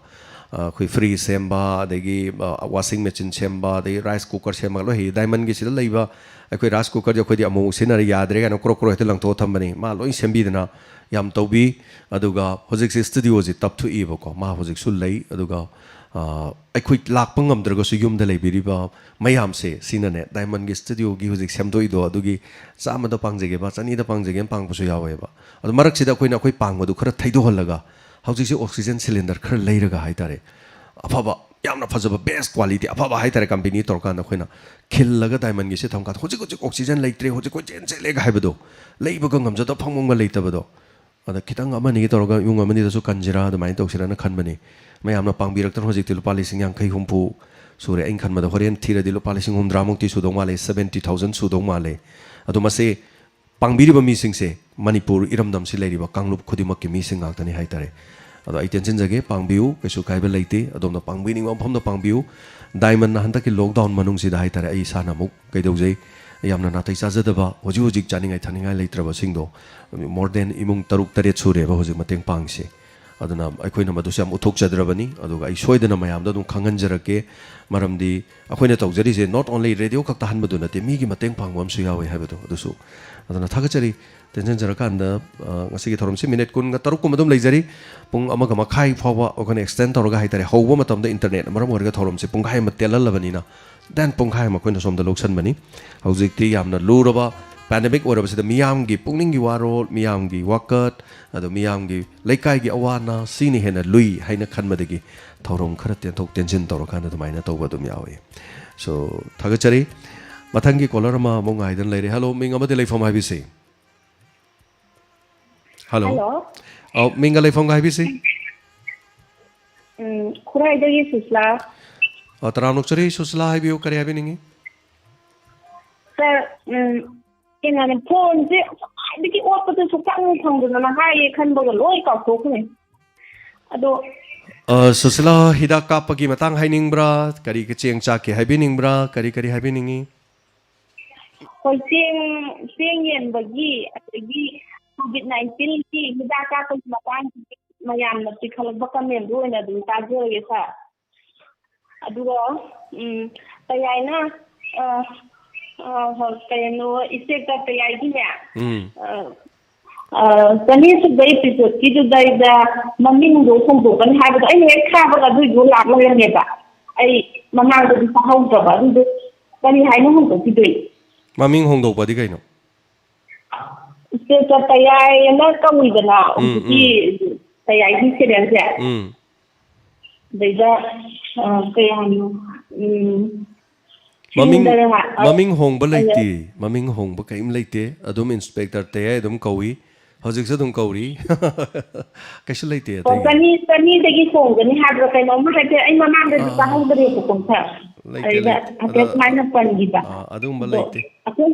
ꯑ, ꯑꯩꯈꯣꯏ ꯐ꯭ꯔꯤꯖ ꯁꯦꯝꯕ, ꯑꯗꯒꯤ, ꯑ, ꯋꯥꯁꯤꯡ ꯃꯦꯆꯤꯟ ꯁꯦꯝꯕ, ꯑꯗꯩ ꯔꯥꯏꯁ ꯀꯨꯀꯔ ꯁꯦꯝꯕ ꯂꯣꯏ ꯍꯩꯌꯦ꯫ ꯗꯥꯏꯃꯟꯒꯤꯁꯤꯗ ꯂꯩꯕ ꯑꯩꯈꯣꯏ ꯔꯥꯏꯁ ꯀꯨꯀꯔꯁꯦ ꯑꯩꯈꯣꯏꯗꯤ ꯑꯃꯨꯛ ꯁꯤꯖꯤꯟꯅꯔ ꯌꯥꯗ꯭ꯔꯦ ꯀꯥꯏꯅ ꯀ꯭ꯔꯣꯛ ꯀ꯭ꯔꯣꯛ ꯍꯦꯛꯇ ꯂꯪꯊꯣꯛꯑ ꯊꯝꯕꯅꯤ꯫ ꯃꯥ ꯂꯣꯏ ꯁꯦꯝꯕꯤꯗꯅ ꯌꯥꯝ ꯇꯧꯕꯤ꯫ ꯑꯗꯨꯒ ꯍꯧꯖꯤꯛꯁꯦ ꯁ꯭ꯇꯨꯗꯤꯑꯣꯁꯦ ꯇꯞꯊꯣꯛꯏꯕꯀꯣ꯫ ꯃꯥ ꯍꯧꯖꯤꯛꯁꯨ ꯂꯩ꯫ ꯑꯗꯨꯒ, ꯑ, ꯑꯩꯈꯣꯏ ꯂꯥꯛꯄ ꯉꯝꯗ꯭ꯔꯒꯁꯨ ꯌꯨꯝꯗ ꯂꯩꯕꯤꯔꯤꯕ ꯃꯌꯥꯝꯁꯦ, ꯁꯤꯅꯅꯦ ꯗꯥꯏꯃꯟꯒꯤ ꯁ꯭ꯇꯨꯗꯤꯑꯣꯒꯤ ꯍꯧꯖꯤꯛ ꯁꯦꯝꯗꯣꯛꯏꯗꯣ, ꯑꯗꯨꯒꯤ ꯆꯥꯝꯃꯗ ꯄꯥꯡꯖꯒꯦꯕ, ꯆꯅꯤꯗ ꯄꯥꯡꯖꯒꯦꯅ ꯄꯥꯡꯕꯁꯨ ꯌꯥꯎꯋꯦꯕ꯫ ꯑꯗꯣ ꯃꯔꯛꯁꯤꯗ ꯑꯩꯈꯣꯏꯅ ꯑꯩꯈꯣꯏ ꯄꯥꯡꯕꯗꯨ ꯈꯔ ꯊꯩꯗꯣꯛꯍꯜꯂꯒ ꯍꯧꯖꯤꯛꯁꯦ ꯑꯣꯛꯁꯤꯖꯦꯟ ꯁꯤꯂꯤꯟꯗꯔ ꯈꯔ ꯂꯩꯔꯒ ꯍꯥꯏꯇꯥꯔꯦ, ꯑꯐꯕ, ꯌꯥꯝꯅ ꯐꯖꯕ, ꯕꯦꯁ ꯀ꯭ꯋꯥꯂꯤꯇꯤ ꯑꯐꯕ ꯍꯥꯏꯇꯥꯔꯦ, ꯀꯝꯄꯦꯅꯤ ꯇꯧꯔꯀꯥꯟꯗ ꯑꯩꯈꯣꯏꯅ ꯈꯤꯜꯂꯒ ꯗꯥꯏꯃꯟꯒꯤꯁꯦ ꯊꯝꯀꯥꯟꯗ, ꯍꯧꯖꯤꯛ ꯍꯧꯖꯤꯛ ꯑꯣꯛꯁꯤꯖꯦꯟ ꯂꯩꯇ꯭ꯔꯦ, ꯍꯧꯖꯤꯛ ꯀꯣꯏꯆꯦꯟ ꯆꯦꯜꯂꯦꯒ ꯍꯥꯏꯕꯗꯣ, ꯂꯩꯕꯒ ꯉꯝꯖꯗꯕ, ꯐꯪꯐꯝꯒ ꯂꯩꯇꯕꯗꯣ, ꯑꯗ ꯈꯤꯇꯪ ꯑꯃꯅꯤꯒ ꯇꯧꯔꯒ ꯏꯃꯨꯡ ꯑꯃꯅꯤꯗꯁꯨ ꯀꯟꯁꯤꯔꯥ ꯑꯗꯨꯃꯥꯏꯅ ꯇꯧꯁꯤꯔꯥꯅ ꯈꯟꯕꯅꯤ꯫ ꯃꯌꯥꯝꯅ ꯄꯥꯡꯕꯤꯔꯛꯇꯅ ꯍꯧꯖꯤꯛꯇꯤ ꯂꯨꯄꯥ ꯂꯤꯁꯤꯡ ꯌꯥꯡꯈꯩ ꯍꯨꯝꯐꯨ ꯁꯨꯔꯦ꯫ ꯑꯩꯅ ꯈꯟꯕꯗ ꯍꯣꯔꯦꯟ ꯊꯤꯔꯗꯤ ꯂꯨꯄꯥ ꯂꯤꯁꯤꯡ ꯍꯨꯝꯗ꯭ꯔꯥꯃꯨꯛꯇꯤ ꯁꯨꯗꯧ ꯃꯥꯜꯂꯦ, ꯁꯕꯦꯟꯇꯤ ꯊꯥꯎꯖꯟ ꯁꯨꯗꯧ ꯃꯥꯜꯂꯦ꯫ ꯑꯗꯣ ꯃꯁꯤ ꯄꯥꯡꯕꯤꯔꯤꯕ ꯃꯤꯁꯤꯡꯁꯦ ꯃꯅꯤꯄꯨꯔ ꯏꯔꯝꯗꯝꯁꯤ ꯂꯩꯔꯤꯕ ꯀꯥꯡꯂꯨꯞ ꯈꯨꯗꯤꯡꯃꯛꯀꯤ ꯃꯤꯁꯤꯡ ꯉꯥꯛꯇꯅꯤ ꯍꯥꯏꯇꯥꯔꯦ꯫ ꯑꯗꯣ ꯑꯩ ꯇꯦꯟꯁꯤꯟꯖꯒꯦ, ꯄꯥꯡꯕꯤꯌꯨ, ꯀꯩꯁꯨ ꯀꯥꯏꯕ ꯂꯩꯇꯦ꯫ ꯑꯗꯣꯝꯅ ꯄꯥꯡꯕꯤꯅꯤꯡꯕ ꯃꯐꯝꯗ ꯄꯥꯡꯕꯤꯌꯨ꯫ ꯗꯥꯏꯃꯟꯅ ꯍꯟꯗꯛꯀꯤ ꯂꯣꯛꯗꯥꯎꯟ ꯃꯅꯨꯡꯁꯤꯗ ꯍꯥꯏꯇꯥꯔꯦ, ꯑꯩ ꯏꯁꯥꯅ ꯑꯃꯨꯛ ꯀꯩꯗꯧꯖꯩ, ꯌꯥꯝꯅ ꯅꯥꯇꯩ ꯆꯥꯖꯗꯕ, ꯍꯧꯖꯤꯛ ꯍꯧꯖꯤꯛ ꯆꯥꯅꯤꯡꯉꯥꯏ ꯊꯛꯅꯤꯡꯉꯥꯏ ꯂꯩꯇ꯭ꯔꯕꯁꯤꯡꯗꯣ, more than ꯏꯃꯨꯡ ꯇꯔꯨꯛ ꯇꯔꯦꯠ ꯁꯨꯔꯦꯕ ꯍꯧꯖꯤꯛ ꯃꯇꯦꯡ ꯄꯥꯡꯉꯤꯁꯦ꯫ ꯑꯗꯨꯅ ꯑꯩꯈꯣꯏꯅ ꯃꯗꯨꯁꯨ ꯌꯥꯝ ꯎꯠꯊꯣꯛꯆꯗ꯭ꯔꯕꯅꯤ꯫ ꯑꯗꯨꯒ ꯑꯩ ꯁꯣꯏꯗꯅ ꯃꯌꯥꯝꯗ ꯑꯗꯨꯝ ꯈꯪꯍꯟꯖꯔꯛꯀꯦ, ꯃꯔꯝꯗꯤ ꯑꯩꯈꯣꯏꯅ ꯇꯧꯖꯔꯤꯁꯦ not only ꯔꯦꯗꯤꯑꯣ ꯈꯛꯇ ꯍꯟꯕꯗꯨ ꯅꯠꯇꯦ, ꯃꯤꯒꯤ ꯃꯇꯦꯡ ꯄꯥꯡꯕ ꯑꯃꯁꯨ ꯌꯥꯎꯋꯦ ꯍꯥꯏꯕꯗꯣ꯫ ꯑꯗꯨꯁꯨ ꯑꯗꯨꯅ ꯊꯥꯒꯠꯆꯔꯤ꯫ ꯇꯦꯟꯁꯤꯟꯖꯔꯀꯥꯟꯗ, ꯑ, ꯉꯁꯤꯒꯤ ꯊꯧꯔꯝꯁꯤ ꯃꯤꯅꯤꯠ ꯀꯨꯟꯒ ꯇꯔꯨꯛ ꯀꯨꯝꯕ ꯑꯗꯨꯝ ꯂꯩꯖꯔꯤ꯫ ꯄꯨꯡ ꯑꯃꯒ ꯃꯈꯥꯏ ꯐꯥꯎꯕ ꯑꯩꯈꯣꯏꯅ ꯑꯦꯛꯁꯇꯦꯟ ꯇꯧꯔꯒ ꯍꯥꯏꯇꯥꯔꯦ, ꯍꯧꯕ ꯃꯇꯝꯗ ꯏꯟꯇꯔꯅꯦꯠꯅ ꯃꯔꯝ ꯑꯣꯏꯔꯒ ꯊꯧꯔꯝꯁꯦ ꯄꯨꯡꯈꯥꯏ ꯑꯃ ꯇꯦꯜꯍꯜꯂꯕꯅꯤꯅ, then ꯄꯨꯡꯈꯥꯏ ꯑꯃ ꯑꯩꯈꯣꯏꯅ ꯁꯣꯝꯗ ꯂꯧꯁꯟꯕꯅꯤ꯫ ꯍꯧꯖꯤꯛꯇꯤ ꯌꯥꯝꯅ ꯂꯨꯔꯕ ꯄꯦꯟꯗꯦꯃꯤꯛ ꯑꯣꯏꯔꯕꯁꯤꯗ ꯃꯤꯌꯥꯝꯒꯤ ꯄꯨꯛꯅꯤꯡꯒꯤ ꯋꯥꯔꯣꯜ, ꯃꯤꯌꯥꯝꯒꯤ ꯋꯥꯀꯠ, ꯑꯗꯣ ꯃꯤꯌꯥꯝꯒꯤ ꯂꯩꯀꯥꯏꯒꯤ ꯑꯋꯥ ꯑꯅꯥ, ꯁꯤꯅ ꯍꯦꯟꯅ ꯂꯨꯏ ꯍꯥꯏꯅ ꯈꯟꯕꯗꯒꯤ ꯊꯧꯔꯝ ꯈꯔ ꯇꯦꯟꯊꯣꯛ ꯇꯦꯟꯁꯤꯟ ꯇꯧꯔꯀꯥꯟꯗ ꯑꯗꯨꯃꯥꯏꯅ ꯇꯧꯕ ꯑꯗꯨꯝ ꯌꯥꯎꯏ꯫ So, ꯊꯥꯒꯠꯆꯔꯤ꯫ ꯃꯊꯪꯒꯤ ꯀꯣꯂꯔ ꯑꯃ ꯑꯃꯨꯛ ꯉꯥꯏꯗꯅ ꯂꯩꯔꯦ꯫ ꯍꯜꯂꯣ, ꯃꯤꯡ ꯑꯃꯗꯤ ꯂꯩꯐꯝ ꯍꯥꯏꯕꯤꯁꯤ꯫ ꯍꯜꯂꯣ꯫ ꯍꯜꯂꯣ꯫ ꯑꯧ, ꯃꯤꯡꯒ ꯂꯩꯐꯝꯒ ꯍꯥꯏꯕꯤꯁꯤ꯫ ꯎꯝ, ꯈꯨꯔꯥꯏꯗꯒꯤ ꯁꯨꯁꯂꯥ꯫ ꯑ, ꯇꯔꯥꯝꯅ ꯑꯣꯛꯆꯔꯤ, ꯁꯨꯁꯤꯂꯥ, ꯍꯥꯏꯕꯤꯌꯨ, ꯀꯔꯤ ꯍꯥꯏꯕꯤꯅꯤꯡꯉꯤ? ꯁꯥꯔ, ꯎꯝ, ꯀꯩꯅꯣꯅꯦ, ꯐꯣꯟꯁꯦ ꯉꯁꯥꯏꯗꯒꯤ ꯑꯣꯠꯄꯗ ꯁꯨꯛꯐꯪ ꯐꯪꯗꯗꯅ ꯍꯥꯏꯒꯦ ꯈꯟꯕꯒ ꯂꯣꯏ ꯀꯥꯎꯊꯣꯛꯈ꯭ꯔꯦ꯫ ꯑꯗꯣ ꯑ, ꯁꯨꯁꯤꯂꯥ, ꯍꯤꯗꯥꯛ ꯀꯥꯞꯄꯒꯤ ꯃꯇꯥꯡ ꯍꯥꯏꯅꯤꯡꯕ꯭ꯔꯥ? ꯀꯔꯤ ꯆꯦꯡ ꯆꯥꯛꯀꯦ ꯍꯥꯏꯕꯤꯅꯤꯡꯕ꯭ꯔꯥ? ꯀꯔꯤ ꯀꯔꯤ ꯍꯥꯏꯕꯤꯅꯤꯡꯉꯤ? ꯍꯣꯏ, ꯆꯦꯡ, ꯆꯦꯡ ꯌꯦꯟꯕꯒꯤ, ꯑꯗꯒꯤ ꯀꯣꯚꯤꯗ ꯅꯥꯏꯟꯇꯤꯟꯒꯤ ꯍꯤꯗꯥꯛ ꯀꯥꯞꯄꯒꯤ ꯃꯇꯥꯡꯁꯤꯗꯤ ꯃꯌꯥꯝꯅ ꯄꯤꯈꯠꯂꯛꯄ ꯀꯃꯦꯟꯗꯨ ꯑꯣꯏꯅ ꯑꯗꯨꯝ ꯇꯥꯖꯔꯒꯦ, ꯁꯥꯔ꯫ ꯑꯗꯨꯒ, ꯎꯝ, ꯀꯩ ꯍꯥꯏꯅ, ꯑ, ꯑ, ꯍꯣꯏ, ꯀꯩꯅꯣ, ꯏꯟꯁꯄꯦꯛꯇꯔ ꯇꯌꯥꯏꯒꯤꯅꯦ, ꯎꯝ꯫ ꯑ, ꯑ, ꯆꯅꯤ ꯁꯨꯕ ꯑꯦꯄꯤꯁꯣꯗꯀꯤꯗꯨꯗꯩꯗ ꯃꯃꯤꯡꯗꯣ ꯍꯣꯡꯗꯣꯛꯀꯅꯤ ꯍꯥꯏꯕꯗꯣ ꯑꯩꯅ ꯍꯦꯛ ꯊꯥꯕꯒ ꯑꯗꯨꯏꯗꯣ ꯂꯥꯛ ꯂꯩꯔꯝꯃꯦꯕ꯫ ꯑꯩ ꯃꯃꯥꯡꯗꯗꯤ ꯇꯥꯍꯧꯗ꯭ꯔꯕ, ꯑꯗꯨꯗꯣ ꯀꯔꯤ ꯍꯥꯏꯅ ꯍꯣꯡꯗꯣꯛꯈꯤꯗꯣꯏ? ꯃꯃꯤꯡ ꯍꯣꯡꯗꯣꯛꯄꯗꯤ ꯀꯩꯅꯣ? ꯏꯟꯁꯄꯦꯛꯇꯔ ꯇꯌꯥꯏ ꯑꯃ ꯀꯧꯏꯗꯅ, ꯎꯝ, ꯍꯧꯖꯤꯛꯀꯤ ꯎꯝ꯫ ꯇꯌꯥꯏꯒꯤ ꯁꯦꯔꯤꯌꯦꯜꯁꯦ꯫ ꯎꯝ꯫ ꯑꯗꯩꯗ, ꯑ, ꯀꯩ ꯍꯥꯏꯅꯣ? ꯎꯝ, ꯃꯃꯤꯡ, ꯁꯤꯟꯗꯔ ꯍꯥ-, ꯑ, ꯃꯃꯤꯡ ꯍꯣꯡꯕ ꯀꯩꯅꯣ? ꯂꯩꯇꯦ꯫ ꯃꯃꯤꯡ ꯍꯣꯡꯕ ꯀꯔꯤꯝ ꯂꯩꯇꯦ꯫ ꯑꯗꯨꯝ ꯏꯟꯁꯄꯦꯛꯇꯔ ꯇꯌꯥꯏ ꯑꯗꯨꯝ ꯀꯧꯏ꯫ ꯍꯧꯖꯤꯛꯁꯨ ꯑꯗꯨꯝ ꯀꯧꯔꯤ꯫ ꯀꯩꯁꯨ ꯂꯩꯇꯦ ꯑꯣ, ꯑꯇꯩꯒꯤ꯫ ꯆꯅꯤ, ꯆꯅꯤꯗꯒꯤ ꯍꯣꯡꯒꯅꯤ ꯍꯥꯏꯕ꯭ꯔꯥ ꯀꯩꯅꯣꯝꯃ ꯍꯥꯏꯐꯦꯠ ꯑꯩ ꯃꯃꯥꯡꯗꯗꯤ ꯑꯥ, ꯇꯥꯍꯧꯗ꯭ꯔꯦꯕꯀꯣ, ꯁꯥꯔ꯫ ꯂꯩꯇꯦ, ꯑꯗꯩꯗ ꯂꯩꯇꯦ꯫ ꯍꯥꯏꯐꯦꯠ ꯑꯗ-, ꯁꯨꯃꯥꯏꯅ ꯄꯟꯈꯤꯕ꯫ ꯑꯥ, ꯑꯗꯨꯒꯨꯝꯕ ꯑꯗꯣ ꯂꯩꯇꯦ꯫ ꯑꯩꯈꯣꯏ,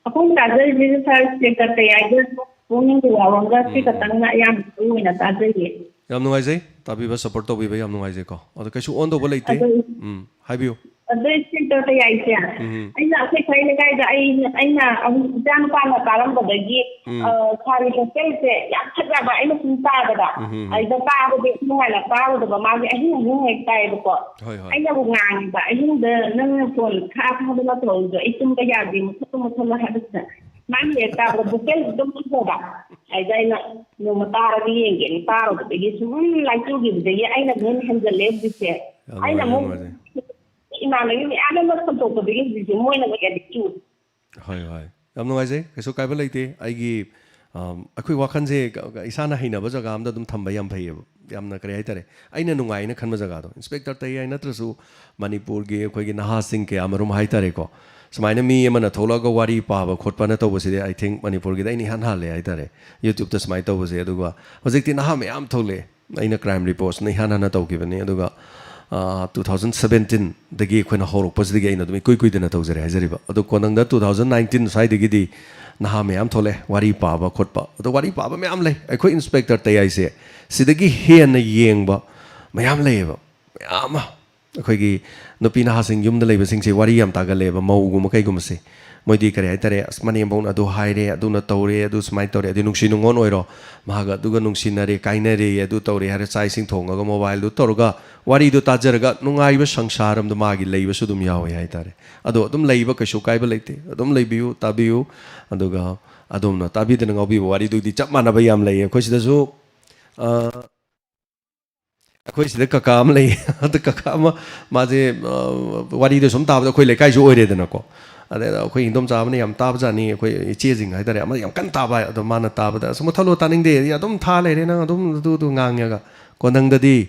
ꯑꯩꯈꯣꯏꯅ ꯇꯥꯖꯔꯤꯁꯤꯁꯨ ꯁꯥꯔ ꯏꯟꯁꯄꯦꯛꯇꯔ ꯇꯌꯥꯏꯒ ꯄꯨꯛꯅꯤꯡꯒꯤ ꯋꯥꯔꯣꯝꯒ ꯁꯤ ꯎꯝ, ꯎꯝ꯫ ꯈꯛꯇꯪꯅ ꯑꯌꯥꯝꯕ ꯃꯔꯨ ꯑꯣꯏꯅ ꯇꯥꯖꯩꯌꯦ꯫ ꯌꯥꯝ ꯅꯨꯡꯉꯥꯏꯖꯩ꯫ ꯇꯥꯕꯤꯕ, ꯁꯄꯣꯔꯠ ꯇꯧꯕꯤꯕ ꯌꯥꯝ ꯅꯨꯡꯉꯥꯏꯖꯩꯀꯣ꯫ ꯑꯗꯣ ꯀꯩꯁꯨ ꯑꯣꯟꯗꯧꯕ ꯂꯩꯇꯦ꯫ ꯑꯗꯨ ꯎꯝ, ꯍꯥꯏꯕꯤꯌꯨ꯫ ꯑꯗꯨ ꯏꯟꯁꯄꯦꯛꯇꯔ ꯇꯌꯥꯏꯁꯦ, ꯎꯝ꯫ ꯑꯩꯅ ꯑꯩꯈꯣꯏ ꯁ꯭ꯋꯥꯏ ꯂꯩꯀꯥꯏꯗ ꯑꯩꯅ, ꯑꯩꯅ ꯑꯃꯨꯛ ꯏꯆꯥ ꯅꯨꯄꯥꯅ ꯇꯥꯔꯝꯕꯗꯒꯤ, ꯎꯝ꯫ ꯑ, ꯁꯥꯔꯒꯤ ꯍꯣꯁꯇꯦꯜꯁꯦ ꯌꯥꯝ ꯐꯖꯕ ꯑꯩꯅ ꯁꯨꯝ ꯇꯥꯕꯗ꯫ ꯎꯝ, ꯎꯝ, ꯎꯝ꯫ ꯑꯩꯗ ꯇꯥꯕꯗꯤ ꯅꯨꯡꯉꯥꯏꯅ ꯇꯥꯕꯗꯕ, ꯃꯥꯒꯤ ꯑꯍꯤꯡ ꯑꯍꯤꯡ ꯍꯦꯛ ꯇꯥꯏꯌꯦꯕꯀꯣ꯫ ꯍꯣꯏ, ꯍꯣꯏ꯫ ꯑꯩꯅꯕꯨ ꯉꯥꯡꯉꯤꯕ, "ꯑꯍꯤꯡꯗ ꯅꯪꯅ ꯐꯣꯟ ꯈꯥ ꯈꯥꯗꯅ ꯇꯧꯔꯤꯗꯣ ꯑꯩ ꯇꯨꯝꯕ ꯌꯥꯗꯦ, ꯃꯨꯊꯠꯂꯣ, ꯃꯨꯊꯠꯂꯣ" ꯍꯥꯏꯕꯁꯤꯗ ꯃꯥꯅ ꯍꯦꯛ ꯇꯥꯕꯗ ꯚꯣꯀꯦꯜꯁꯦ ꯑꯗꯨꯝ ꯐꯖꯕ꯫ ꯑꯗ ꯑꯩꯅ ꯅꯣꯡꯃ ꯇꯥꯔꯒ ꯌꯦꯡꯒꯦꯅ ꯇꯥꯔꯨꯕꯗꯒꯤ ꯁꯨꯝ ꯂꯥꯏꯆꯨꯈꯤꯕꯗꯒꯤ ꯑꯩꯅ ꯑꯗꯨꯝ ꯍꯦꯟꯖꯜꯂꯦ ꯍꯧꯖꯤꯛꯁꯦ꯫ ꯌꯥꯝ ꯑꯩꯅ ꯅꯨꯡꯉꯥꯏ, ꯑꯃꯨꯛ ꯅꯨꯡꯉꯥꯏꯖꯩ꯫ ꯏꯃꯥꯟꯅꯕꯤ ꯃꯌꯥꯝ ꯑꯃ ꯁꯟꯗꯣꯛꯄꯗꯒꯤ ꯍꯧꯖꯤꯛꯁꯦ ꯃꯣꯏꯅ ꯑꯃꯨꯛ ꯑꯦꯗꯤꯛ ꯆꯨꯔꯦ꯫ ꯍꯣꯏ, ꯍꯣꯏ꯫ ꯌꯥꯝ ꯅꯨꯡꯉꯥꯏꯖꯩ꯫ ꯀꯩꯁꯨ ꯀꯥꯏꯕ ꯂꯩꯇꯦ꯫ ꯑꯩꯒꯤ, ꯑꯝ, ꯑꯩꯈꯣꯏ ꯋꯥꯈꯜꯁꯦ ꯏꯁꯥꯅ ꯍꯩꯅꯕ ꯖꯒꯥ ꯑꯝꯗ ꯑꯗꯨꯝ ꯊꯝꯕ ꯌꯥꯝ ꯐꯩꯌꯦꯕ꯫ ꯌꯥꯝꯅ, ꯀꯔꯤ ꯍꯥꯏꯇꯥꯔꯦ, ꯑꯩꯅ ꯅꯨꯡꯉꯥꯏꯅ ꯈꯟꯕ ꯖꯒꯥꯗꯣ꯫ ꯏꯟꯁꯄꯦꯛꯇꯔ ꯇꯌꯥꯏ ꯅꯠꯇ꯭ꯔꯁꯨ ꯃꯅꯤꯄꯨꯔꯒꯤ ꯑꯩꯈꯣꯏꯒꯤ ꯅꯍꯥꯁꯤꯡ ꯀꯌꯥ ꯃꯔꯨꯝ ꯍꯥꯏꯇꯥꯔꯦꯀꯣ, ꯁꯨꯃꯥꯏꯅ ꯃꯤ ꯑꯃꯅ ꯊꯣꯛꯂꯛꯑꯒ ꯋꯥꯔꯤ ꯄꯥꯕ ꯈꯣꯠꯄꯅ ꯇꯧꯕꯁꯤꯗꯤ, I think, ꯃꯅꯤꯄꯨꯔꯒꯤꯗ ꯑꯩꯅ ꯏꯍꯥꯟ ꯍꯥꯜꯂꯦ ꯍꯥꯏꯇꯥꯔꯦ, YouTube-ꯇ ꯁꯨꯃꯥꯏꯅ ꯇꯧꯕꯁꯦ꯫ ꯑꯗꯨꯒ ꯍꯧꯖꯤꯛꯇꯤ ꯅꯍꯥ ꯃꯌꯥꯝ ꯊꯣꯛꯂꯛꯑꯦ꯫ ꯑꯩꯅ Crime Reports-ꯅ ꯏꯍꯥꯟ ꯍꯥꯟꯅ ꯇꯧꯈꯤꯕꯅꯤ꯫ ꯑꯗꯨꯒ ꯇꯨ ꯊꯥꯎꯖꯟ ꯁꯕꯦꯟꯇꯤꯟꯗꯒꯤ ꯑꯩꯈꯣꯏꯅ ꯍꯧꯔꯛꯄꯁꯤꯗꯒꯤ ꯑꯩꯅ ꯑꯗꯨꯝ ꯏꯀꯨꯏ ꯀꯨꯏꯗꯅ ꯇꯧꯖꯔꯦ ꯍꯥꯏꯖꯔꯤꯕ꯫ ꯑꯗꯣ ꯀꯣꯅꯪꯗ ꯇꯨ ꯊꯥꯎꯖꯟ ꯅꯥꯏꯟꯇꯤꯟ ꯁ꯭ꯋꯥꯏꯗꯒꯤꯗꯤ ꯅꯍꯥ ꯃꯌꯥꯝ ꯊꯣꯛꯂꯛꯑꯦ, ꯋꯥꯔꯤ ꯄꯥꯕ ꯈꯣꯠꯄ꯫ ꯑꯗꯣ ꯋꯥꯔꯤ ꯄꯥꯕ ꯃꯌꯥꯝ ꯂꯩ꯫ ꯑꯩꯈꯣꯏ ꯏꯟꯁꯄꯦꯛꯇꯔ ꯇꯌꯥꯏꯁꯦ ꯁꯤꯗꯒꯤ ꯍꯦꯟꯅ ꯌꯦꯡꯕ ꯃꯌꯥꯝ ꯂꯩꯌꯦꯕ, ꯃꯌꯥꯝ ꯑꯃ꯫ ꯑꯩꯈꯣꯏꯒꯤ ꯅꯨꯄꯤ ꯅꯍꯥꯁꯤꯡ ꯌꯨꯝꯗ ꯂꯩꯕꯁꯤꯡꯁꯦ ꯋꯥꯔꯤ ꯌꯥꯝ ꯇꯥꯒꯜꯂꯦꯕ, ꯃꯧꯒꯨꯝꯕ ꯀꯩꯒꯨꯝꯕꯁꯦ꯫ ꯃꯣꯏꯗꯤ ꯀꯔꯤ ꯍꯥꯏꯇꯥꯔꯦ, "ꯑꯁ, ꯃꯅꯦꯝꯕꯧꯅ ꯑꯗꯨ ꯍꯥꯏꯔꯦ, ꯑꯗꯨꯅ ꯇꯧꯔꯦ, ꯑꯗꯨ ꯁꯨꯃꯥꯏꯅ ꯇꯧꯔꯦ", ꯑꯗꯩ ꯅꯨꯡꯁꯤ ꯅꯨꯡꯉꯣꯟ ꯑꯣꯏꯔꯣ, ꯃꯍꯥꯛ ꯑꯗꯨꯒ ꯅꯨꯡꯁꯤꯅꯔꯦ, ꯀꯥꯏꯅꯔꯦ, ꯑꯗꯨ ꯇꯧꯔꯦ ꯍꯥꯏꯔ ꯆꯥꯛ ꯏꯁꯤꯡ ꯊꯣꯡꯉꯒ ꯃꯣꯕꯥꯏꯜꯗꯨ ꯇꯧꯔꯒ ꯋꯥꯔꯤꯗꯨ ꯇꯥꯖꯔꯒ ꯅꯨꯡꯉꯥꯏꯕ ꯁꯪꯁꯥꯔ ꯑꯃꯗ ꯃꯥꯒꯤ ꯂꯩꯕꯁꯨ ꯑꯗꯨꯝ ꯌꯥꯎꯋꯦ ꯍꯥꯏꯇꯥꯔꯦ꯫ ꯑꯗꯣ ꯑꯗꯨꯝ ꯂꯩꯕ ꯀꯩꯁꯨ ꯀꯥꯏꯕ ꯂꯩꯇꯦ, ꯑꯗꯨꯝ ꯂꯩꯕꯤꯌꯨ, ꯇꯥꯕꯤꯌꯨ꯫ ꯑꯗꯨꯒ ꯑꯗꯣꯝꯅ ꯇꯥꯕꯤꯗꯅ ꯉꯥꯎꯕꯤꯕ ꯋꯥꯔꯤꯗꯨꯗꯤ ꯆꯞ ꯃꯥꯟꯅꯕ ꯌꯥꯝ ꯂꯩꯌꯦ꯫ ꯑꯩꯈꯣꯏ ꯁꯤꯗꯁꯨ, ꯑ, ꯑꯩꯈꯣꯏ ꯁꯤꯗ ꯀꯀꯥ ꯑꯃ ꯂꯩ꯫ ꯑꯗꯨ ꯀꯀꯥ ꯑꯃ, ꯃꯥꯁꯦ, ꯑ, ꯋꯥꯔꯤꯗꯣ ꯁꯨꯝ ꯇꯥꯕꯗ ꯑꯩꯈꯣꯏ ꯂꯩꯀꯥꯏꯁꯨ ꯑꯣꯏꯔꯦꯗꯅꯀꯣ꯫ ꯑꯗꯩꯗ ꯑꯩꯈꯣꯏ ꯏꯟꯗꯣꯝꯆꯥ ꯑꯃꯅ ꯌꯥꯝ ꯇꯥꯕꯖꯥꯠꯅꯤ, ꯑꯩꯈꯣꯏ ꯏꯆꯦꯁꯤꯡ ꯍꯥꯏꯇꯥꯔꯦ, ꯑꯃ ꯌꯥꯝ ꯀꯟꯅ ꯇꯥꯕ ꯍꯥꯏ꯫ ꯑꯗꯣ ꯃꯥꯅ ꯇꯥꯕꯗ, "ꯑꯁ, ꯃꯨꯠꯊꯠꯂꯣ, ꯇꯥꯅꯤꯡꯗꯦ, ꯑꯗꯨꯝ ꯊꯥ ꯂꯩꯔꯦ ꯅꯪ ꯑꯗꯨꯝ ꯑꯗꯨꯗꯨ ꯉꯥꯡꯉꯒ"꯫ ꯀꯣꯟꯅꯪꯗꯗꯤ,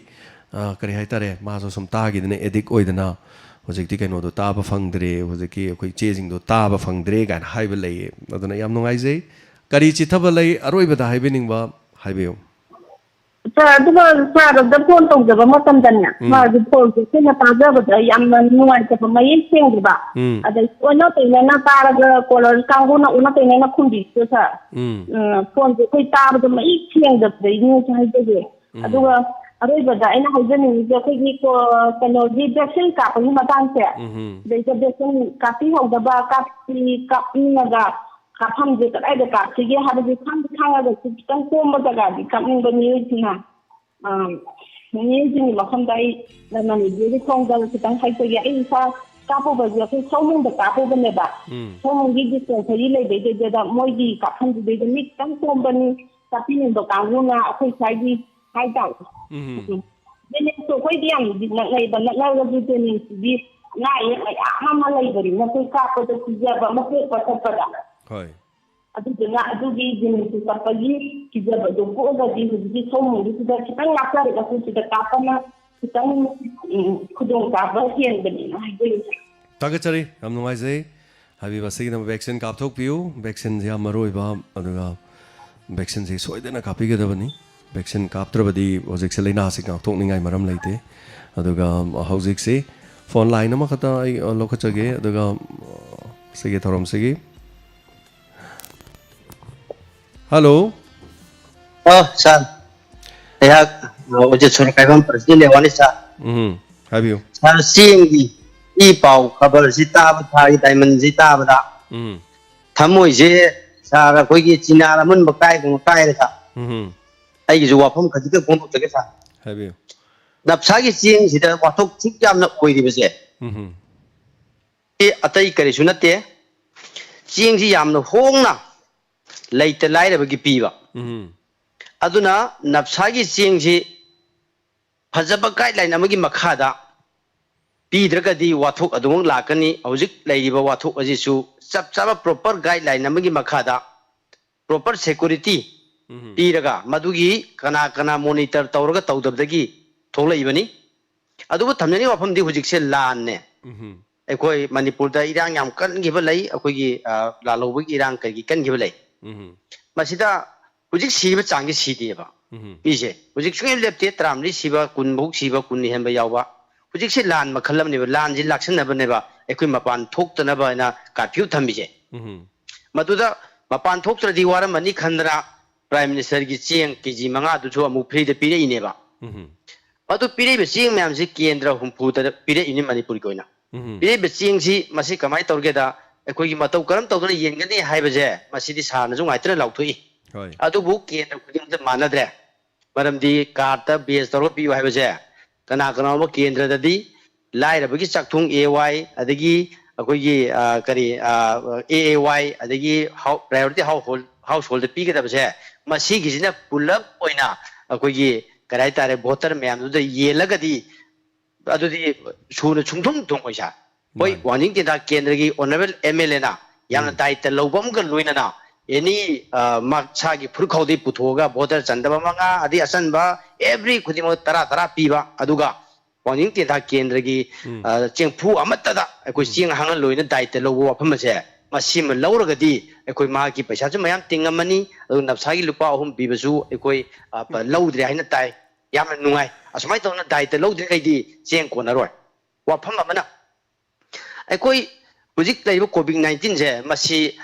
ꯑ, ꯀꯔꯤ ꯍꯥꯏꯇꯥꯔꯦ, ꯃꯥꯁꯨ ꯁꯨꯝ ꯇꯥꯈꯤꯗꯅ ꯑꯦꯗꯤꯛ ꯑꯣꯏꯗꯅ ꯍꯧꯖꯤꯛꯇꯤ ꯀꯩꯅꯣꯗꯣ ꯇꯥꯕ ꯐꯪꯗ꯭ꯔꯦ, ꯍꯧꯖꯤꯛꯀꯤ ꯑꯩꯈꯣꯏ ꯏꯆꯦꯁꯤꯡꯗꯣ ꯇꯥꯕ ꯐꯪꯗ꯭ꯔꯦ ꯀꯥꯏꯅ ꯍꯥꯏꯕ ꯂꯩꯌꯦ꯫ ꯑꯗꯨꯅ ꯌꯥꯝ ꯅꯨꯡꯉꯥꯏꯖꯩ꯫ ꯀꯔꯤ ꯆꯤꯊꯕ ꯂꯩ ꯑꯔꯣꯏꯕꯗ ꯍꯥꯏꯕꯤꯅꯤꯡꯕ? ꯍꯥꯏꯕꯤꯌꯨ꯫ ꯁꯥꯔ, ꯑꯗꯨꯒ ꯁꯥꯔꯗ ꯐꯣꯟ ꯇꯧꯖꯕ ꯃꯇꯝꯗꯅꯦ, ꯎꯝ꯫ ꯃꯥꯒꯤ ꯐꯣꯟꯁꯦ ꯑꯩꯈꯣꯏꯅ ꯇꯥꯖꯕꯗ ꯌꯥꯝꯅ ꯅꯨꯡꯉꯥꯏꯇꯕ, ꯃꯌꯦꯛ ꯁꯦꯡꯗꯕ, ꯎꯝ꯫ ꯑꯗꯩ ꯑꯣꯟꯅ ꯇꯩꯅꯅ ꯇꯥꯔꯒ ꯀꯣꯂꯔ ꯀꯥꯡꯕꯨꯅ ꯑꯣꯟꯅ ꯇꯩꯅꯅ ꯈꯨꯝꯕꯤꯕꯗꯣ, ꯁꯥꯔ꯫ ꯎꯝ꯫ ꯎꯝ, ꯐꯣꯟꯁꯦ ꯑꯩꯈꯣꯏ ꯇꯥꯕꯗ ꯃꯌꯦꯛ ꯁꯦꯡꯗꯕꯗꯒꯤꯅꯦꯁꯨ ꯍꯥꯏꯖꯒꯦ꯫ ꯎꯝ꯫ ꯑꯗꯨꯒ ꯑꯔꯣꯏꯕꯗ ꯑꯩꯅ ꯍꯥꯏꯖꯅꯤꯡꯉꯤꯁꯦ, ꯑꯩꯈꯣꯏꯒꯤ ꯀꯣ-, ꯀꯩꯅꯣꯒꯤ ꯚꯦꯛꯁꯤꯟ ꯀꯥꯞꯄꯒꯤ ꯃꯇꯥꯡꯁꯦ, ꯎꯝ꯫ ꯁꯤꯗꯩꯗ ꯚꯦꯛꯁꯤꯟ ꯀꯥꯞꯄꯤꯍꯧꯗꯕ, ꯀꯥꯞꯄꯤ-, ꯀꯥꯞꯅꯤꯡꯉꯒ ꯀꯥꯞꯐꯝꯁꯦ ꯀꯗꯥꯏꯗ ꯀꯥꯞꯁꯤꯒꯦ ꯍꯥꯏꯕꯁꯦ ꯈꯪꯗꯤ ꯈꯪꯉꯒꯁꯨ ꯈꯤꯇꯪ ꯀꯣꯝꯕ ꯖꯒꯥꯗꯤ ꯀꯥꯞꯅꯤꯡꯕ ꯃꯤꯑꯣꯏꯁꯤꯡꯅ꯫ ꯑꯥ, ꯃꯤꯑꯣꯏꯁꯤꯡꯒꯤ ꯃꯐꯝꯗ ꯑꯩ ꯂꯃꯟ ꯏꯕꯦꯒꯤ ꯊꯣꯡꯗ ꯈꯤꯇꯪ ꯍꯥꯏꯖꯒꯦ꯫ ꯑꯩ ꯏꯁꯥ ꯀꯥꯞꯄꯨꯕꯁꯦ ꯑꯩꯈꯣꯏ ꯁꯑꯣꯝꯕꯨꯡꯗ ꯀꯥꯞꯄꯨꯕꯅꯦꯕ꯫ ꯎꯝ꯫ ꯁꯑꯣꯝꯕꯨꯡꯒꯤ ꯗꯤꯁꯄꯦꯟꯁꯔꯤ ꯂꯩꯕꯩꯗꯨꯗ ꯃꯣꯏꯒꯤ ꯀꯥꯞꯐꯝꯗꯨꯗꯩꯗ ꯃꯤ ꯈꯤꯇꯪ ꯀꯣꯝꯕꯅꯤ, ꯀꯥꯞꯄꯤꯅꯤꯡꯕ ꯀꯥꯡꯕꯨꯅ ꯑꯩꯈꯣꯏ ꯁ꯭ꯋꯥꯏꯒꯤ ꯍꯥꯏꯇꯥꯔꯦ꯫ ꯎꯝ꯫ ꯎꯝ꯫ ꯖꯦꯅꯤꯝꯁꯇꯣ ꯑꯩꯈꯣꯏꯗꯤ ꯌꯥꯝꯅꯗꯤ ꯅꯛꯅꯩꯕ, ꯅꯛꯅꯔꯒꯁꯨ ꯖꯦꯅꯤꯝꯁꯇꯨꯗꯤ ꯑꯅꯥ ꯑꯌꯦꯛ ꯃꯌꯥꯝ ꯑꯃ ꯂꯩꯕꯅꯤꯅ ꯑꯩꯈꯣꯏ ꯀꯥꯞꯄꯗ ꯀꯤꯖꯕ ꯑꯃ ꯄꯣꯛꯄ ꯆꯠꯄꯗ꯫ ꯍꯣꯏ꯫ ꯑꯗꯨꯗꯨꯅ ꯑꯗꯨꯒꯤ ꯖꯦꯅꯤꯝꯁꯇ ꯆꯠꯄꯒꯤ ꯀꯤꯖꯕꯗꯣ ꯄꯣꯛꯑꯒꯗꯤ ꯍꯧꯖꯤꯛꯀꯤ ꯁꯑꯣꯝꯕꯨꯡꯒꯤꯁꯤꯗ ꯈꯤꯇꯪ ꯂꯥꯞꯆꯔꯒꯁꯨ ꯁꯤꯗ ꯀꯥꯞꯄꯅ ꯈꯤꯇꯪ, ꯎꯝ, ꯈꯨꯗꯣꯡꯆꯥꯕ ꯍꯦꯟꯕꯅꯦꯅ ꯍꯥꯏꯖꯔꯤꯁꯦ꯫ ꯊꯥꯒꯠꯆꯔꯤ, ꯌꯥꯝ ꯅꯨꯡꯉꯥꯏꯖꯩ꯫ ꯍꯥꯏꯕꯤꯕ ꯑꯁꯤꯒꯤꯗꯃꯛ ꯚꯦꯛꯁꯤꯟ ꯀꯥꯞꯊꯣꯛꯄꯤꯌꯨ꯫ ꯚꯦꯛꯁꯤꯟꯁꯤ ꯌꯥꯝ ꯃꯔꯨ ꯑꯣꯏꯕ, ꯑꯗꯨꯒ ꯚꯦꯛꯁꯤꯟꯁꯤ ꯁꯣꯏꯗꯅ ꯀꯥꯞꯄꯤꯒꯗꯕꯅꯤ꯫ ꯚꯦꯛꯁꯤꯟ ꯀꯥꯞꯇ꯭ꯔꯕꯗꯤ ꯍꯧꯖꯤꯛꯁꯦ ꯂꯥꯏꯅꯥꯁꯤ ꯉꯥꯛꯊꯣꯛꯅꯤꯡꯉꯥꯏ ꯃꯔꯝ ꯂꯩꯇꯦ꯫ ꯑꯗꯨꯒ ꯍꯧꯖꯤꯛꯁꯤ ꯐꯣꯟ ꯂꯥꯏꯟ ꯑꯃꯈꯛꯇ ꯑꯩ ꯂꯧꯈꯠꯆꯒꯦ, ꯑꯗꯨꯒ ꯁꯤꯒꯤ ꯊꯧꯔꯝꯁꯤꯒꯤ꯫ ꯍꯜꯂꯣ꯫ ꯑꯣ ꯁꯥꯔ, ꯑꯩꯍꯥꯛ ꯑꯣꯖꯤꯠ ꯁꯣꯔꯣꯛ ꯀꯥꯏꯕꯝ ꯄ꯭ꯔꯁꯤꯗꯦꯟ ꯂꯦꯋꯥꯅꯤ ꯁꯥꯔ꯫ ꯎꯝ, ꯍꯥꯏꯕꯤꯌꯨ꯫ ꯁꯥꯔ, ꯆꯦꯡꯒꯤ ꯏ ꯄꯥꯎ ꯈꯕꯔꯁꯤ ꯇꯥꯕ, ꯊꯥꯒꯤ ꯗꯥꯏꯃꯟꯁꯤ ꯇꯥꯕꯗ ꯎꯝ, ꯊꯃꯣꯏꯁꯦ ꯁꯥꯔ ꯑꯩꯈꯣꯏꯒꯤ ꯆꯤꯅꯥꯔ ꯑꯃꯨꯟꯕ ꯀꯥꯏꯒꯨꯝꯅ ꯀꯥꯏꯔꯦ ꯁꯥꯔ꯫ ꯎꯝ, ꯑꯩꯒꯤꯁꯨ ꯋꯥꯐꯝ ꯈꯖꯤꯛꯇ ꯐꯣꯡꯗꯣꯛꯆꯒꯦ ꯁꯥꯔ꯫ ꯍꯥꯏꯕꯤꯌꯨ꯫ ꯅꯞꯁꯥꯒꯤ ꯆꯦꯡꯁꯤꯗ ꯋꯥꯊꯣꯛ ꯁꯨꯛ ꯌꯥꯝꯅ ꯑꯣꯏꯔꯤꯕꯁꯦ ꯎꯝ, ꯑꯇꯩ ꯀꯔꯤꯁꯨ ꯅꯠꯇꯦ, ꯆꯦꯡꯁꯤ ꯌꯥꯝꯅ ꯍꯣꯡꯅ ꯂꯩꯇ ꯂꯥꯏꯔꯕꯒꯤ ꯄꯤꯕ꯫ ꯎꯝ, ꯑꯗꯨꯅ ꯅꯞꯁꯥꯒꯤ ꯆꯦꯡꯁꯤ ꯐꯖꯕ ꯒꯥꯏꯗꯂꯥꯏꯟ ꯑꯃꯒꯤ ꯃꯈꯥꯗ ꯄꯤꯗ꯭ꯔꯒꯗꯤ ꯋꯥꯊꯣꯛ ꯑꯗꯨꯃꯛ ꯂꯥꯛꯀꯅꯤ꯫ ꯍꯧꯖꯤꯛ ꯂꯩꯔꯤꯕ ꯋꯥꯊꯣꯛ ꯑꯁꯤꯁꯨ ꯆꯞ ꯆꯥꯕ ꯄ꯭ꯔꯣꯄꯔ ꯒꯥꯏꯗꯂꯥꯏꯟ ꯑꯃꯒꯤ ꯃꯈꯥꯗ ꯄ꯭ꯔꯣꯄꯔ ꯁꯦꯀꯨꯔꯤꯇꯤ ꯎꯝ, ꯄꯤꯔꯒ ꯃꯗꯨꯒꯤ ꯀꯅꯥ ꯀꯅꯥ ꯃꯣꯅꯤꯇꯔ ꯇꯧꯔꯒ ꯇꯧꯗꯕꯗꯒꯤ ꯊꯣꯛꯂꯛꯏꯕꯅꯤ꯫ ꯑꯗꯨꯕꯨ ꯊꯝꯖꯅꯤꯡꯕ ꯋꯥꯐꯝꯗꯤ ꯍꯧꯖꯤꯛꯁꯦ ꯂꯥꯟꯅꯦ꯫ ꯎꯝ, ꯑꯩꯈꯣꯏ ꯃꯅꯤꯄꯨꯔꯗ ꯏꯔꯥꯡ ꯌꯥꯝ ꯀꯟꯈꯤꯕ ꯂꯩ, ꯑꯩꯈꯣꯏꯒꯤ ꯑ, ꯂꯥꯜꯍꯧꯕꯒꯤ ꯏꯔꯥꯡ ꯀꯩꯒꯤ ꯀꯟꯈꯤꯕ ꯂꯩ꯫ ꯎꯝ, ꯃꯁꯤꯗ ꯍꯧꯖꯤꯛ ꯁꯤꯕ ꯆꯥꯡꯁꯤ ꯁꯤꯗꯦꯕ ꯎꯝ, ꯃꯤꯁꯦ꯫ ꯍꯧꯖꯤꯛ ꯁꯨꯡꯂꯦꯞ ꯂꯦꯞꯇꯦ, ꯇꯔꯥꯃꯔꯤ ꯁꯤꯕ, ꯀꯨꯟꯐꯧ ꯁꯤꯕ, ꯀꯨꯟ ꯍꯦꯟꯕ ꯌꯥꯎꯕ꯫ ꯍꯧꯖꯤꯛꯁꯦ ꯂꯥꯟ ꯃꯈꯜ ꯑꯃꯅꯦꯕ꯫ ꯂꯥꯟꯁꯤ ꯂꯥꯛꯁꯟꯅꯕꯅꯦꯕ ꯑꯩꯈꯣꯏ ꯃꯄꯥꯟ ꯊꯣꯛꯇꯅꯕ ꯍꯥꯏꯅ ꯀꯥꯔꯐ꯭ꯌꯨ ꯊꯝꯃꯤꯁꯦ꯫ ꯎꯝ, ꯃꯗꯨꯗ ꯃꯄꯥꯟ ꯊꯣꯛꯇ꯭ꯔꯗꯤ ꯋꯥꯔꯝꯃꯅꯤ ꯈꯟꯗꯅ ꯄ꯭ꯔꯥꯏꯝ ꯃꯤꯅꯤꯁꯇꯔꯒꯤ ꯆꯦꯡ ꯀꯦ ꯖꯤ ꯃꯉꯥꯗꯨꯁꯨ ꯑꯃꯨꯛ ꯐ꯭ꯔꯤꯗ ꯄꯤꯔꯛꯏꯅꯦꯕ꯫ ꯎꯝ, ꯃꯗꯨ ꯄꯤꯔꯛꯏꯕ ꯆꯦꯡ ꯃꯌꯥꯝꯁꯤ ꯀꯦꯟꯗ꯭ꯔ ꯍꯨꯝꯐꯨꯗ ꯄꯤꯔꯛꯏꯅꯤ ꯃꯅꯤꯄꯨꯔꯒꯤ ꯑꯣꯏꯅ꯫ ꯎꯝ, ꯄꯤꯔꯛꯏꯕ ꯆꯦꯡꯁꯤ ꯃꯁꯤ ꯀꯃꯥꯏꯅ ꯇꯧꯒꯦꯗ, ꯑꯩꯈꯣꯏꯒꯤ ꯃꯇꯧ ꯀꯔꯝ ꯇꯧꯗꯅ ꯌꯦꯟꯒꯅꯤ ꯍꯥꯏꯕꯁꯦ ꯃꯁꯤꯗꯤ ꯁꯥꯔꯅꯁꯨ ꯅꯨꯡꯉꯥꯏꯇꯅ ꯂꯥꯎꯊꯣꯛꯏ꯫ ꯍꯣꯏ꯫ ꯑꯗꯨꯕꯨ ꯀꯦꯟꯗ꯭ꯔ ꯈꯨꯗꯤꯡꯃꯛꯇ ꯃꯥꯟꯅꯗ꯭ꯔꯦ꯫ ꯃꯔꯝꯗꯤ ꯀꯥꯔꯠꯇ ꯕꯦꯁ ꯇꯧꯔꯒ ꯄꯤꯌꯨ ꯍꯥꯏꯕꯁꯦ ꯀꯅꯥ ꯀꯅꯥꯒꯨꯝꯕ ꯀꯦꯟꯗ꯭ꯔꯗꯗꯤ ꯂꯥꯏꯔꯕꯒꯤ ꯆꯥꯛꯊꯨꯡ ꯑꯦ ꯋꯥꯏ, ꯑꯗꯒꯤ ꯑꯩꯈꯣꯏꯒꯤ ꯑ, ꯀꯔꯤ, ꯑꯦ ꯑꯦ ꯋꯥꯏ, ꯑꯗꯒꯤ ꯄ꯭ꯔꯥꯏꯌꯣꯔꯤꯇꯤ ꯍꯥꯎꯁ ꯍꯣꯜꯗ ꯄꯤꯒꯗꯕꯁꯦ ꯃꯁꯤꯒꯤꯁꯤꯅ ꯄꯨꯂꯞ ꯑꯣꯏꯅ ꯑꯩꯈꯣꯏꯒꯤ ꯀꯔꯤ ꯍꯥꯏꯇꯥꯔꯦ, ꯚꯣꯇꯔ ꯃꯌꯥꯝꯗꯨꯗ ꯌꯦꯜꯂꯒꯗꯤ ꯑꯗꯨꯗꯤ ꯁꯨꯅ ꯁꯨꯡꯊꯨꯡ ꯊꯨꯡꯉꯣꯏ ꯁꯥꯔ꯫ ꯍꯣꯏ, ꯃꯥꯅꯤ꯫ ꯋꯥꯡꯖꯤꯡ ꯇꯦꯟꯊꯥ ꯀꯦꯟꯗ꯭ꯔꯒꯤ ꯑꯣꯅꯔꯦꯕꯜ ꯑꯦꯝ ꯑꯦꯜ ꯑꯦꯅ ꯌꯥꯝꯅ ꯎꯝ꯫ ꯗꯥꯏꯇ ꯂꯧꯕ ꯑꯃꯒ ꯂꯣꯏꯅꯅ ꯑꯦꯅꯤ ꯃꯁꯥꯒꯤ ꯐꯨꯔꯨꯞꯈꯥꯎꯗꯒꯤ ꯄꯨꯊꯣꯛꯑꯒ ꯚꯣꯇꯔ ꯆꯟꯗꯕ ꯃꯉꯥ ꯑꯗꯩ ꯑꯆꯟꯕ ꯑꯦꯚ꯭ꯔꯤ ꯈꯨꯗꯤꯡꯃꯛ ꯇꯔꯥ ꯇꯔꯥ ꯄꯤꯕ, ꯑꯗꯨꯒ ꯋꯥꯡꯖꯤꯡ ꯇꯦꯟꯊꯥ ꯀꯦꯟꯗ꯭ꯔꯒꯤ ꯎꯝ꯫ ꯑ, ꯆꯦꯡꯐꯨ ꯑꯃꯠꯇꯗ ꯑꯩꯈꯣꯏ ꯎꯝ꯫ ꯆꯦꯡ ꯍꯥꯡꯍꯜꯂꯣꯏꯅ ꯗꯥꯏꯇ ꯂꯧꯕ ꯋꯥꯐꯝ ꯑꯁꯦ, ꯃꯁꯤꯃ ꯂꯧꯔꯒꯗꯤ ꯑꯩꯈꯣꯏ ꯃꯍꯥꯛꯀꯤ ꯄꯩꯁꯥꯁꯨ ꯃꯌꯥꯝ ꯇꯤꯡꯉꯝꯃꯅꯤ, ꯑꯗꯨꯒ ꯅꯞꯁꯥꯒꯤ ꯂꯨꯄꯥ ꯑꯍꯨꯝ ꯄꯤꯕꯁꯨ ꯑꯩꯈꯣꯏ ꯑ, ꯄ- ꯂꯧꯗ꯭ꯔꯦ ꯍꯥꯏꯅ ꯇꯥꯏ꯫ ꯌꯥꯝꯅ ꯅꯨꯡꯉꯥꯏ꯫ ꯑꯁꯨꯃꯥꯏꯅ ꯇꯧꯅ ꯗꯥꯏꯇ ꯂꯧꯗ꯭ꯔꯤꯉꯩꯗꯤ ꯆꯦꯡ ꯀꯣꯟꯅꯔꯣꯏ꯫ ꯋꯥꯐꯝ ꯑꯃꯅ, ꯑꯩꯈꯣꯏ ꯍꯧꯖꯤꯛ ꯂꯩꯔꯤꯕ ꯀꯣꯚꯤꯗ ꯅꯥꯏꯟꯇꯤꯟꯁꯦ, ꯃꯁꯤ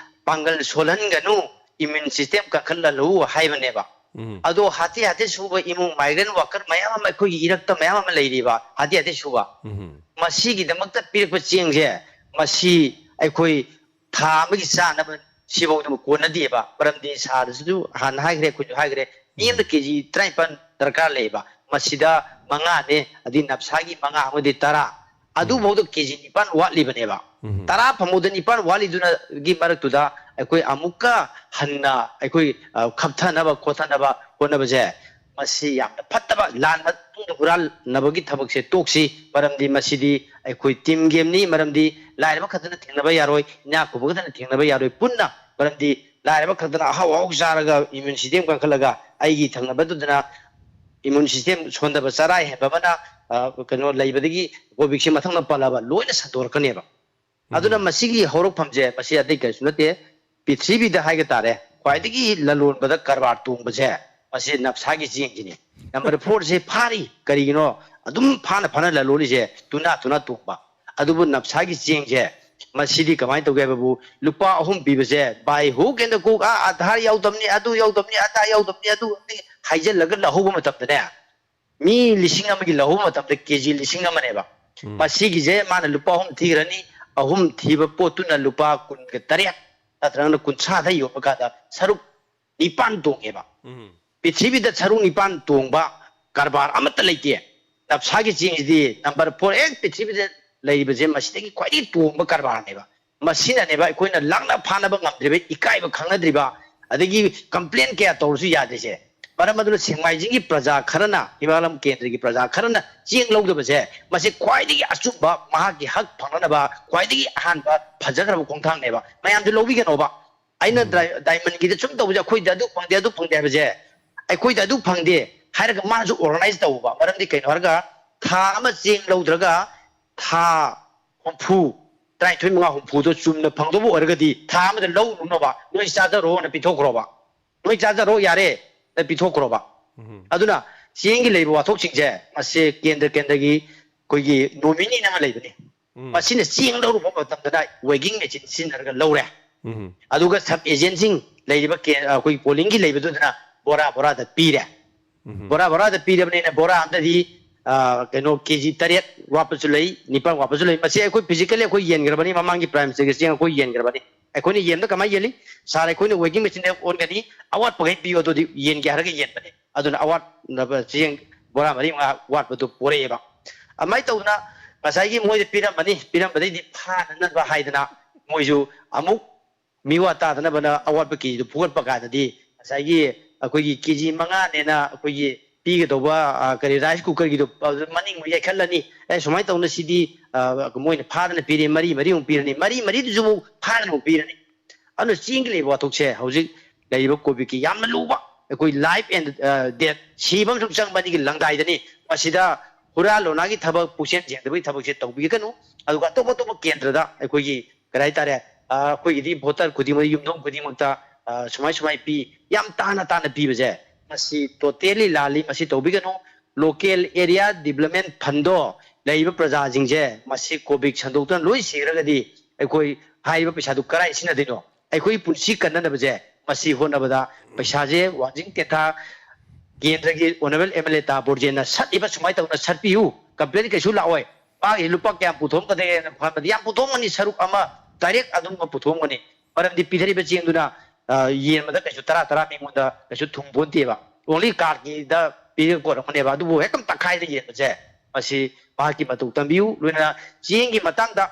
ꯄꯥꯡꯒꯜ ꯁꯣꯜꯍꯟꯒꯅꯨ, ꯏꯃ꯭ꯌꯨꯟ ꯁꯤꯁꯇꯦꯝ ꯀꯟꯈꯠꯍꯜꯂꯨ ꯍꯥꯏꯕꯅꯦꯕ꯫ ꯎꯝ꯫ ꯑꯗꯣ ꯍꯥꯊꯤ ꯍꯥꯊꯤ ꯁꯨꯕ ꯏꯃꯨꯡ, ꯃꯥꯏꯒ꯭ꯔꯦꯟ ꯋꯥꯀꯔ ꯃꯌꯥꯝ ꯑꯃ ꯑꯩꯈꯣꯏꯒꯤ ꯏꯔꯛꯇ ꯃꯌꯥꯝ ꯑꯃ ꯂꯩꯔꯤꯕ, ꯍꯥꯊꯤ ꯍꯥꯊꯤ ꯁꯨꯕ꯫ ꯎꯝ꯫ ꯃꯁꯤꯒꯤꯗꯃꯛꯇ ꯄꯤꯔꯛꯄ ꯆꯦꯡꯁꯦ, ꯃꯁꯤ ꯑꯩꯈꯣꯏ ꯊꯥ ꯑꯃꯒꯤ ꯆꯥꯅꯕ ꯁꯤꯐꯥꯎꯗ ꯀꯣꯟꯅꯗꯦꯕ꯫ ꯃꯔꯝꯗꯤ ꯁꯥꯔꯗꯁꯨ ꯍꯥꯟꯅ ꯍꯥꯏꯈ꯭ꯔꯦ, ꯑꯩꯈꯣꯏꯁꯨ ꯍꯥꯏꯈ꯭ꯔꯦ, ꯃꯤ ꯑꯃꯗ ꯀꯦ ꯖꯤ ꯇꯔꯥꯅꯤꯄꯥꯟ ꯗꯔꯀꯥꯔ ꯂꯩꯌꯦꯕ꯫ ꯃꯁꯤꯗ ꯃꯉꯥꯅꯦ, ꯑꯗꯩ ꯅꯞꯁꯥꯒꯤ ꯃꯉꯥ ꯑꯃꯗꯤ ꯇꯔꯥ, ꯑꯗꯨꯐꯥꯎꯗ ꯀꯦ ꯖꯤ ꯅꯤꯄꯥꯟ ꯋꯥꯠꯂꯤꯕꯅꯦꯕ꯫ ꯎꯝ꯫ ꯇꯔꯥ ꯐꯪꯕꯗ ꯅꯤꯄꯥꯟ ꯋꯥꯠꯂꯤꯗꯨꯅꯒꯤ ꯃꯔꯛꯇꯨꯗ ꯑꯩꯈꯣꯏ ꯑꯃꯨꯛꯀ ꯍꯟꯅ ꯑꯩꯈꯣꯏ, ꯑ, ꯈꯞꯊꯅꯕ ꯈꯣꯠꯊꯅꯕ ꯍꯣꯠꯅꯕꯁꯦ, ꯃꯁꯤ ꯌꯥꯝꯅ ꯐꯠꯇꯕ, ꯂꯥꯟ ꯃꯇꯨꯡꯗ ꯍꯨꯔꯥꯟꯅꯕꯒꯤ ꯊꯕꯛꯁꯦ ꯇꯣꯛꯁꯤ꯫ ꯃꯔꯝꯗꯤ ꯃꯁꯤꯗꯤ ꯑꯩꯈꯣꯏ ꯇꯤꯝ ꯒꯦꯝꯅꯤ꯫ ꯃꯔꯝꯗꯤ ꯂꯥꯏꯔꯕ ꯈꯛꯇꯅ ꯊꯦꯡꯅꯕ ꯌꯥꯔꯣꯏ, ꯏꯅꯥꯛ ꯈꯨꯟꯕ ꯈꯛꯇꯅ ꯊꯦꯡꯅꯕ ꯌꯥꯔꯣꯏ꯫ ꯄꯨꯟꯅ, ꯃꯔꯝꯗꯤ ꯂꯥꯏꯔꯕ ꯈꯛꯇꯅ ꯑꯍꯥꯎ ꯑꯍꯥꯎ ꯆꯥꯔꯒ ꯏꯃ꯭ꯌꯨꯟ ꯁꯤꯁꯇꯦꯝ ꯀꯟꯈꯠꯂꯒ ꯑꯩꯒꯤ ꯊꯪꯅꯕꯗꯨꯗꯅ ꯏꯃ꯭ꯌꯨꯟ ꯁꯤꯁꯇꯦꯝ ꯁꯣꯟꯊꯕ, ꯆꯔꯥ ꯍꯦꯟꯕ ꯑꯃꯅ, ꯑ, ꯀꯩꯅꯣ ꯂꯩꯕꯗꯒꯤ ꯀꯣꯚꯤꯗꯁꯤ ꯃꯊꯪꯗ ꯄꯜꯂꯕ ꯂꯣꯏꯅ ꯁꯟꯗꯣꯔꯛꯀꯅꯦꯕ꯫ ꯑꯗꯨꯅ ꯃꯁꯤꯒꯤ ꯍꯧꯔꯛꯐꯝꯁꯦ, ꯃꯁꯤ ꯑꯇꯩ ꯀꯔꯤꯁꯨ ꯅꯠꯇꯦ, ꯄ꯭ꯔꯤꯊꯤꯕꯤꯗ ꯍꯥꯏꯒ ꯇꯥꯔꯦ, ꯈ꯭ꯋꯥꯏꯗꯒꯤ ꯂꯂꯣꯟꯕꯗ ꯀꯔꯕꯥꯔ ꯇꯣꯡꯕꯁꯦ, ꯃꯁꯤ ꯅꯞꯁꯥꯒꯤ ꯆꯦꯡꯁꯤꯅꯤ꯫ ꯅꯝꯕꯔ ꯐꯣꯔꯁꯦ ꯐꯥꯔꯤ꯫ ꯀꯔꯤꯒꯤꯅꯣ? ꯑꯗꯨꯝ ꯐꯥꯅ ꯐꯥꯅ ꯂꯂꯣꯜꯂꯤꯁꯦ, ꯇꯨꯅꯥ ꯇꯨꯅꯥ ꯇꯣꯡꯕ꯫ ꯑꯗꯨꯕꯨ ꯅꯞꯁꯥꯒꯤ ꯆꯦꯡꯁꯦ, ꯃꯁꯤꯗꯤ ꯀꯃꯥꯏꯅ ꯇꯧꯒꯦ ꯍꯥꯏꯕꯕꯨ, ꯂꯨꯄꯥ ꯑꯍꯨꯝ ꯄꯤꯕꯁꯦ, by hook and crook, ꯑꯥ, ꯑꯙꯥꯔ ꯌꯥꯎꯗꯕꯅꯤ, ꯑꯗꯨ ꯌꯥꯎꯗꯕꯅꯤ, ꯑꯗꯥ ꯌꯥꯎꯗꯕꯅꯤ, ꯑꯗꯨ ꯍꯥꯏꯖꯤꯜꯂꯒ ꯂꯧꯍꯧꯕ ꯃꯇꯝꯗꯅꯦ, ꯃꯤ ꯂꯤꯁꯤꯡ ꯑꯃꯒꯤ ꯂꯧꯍꯧꯕ ꯃꯇꯝꯗ ꯀꯦ ꯖꯤ ꯂꯤꯁꯤꯡ ꯑꯃꯅꯦꯕ꯫ ꯃꯁꯤꯒꯤꯁꯦ ꯃꯥꯅ ꯂꯨꯄꯥ ꯑꯍꯨꯝ ꯊꯤꯈ꯭ꯔꯅꯤ, ꯑꯍꯨꯝ ꯊꯤꯕ ꯄꯣꯠꯇꯨꯅ ꯂꯨꯄꯥ ꯀꯨꯟꯒ ꯇꯔꯦꯠ ꯅꯠꯇ꯭ꯔꯒꯅ ꯀꯨꯟꯊ꯭ꯔꯥꯗ ꯌꯣꯟꯕ ꯀꯥꯟꯗ ꯁꯔꯨꯛ ꯅꯤꯄꯥꯟ ꯇꯣꯡꯉꯦꯕ꯫ ꯎꯝ꯫ ꯄ꯭ꯔꯤꯊꯤꯕꯤꯗ ꯁꯔꯨꯛ ꯅꯤꯄꯥꯟ ꯇꯣꯡꯕ ꯀꯔꯕꯥꯔ ꯑꯃꯠꯇ ꯂꯩꯇꯦ꯫ ꯅꯞꯁꯥꯒꯤ ꯆꯦꯡꯁꯤꯗꯤ ꯅꯝꯕꯔ ꯐꯣꯔ, ꯍꯦꯛ ꯄ꯭ꯔꯤꯊꯤꯕꯤꯗ ꯂꯩꯔꯤꯕꯁꯦ ꯃꯁꯤꯗꯒꯤ ꯈ꯭ꯋꯥꯏꯗꯒꯤ ꯇꯣꯡꯕ ꯀꯔꯕꯥꯔꯅꯦꯕ꯫ ꯃꯁꯤꯅꯅꯦꯕ ꯑꯩꯈꯣꯏꯅ ꯂꯥꯛꯅ ꯐꯥꯅꯕ ꯉꯝꯗ꯭ꯔꯤꯕ, ꯏꯀꯥꯏꯕ ꯈꯪꯅꯗ꯭ꯔꯤꯕ, ꯑꯗꯒꯤ ꯀꯝꯄ꯭ꯂꯦꯟ ꯀꯌꯥ ꯇꯧꯔꯁꯨ ꯌꯥꯗ꯭ꯔꯤꯁꯦ꯫ ꯃꯔꯝ ꯑꯗꯨꯅ ꯁꯦꯡꯃꯥꯏꯖꯤꯡꯒꯤ ꯄ꯭ꯔꯖꯥ ꯈꯔꯅ, ꯍꯤꯃꯥꯂꯝ ꯀꯦꯟꯗ꯭ꯔꯒꯤ ꯄ꯭ꯔꯖꯥ ꯈꯔꯅ ꯆꯦꯡ ꯂꯧꯗꯕꯁꯦ, ꯃꯁꯤ ꯈ꯭ꯋꯥꯏꯗꯒꯤ ꯑꯆꯨꯝꯕ, ꯃꯍꯥꯛꯀꯤ ꯍꯛ ꯐꯪꯅꯅꯕ ꯈ꯭ꯋꯥꯏꯗꯒꯤ ꯑꯍꯥꯟꯕ ꯐꯖꯈ꯭ꯔꯕ ꯈꯣꯡꯊꯥꯡꯅꯦꯕ꯫ ꯃꯌꯥꯝꯁꯨ ꯂꯧꯕꯤꯒꯅꯣꯕ꯫ ꯑꯩꯅ ꯗꯥꯏ-, ꯗꯥꯏꯃꯟꯒꯤꯗ ꯁꯨꯝ ꯇꯧꯕꯁꯦ, "ꯑꯩꯈꯣꯏꯗ ꯑꯗꯨ ꯐꯪꯗꯦ, ꯑꯗꯨ ꯐꯪꯗꯦ" ꯍꯥꯏꯕꯁꯦ, "ꯑꯩꯈꯣꯏꯗ ꯑꯗꯨ ꯐꯪꯗꯦ" ꯍꯥꯏꯔꯒ ꯃꯥꯅꯁꯨ ꯑꯣꯔꯒꯅꯥꯏꯖ ꯇꯧꯕ꯫ ꯃꯔꯝꯗꯤ ꯀꯩꯅꯣ ꯍꯥꯏꯔꯒ, ꯊꯥ ꯑꯃ ꯆꯦꯡ ꯂꯧꯗ꯭ꯔꯒ ꯊꯥ ꯍꯨꯝꯐꯨ, ꯇꯔꯥꯅꯤꯊꯣꯏ ꯃꯉꯥ ꯍꯨꯝꯐꯨꯗꯣ ꯆꯨꯝꯅ ꯐꯪꯗꯧꯕ ꯑꯣꯏꯔꯒꯗꯤ, ꯊꯥ ꯑꯃꯗ ꯂꯧꯔꯨꯅꯣꯕ, "ꯅꯣꯏ ꯆꯥꯖꯔꯣꯅ ꯄꯤꯊꯣꯛꯈ꯭ꯔꯣꯕ, ꯅꯣꯏ ꯆꯥꯖꯔꯣ ꯌꯥꯔꯦ" ꯅ ꯄꯤꯊꯣꯛꯈ꯭ꯔꯣꯕ꯫ ꯑꯗꯨꯅ ꯆꯦꯡꯒꯤ ꯂꯩꯕ ꯋꯥꯊꯣꯛꯁꯤꯡꯁꯦ, ꯃꯁꯤ ꯀꯦꯟꯗ꯭ꯔ ꯀꯦꯟꯗ꯭ꯔꯒꯤ ꯑꯩꯈꯣꯏꯒꯤ ꯅꯣꯃꯤꯅꯤ ꯑꯃ ꯂꯩꯕꯅꯤ꯫ ꯎꯝ꯫ ꯃꯁꯤꯅ ꯆꯦꯡ ꯂꯧꯔꯨꯕ ꯃꯇꯝꯗꯅ weighing machine ꯁꯤꯖꯤꯟꯅꯔꯒ ꯂꯧꯔꯦ꯫ ꯎꯝ꯫ ꯑꯗꯨꯒ sub agent ꯁꯤꯡ ꯂꯩꯔꯤꯕ ꯀꯦ-, ꯑꯩꯈꯣꯏꯒꯤ polling ꯒꯤ ꯂꯩꯕꯗꯨꯗꯅ ꯕꯣꯔꯥ ꯕꯣꯔꯥꯗ ꯄꯤꯔꯦ꯫ ꯎꯝ꯫ ꯕꯣꯔꯥ ꯕꯣꯔꯥꯗ ꯄꯤꯔꯕꯅꯤꯅ ꯕꯣꯔꯥ ꯑꯃꯗꯗꯤ, ꯑ, ꯀꯩꯅꯣ, ꯀꯦ ꯖꯤ ꯇꯔꯦꯠ ꯋꯥꯠꯄꯁꯨ ꯂꯩ, ꯅꯤꯄꯥꯟ ꯋꯥꯠꯄꯁꯨ ꯂꯩ꯫ ꯃꯁꯤ ꯑꯩꯈꯣꯏ physically ꯑꯩꯈꯣꯏ ꯌꯦꯟꯈ꯭ꯔꯕꯅꯤ, ꯃꯃꯥꯡꯒꯤ Prime Minister ꯒꯤ ꯆꯦꯡ ꯑꯩꯈꯣꯏ ꯌꯦꯟꯈ꯭ꯔꯕꯅꯤ꯫ ꯑꯩꯈꯣꯏꯅ ꯌꯦꯟꯕꯗ ꯀꯃꯥꯏꯅ ꯌꯦꯜꯂꯤ? "Sir, ꯑꯩꯈꯣꯏꯅ weighing machine ꯗ ꯑꯣꯟꯒꯅꯤ, ꯑꯋꯥꯠꯄꯈꯩ ꯄꯤꯌꯣ, ꯑꯗꯨꯗꯤ ꯌꯦꯟꯒꯦ" ꯍꯥꯏꯔꯒ ꯌꯦꯟꯕꯅꯤ꯫ ꯑꯗꯨꯅ ꯑꯋꯥꯠꯅꯕ ꯆꯦꯡ ꯕꯣꯔꯥ ꯃꯔꯤ ꯃꯉꯥ ꯋꯥꯠꯄꯗꯨ ꯄꯣꯔꯛꯑꯦꯕ꯫ ꯑꯗꯨꯃꯥꯏꯅ ꯇꯧꯗꯅ ꯉꯁꯥꯏꯒꯤ ꯃꯣꯏꯗ ꯄꯤꯔꯝꯕꯅꯤ, ꯄꯤꯔꯝꯕꯗꯩꯗꯤ ꯐꯥꯅꯅꯕ ꯍꯥꯏꯗꯅ ꯃꯣꯏꯁꯨ ꯑꯃꯨꯛ ꯃꯤꯋꯥ ꯇꯥꯗꯅꯕꯅ ꯑꯋꯥꯠꯄ ꯀꯦ ꯖꯤꯗꯨ ꯐꯨꯒꯠꯄ ꯀꯥꯟꯗꯗꯤ ꯉꯁꯥꯏꯒꯤ ꯑꯩꯈꯣꯏꯒꯤ ꯀꯦ ꯖꯤ ꯃꯉꯥꯅꯦꯅ ꯑꯩꯈꯣꯏꯒꯤ ꯄꯤꯒꯗꯧꯕ, ꯑ, ꯀꯔꯤ, rice cooker ꯒꯤꯗꯣ, ꯑ, ꯃꯅꯤꯡ ꯌꯩꯈꯠꯂꯅꯤ꯫ "ꯑꯦ, ꯁꯨꯃꯥꯏꯅ ꯇꯧꯅ ꯁꯤꯗꯤ, ꯑ, ꯃꯣꯏꯅ ꯐꯥꯗꯅ ꯄꯤꯔꯦ", ꯃꯔꯤ ꯃꯔꯤꯃꯨꯛ ꯄꯤꯔꯅꯤ, ꯃꯔꯤ ꯃꯔꯤꯗꯨꯁꯨ ꯑꯃꯨꯛ ꯐꯥꯗꯅ ꯑꯃꯨꯛ ꯄꯤꯔꯅꯤ꯫ ꯑꯗꯨꯅ ꯆꯦꯡꯒꯤ ꯂꯩꯕ ꯋꯥꯊꯣꯛꯁꯦ ꯍꯧꯖꯤꯛ ꯂꯩꯔꯤꯕ ꯀꯣꯚꯤꯗꯀꯤ ꯌꯥꯝꯅ ꯂꯨꯕ, ꯑꯩꯈꯣꯏ life and, ꯑ, death, ꯁꯤꯕ ꯑꯃꯁꯨꯡ ꯆꯪꯕ ꯑꯅꯤꯒꯤ ꯂꯪꯗꯥꯏꯗꯅꯤ꯫ ꯃꯁꯤꯗ ꯍꯨꯔꯥꯟ ꯂꯣꯅꯥꯒꯤ ꯊꯕꯛ, ꯄꯨꯛꯆꯦꯜ ꯁꯦꯡꯗꯕꯒꯤ ꯊꯕꯛꯁꯦ ꯇꯧꯕꯤꯒꯅꯨ꯫ ꯑꯗꯨꯒ ꯑꯇꯣꯞ ꯑꯇꯣꯞꯄ ꯀꯦꯟꯗ꯭ꯔꯗ ꯑꯩꯈꯣꯏꯒꯤ, ꯀꯔꯤ ꯍꯥꯏꯇꯥꯔꯦ, ꯑ, ꯑꯩꯈꯣꯏꯒꯤꯗꯤ voter ꯈꯨꯗꯤꯡꯃꯛ, ꯌꯨꯝꯊꯣꯡ ꯈꯨꯗꯤꯡꯃꯛꯇ, ꯑ, ꯁꯨꯃꯥꯏ ꯁꯨꯃꯥꯏ ꯄꯤ, ꯌꯥꯝ ꯇꯥꯅ ꯇꯥꯅ ꯄꯤꯕꯁꯦ, ꯃꯁꯤ totally ꯂꯥꯜꯂꯤ, ꯃꯁꯤ ꯇꯧꯕꯤꯒꯅꯨ꯫ Local area development fund ꯗꯣ ꯂꯩꯔꯤꯕ ꯄ꯭ꯔꯖꯥꯁꯤꯡꯁꯦ ꯃꯁꯤ ꯀꯣꯚꯤꯗ ꯁꯟꯗꯣꯛꯇꯨꯅ ꯂꯣꯏ ꯁꯤꯈ꯭ꯔꯒꯗꯤ ꯑꯩꯈꯣꯏ ꯍꯥꯏꯔꯤꯕ ꯄꯩꯁꯥꯗꯨ ꯀꯗꯥꯏ ꯁꯤꯖꯤꯟꯅꯗꯣꯏꯅꯣ? ꯑꯩꯈꯣꯏ ꯄꯨꯟꯁꯤ ꯀꯟꯅꯅꯕꯁꯦ ꯃꯁꯤ ꯍꯣꯠꯅꯕꯗ ꯄꯩꯁꯥꯁꯦ ꯋꯥꯡꯖꯤꯡ ꯇꯦꯟꯊꯥ ꯀꯦꯟꯗ꯭ꯔꯒꯤ honourable M L A ꯇꯥ ꯕꯣꯔꯖꯦꯟꯅ ꯁꯠꯂꯤꯕ ꯁꯨꯃꯥꯏꯅ ꯇꯧꯅ ꯁꯠꯄꯤꯌꯨ, complain ꯀꯩꯁꯨ ꯂꯥꯛꯑꯣꯏ꯫ ꯃꯥꯒꯤ ꯂꯨꯄꯥ ꯀꯌꯥꯝ ꯄꯨꯊꯣꯛꯑꯝꯒꯗꯒꯦꯅ ꯈꯟꯕꯗ ꯌꯥꯝ ꯄꯨꯊꯣꯛꯑꯝꯒꯅꯤ, ꯁꯔꯨꯛ ꯑꯃ direct ꯑꯗꯨꯝꯕ ꯄꯨꯊꯣꯛꯑꯝꯒꯅꯤ꯫ ꯃꯔꯝꯗꯤ ꯄꯤꯊꯔꯤꯕ ꯆꯦꯡꯗꯨꯅ, ꯑ, ꯌꯦꯟꯕꯗ ꯀꯩꯁꯨ ꯇꯔꯥ ꯇꯔꯥ ꯃꯤꯉꯣꯟꯗ ꯀꯩꯁꯨ ꯊꯨꯡ ꯄꯣꯟꯇꯦꯕ꯫ Only card ꯀꯤꯗ ꯄꯤꯔꯒ ꯀꯣꯟꯅꯕꯅꯦꯕ꯫ ꯑꯗꯨꯕꯨ ꯍꯦꯛꯇ ꯇꯪꯈꯥꯏꯗ ꯌꯦꯟꯕꯁꯦ ꯃꯁꯤ ꯃꯍꯥꯛꯀꯤ ꯃꯇꯧ ꯇꯝꯕꯤꯌꯨ꯫ ꯂꯣꯏꯅꯅ ꯆꯦꯡꯒꯤ ꯃꯇꯥꯡꯗ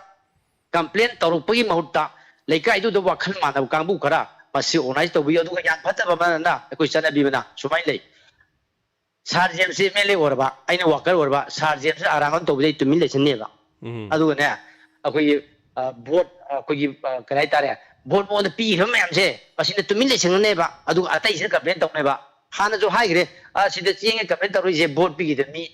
complain ꯇꯧꯔꯛꯄꯒꯤ ꯃꯍꯨꯠꯇ ꯂꯩꯀꯥꯏꯗꯨꯗ ꯋꯥꯈꯜ ꯃꯥꯟꯅꯕ ꯀꯥꯡꯕꯨ ꯈꯔ ꯃꯁꯤ organize ꯇꯧꯕꯤꯌꯨ꯫ ꯑꯗꯨꯒ ꯌꯥꯝ ꯐꯠꯇꯕ ꯑꯃꯅ ꯑꯩꯈꯣꯏ ꯆꯠꯅꯕꯤ ꯑꯃꯅ ꯁꯨꯃꯥꯏꯅ ꯂꯩ꯫ Sir ꯖꯦꯝꯁꯁꯦ M L A ꯑꯣꯏꯔꯕ, ꯑꯩꯅ worker ꯑꯣꯏꯔꯕ, Sir ꯖꯦꯝꯁ ꯑꯔꯥꯡꯕꯝ ꯇꯧꯕꯗ ꯑꯩ ꯇꯨꯃꯤꯟ ꯂꯩꯁꯟꯅꯦꯕ꯫ ꯎꯝ꯫ ꯑꯗꯨꯒꯅꯦ, ꯑꯩꯈꯣꯏꯒꯤ, ꯑ, vote, ꯑ, ꯑꯩꯈꯣꯏꯒꯤ, ꯑ, ꯀꯔꯤ ꯍꯥꯏꯇꯥꯔꯦ, vote ꯃꯉꯣꯟꯗ ꯄꯤꯈꯤꯕ ꯃꯌꯥꯝꯁꯦ ꯃꯁꯤꯅ ꯇꯨꯃꯤꯟ ꯂꯩꯁꯟꯒꯅꯦꯕ꯫ ꯑꯗꯨꯒ ꯑꯇꯩꯁꯤꯅ complain ꯇꯧꯅꯦꯕ꯫ ꯍꯥꯟꯅꯁꯨ ꯍꯥꯏꯈ꯭ꯔꯦ, "ꯑ, ꯁꯤꯗ ꯆꯦꯡꯒ complain ꯇꯧꯔꯛꯏꯁꯦ vote ꯄꯤꯈꯤꯗꯕ ꯃꯤ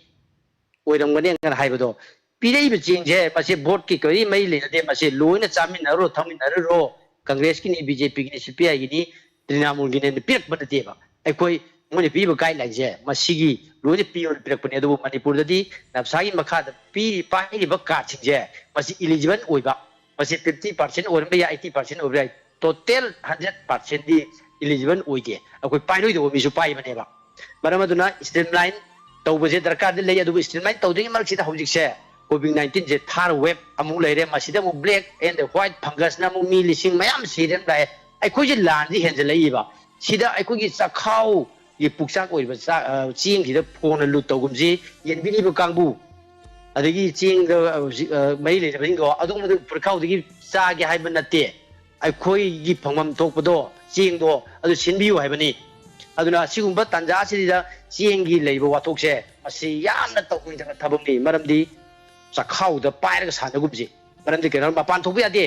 ꯑꯣꯏꯔꯝꯒꯅꯤꯅ" ꯍꯥꯏꯕꯗꯣ꯫ ꯄꯤꯔꯛꯏꯕ ꯆꯦꯡꯁꯦ ꯃꯁꯤ vote ꯀꯤ ꯀꯔꯤ ꯃꯔꯤ ꯂꯩꯅꯗꯦ, ꯃꯁꯤ ꯂꯣꯏꯅ ꯆꯥꯃꯤꯟꯅꯔꯨꯔꯣ, ꯊꯛꯃꯤꯟꯅꯔꯨꯔꯣ, Congress ꯀꯤꯅꯤ, B J P ꯒꯤꯅꯤ, C P I ꯒꯤꯅꯤ, ꯇ꯭ꯔꯤꯅꯥꯃꯨꯜꯒꯤꯅꯦꯅ ꯄꯤꯔꯛꯄ ꯅꯠꯇꯦꯕ꯫ ꯑꯩꯈꯣꯏ ꯃꯣꯏꯅ ꯄꯤꯔꯤꯕ ꯒꯥꯏꯗꯂꯥꯏꯟꯁꯦ ꯃꯁꯤꯒꯤ ꯂꯣꯏꯅ ꯄꯤꯌꯣꯅ ꯄꯤꯔꯛꯄꯅꯦ꯫ ꯑꯗꯨꯕꯨ ꯃꯅꯤꯄꯨꯔꯗꯗꯤ ꯅꯞꯁꯥꯒꯤ ꯃꯈꯥꯗ ꯄꯤꯔꯤ ꯄꯥꯏꯔꯤꯕ ꯀꯥꯔꯗꯁꯤꯡꯁꯦ ꯃꯁꯤ ꯏꯂꯤꯖꯤꯕꯜ ꯑꯣꯏꯕ, ꯃꯁꯤ ꯐꯤꯐꯇꯤ ꯄꯥꯔꯁꯦꯟ ꯑꯣꯏꯔꯝꯕ ꯌꯥꯏ, ꯑꯩꯠꯇꯤ ꯄꯥꯔꯁꯦꯟ ꯑꯣꯏꯕ ꯌꯥꯏ, ꯇꯣꯇꯦꯜ ꯍꯟꯗ꯭ꯔꯦꯠ ꯄꯥꯔꯁꯦꯟꯗꯤ ꯏꯂꯤꯖꯤꯕꯜ ꯑꯣꯏꯗꯦ꯫ ꯑꯩꯈꯣꯏ ꯄꯥꯏꯔꯣꯏꯗꯕ ꯃꯤꯁꯨ ꯄꯥꯏꯕꯅꯦꯕ꯫ ꯃꯔꯝ ꯑꯗꯨꯅ ꯁ꯭ꯇ꯭ꯔꯤꯝꯂꯥꯏꯟ ꯇꯧꯕꯁꯦ ꯗꯔꯀꯥꯔꯗꯤ ꯂꯩ, ꯑꯗꯨꯕꯨ ꯁ꯭ꯇ꯭ꯔꯤꯝꯂꯥꯏꯟ ꯇꯧꯗ꯭ꯔꯤꯉꯩ ꯃꯔꯛꯁꯤꯗ ꯍꯧꯖꯤꯛꯁꯦ ꯀꯣꯚꯤꯗ ꯅꯥꯏꯟꯇꯤꯟꯁꯦ ꯊꯥꯔ ꯋꯦꯕ ꯑꯃꯨꯛ ꯂꯩꯔꯦ꯫ ꯃꯁꯤꯗ ꯑꯃꯨꯛ ꯕ꯭ꯂꯦꯛ ꯑꯦꯟ ꯋꯥꯏꯠ ꯐꯪꯒꯁꯅ ꯑꯃꯨꯛ ꯃꯤ ꯂꯤꯁꯤꯡ ꯃꯌꯥꯝ ꯁꯤꯔꯦ ꯂꯥꯛꯑꯦ꯫ ꯑꯩꯈꯣꯏꯁꯦ ꯂꯥꯟꯁꯤ ꯍꯦꯟꯖꯜꯂꯛꯏꯕ꯫ ꯁꯤꯗ ꯑꯩꯈꯣꯏꯒꯤ ꯆꯥꯛꯈꯥꯎꯒꯤ ꯄꯨꯛꯆꯥꯛ ꯑꯣꯏꯔꯤꯕ ꯆꯥꯛ, ꯑ, ꯆꯦꯡꯁꯤꯗ ꯐꯣꯟꯅ ꯂꯨꯠ ꯇꯧꯒꯨꯝꯁꯤ, ꯌꯦꯟꯕꯤꯔꯤꯕ ꯀꯥꯡꯕꯨ, ꯑꯗꯒꯤ ꯆꯦꯡꯗ, ꯑ, ꯍꯧꯖꯤꯛ, ꯑ, ꯃꯔꯤ ꯂꯩꯅꯕꯁꯤꯡꯗꯣ ꯑꯗꯨꯒꯨꯝꯕꯗꯨ ꯄꯨꯔꯈꯥꯎꯗꯒꯤ ꯆꯥꯒꯦ ꯍꯥꯏꯕ ꯅꯠꯇꯦ꯫ ꯑꯩꯈꯣꯏꯒꯤ ꯐꯪꯐꯝ ꯊꯣꯛꯄꯗꯣ, ꯆꯦꯡꯗꯣ ꯑꯗꯨ ꯁꯤꯟꯕꯤꯌꯨ ꯍꯥꯏꯕꯅꯤ꯫ ꯑꯗꯨꯅ ꯑꯁꯤꯒꯨꯝꯕ ꯇꯥꯟꯖꯥ ꯑꯁꯤꯗ ꯆꯦꯡꯒꯤ ꯂꯩꯕ ꯋꯥꯊꯣꯛꯁꯦ ꯃꯁꯤ ꯌꯥꯝꯅ ꯇꯧꯔꯣꯏꯗꯕ ꯊꯕꯛꯅꯤ꯫ ꯃꯔꯝꯗꯤ ꯆꯥꯛꯈꯥꯎꯗ ꯄꯥꯏꯔꯒ ꯁꯥꯟꯅꯒꯨꯝꯁꯤ꯫ ꯃꯔꯝꯗꯤ ꯀꯩꯅꯣ, ꯃꯄꯥꯟ ꯊꯣꯛꯄ ꯌꯥꯗꯦ꯫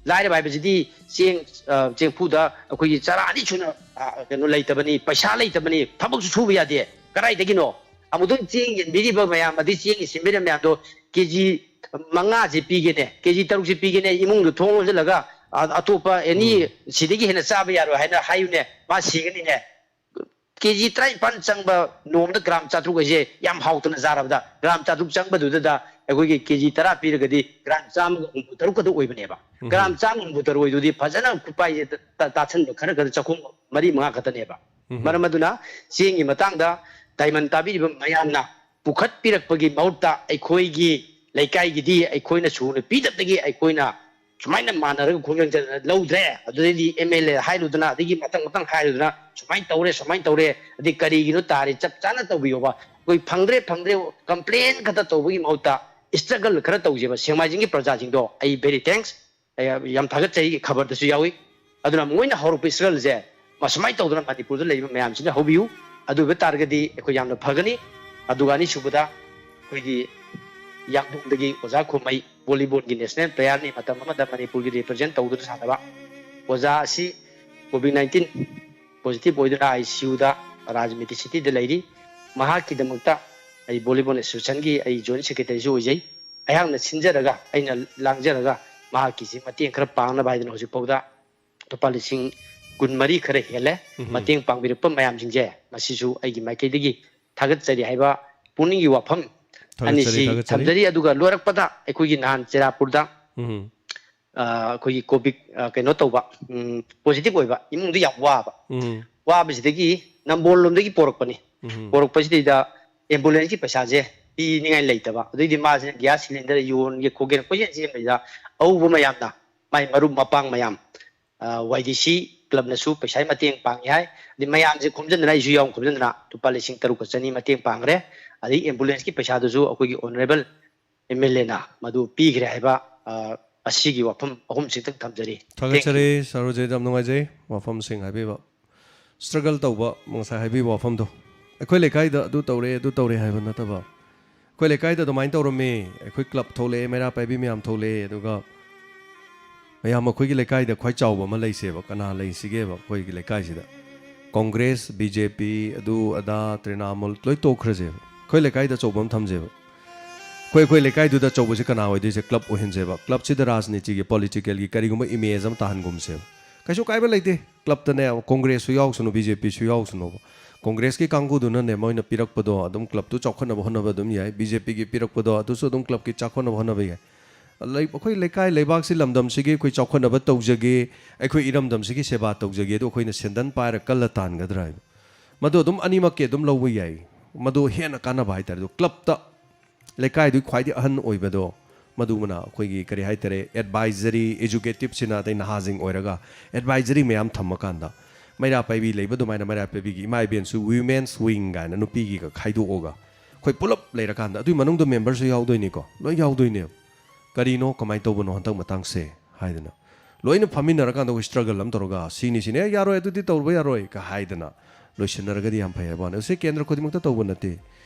ꯂꯥꯏꯔꯕ ꯍꯥꯏꯕꯁꯤꯗꯤ ꯆꯦꯡ, ꯑ, ꯆꯦꯡꯐꯨꯗ ꯑꯩꯈꯣꯏꯒꯤ ꯆꯔꯥ ꯑꯅꯤ ꯁꯨꯅ, ꯑ, ꯀꯩꯅꯣ ꯂꯩꯇꯕꯅꯤ, ꯄꯩꯁꯥ ꯂꯩꯇꯕꯅꯤ, ꯊꯕꯛꯁꯨ ꯁꯨꯕ ꯌꯥꯗꯦ꯫ ꯀꯗꯥꯏꯗꯒꯤꯅꯣ? ꯑꯃꯨꯛꯇꯪ ꯆꯦꯡ ꯌꯦꯟꯕꯤꯔꯤꯕ ꯃꯌꯥꯝ, ꯑꯗꯩ ꯆꯦꯡꯒꯤ ꯁꯤꯟꯕꯤꯔꯤꯕ ꯃꯌꯥꯝꯗꯣ ꯀꯦ ꯖꯤ ꯃꯉꯥꯁꯦ ꯄꯤꯒꯦꯅꯦ, ꯀꯦ ꯖꯤ ꯇꯔꯨꯛꯁꯦ ꯄꯤꯒꯦꯅꯦ, ꯏꯃꯨꯡꯗꯣ ꯊꯣꯡ ꯂꯣꯟꯁꯤꯜꯂꯒ, ꯑ-, ꯑꯇꯣꯞꯄ ꯑꯦꯅꯤ ꯎꯝ꯫ ꯁꯤꯗꯒꯤ ꯍꯦꯟꯅ ꯆꯥꯕ ꯌꯥꯔꯣꯏ ꯍꯥꯏꯅ ꯍꯥꯏꯌꯨꯅꯦ, ꯃꯥ ꯁꯤꯒꯅꯤꯅꯦ꯫ ꯀꯦ ꯖꯤ ꯇꯔꯥꯅꯤꯄꯥꯟ ꯆꯪꯕ ꯅꯣꯡꯃꯗ ꯒ꯭ꯔꯥꯝ ꯆꯥꯇ꯭ꯔꯨꯛ ꯍꯥꯏꯁꯦ ꯌꯥꯝ ꯍꯥꯎꯇꯅ ꯆꯥꯔꯕꯗ, ꯒ꯭ꯔꯥꯝ ꯆꯥꯇ꯭ꯔꯨꯛ ꯆꯪꯕꯗꯨꯗ ꯑꯩꯈꯣꯏꯒꯤ ꯀꯦ ꯖꯤ ꯇꯔꯥ ꯄꯤꯔꯒꯗꯤ ꯒ꯭ꯔꯥꯝ ꯆꯥꯝꯃꯒ ꯍꯨꯝꯐꯨ ꯇꯔꯨꯛ ꯈꯛꯇ ꯑꯣꯏꯕꯅꯦꯕ꯫ ꯎꯝ꯫ ꯒ꯭ꯔꯥꯝ ꯆꯥꯝꯃ ꯍꯨꯝꯐꯨ ꯇꯔꯨꯛ ꯑꯣꯏꯗꯨꯗꯤ ꯐꯖꯅ ꯈꯨꯄꯥꯏꯁꯦ ꯇ-, ꯇ-, ꯇꯥꯁꯟꯕ ꯈꯔ ꯈꯔ ꯆꯥꯛꯈꯨꯝ ꯃꯔꯤ ꯃꯉꯥ ꯈꯛꯇꯅꯦꯕ꯫ ꯎꯝ꯫ ꯃꯔꯝ ꯑꯗꯨꯅ ꯆꯦꯡꯒꯤ ꯃꯇꯥꯡꯗ ꯗꯥꯏꯃꯟ ꯇꯥꯕꯤꯔꯤꯕ ꯃꯌꯥꯝꯅ ꯄꯨꯈꯠꯄꯤꯔꯛꯄꯒꯤ ꯃꯍꯨꯠꯇ ꯑꯩꯈꯣꯏꯒꯤ ꯂꯩꯀꯥꯏꯒꯤꯗꯤ ꯑꯩꯈꯣꯏꯅ ꯁꯨꯅ ꯄꯤꯗꯕꯗꯒꯤ ꯑꯩꯈꯣꯏꯅ ꯁꯨꯃꯥꯏꯅ ꯃꯥꯟꯅꯔꯒ ꯈꯣꯡꯖꯪ ꯆꯪꯗꯅ ꯂꯧꯗ꯭ꯔꯦ꯫ ꯑꯗꯨꯗꯩꯗꯤ ꯑꯦꯝ ꯑꯦꯜ ꯑꯦ ꯍꯥꯏꯔꯨꯗꯅ, ꯑꯗꯒꯤ ꯃꯊꯪ ꯃꯊꯪ ꯍꯥꯏꯔꯨꯗꯅ, ꯁꯨꯃꯥꯏꯅ ꯇꯧꯔꯦ, ꯁꯨꯃꯥꯏꯅ ꯇꯧꯔꯦ, ꯑꯗꯩ ꯀꯔꯤꯒꯤꯅꯣ ꯇꯥꯔꯤ ꯆꯞ ꯆꯥꯅ ꯇꯧꯕꯤꯌꯣꯕ꯫ ꯑꯩꯈꯣꯏ ꯐꯪꯗ꯭ꯔꯦ, ꯐꯪꯗ꯭ꯔꯦ, ꯀꯝꯄ꯭ꯂꯦꯟ ꯈꯛꯇ ꯇꯧꯕꯒꯤ ꯃꯍꯨꯠꯇ ꯏꯁꯇ꯭ꯔꯒꯜ ꯈꯔ ꯇꯧꯁꯦꯕ꯫ ꯁꯦꯡꯃꯥꯏꯖꯤꯡꯒꯤ ꯄ꯭ꯔꯖꯥꯁꯤꯡꯗꯣ ꯑꯩ very thanks, ꯑꯩ ꯌꯥꯝ ꯊꯥꯒꯠꯆꯔꯤ, ꯈꯕꯔꯗꯁꯨ ꯌꯥꯎꯏ꯫ ꯑꯗꯨꯅ ꯃꯣꯏꯅ ꯍꯧꯔꯛꯄ ꯏꯁꯇ꯭ꯔꯒꯜꯁꯦ ꯃꯁꯨꯃꯥꯏꯅ ꯇꯧꯗꯅ ꯃꯅꯤꯄꯨꯔꯗ ꯂꯩꯔꯤꯕ ꯃꯌꯥꯝꯁꯤꯅ ꯍꯧꯕꯤꯌꯨ꯫ ꯑꯗꯨ ꯑꯣꯏꯕ ꯇꯥꯔꯒꯗꯤ ꯑꯩꯈꯣꯏ ꯌꯥꯝꯅ ꯐꯒꯅꯤ꯫ ꯑꯗꯨꯒ ꯑꯅꯤꯁꯨꯕꯗ ꯑꯩꯈꯣꯏꯒꯤ ꯌꯥꯡꯕꯨꯡꯗꯒꯤ ꯑꯣꯖꯥ ꯈꯣꯝꯃꯩ ꯚꯣꯂꯤꯕꯣꯜꯒꯤ ꯅꯦꯁꯅꯦꯜ ꯄ꯭ꯂꯦꯌꯔꯅꯤ, ꯃꯇꯝ ꯑꯃꯗ ꯃꯅꯤꯄꯨꯔꯒꯤ ꯔꯤꯄ꯭ꯔꯖꯦꯟ ꯇꯧꯗꯨꯅ ꯁꯥꯟꯅꯕ꯫ ꯑꯣꯖꯥ ꯑꯁꯤ ꯀꯣꯚꯤꯗ ꯅꯥꯏꯟꯇꯤꯟ ꯄꯣꯖꯤꯇꯤꯚ ꯑꯣꯏꯗꯨꯅ ꯑꯥꯏ ꯁꯤ ꯌꯨꯗ ꯔꯥꯖꯃꯤꯇꯤ ꯁꯤꯇꯤꯗ ꯂꯩꯔꯤ꯫ ꯃꯍꯥꯛꯀꯤꯗꯃꯛꯇ ꯑꯩ ꯚꯣꯂꯤꯕꯣꯜ ꯑꯦꯁꯣꯁꯤꯌꯦꯁꯟꯒꯤ ꯑꯩ ꯖꯣꯏꯟꯠ ꯁꯦꯀ꯭ꯔꯦꯇꯔꯤꯁꯨ ꯑꯣꯏꯖꯩ꯫ ꯑꯩꯍꯥꯛꯅ ꯁꯤꯟꯖꯔꯒ, ꯑꯩꯅ ꯂꯥꯡꯖꯔꯒ ꯃꯍꯥꯛꯀꯤꯁꯤ ꯃꯇꯦꯡ ꯈꯔ ꯄꯥꯡꯅꯕ ꯍꯥꯏꯗꯅ ꯍꯧꯖꯤꯛꯐꯥꯎꯗ ꯂꯨꯄꯥ ꯂꯤꯁꯤꯡ ꯀꯨꯟꯃꯔꯤ ꯈꯔ ꯍꯦꯜꯂꯦ꯫ ꯃꯇꯦꯡ ꯄꯥꯡꯕꯤꯔꯛꯄ ꯃꯌꯥꯝꯁꯤꯡꯁꯦ, ꯃꯁꯤꯁꯨ ꯑꯩꯒꯤ ꯃꯥꯏꯀꯩꯗꯒꯤ ꯊꯥꯒꯠꯆꯔꯤ ꯍꯥꯏꯕ ꯄꯨꯛꯅꯤꯡꯒꯤ ꯋꯥꯐꯝ ꯊꯥꯒꯠꯆꯔꯤ, ꯑꯅꯤꯁꯤ ꯊꯥꯒꯠꯆꯔꯤ꯫ ꯊꯝꯖꯔꯤ꯫ ꯑꯗꯨꯒ ꯂꯣꯏꯔꯛꯄꯗ ꯑꯩꯈꯣꯏꯒꯤ ꯅꯍꯥꯟ ꯆꯦꯔꯥꯄꯨꯔꯗ ꯎꯝ꯫ ꯑ, ꯑꯩꯈꯣꯏꯒꯤ ꯀꯣꯚꯤꯗ, ꯑ, ꯀꯩꯅꯣ ꯇꯧꯕ, ꯎꯝ, ꯄꯣꯖꯤꯇꯤꯚ ꯑꯣꯏꯕ ꯏꯃꯨꯡꯗ ꯌꯥꯝ ꯋꯥꯕ, ꯎꯝ꯫ ꯋꯥꯕꯁꯤꯗꯒꯤ ꯅꯝꯕꯣꯜ ꯂꯣꯝꯗꯒꯤ ꯄꯣꯔꯛꯄꯅꯤ꯫ ꯎꯝ꯫ ꯄꯣꯔꯛꯄꯁꯤꯗꯩꯗ ꯑꯦꯝꯕꯨꯂꯦꯟꯁꯀꯤ ꯄꯩꯁꯥꯁꯦ ꯄꯤꯅꯤꯡꯉꯥꯏ ꯂꯩꯇꯕ, ꯑꯗꯨꯏꯗꯤ ꯃꯥꯁꯦ ꯒ꯭ꯌꯥꯁ ꯁꯤꯂꯤꯟꯗꯔ ꯌꯣꯟꯒꯦ ꯈꯣꯠꯀꯦꯅ ꯀꯣꯏꯆꯦꯟ ꯆꯦꯟꯕꯁꯤꯗ ꯑꯎꯕ ꯃꯌꯥꯝꯅ, ꯃꯥꯏ ꯃꯔꯨꯞ ꯃꯄꯥꯡ ꯃꯌꯥꯝ, ꯋꯥꯏ ꯗꯤ ꯁꯤ ꯀ꯭ꯂꯕꯅꯁꯨ ꯄꯩꯁꯥꯒꯤ ꯃꯇꯦꯡ ꯄꯥꯡꯉꯤ ꯍꯥꯏ꯫ ꯑꯗꯩ ꯃꯌꯥꯝꯁꯦ ꯈꯣꯝꯖꯤꯟꯗꯅ, ꯑꯩꯁꯨ ꯌꯥꯎꯅ ꯈꯣꯝꯖꯤꯟꯗꯅ ꯂꯨꯄꯥ ꯂꯤꯁꯤꯡ ꯇꯔꯨꯛꯀ ꯆꯅꯤ ꯃꯇꯦꯡ ꯄꯥꯡꯈ꯭ꯔꯦ꯫ ꯑꯗꯩ ꯑꯦꯝꯕꯨꯂꯦꯟꯁꯀꯤ ꯄꯩꯁꯥꯗꯨꯁꯨ ꯑꯩꯈꯣꯏꯒꯤ ꯑꯣꯅꯔꯦꯕꯜ ꯑꯦꯝ ꯑꯦꯜ ꯑꯦꯅ ꯃꯗꯨ ꯄꯤꯈ꯭ꯔꯦ ꯍꯥꯏꯕ, ꯑ, ꯑꯁꯤꯒꯤ ꯋꯥꯐꯝ ꯑꯍꯨꯝꯁꯤꯇꯪ ꯊꯝꯖꯔꯤ꯫ Thank you꯫ ꯊꯥꯒꯠꯆꯔꯤ ꯁꯥꯔ ꯔꯣꯖꯦꯗ, ꯌꯥꯝ ꯅꯨꯡꯉꯥꯏꯖꯩ ꯋꯥꯐꯝꯁꯤꯡ ꯍꯥꯏꯕꯤꯕ꯫ ꯁ꯭ꯇ꯭ꯔꯒꯜ ꯇꯧꯕ, ꯉꯁꯥꯏ ꯍꯥꯏꯕꯤꯕ ꯋꯥꯐꯝꯗꯣ, ꯑꯩꯈꯣꯏ ꯂꯩꯀꯥꯏꯗ ꯑꯗꯨ ꯇꯧꯔꯦ, ꯑꯗꯨ ꯇꯧꯔꯦ ꯍꯥꯏꯕ ꯅꯠꯇꯕ, ꯑꯩꯈꯣꯏ ꯂꯩꯀꯥꯏꯗ ꯑꯗꯨꯃꯥꯏꯅ ꯇꯧꯔꯝꯃꯤ, ꯑꯩꯈꯣꯏ ꯀ꯭ꯂꯕ ꯊꯣꯛꯂꯛꯑꯦ, ꯃꯩꯔꯥ ꯄꯥꯏꯕꯤ ꯃꯌꯥꯝ ꯊꯣꯛꯂꯛꯑꯦ, ꯑꯗꯨꯒ ꯃꯌꯥꯝ ꯑꯩꯈꯣꯏꯒꯤ ꯂꯩꯀꯥꯏꯗ ꯈ꯭ꯋꯥꯏ ꯆꯥꯎꯕ ꯑꯃ ꯂꯩꯁꯦꯕ, ꯀꯅꯥ ꯂꯩꯁꯤꯒꯦꯕ ꯑꯩꯈꯣꯏꯒꯤ ꯂꯩꯀꯥꯏꯁꯤꯗ? ꯀꯣꯡꯒ꯭ꯔꯦꯁ, ꯕꯤ ꯖꯦ ꯄꯤ, ꯑꯗꯨ ꯑꯗꯥ, ꯇ꯭ꯔꯤꯅꯥꯃꯨꯜ ꯂꯣꯏ ꯇꯣꯛꯈ꯭ꯔꯁꯦꯕ, ꯑꯩꯈꯣꯏ ꯂꯩꯀꯥꯏꯗ ꯑꯆꯧꯕ ꯑꯃ ꯊꯝꯁꯦꯕ꯫ ꯑꯩꯈꯣꯏ, ꯑꯩꯈꯣꯏ ꯂꯩꯀꯥꯏꯗꯨꯗ ꯑꯆꯧꯕꯁꯦ ꯀꯅꯥ ꯑꯣꯏꯗꯣꯏꯁꯦ? ꯀ꯭ꯂꯕ ꯑꯣꯏꯍꯟꯁꯦꯕ꯫ ꯀ꯭ꯂꯕꯁꯤꯗ ꯔꯥꯖꯅꯤꯇꯤꯒꯤ, ꯄꯣꯂꯤꯇꯤꯀꯦꯜꯒꯤ ꯀꯔꯤꯒꯨꯝꯕ ꯏꯃꯦꯖ ꯑꯃ ꯇꯥꯍꯟꯒꯨꯝꯁꯦꯕ꯫ ꯀꯩꯁꯨ ꯀꯥꯏꯕ ꯂꯩꯇꯦ꯫ ꯀ꯭ꯂꯕꯇꯅꯦ, ꯀꯣꯡꯒ꯭ꯔꯦꯁꯁꯨ ꯌꯥꯎꯁꯅꯨ, ꯕꯤ ꯖꯦ ꯄꯤꯁꯨ ꯌꯥꯎꯁꯅꯨꯕ꯫ ꯀꯣꯡꯒ꯭ꯔꯦꯁꯀꯤ ꯀꯥꯡꯕꯨꯗꯨꯅꯅꯦ, ꯃꯣꯏꯅ ꯄꯤꯔꯛꯄꯗꯣ ꯑꯗꯨꯝ ꯀ꯭ꯂꯕꯇꯨ ꯆꯥꯎꯈꯠꯅꯕ ꯍꯣꯠꯅꯕ ꯑꯗꯨꯝ ꯌꯥꯏ, ꯕꯤ ꯖꯦ ꯄꯤꯒꯤ ꯄꯤꯔꯛꯄꯗꯣ ꯑꯗꯨꯁꯨ ꯑꯗꯨꯝ ꯀ꯭ꯂꯕꯀꯤ ꯆꯥꯎꯈꯠꯅꯕ ꯍꯣꯠꯅꯕ ꯌꯥꯏ꯫ ꯂꯩ-, ꯑꯩꯈꯣꯏ ꯂꯩꯀꯥꯏ ꯂꯩꯕꯥꯛꯁꯤ, ꯂꯝꯗꯝꯁꯤꯒꯤ ꯑꯩꯈꯣꯏ ꯆꯥꯎꯈꯠꯅꯕ ꯇꯧꯖꯒꯦ, ꯑꯩꯈꯣꯏ ꯏꯔꯝꯗꯝꯁꯤꯒꯤ ꯁꯦꯕꯥ ꯇꯧꯖꯒꯦ, ꯑꯗꯣ ꯑꯩꯈꯣꯏꯅ ꯁꯦꯟꯗꯟ ꯄꯥꯏꯔ ꯀꯜꯂ ꯇꯥꯟꯒꯗ꯭ꯔꯥ ꯍꯥꯏꯕ꯫ ꯃꯗꯨ ꯑꯗꯨꯝ ꯑꯅꯤꯃꯛꯀꯤ ꯑꯗꯨꯝ ꯂꯧꯕ ꯌꯥꯏ꯫ ꯃꯗꯨ ꯍꯦꯟꯅ ꯀꯥꯟꯅꯕ ꯍꯥꯏꯇꯥꯔꯦ꯫ ꯑꯗꯣ ꯀ꯭ꯂꯕꯇ, ꯂꯩꯀꯥꯏꯗꯨꯒꯤ ꯈ꯭ꯋꯥꯏꯗꯒꯤ ꯑꯍꯟ ꯑꯣꯏꯕꯗꯣ, ꯃꯗꯨꯃꯅ ꯑꯩꯈꯣꯏꯒꯤ ꯀꯔꯤ ꯍꯥꯏꯇꯥꯔꯦ, ꯑꯦꯗꯚꯥꯏꯖꯔꯤ, ꯑꯦꯖꯨꯀꯦꯇꯤꯞꯁꯤꯅ ꯑꯇꯩ ꯅꯍꯥꯁꯤꯡ ꯑꯣꯏꯔꯒ ꯑꯦꯗꯚꯥꯏꯖꯔꯤ ꯃꯌꯥꯝ ꯊꯝꯃꯀꯥꯟꯗ, ꯃꯩꯔꯥ ꯄꯥꯏꯕꯤ ꯂꯩꯕ ꯑꯗꯨꯃꯥꯏꯅ ꯃꯩꯔꯥ ꯄꯥꯏꯕꯤꯒꯤ ꯏꯃꯥ ꯏꯕꯦꯟꯁꯨ ꯋꯤꯃꯦꯟꯁ ꯋꯤꯡ ꯀꯥꯏꯅ ꯅꯨꯄꯤꯒꯤꯒ ꯈꯥꯏꯗꯣꯛꯑꯒ ꯑꯩꯈꯣꯏ ꯄꯨꯂꯞ ꯂꯩꯔꯀꯥꯟꯗ, ꯑꯗꯨꯏ ꯃꯅꯨꯡꯗ ꯃꯦꯝꯕꯔꯁꯨ ꯌꯥꯎꯗꯣꯏꯅꯤꯀꯣ, ꯂꯣꯏ ꯌꯥꯎꯗꯣꯏꯅꯦꯕ꯫ ꯀꯔꯤꯅꯣ, ꯀꯃꯥꯏꯅ ꯇꯧꯕꯅꯣ ꯍꯟꯗꯛ ꯃꯇꯥꯡꯁꯦ ꯍꯥꯏꯗꯅ ꯂꯣꯏꯅ ꯐꯝꯃꯤꯟꯅꯔꯀꯥꯟꯗ ꯑꯩꯈꯣꯏ ꯁ꯭ꯇ꯭ꯔꯒꯜ ꯑꯃ ꯇꯧꯔꯒ, ꯁꯤꯅꯤ ꯁꯤꯅꯤ, "ꯑꯦ, ꯌꯥꯔꯣꯏ, ꯑꯗꯨꯗꯤ ꯇꯧꯔꯨꯕ ꯌꯥꯔꯣꯏ" ꯀ ꯍꯥꯏꯗꯅ ꯂꯣꯏꯁꯤꯟꯅꯔꯒꯗꯤ ꯌꯥꯝ ꯐꯩ ꯍꯥꯏꯕ ꯋꯥꯅꯤ꯫ ꯁꯤ ꯀꯦꯟꯗ꯭ꯔ ꯈꯨꯗꯤꯡꯃꯛꯇ ꯇꯧꯕ ꯅꯠꯇꯦ꯫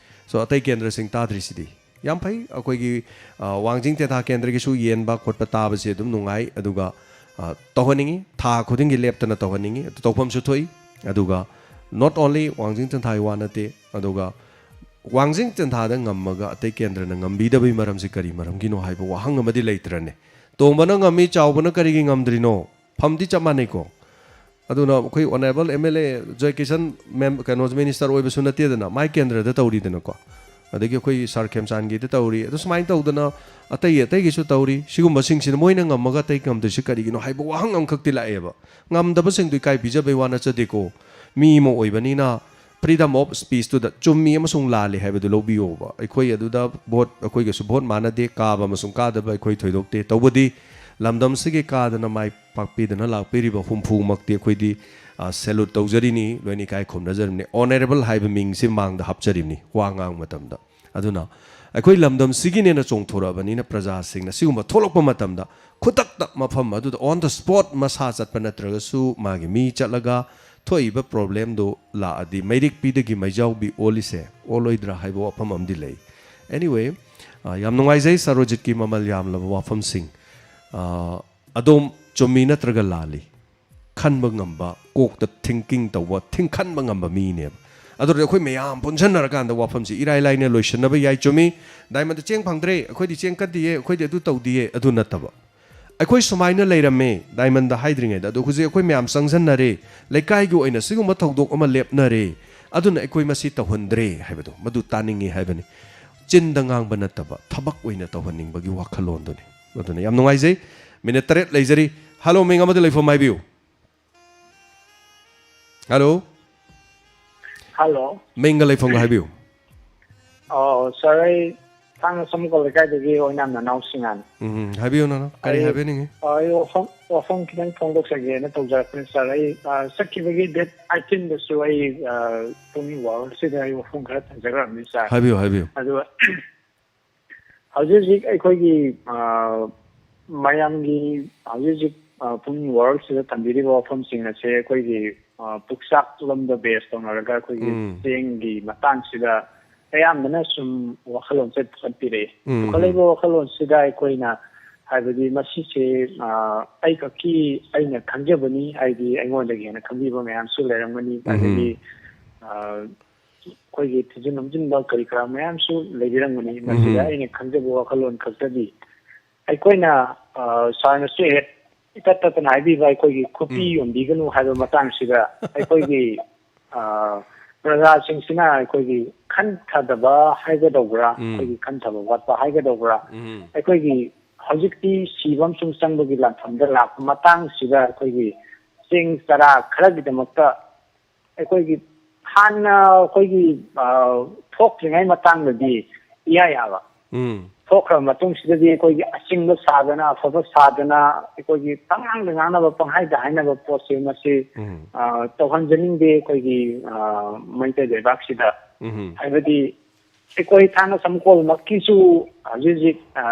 ꯁꯣ, ꯑꯇꯩ ꯀꯦꯟꯗ꯭ꯔꯁꯤꯡ ꯇꯥꯗ꯭ꯔꯤꯁꯤꯗꯤ ꯌꯥꯝ ꯐꯩ꯫ ꯑꯩꯈꯣꯏꯒꯤ, ꯑ, ꯋꯥꯡꯖꯤꯡ ꯇꯦꯟꯊꯥ ꯀꯦꯟꯗ꯭ꯔꯒꯤꯁꯨ ꯌꯦꯟꯕ ꯈꯣꯠꯄ ꯇꯥꯕꯁꯦ ꯑꯗꯨꯝ ꯅꯨꯡꯉꯥꯏ꯫ ꯑꯗꯨꯒ, ꯑ, ꯇꯧꯍꯟꯅꯤꯡꯉꯤ, ꯊꯥ ꯈꯨꯗꯤꯡꯒꯤ ꯂꯦꯞꯇꯅ ꯇꯧꯍꯟꯅꯤꯡꯉꯤ꯫ ꯑꯗꯨ ꯇꯧꯐꯝꯁꯨ ꯊꯣꯛꯏ꯫ ꯑꯗꯨꯒ not only ꯋꯥꯡꯖꯤꯡ ꯇꯦꯟꯊꯥꯒꯤ ꯋꯥ ꯅꯠꯇꯦ, ꯑꯗꯨꯒ ꯋꯥꯡꯖꯤꯡ ꯇꯦꯟꯊꯥꯗ ꯉꯝꯃꯒ ꯑꯇꯩ ꯀꯦꯟꯗ꯭ꯔꯅ ꯉꯝꯕꯤꯗꯕꯒꯤ ꯃꯔꯝꯁꯤ ꯀꯔꯤ ꯃꯔꯝꯒꯤꯅꯣ ꯍꯥꯏꯕ ꯋꯥꯍꯪ ꯑꯃꯗꯤ ꯂꯩꯇ꯭ꯔꯅꯦ? ꯇꯣꯝꯕꯅ ꯉꯝꯃꯤ, ꯆꯥꯎꯕꯅ ꯀꯔꯤꯒꯤ ꯉꯝꯗ꯭ꯔꯤꯅꯣ? ꯐꯝꯗꯤ ꯆꯞ ꯃꯥꯟꯅꯩꯀꯣ꯫ ꯑꯗꯨꯅ ꯑꯩꯈꯣꯏ ꯑꯣꯅꯔꯦꯕꯜ ꯑꯦꯝ ꯑꯦꯜ ꯑꯦ ꯖꯣꯏꯀꯤꯁꯟ ꯃꯦꯝ, ꯀꯩꯅꯣ, ꯃꯤꯅꯤꯁꯇꯔ ꯑꯣꯏꯕꯁꯨ ꯅꯠꯇꯦꯗꯅ, ꯃꯥꯏ ꯀꯦꯟꯗ꯭ꯔꯗ ꯇꯧꯔꯤꯗꯅꯀꯣ꯫ ꯑꯗꯒꯤ ꯑꯩꯈꯣꯏ ꯁꯥꯔ ꯈꯦꯝꯆꯥꯟꯒꯤꯗ ꯇꯧꯔꯤ꯫ ꯑꯗꯨ ꯁꯨꯃꯥꯏꯅ ꯇꯧꯗꯅ ꯑꯇꯩ ꯑꯇꯩꯒꯤꯁꯨ ꯇꯧꯔꯤ꯫ ꯁꯤꯒꯨꯝꯕꯁꯤꯡꯁꯤꯅ ꯃꯣꯏꯅ ꯉꯝꯃꯒ ꯑꯇꯩ ꯉꯝꯗꯣꯏꯁꯤ ꯀꯔꯤꯒꯤꯅꯣ ꯍꯥꯏꯕ ꯋꯥꯍꯪ ꯑꯃꯈꯛꯇꯤ ꯂꯥꯛꯑꯦꯕ꯫ ꯉꯝꯗꯕꯁꯤꯡꯗꯣ ꯏꯀꯥꯏ ꯄꯤꯖꯕꯩ ꯋꯥ ꯅꯠꯆꯗꯦꯀꯣ꯫ ꯃꯤ ꯑꯃ ꯑꯣꯏꯕꯅꯤꯅ freedom of speech ꯇꯨꯗ ꯆꯨꯝꯃꯤ ꯑꯃꯁꯨꯡ ꯂꯥꯜꯂꯤ ꯍꯥꯏꯕꯗꯨ ꯂꯧꯕꯤꯌꯣꯕ꯫ ꯑꯩꯈꯣꯏ ꯑꯗꯨꯗ ꯚꯣꯠ, ꯑꯩꯈꯣꯏꯒꯁꯨ ꯚꯣꯠ ꯃꯥꯟꯅꯗꯦ, ꯀꯥꯕ ꯑꯃꯁꯨꯡ ꯀꯥꯗꯕ ꯑꯩꯈꯣꯏ ꯊꯣꯏꯗꯣꯛꯇꯦ꯫ ꯇꯧꯕꯗꯤ ꯂꯝꯗꯝꯁꯤꯒꯤ ꯀꯥꯗꯅ ꯃꯥꯏ ꯄꯥꯛꯄꯤꯗꯅ ꯂꯥꯛꯄꯤꯔꯤꯕ ꯍꯨꯝꯐꯨꯃꯛꯇꯤ ꯑꯩꯈꯣꯏꯗꯤ, ꯑ, salute ꯇꯧꯖꯔꯤꯅꯤ, ꯂꯣꯏꯅ ꯏꯀꯥꯏ ꯈꯨꯝꯅꯖꯔꯤꯕꯅꯤ꯫ ꯑꯣꯅꯔꯦꯕꯜ ꯍꯥꯏꯕ ꯃꯤꯡꯁꯤ ꯃꯥꯡꯗ ꯍꯥꯞꯆꯔꯤꯕꯅꯤ ꯋꯥ ꯉꯥꯡꯕ ꯃꯇꯝꯗ꯫ ꯑꯗꯨꯅ ꯑꯩꯈꯣꯏ ꯂꯝꯗꯝꯁꯤꯒꯤꯅꯦꯅ ꯆꯣꯡꯊꯣꯔꯛꯑꯕꯅꯤꯅ ꯄ꯭ꯔꯖꯥꯁꯤꯡꯅ ꯁꯤꯒꯨꯝꯕ ꯊꯣꯛꯂꯛꯄ ꯃꯇꯝꯗ ꯈꯨꯗꯛꯇ ꯃꯐꯝ ꯑꯗꯨꯗ on the spot ꯃꯁꯥ ꯆꯠꯄ ꯅꯠꯇ꯭ꯔꯒꯁꯨ ꯃꯥꯒꯤ ꯃꯤ ꯆꯠꯂꯒ ꯊꯣꯛꯏꯕ problemꯗꯨ ꯂꯥꯛꯑꯗꯤ ꯃꯩꯔꯤꯛꯄꯤꯗꯒꯤ ꯃꯩꯖꯥꯎꯕꯤ ꯑꯣꯜꯂꯤꯁꯦ ꯑꯣꯜꯂꯣꯏꯗ꯭ꯔꯥ ꯍꯥꯏꯕ ꯋꯥꯐꯝ ꯑꯃꯗꯤ ꯂꯩ꯫ Anyway, ꯑ, ꯌꯥꯝ ꯅꯨꯡꯉꯥꯏꯖꯩ ꯁꯥꯔ ꯔꯣꯖꯤꯠꯀꯤ ꯃꯃꯜ ꯌꯥꯝꯂꯕ ꯋꯥꯐꯝꯁꯤꯡ꯫ ꯑ, ꯑꯗꯣꯝ ꯆꯨꯝꯃꯤ ꯅꯠꯇ꯭ꯔꯒ ꯂꯥꯜꯂꯤ ꯈꯟꯕ ꯉꯝꯕ, ꯀꯣꯛꯇ thinking ꯇꯧꯕ, ꯊꯤꯡꯈꯟꯕ ꯉꯝꯕ ꯃꯤꯅꯦꯕ꯫ ꯑꯗꯨꯗꯤ ꯑꯩꯈꯣꯏ ꯃꯌꯥꯝ ꯄꯨꯟꯁꯤꯟꯅꯔꯀꯥꯟꯗ ꯋꯥꯐꯝꯁꯤ ꯏꯔꯥꯏ ꯂꯥꯏꯅ ꯂꯣꯏꯁꯤꯟꯅꯕ ꯌꯥꯏ꯫ ꯆꯨꯝꯃꯤ, ꯗꯥꯏꯃꯟꯗ ꯆꯦꯡ ꯐꯪꯗ꯭ꯔꯦ, ꯑꯩꯈꯣꯏꯗꯤ ꯆꯦꯡ ꯀꯟꯗꯤꯌꯦ, ꯑꯩꯈꯣꯏꯗꯤ ꯑꯗꯨ ꯇꯧꯗꯤꯌꯦ, ꯑꯗꯨ ꯅꯠꯇꯕ꯫ ꯑꯩꯈꯣꯏ ꯁꯨꯃꯥꯏꯅ ꯂꯩꯔꯝꯃꯦ ꯗꯥꯏꯃꯟꯗ ꯍꯥꯏꯗ꯭ꯔꯤꯉꯩꯗ, ꯑꯗꯣ ꯍꯧꯖꯤꯛ ꯑꯩꯈꯣꯏ ꯃꯌꯥꯝ ꯆꯪꯁꯤꯟꯅꯔꯦ, ꯂꯩꯀꯥꯏꯒꯤ ꯑꯣꯏꯅ ꯁꯤꯒꯨꯝꯕ ꯊꯧꯗꯣꯛ ꯑꯃ ꯂꯦꯞꯅꯔꯦ, ꯑꯗꯨꯅ ꯑꯩꯈꯣꯏ ꯃꯁꯤ ꯇꯧꯍꯟꯗ꯭ꯔꯦ ꯍꯥꯏꯕꯗꯣ, ꯃꯗꯨ ꯇꯥꯅꯤꯡꯉꯤ ꯍꯥꯏꯕꯅꯤ꯫ ꯆꯤꯟꯗ ꯉꯥꯡꯕ ꯅꯠꯇꯕ, ꯊꯕꯛ ꯑꯣꯏꯅ ꯇꯧꯍꯟꯅꯤꯡꯕꯒꯤ ꯋꯥꯈꯜꯂꯣꯟꯗꯨꯅꯤ꯫ ꯑꯗꯨꯅ ꯌꯥꯝ ꯅꯨꯡꯉꯥꯏꯖꯩ꯫ ꯃꯤꯅꯤꯠ ꯇꯔꯦꯠ ꯂꯩꯖꯔꯤ꯫ ꯍꯜꯂꯣ, ꯃꯤꯡ ꯑꯃꯗ ꯂꯩꯐꯝ ꯍꯥꯏꯕꯤꯌꯨ꯫ ꯍꯜꯂꯣ꯫ ꯍꯜꯂꯣ꯫ ꯃꯤꯡꯒ ꯂꯩꯐꯝꯒ ꯍꯥꯏꯕꯤꯌꯨ꯫ ꯑꯣ, ꯁꯥꯔ, ꯑꯩ ꯊꯥꯡꯒ ꯁꯃꯨꯀ ꯂꯩꯀꯥꯏꯗꯒꯤ ꯑꯣꯏꯅꯥꯝ ꯅꯅꯥꯎ ꯁꯤꯡꯉꯥꯟ꯫ ꯎꯝ, ꯍꯥꯏꯕꯤꯌꯨ ꯅꯅꯥꯎ꯫ ꯀꯔꯤ ꯑꯩ, ꯍꯥꯏꯕꯤꯅꯤꯡꯉꯤ? ꯑ, ꯑꯩ ꯋꯥꯐꯝ, ꯋꯥꯐꯝ ꯈꯤꯇꯪ ꯐꯣꯡꯗꯣꯛꯆꯒꯦꯅ ꯇꯧꯖꯔꯛꯄꯅꯤ, ꯁꯥꯔ꯫ ꯑꯩ, ꯑ, ꯆꯠꯈꯤꯕꯒꯤ date eighteenꯗꯁꯨ ꯑꯩ, ꯑ, ꯄꯨꯡ ꯋꯥꯔꯜꯁꯤꯗ ꯑꯩ ꯋꯥꯐꯝ ꯈꯔ ꯊꯝꯖꯈ꯭ꯔꯕꯅꯤ, ꯁꯥꯔ꯫ ꯍꯥꯏꯕꯤꯌꯨ, ꯍꯥꯏꯕꯤꯌꯨ꯫ ꯑꯗꯨꯒ ꯍꯧꯖꯤꯛ ꯍꯧꯖꯤꯛ ꯑꯩꯈꯣꯏꯒꯤ, ꯑ, ꯃꯌꯥꯝꯒꯤ ꯍꯧꯖꯤꯛ ꯍꯧꯖꯤꯛ, ꯑ, ꯄꯨꯡ ꯋꯥꯔꯜꯁꯤꯗ ꯊꯝꯕꯤꯔꯤꯕ ꯋꯥꯐꯝꯁꯤꯡ ꯑꯁꯦ ꯑꯩꯈꯣꯏꯒꯤ, ꯑ, ꯄꯨꯛꯆꯥꯛ ꯂꯣꯝꯗ base ꯇꯧꯅꯔꯒ ꯑꯩꯈꯣꯏꯒꯤ ꯎꯝ꯫ ꯆꯦꯡꯒꯤ ꯃꯇꯥꯡꯁꯤꯗ ꯑꯌꯥꯝꯕꯅ ꯁꯨꯝ ꯋꯥꯈꯜꯂꯣꯟꯁꯦ ꯄꯨꯈꯠꯄꯤꯔꯛꯑꯦ꯫ ꯎꯝ, ꯎꯝ꯫ ꯄꯨꯈꯠꯂꯛꯏꯕ ꯋꯥꯈꯜꯂꯣꯟꯁꯤꯗ ꯑꯩꯈꯣꯏꯅ ꯍꯥꯏꯕꯗꯤ ꯃꯁꯤꯁꯦ, ꯑ, ꯑꯩꯈꯛꯀꯤ ꯑꯩꯅ ꯈꯪꯖꯕꯅꯤ, ꯍꯥꯏꯗꯤ ꯑꯩꯉꯣꯟꯗꯒꯤ ꯍꯦꯟꯅ ꯈꯪꯕꯤꯕ ꯃꯌꯥꯝꯁꯨ ꯂꯩꯔꯝꯒꯅꯤ, ꯎꯝ, ꯎꯝ꯫ ꯑꯗꯒꯤ, ꯑ, ꯑꯩꯈꯣꯏꯒꯤ ꯊꯤꯖꯤꯟ ꯍꯨꯝꯖꯤꯟꯕ ꯀꯔꯤ ꯀꯔꯥ ꯃꯌꯥꯝꯁꯨ ꯂꯩꯕꯤꯔꯝꯒꯅꯤ꯫ ꯃꯁꯤꯗ ꯎꯝ꯫ ꯑꯩꯅ ꯈꯪꯖꯕ ꯋꯥꯈꯜꯂꯣꯟ ꯈꯛꯇꯗꯤ ꯑꯩꯈꯣꯏꯅ, ꯑ, ꯁꯥꯔꯅꯁꯨ ꯍꯦꯛ ꯏꯇꯠ ꯇꯠꯇꯅ ꯍꯥꯏꯕꯤꯕ ꯑꯩꯈꯣꯏꯒꯤ ꯈꯨꯄꯤ ꯎꯝ꯫ ꯌꯣꯟꯕꯤꯒꯅꯨ ꯍꯥꯏꯕ ꯃꯇꯥꯡꯁꯤꯗ ꯑꯩꯈꯣꯏꯒꯤ, ꯑ, ꯄ꯭ꯔꯖꯥꯁꯤꯡꯁꯤꯅ ꯑꯩꯈꯣꯏꯒꯤ ꯈꯟꯊꯗꯕ ꯍꯥꯏꯒꯗꯧꯕ꯭ꯔꯥ, ꯎꯝ꯫ ꯑꯩꯈꯣꯏꯒꯤ ꯈꯟꯊꯕ ꯋꯥꯠꯄ ꯍꯥꯏꯒꯗꯧꯕ꯭ꯔꯥ, ꯎꯝ꯫ ꯑꯩꯈꯣꯏꯒꯤ ꯍꯧꯖꯤꯛꯇꯤ ꯁꯤꯕ ꯑꯃꯁꯨꯡ ꯆꯪꯕꯒꯤ ꯂꯥꯟꯐꯝꯗ ꯂꯥꯛꯄ ꯃꯇꯥꯡꯁꯤꯗ ꯑꯩꯈꯣꯏꯒꯤ ꯆꯦꯡ ꯆꯔꯥ ꯈꯔꯒꯤꯗꯃꯛꯇ ꯑꯩꯈꯣꯏꯒꯤ ꯍꯥꯟꯅ ꯑꯩꯈꯣꯏꯒꯤ, ꯑ, ꯊꯣꯛꯇ꯭ꯔꯤꯉꯩ ꯃꯇꯥꯡꯗꯗꯤ ꯏꯌꯥ ꯌꯥꯕ꯫ ꯎꯝ꯫ ꯊꯣꯛꯈ꯭ꯔꯕ ꯃꯇꯨꯡꯁꯤꯗꯗꯤ ꯑꯩꯈꯣꯏꯒꯤ ꯑꯆꯤꯡꯕ ꯁꯥꯗꯅ, ꯑꯐꯕ ꯁꯥꯗꯅ, ꯑꯩꯈꯣꯏꯒꯤ ꯄꯪꯉꯥꯡꯗ ꯉꯥꯡꯅꯕ, ꯄꯪꯍꯥꯏꯗ ꯍꯥꯏꯅꯕ ꯄꯣꯠꯁꯦ ꯃꯁꯤ, ꯎꯝ꯫ ꯑ, ꯇꯧꯍꯟꯖꯅꯤꯡꯗꯦ ꯑꯩꯈꯣꯏꯒꯤ, ꯑ, ꯃꯩꯇꯩ ꯂꯩꯕꯥꯛꯁꯤꯗ꯫ ꯎꯝ꯫ ꯍꯥꯏꯕꯗꯤ ꯑꯩꯈꯣꯏ ꯊꯥꯡꯒ ꯁꯝꯀꯣꯜꯃꯛꯀꯤꯁꯨ ꯍꯧꯖꯤꯛ ꯍꯧꯖꯤꯛ, ꯑ,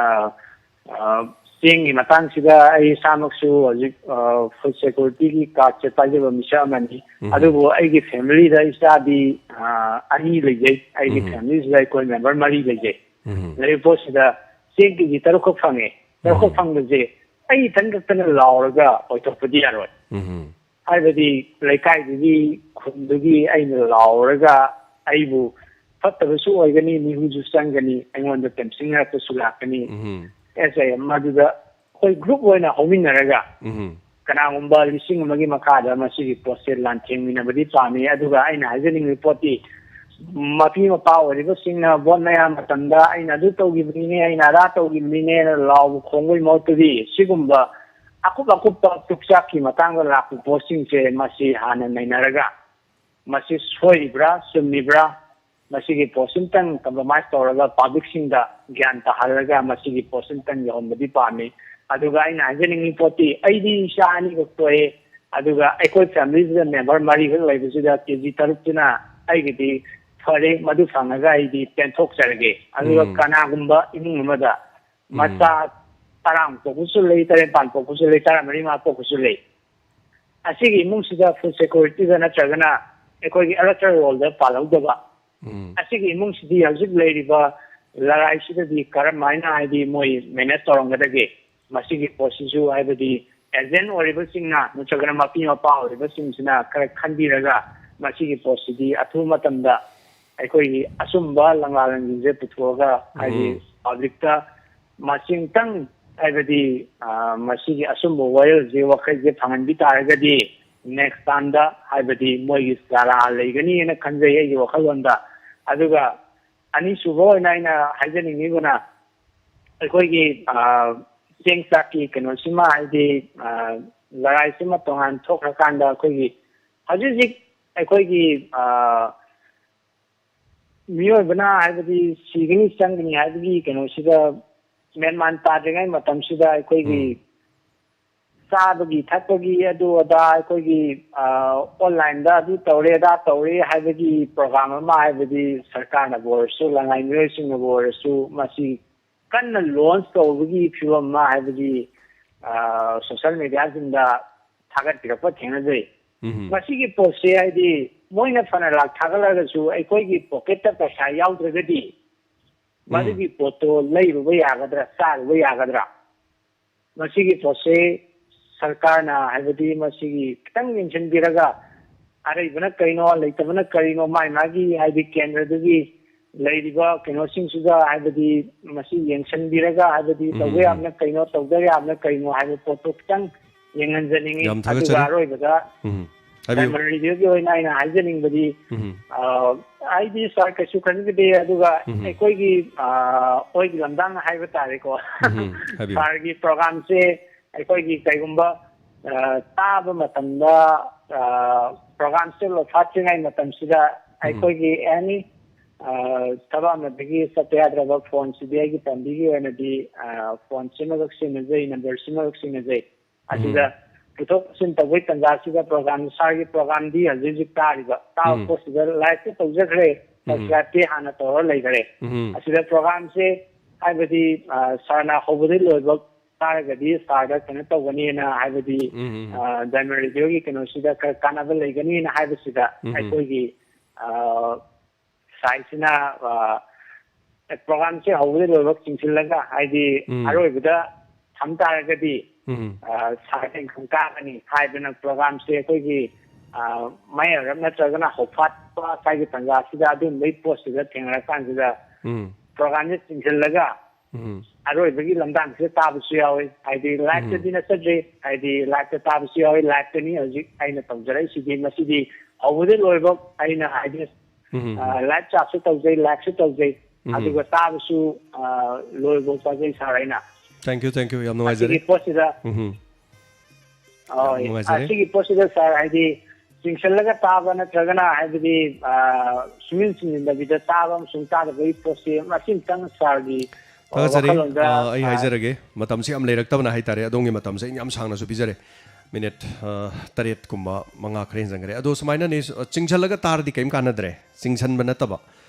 ꯑ, ꯆꯦꯡꯒꯤ ꯃꯇꯥꯡꯁꯤꯗ ꯑꯩ ꯏꯁꯥꯃꯛꯁꯨ ꯍꯧꯖꯤꯛ, ꯑ, ꯐꯨꯗ ꯁꯦꯀ꯭ꯌꯨꯔꯤꯇꯤꯒꯤ ꯀꯥꯔꯗꯁꯦ ꯄꯥꯏꯖꯕ ꯃꯤꯁꯛ ꯑꯃꯅꯤ꯫ ꯎꯝ꯫ ꯑꯗꯨꯕꯨ ꯑꯩꯒꯤ ꯐꯦꯃꯤꯂꯤꯗ ꯏꯆꯥꯗꯤ, ꯑ, ꯑꯅꯤ ꯂꯩꯖꯩ꯫ ꯑꯩꯒꯤ ꯎꯝ꯫ ꯐꯦꯃꯤꯂꯤꯁꯤꯗ ꯑꯩꯈꯣꯏ ꯃꯦꯝꯕꯔ ꯃꯔꯤ ꯂꯩꯖꯩ꯫ ꯎꯝ꯫ ꯂꯩꯔꯤꯕ ꯄꯣꯠꯁꯤꯗ ꯆꯦꯡ ꯀꯦꯖꯤ ꯇꯔꯨꯛ ꯈꯛ ꯐꯪꯉꯦ꯫ ꯇꯔꯨꯛ ꯈꯛ ꯎꯝ꯫ ꯐꯪꯕꯁꯦ ꯑꯩ ꯏꯊꯟ ꯈꯛꯇꯅ ꯂꯥꯎꯔꯒ ꯑꯣꯏꯊꯣꯛꯄꯗꯤ ꯌꯥꯔꯣꯏ꯫ ꯎꯝ꯫ ꯍꯥꯏꯕꯗꯤ ꯂꯩꯀꯥꯏꯗꯨꯒꯤ, ꯈꯨꯟꯗꯨꯒꯤ ꯑꯩꯅ ꯂꯥꯎꯔꯒ ꯑꯩꯕꯨ ꯐꯠꯇꯕꯁꯨ ꯑꯣꯏꯒꯅꯤ, ꯃꯤꯍꯨꯁꯨ ꯆꯪꯒꯅꯤ, ꯑꯩꯉꯣꯟꯗ ꯇꯦꯝꯁꯤꯡꯅꯔꯛꯄꯁꯨ ꯂꯥꯛꯀꯅꯤ꯫ ꯎꯝ꯫ ꯑꯦꯁ ꯑꯥꯏ ꯑꯦꯝ ꯑꯗꯨꯗ ꯑꯩꯈꯣꯏ ꯒ꯭ꯔꯨꯞ ꯑꯣꯏꯅ ꯍꯧꯃꯤꯟꯅꯔꯒ ꯎꯝ꯫ ꯀꯅꯥꯒꯨꯝꯕ ꯂꯤꯁꯤꯡ ꯑꯃꯒꯤ ꯃꯈꯥꯗ ꯃꯁꯤꯒꯤ ꯄꯣꯠꯁꯦ ꯂꯥꯟꯊꯦꯡꯃꯤꯟꯅꯕꯗꯤ ꯄꯥꯝꯃꯤ꯫ ꯑꯗꯨꯒ ꯑꯩꯅ ꯍꯥꯏꯖꯅꯤꯡꯉꯤꯕ ꯄꯣꯠꯇꯤ, ꯃꯄꯤ ꯃꯄꯥ ꯑꯣꯏꯔꯤꯕꯁꯤꯡꯅ ꯚꯣꯠ ꯃꯌꯥ ꯃꯇꯝꯗ "ꯑꯩꯅ ꯑꯗꯨ ꯇꯧꯈꯤꯕꯅꯤꯅꯦ, ꯑꯩꯅ ꯑꯗꯥ ꯇꯧꯈꯤꯕꯅꯤꯅꯦꯅ" ꯂꯥꯎꯕ ꯈꯣꯡꯕꯒꯤ ꯃꯍꯨꯠꯇꯗꯤ, ꯁꯤꯒꯨꯝꯕ ꯑꯀꯨꯞ ꯑꯀꯨꯞꯄ ꯄꯨꯛꯆꯥꯛꯀꯤ ꯃꯇꯥꯡꯗ ꯂꯥꯛꯄ ꯄꯣꯠꯁꯤꯡꯁꯦ ꯃꯁꯤ ꯍꯥꯟꯅ ꯅꯩꯅꯔꯒ, ꯃꯁꯤ ꯁꯣꯏꯔꯤꯕ꯭ꯔꯥ, ꯆꯨꯝꯃꯤꯕ꯭ꯔꯥ, ꯃꯁꯤꯒꯤ ꯄꯣꯠꯁꯤꯝꯇꯪ ꯀꯝꯄ꯭ꯔꯣꯃꯥꯏꯁ ꯇꯧꯔꯒ ꯄꯥꯕ꯭ꯂꯤꯛꯁꯤꯡꯗ ꯒ꯭ꯌꯥꯟ ꯇꯥꯍꯜꯂꯒ ꯃꯁꯤꯒꯤ ꯄꯣꯠꯁꯤꯝꯇꯪ ꯌꯧꯍꯟꯕꯗꯤ ꯄꯥꯝꯃꯤ꯫ ꯑꯗꯨꯒ ꯑꯩꯅ ꯍꯥꯏꯖꯅꯤꯡꯉꯤ ꯄꯣꯠꯇꯤ, ꯑꯩꯗꯤ ꯏꯆꯥ ꯑꯅꯤꯈꯛ ꯄꯣꯛꯑꯦ, ꯑꯗꯨꯒ ꯑꯩꯈꯣꯏ ꯐꯦꯃꯤꯂꯤꯁꯤꯗ ꯃꯦꯝꯕꯔ ꯃꯔꯤꯈꯛ ꯂꯩꯕꯁꯤꯗ ꯀꯦ ꯖꯤ ꯇꯔꯨꯛꯇꯨꯅ ꯑꯩꯒꯤꯗꯤ ꯐꯔꯦ, ꯃꯗꯨ ꯐꯪꯉꯒ ꯑꯩꯗꯤ ꯄꯦꯟꯊꯣꯛꯆꯔꯒꯦ꯫ ꯑꯗꯨꯒ ꯎꯝ꯫ ꯀꯅꯥꯒꯨꯝꯕ ꯏꯃꯨꯡ ꯑꯃꯗ ꯎꯝ꯫ ꯃꯆꯥ ꯇꯔꯥꯃꯨꯛ ꯄꯣꯛꯄꯁꯨ ꯂꯩ, ꯇꯔꯦꯠ ꯅꯤꯄꯥꯟ ꯄꯣꯛꯄꯁꯨ ꯂꯩ, ꯇꯔꯥꯃꯔꯤ ꯃꯉꯥ ꯄꯣꯛꯄꯁꯨ ꯂꯩ꯫ ꯑꯁꯤꯒꯤ ꯏꯃꯨꯡꯁꯤꯗ ꯐꯨꯗ ꯁꯦꯀ꯭ꯌꯨꯔꯤꯇꯤꯗ ꯅꯠꯇ꯭ꯔꯒꯅ ꯑꯩꯈꯣꯏꯒꯤ ꯑꯦꯂꯦꯛꯇꯣꯔꯦꯜ ꯔꯣꯜꯗ ꯄꯥꯜꯍꯧꯗꯕ, ꯎꯝ꯫ ꯑꯁꯤꯒꯤ ꯏꯃꯨꯡꯁꯤꯗꯤ ꯍꯧꯖꯤꯛ ꯂꯩꯔꯤꯕ ꯂꯔꯥꯏꯁꯤꯗꯗꯤ ꯀꯔꯝ ꯍꯥꯏꯅ, ꯍꯥꯏꯗꯤ, ꯃꯣꯏ ꯃꯦꯅꯦꯖ ꯇꯧꯔꯝꯒꯗꯒꯦ? ꯃꯁꯤꯒꯤ ꯄꯣꯠꯁꯤꯁꯨ, ꯍꯥꯏꯕꯗꯤ, ꯑꯦꯖꯦꯟ ꯑꯣꯏꯔꯤꯕꯁꯤꯡꯅ ꯅꯠꯇ꯭ꯔꯒꯅ ꯃꯄꯤ ꯃꯄꯥ ꯑꯣꯏꯔꯤꯕꯁꯤꯡꯁꯤꯅ ꯈꯔ ꯈꯟꯕꯤꯔꯒ ꯃꯁꯤꯒꯤ ꯄꯣꯠꯁꯤꯗꯤ ꯑꯊꯨꯕ ꯃꯇꯝꯗ ꯑꯩꯈꯣꯏꯒꯤ ꯑꯆꯨꯝꯕ ꯂꯪꯂꯥꯂꯪꯁꯤꯡꯁꯦ ꯄꯨꯊꯣꯛꯑꯒ, ꯍꯥꯏꯗꯤ, ꯎꯝ꯫ ꯄꯥꯕ꯭ꯂꯤꯛꯇ ꯃꯁꯤꯡꯇꯪ ꯍꯥꯏꯕꯗꯤ, ꯑ, ꯃꯁꯤꯒꯤ ꯑꯆꯨꯝꯕ ꯋꯥꯌꯦꯜꯁꯦ, ꯋꯥꯈꯩꯁꯦ ꯐꯪꯍꯟꯕꯤ ꯇꯥꯔꯒꯗꯤ, next time ꯗ ꯍꯥꯏꯕꯗꯤ ꯃꯣꯏꯒꯤ ꯆꯥꯔꯥ ꯂꯩꯒꯅꯤꯅ ꯈꯟꯖꯩ ꯑꯩꯒꯤ ꯋꯥꯈꯜꯂꯣꯟꯗ꯫ ꯑꯗꯨꯒ ꯑꯅꯤꯁꯨꯕ ꯑꯣꯏꯅ ꯑꯩꯅ ꯍꯥꯏꯖꯅꯤꯡꯉꯤꯕꯅ, ꯑꯩꯈꯣꯏꯒꯤ, ꯑ, ꯆꯦꯡ ꯆꯥꯛꯀꯤ ꯀꯩꯅꯣꯁꯤꯃ, ꯍꯥꯏꯗꯤ, ꯑ, ꯂꯔꯥꯏꯁꯤꯃ ꯇꯣꯉꯥꯟ ꯊꯣꯛꯈ꯭ꯔꯀꯥꯟꯗ, ꯑꯩꯈꯣꯏꯒꯤ ꯍꯧꯖꯤꯛ ꯍꯧꯖꯤꯛ ꯑꯩꯈꯣꯏꯒꯤ, ꯑ, ꯃꯤꯑꯣꯏꯕꯅ ꯍꯥꯏꯕꯗꯤ ꯁꯤꯒꯅꯤ ꯆꯪꯒꯅꯤ ꯍꯥꯏꯕꯒꯤ ꯀꯩꯅꯣꯁꯤꯗ ꯃꯦꯟꯃꯥꯟ ꯇꯥꯗ꯭ꯔꯤꯉꯩ ꯃꯇꯝꯁꯤꯗ, ꯑꯩꯈꯣꯏꯒꯤ ꯎꯝ꯫ ꯆꯥꯕꯒꯤ ꯊꯛꯄꯒꯤ ꯑꯗꯨ ꯑꯗꯥ, ꯑꯩꯈꯣꯏꯒꯤ, ꯑ, online ꯗ ꯑꯗꯨ ꯇꯧꯔꯦ, ꯑꯗꯥ ꯇꯧꯔꯦ ꯍꯥꯏꯕꯒꯤ program ꯑꯃ, ꯍꯥꯏꯕꯗꯤ ꯁꯔꯀꯥꯔꯅꯕꯨ ꯑꯣꯏꯔꯁꯨ, ꯂꯅꯥꯏ ꯃꯤꯑꯣꯏꯁꯤꯡꯅꯕꯨ ꯑꯣꯏꯔꯁꯨ, ꯃꯁꯤ ꯀꯟꯅ launch ꯇꯧꯕꯒꯤ ꯐꯤꯕꯝ ꯑꯃ, ꯍꯥꯏꯕꯗꯤ, ꯑ, social media ꯁꯤꯡꯗ ꯊꯥꯒꯠꯄꯤꯔꯛꯄ ꯊꯦꯡꯅꯖꯩ꯫ ꯎꯝ꯫ ꯃꯁꯤꯒꯤ ꯄꯣꯠꯁꯦ, ꯍꯥꯏꯗꯤ, ꯃꯣꯏꯅ ꯐꯅ ꯂꯥꯛ ꯊꯥꯒꯠꯂꯒꯁꯨ, ꯑꯩꯈꯣꯏꯒꯤ pocket ꯇ ꯄꯩꯁꯥ ꯌꯥꯎꯗ꯭ꯔꯒꯗꯤ, ꯎꯝ꯫ ꯃꯗꯨꯒꯤ ꯄꯣꯠꯇꯣ ꯂꯩꯔꯨꯕ ꯌꯥꯒꯗ꯭ꯔꯥ, ꯆꯥꯔꯨꯕ ꯌꯥꯒꯗ꯭ꯔꯥ? ꯃꯁꯤꯒꯤ ꯄꯣꯠꯁꯦ ꯁꯔꯀꯥꯔꯅ, ꯍꯥꯏꯕꯗꯤ, ꯃꯁꯤꯒꯤ ꯈꯤꯇꯪ ꯌꯦꯡꯁꯤꯟꯕꯤꯔꯒ, ꯑꯔꯩꯕꯅ ꯀꯩꯅꯣ, ꯂꯩꯇꯕꯅ ꯀꯔꯤꯅꯣ, ꯃꯥꯏ ꯃꯥꯒꯤ, ꯍꯥꯏꯗꯤ, ꯀꯦꯟꯗ꯭ꯔꯗꯨꯒꯤ ꯂꯩꯔꯤꯕ ꯀꯩꯅꯣꯁꯤꯡꯁꯤꯒ, ꯍꯥꯏꯕꯗꯤ, ꯃꯁꯤ ꯌꯦꯡꯁꯤꯟꯕꯤꯔꯒ, ꯍꯥꯏꯕꯗꯤ, ꯎꯝ, ꯇꯧꯕ ꯎꯝ, ꯎꯝ꯫ ꯌꯥꯕꯅ ꯀꯩꯅꯣ, ꯇꯧꯗꯕ ꯌꯥꯕꯅ ꯀꯩꯅꯣ ꯍꯥꯏꯕ ꯄꯣꯠꯇꯣ ꯈꯤꯇꯪ ꯌꯦꯡꯍꯟꯖꯅꯤꯡꯉꯤ꯫ ꯌꯥꯝ ꯑꯗꯨꯒ ꯊꯥꯒꯠꯆꯔꯤ꯫ ꯑꯔꯣꯏꯕꯗ, ꯎꯝ꯫ ꯍꯥꯏꯕꯤꯌꯨ꯫ Diamond Radio ꯒꯤ ꯑꯣꯏꯅ ꯑꯩꯅ ꯍꯥꯏꯖꯅꯤꯡꯕꯗꯤ, ꯎꯝ꯫ ꯑ, ꯑꯩꯗꯤ ꯁꯥꯔ ꯀꯩꯁꯨ ꯈꯟꯖꯗꯦ, ꯑꯗꯨꯒ ꯎꯝ꯫ ꯑꯩꯈꯣꯏꯒꯤ, ꯑ, ꯑꯣꯏꯒꯤ ꯂꯝꯗꯥꯡ ꯍꯥꯏꯕ ꯇꯥꯔꯦꯀꯣ꯫ ꯎꯝ, ꯍꯥꯏꯕꯤꯌꯨ꯫ ꯁꯥꯔꯒꯤ program ꯁꯦ ꯑꯩꯈꯣꯏꯒꯤ ꯀꯩꯒꯨꯝꯕ, ꯑ, ꯇꯥꯕ ꯃꯇꯝꯗ, ꯑ, program ꯁꯦ ꯂꯣꯏꯐꯥꯠꯇ꯭ꯔꯤꯉꯩ ꯃꯇꯝꯁꯤꯗ ꯎꯝ꯫ ꯑꯩꯈꯣꯏꯒꯤ any, ꯑ, ꯊꯕꯛ ꯑꯃꯗꯒꯤ ꯆꯠꯄ ꯌꯥꯗ꯭ꯔꯕ phone ꯁꯤꯗꯤ ꯑꯩꯒꯤ ꯄꯥꯝꯕꯤꯒꯤ ꯑꯣꯏꯅꯗꯤ, ꯑ, phone ꯁꯤꯃꯈꯛ ꯁꯤꯖꯤꯟꯅꯖꯩ, number ꯁꯤꯃꯈꯛ ꯁꯤꯖꯤꯟꯅꯖꯩ꯫ ꯑꯁꯤꯗ ꯎꯝ꯫ ꯄꯨꯊꯣꯛ ꯄꯨꯁꯤꯟ ꯇꯧꯕꯒꯤ ꯇꯥꯟꯖꯥꯁꯤꯗ program, ꯁꯥꯔꯒꯤ program ꯗꯤ ꯍꯧꯖꯤꯛ ꯍꯧꯖꯤꯛ ꯇꯥꯔꯤꯕ, ꯇꯥꯕ ꯎꯝ꯫ ꯄꯣꯠꯁꯤꯗ like ꯇꯤ ꯇꯧꯖꯈ꯭ꯔꯦ, ꯎꯝ꯫ Subscribe ꯇꯤ ꯍꯥꯟꯅ ꯇꯧꯔ ꯂꯩꯈꯔꯦ꯫ ꯎꯝ꯫ ꯑꯁꯤꯗ program ꯁꯦ, ꯍꯥꯏꯕꯗꯤ, ꯑ, ꯁꯥꯔꯅ ꯍꯧꯕꯗꯒꯤ ꯂꯣꯏꯕ ꯇꯥꯔꯒꯗꯤ ꯁꯥꯔꯗ ꯀꯩꯅꯣ ꯇꯧꯒꯅꯤꯅ, ꯍꯥꯏꯕꯗꯤ, ꯎꯝ, ꯎꯝ, ꯎꯝ꯫ ꯑ, Diamond Radio ꯒꯤ ꯀꯩꯅꯣꯁꯤꯗ ꯈꯔ ꯀꯥꯟꯅꯕ ꯂꯩꯒꯅꯤꯅ ꯍꯥꯏꯕꯁꯤꯗ ꯎꯝ, ꯎꯝ꯫ ꯑꯩꯈꯣꯏꯒꯤ, ꯑ, ꯁꯥꯏꯠꯁꯤꯅ, ꯑ, program ꯁꯦ ꯍꯧꯕꯗꯒꯤ ꯂꯣꯏꯕ ꯆꯤꯡꯁꯤꯜꯂꯒ, ꯍꯥꯏꯗꯤ ꯎꯝ꯫ ꯑꯔꯣꯏꯕꯗ ꯊꯝ ꯇꯥꯔꯒꯗꯤ, ꯎꯝ꯫ ꯑ, ꯁꯥꯔꯗ income ꯀꯥꯒꯅꯤ ꯍꯥꯏꯗꯅ program ꯁꯦ ꯑꯩꯈꯣꯏꯒꯤ, ꯑ, ꯃꯌꯥꯏ ꯑꯣꯏꯔꯞ ꯅꯠꯇ꯭ꯔꯒꯅ ꯍꯧꯐꯥꯠꯄ ꯁ꯭ꯋꯥꯏꯒꯤ ꯇꯥꯟꯖꯥꯁꯤꯗ ꯑꯗꯨꯝꯕꯒꯤ ꯄꯣꯠꯁꯤꯗ ꯊꯦꯡꯅꯔꯀꯥꯟꯁꯤꯗ ꯎꯝ꯫ Program ꯁꯦ ꯆꯤꯡꯁꯤꯜꯂꯒ, ꯎꯝ ꯑꯔꯣꯏꯕꯒꯤ ꯂꯝꯗꯥꯡꯁꯤꯗ ꯇꯥꯕꯁꯨ ꯌꯥꯎꯋꯤ꯫ ꯍꯥꯏꯗꯤ ꯂꯥꯏꯞꯇꯗꯤ ꯅꯠꯆꯗ꯭ꯔꯤ, ꯍꯥꯏꯗꯤ ꯂꯥꯏꯞꯇ ꯇꯥꯕꯁꯨ ꯌꯥꯎꯋꯤ꯫ ꯂꯥꯏꯞꯇꯅꯤ ꯍꯧꯖꯤꯛ ꯑꯩꯅ ꯇꯧꯖꯔꯛꯏꯁꯤꯗꯤ꯫ ꯃꯁꯤꯗꯤ ꯍꯧꯕꯗꯩ ꯂꯣꯏꯕ ꯑꯩꯅ ꯍꯥꯏꯗꯤ ꯎꯝ ꯂꯥꯏꯞ ꯆꯥꯠꯁꯨ ꯇꯧꯖꯩ, ꯂꯥꯏꯞꯁꯨ ꯇꯧꯖꯩ, ꯑꯗꯨꯒ ꯇꯥꯕꯁꯨ ꯑ, ꯂꯣꯏꯕꯧ ꯇꯥꯖꯩ ꯁꯥꯔ ꯑꯩꯅ꯫ Thank you, thank you, ꯌꯥꯝ ꯑꯁꯤꯒꯤ ꯅꯨꯡꯉꯥꯏꯖꯔꯦ꯫ ꯄꯣꯠꯁꯤꯗ ꯎꯝ ꯍꯣꯏ, ꯅꯨꯡꯉꯥꯏꯖꯔꯦ꯫ ꯑꯁꯤꯒꯤ ꯄꯣꯠꯁꯤꯗ ꯁꯥꯔ ꯍꯥꯏꯗꯤ ꯆꯤꯡꯁꯤꯜꯂꯒ ꯇꯥꯕ ꯅꯠꯇ꯭ꯔꯒꯅ ꯍꯥꯏꯕꯗꯤ ꯑ, ꯁꯨꯡꯁꯤꯟ ꯁꯤꯟꯖꯤꯟꯗꯕꯤꯗ ꯇꯥꯕ ꯑꯃꯁꯨꯡ ꯇꯥꯗꯕꯒꯤ ꯄꯣꯠꯁꯤ ꯃꯁꯤꯝꯇꯪ ꯁꯥꯔꯒꯤ ꯑ, ꯊꯥꯒꯠꯆꯔꯤ꯫ ꯋꯥꯈꯜꯂꯣꯟꯗ ꯑ, ꯑꯩ ꯑ, ꯍꯥꯏꯖꯔꯒꯦ, ꯃꯇꯝꯁꯤ ꯌꯥꯝ ꯂꯩꯔꯛꯇꯕꯅ ꯍꯥꯏꯇꯥꯔꯦ꯫ ꯑꯗꯣꯝꯒꯤ ꯃꯇꯝꯁꯦ ꯑꯩꯅ ꯌꯥꯝ ꯁꯥꯡꯅꯁꯨ ꯄꯤꯖꯔꯦ, ꯃꯤꯅꯤꯠ ꯑ, ꯇꯔꯦꯠꯀꯨꯝꯕ ꯃꯉꯥ ꯈꯔ ꯍꯦꯟꯖꯟꯈ꯭ꯔꯦ꯫ ꯑꯗꯣ ꯁꯨꯃꯥꯏꯅꯅꯤ, ꯑ, ꯆꯤꯡꯁꯤꯜꯂꯒ ꯇꯥꯔꯗꯤ ꯀꯔꯤꯝ ꯀꯥꯟꯅꯗ꯭ꯔꯦ꯫ ꯆꯤꯡꯁꯤꯟꯕ ꯅꯠꯇꯕ,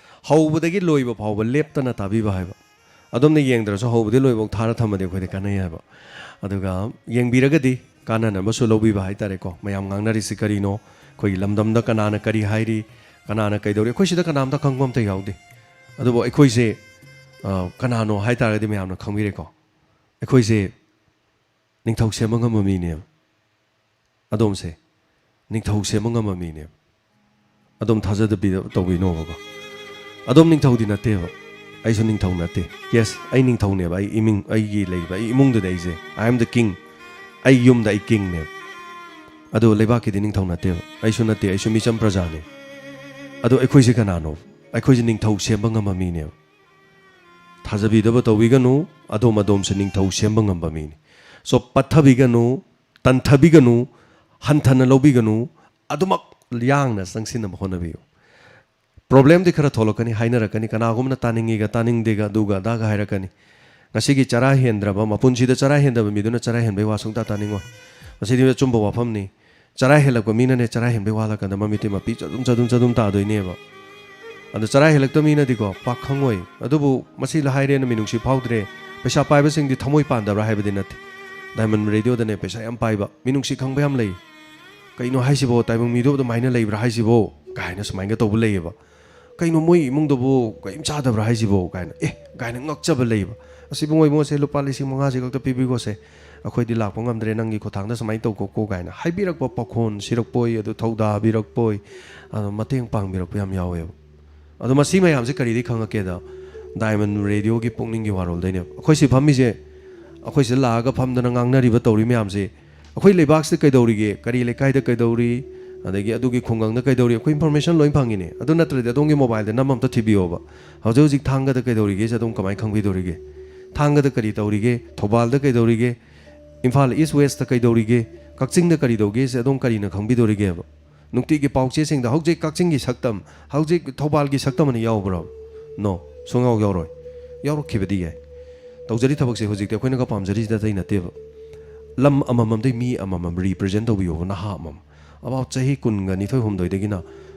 ꯍꯧꯕꯗꯒꯤ ꯂꯣꯏꯕ ꯐꯥꯎꯕ ꯂꯦꯞꯇꯅ ꯇꯥꯕꯤꯕ ꯍꯥꯏꯕ꯫ ꯑꯗꯣꯝꯅ ꯌꯦꯡꯗ꯭ꯔꯁꯨ ꯍꯧꯕꯗꯒꯤ ꯂꯣꯏꯕꯧ ꯊꯥꯔ ꯊꯝꯃꯗꯤ ꯑꯩꯈꯣꯏꯗ ꯀꯥꯟꯅꯩ ꯍꯥꯏꯕ꯫ ꯑꯗꯨꯒ ꯌꯦꯡꯕꯤꯔꯒꯗꯤ ꯀꯥꯟꯅꯅꯕꯁꯨ ꯂꯧꯕꯤꯕ ꯍꯥꯏꯇꯥꯔꯦꯀꯣ꯫ ꯃꯌꯥꯝ ꯉꯥꯡꯅꯔꯤꯁꯤ ꯀꯔꯤꯅꯣ, ꯑꯩꯈꯣꯏꯒꯤ ꯂꯝꯗꯝꯗ ꯀꯅꯥꯅ ꯀꯔꯤ ꯍꯥꯏꯔꯤ, ꯀꯅꯥꯅ ꯀꯩꯗꯧꯔꯤ, ꯑꯩꯈꯣꯏ ꯁꯤꯗ ꯀꯅꯥꯝꯇ ꯈꯪꯕ ꯑꯝꯇ ꯌꯥꯎꯗꯦ꯫ ꯑꯗꯨꯕꯨ ꯑꯩꯈꯣꯏꯁꯦ ꯑ, ꯀꯅꯥꯅꯣ ꯍꯥꯏ ꯇꯥꯔꯒꯗꯤ ꯃꯌꯥꯝꯅ ꯈꯪꯕꯤꯔꯦꯀꯣ꯫ ꯑꯩꯈꯣꯏꯁꯦ ꯅꯤꯡꯊꯧ ꯁꯦꯝꯕ ꯉꯝꯕ ꯃꯤꯅꯦꯕ꯫ ꯑꯗꯣꯝꯁꯦ ꯅꯤꯡꯊꯧ ꯁꯦꯝꯕ ꯉꯝꯕ ꯃꯤꯅꯦꯕ꯫ ꯑꯗꯣꯝ ꯊꯥꯖꯗꯕꯤꯗ ꯇꯧꯕꯤꯅꯣꯕꯀꯣ꯫ ꯑꯗꯣꯝ ꯅꯤꯡꯊꯧꯗꯤ ꯅꯠꯇꯦꯕ꯫ ꯑꯩꯁꯨ ꯅꯤꯡꯊꯧ ꯅꯠꯇꯦ꯫ Yes, ꯑꯩ ꯅꯤꯡꯊꯧꯅꯦꯕ꯫ ꯑꯩ ꯏꯃꯤꯡ, ꯑꯩꯒꯤ ꯂꯩꯕ ꯑꯩ ꯏꯃꯨꯡꯗꯨꯗ ꯑꯩꯁꯦ, I am the king꯫ ꯑꯩ ꯌꯨꯝꯗ ꯑꯩ king ꯅꯦꯕ꯫ ꯑꯗꯣ ꯂꯩꯕꯥꯛꯀꯤꯗꯤ ꯅꯤꯡꯊꯧ ꯅꯠꯇꯦꯕ꯫ ꯑꯩꯁꯨ ꯅꯠꯇꯦ, ꯑꯩꯁꯨ ꯃꯤꯆꯝ ꯄ꯭ꯔꯖꯥꯅꯦ꯫ ꯑꯗꯣ ꯑꯩꯈꯣꯏꯁꯦ ꯀꯅꯥꯅꯣ? ꯑꯩꯈꯣꯏꯁꯦ ꯅꯤꯡꯊꯧ ꯁꯦꯝꯕ ꯉꯝꯕ ꯃꯤꯅꯦꯕ꯫ ꯊꯥꯖꯕꯤꯗꯕ ꯇꯧꯕꯤꯒꯅꯨ꯫ ꯑꯗꯣꯝ ꯑꯗꯣꯝꯁꯦ ꯅꯤꯡꯊꯧ ꯁꯦꯝꯕ ꯉꯝꯕ ꯃꯤꯅꯤ꯫ So, ꯄꯠꯊꯕꯤꯒꯅꯨ, ꯇꯟꯊꯕꯤꯒꯅꯨ, ꯍꯟꯊꯅ ꯂꯧꯕꯤꯒꯅꯨ꯫ ꯑꯗꯨꯃꯛ ꯌꯥꯡꯅ ꯆꯪꯁꯤꯟꯅꯕ ꯍꯣꯠꯅꯕꯤꯌꯨ꯫ ꯄ꯭ꯔꯣꯕ꯭ꯂꯦꯝꯗꯤ ꯈꯔ ꯊꯣꯛꯂꯛꯀꯅꯤ, ꯍꯥꯏꯅꯔꯛꯀꯅꯤ, ꯀꯅꯥꯒꯨꯝꯕꯅ ꯇꯥꯅꯤꯡꯉꯤꯒ ꯇꯥꯅꯤꯡꯗꯦꯒ ꯑꯗꯨꯒ ꯑꯗꯥꯒ ꯍꯥꯏꯔꯛꯀꯅꯤ꯫ ꯉꯁꯤꯒꯤ ꯆꯔꯥ ꯍꯦꯟꯗ꯭ꯔꯕ, ꯃꯄꯨꯟꯁꯤꯗ ꯆꯔꯥ ꯍꯦꯟꯗꯕ ꯃꯤꯗꯨꯅ ꯆꯔꯥ ꯍꯦꯟꯕꯩ ꯋꯥ ꯁꯨꯡꯇꯥ ꯇꯥꯅꯤꯡꯉꯣꯏ꯫ ꯃꯁꯤꯗꯤ ꯑꯆꯨꯝꯕ ꯋꯥꯐꯝꯅꯤ꯫ ꯆꯔꯥ ꯍꯦꯜꯂꯛꯄ ꯃꯤꯅꯅꯦ, ꯆꯔꯥ ꯍꯦꯟꯕꯩ ꯋꯥ ꯍꯥꯏꯔꯀꯥꯟꯗ ꯃꯃꯤꯠꯇꯤ ꯃꯄꯤ ꯆꯗꯨꯝ ꯆꯗꯨꯝ ꯆꯗꯨꯝ ꯇꯥꯗꯣꯏꯅꯦꯕ꯫ ꯑꯗꯣ ꯆꯔꯥ ꯍꯦꯜꯂꯛꯇꯕ ꯃꯤꯅꯗꯤꯀꯣ ꯄꯥꯛ ꯈꯪꯉꯣꯏ꯫ ꯑꯗꯨꯕꯨ ꯃꯁꯤ ꯍꯥꯏꯔꯦꯅ ꯃꯤꯅꯨꯡꯁꯤ ꯐꯥꯎꯗ꯭ꯔꯦ꯫ ꯄꯩꯁꯥ ꯄꯥꯏꯕꯁꯤꯡꯗꯤ ꯊꯃꯣꯏ ꯄꯥꯟꯗꯕ꯭ꯔꯥ ꯍꯥꯏꯕꯗꯤ ꯅꯠꯇꯦ꯫ ꯗꯥꯏꯃꯟ ꯔꯦꯗꯤꯑꯣꯗꯅꯦ ꯄꯩꯁꯥ ꯌꯥꯝ ꯄꯥꯏꯕ, ꯃꯤꯅꯨꯡꯁꯤ ꯈꯪꯕ ꯌꯥꯝ ꯂꯩ꯫ "ꯀꯩꯅꯣ ꯍꯥꯏꯁꯤꯕꯣ, ꯇꯥꯏꯕꯪ ꯃꯤꯗꯣ ꯑꯗꯨꯃꯥꯏꯅ ꯂꯩꯕ꯭ꯔꯥ ꯍꯥꯏꯁꯤꯕꯣ?" ꯀꯥꯏꯅ ꯁꯨꯃꯥꯏꯅ ꯇꯧꯕ ꯂꯩꯌꯦꯕ꯫ "ꯀꯩꯅꯣ ꯃꯣꯏ ꯏꯃꯨꯡꯗꯨꯕꯨ ꯀꯔꯤꯝ ꯆꯥꯗꯕ꯭ꯔꯥ ꯍꯥꯏꯁꯤꯕꯣ?" ꯀꯥꯏꯅ, "ꯑꯦ" ꯀꯥꯏꯅ ꯉꯛꯆꯕ ꯂꯩꯌꯦꯕ꯫ "ꯑꯁ ꯏꯕꯨꯡꯉꯣ, ꯏꯕꯨꯡꯉꯣꯁꯦ ꯂꯨꯄꯥ ꯂꯤꯁꯤꯡ ꯃꯉꯥꯁꯦ ꯈꯛꯇ ꯄꯤꯕꯤꯈꯣꯁꯦ, ꯑꯩꯈꯣꯏꯗꯤ ꯂꯥꯛꯄ ꯉꯝꯗ꯭ꯔꯦ, ꯅꯪꯒꯤ ꯈꯨꯠꯊꯥꯡꯗ ꯁꯨꯃꯥꯏꯅ ꯇꯧꯀꯣꯀꯣ" ꯀꯥꯏꯅ ꯍꯥꯏꯕꯤꯔꯛꯄ, ꯄꯥꯈꯣꯟ ꯁꯤꯔꯛꯄꯣꯏ, ꯑꯗꯨ ꯊꯧꯗꯥꯕꯤꯔꯛꯄꯣꯏ, ꯑꯗꯣ ꯃꯇꯦꯡ ꯄꯥꯡꯕꯤꯔꯛꯄ ꯌꯥꯝ ꯌꯥꯎꯋꯦꯕ꯫ ꯑꯗꯣ ꯃꯁꯤ ꯃꯌꯥꯝꯁꯦ ꯀꯔꯤꯗꯒꯤ ꯈꯪꯉꯛꯀꯦꯗ, ꯗꯥꯏꯃꯟ ꯔꯦꯗꯤꯑꯣꯒꯤ ꯄꯨꯛꯅꯤꯡꯒꯤ ꯋꯥꯔꯣꯜꯗꯩꯅꯦꯕ꯫ ꯑꯩꯈꯣꯏ ꯁꯤ ꯐꯝꯃꯤꯁꯦ, ꯑꯩꯈꯣꯏ ꯁꯤꯗ ꯂꯥꯛꯑꯒ ꯐꯝꯗꯅ ꯉꯥꯡꯅꯔꯤꯕ, ꯇꯧꯔꯤ ꯃꯌꯥꯝꯁꯦ, ꯑꯩꯈꯣꯏ ꯂꯩꯕꯥꯛꯁꯤꯗ ꯀꯩꯗꯧꯔꯤꯒꯦ, ꯀꯔꯤ ꯂꯩꯀꯥꯏꯗ ꯀꯩꯗꯧꯔꯤ, ꯑꯗꯒꯤ ꯑꯗꯨꯒꯤ ꯈꯨꯡꯒꯪꯗ ꯀꯩꯗꯧꯔꯤ, ꯑꯩꯈꯣꯏ ꯏꯟꯐꯣꯔꯃꯦꯁꯟ ꯂꯣꯏ ꯐꯪꯉꯤꯅꯦ꯫ ꯑꯗꯨ ꯅꯠꯇ꯭ꯔꯗꯤ ꯑꯗꯣꯝꯒꯤ ꯃꯣꯕꯥꯏꯜꯗ ꯅꯝꯕ ꯑꯝꯇ ꯊꯤꯕꯤꯌꯣꯕ꯫ ꯍꯧꯖꯤꯛ ꯍꯧꯖꯤꯛ ꯊꯥꯡꯒꯗ ꯀꯩꯗꯧꯔꯤꯒꯦꯁꯦ ꯑꯗꯣꯝ ꯀꯃꯥꯏꯅ ꯈꯪꯕꯤꯗꯧꯔꯤꯒꯦ? ꯊꯥꯡꯒꯗ ꯀꯔꯤ ꯇꯧꯔꯤꯒꯦ, ꯊꯧꯕꯥꯜꯗ ꯀꯩꯗꯧꯔꯤꯒꯦ, ꯏꯝꯐꯥꯜ ꯏꯁ ꯋꯦꯁꯇ ꯀꯩꯗꯧꯔꯤꯒꯦ, ꯀꯛꯆꯤꯡꯗ ꯀꯔꯤ ꯇꯧꯒꯦꯁꯦ ꯑꯗꯣꯝ ꯀꯔꯤꯅ ꯈꯪꯕꯤꯗꯧꯔꯤꯒꯦꯕ? ꯅꯨꯡꯇꯤꯒꯤ ꯄꯥꯎꯆꯦꯁꯤꯡꯗ ꯍꯧꯖꯤꯛ ꯀꯛꯆꯤꯡꯒꯤ ꯁꯛꯇꯝ, ꯍꯧꯖꯤꯛ ꯊꯧꯕꯥꯜꯒꯤ ꯁꯛꯇꯝ ꯑꯅ ꯌꯥꯎꯕ꯭ꯔꯣ? ꯅꯣ, ꯁꯨꯡꯌꯥꯎ ꯌꯥꯎꯔꯣꯏ꯫ ꯌꯥꯎꯔꯛꯈꯤꯕꯗꯤ ꯌꯥꯏ꯫ ꯇꯧꯖꯔꯤ ꯊꯕꯛꯁꯦ ꯍꯧꯖꯤꯛꯇꯤ ꯑꯩꯈꯣꯏꯅꯒ ꯄꯥꯝꯖꯔꯤꯁꯤꯗꯤ ꯑꯇꯩ ꯅꯠꯇꯦꯕ꯫ ꯂꯝ ꯑꯃꯃꯝꯗꯩ ꯃꯤ ꯑꯃꯃꯝ ꯔꯤꯄ꯭ꯔꯖꯦꯟ ꯇꯧꯕꯤꯌꯣꯕ, ꯅꯍꯥ ꯑꯃꯃꯝ꯫ ꯑꯕꯥꯎꯠ ꯆꯍꯤ ꯀꯨꯟꯒ ꯅꯤꯊꯣꯏ ꯍꯨꯝꯗꯣꯏꯗꯒꯤꯅ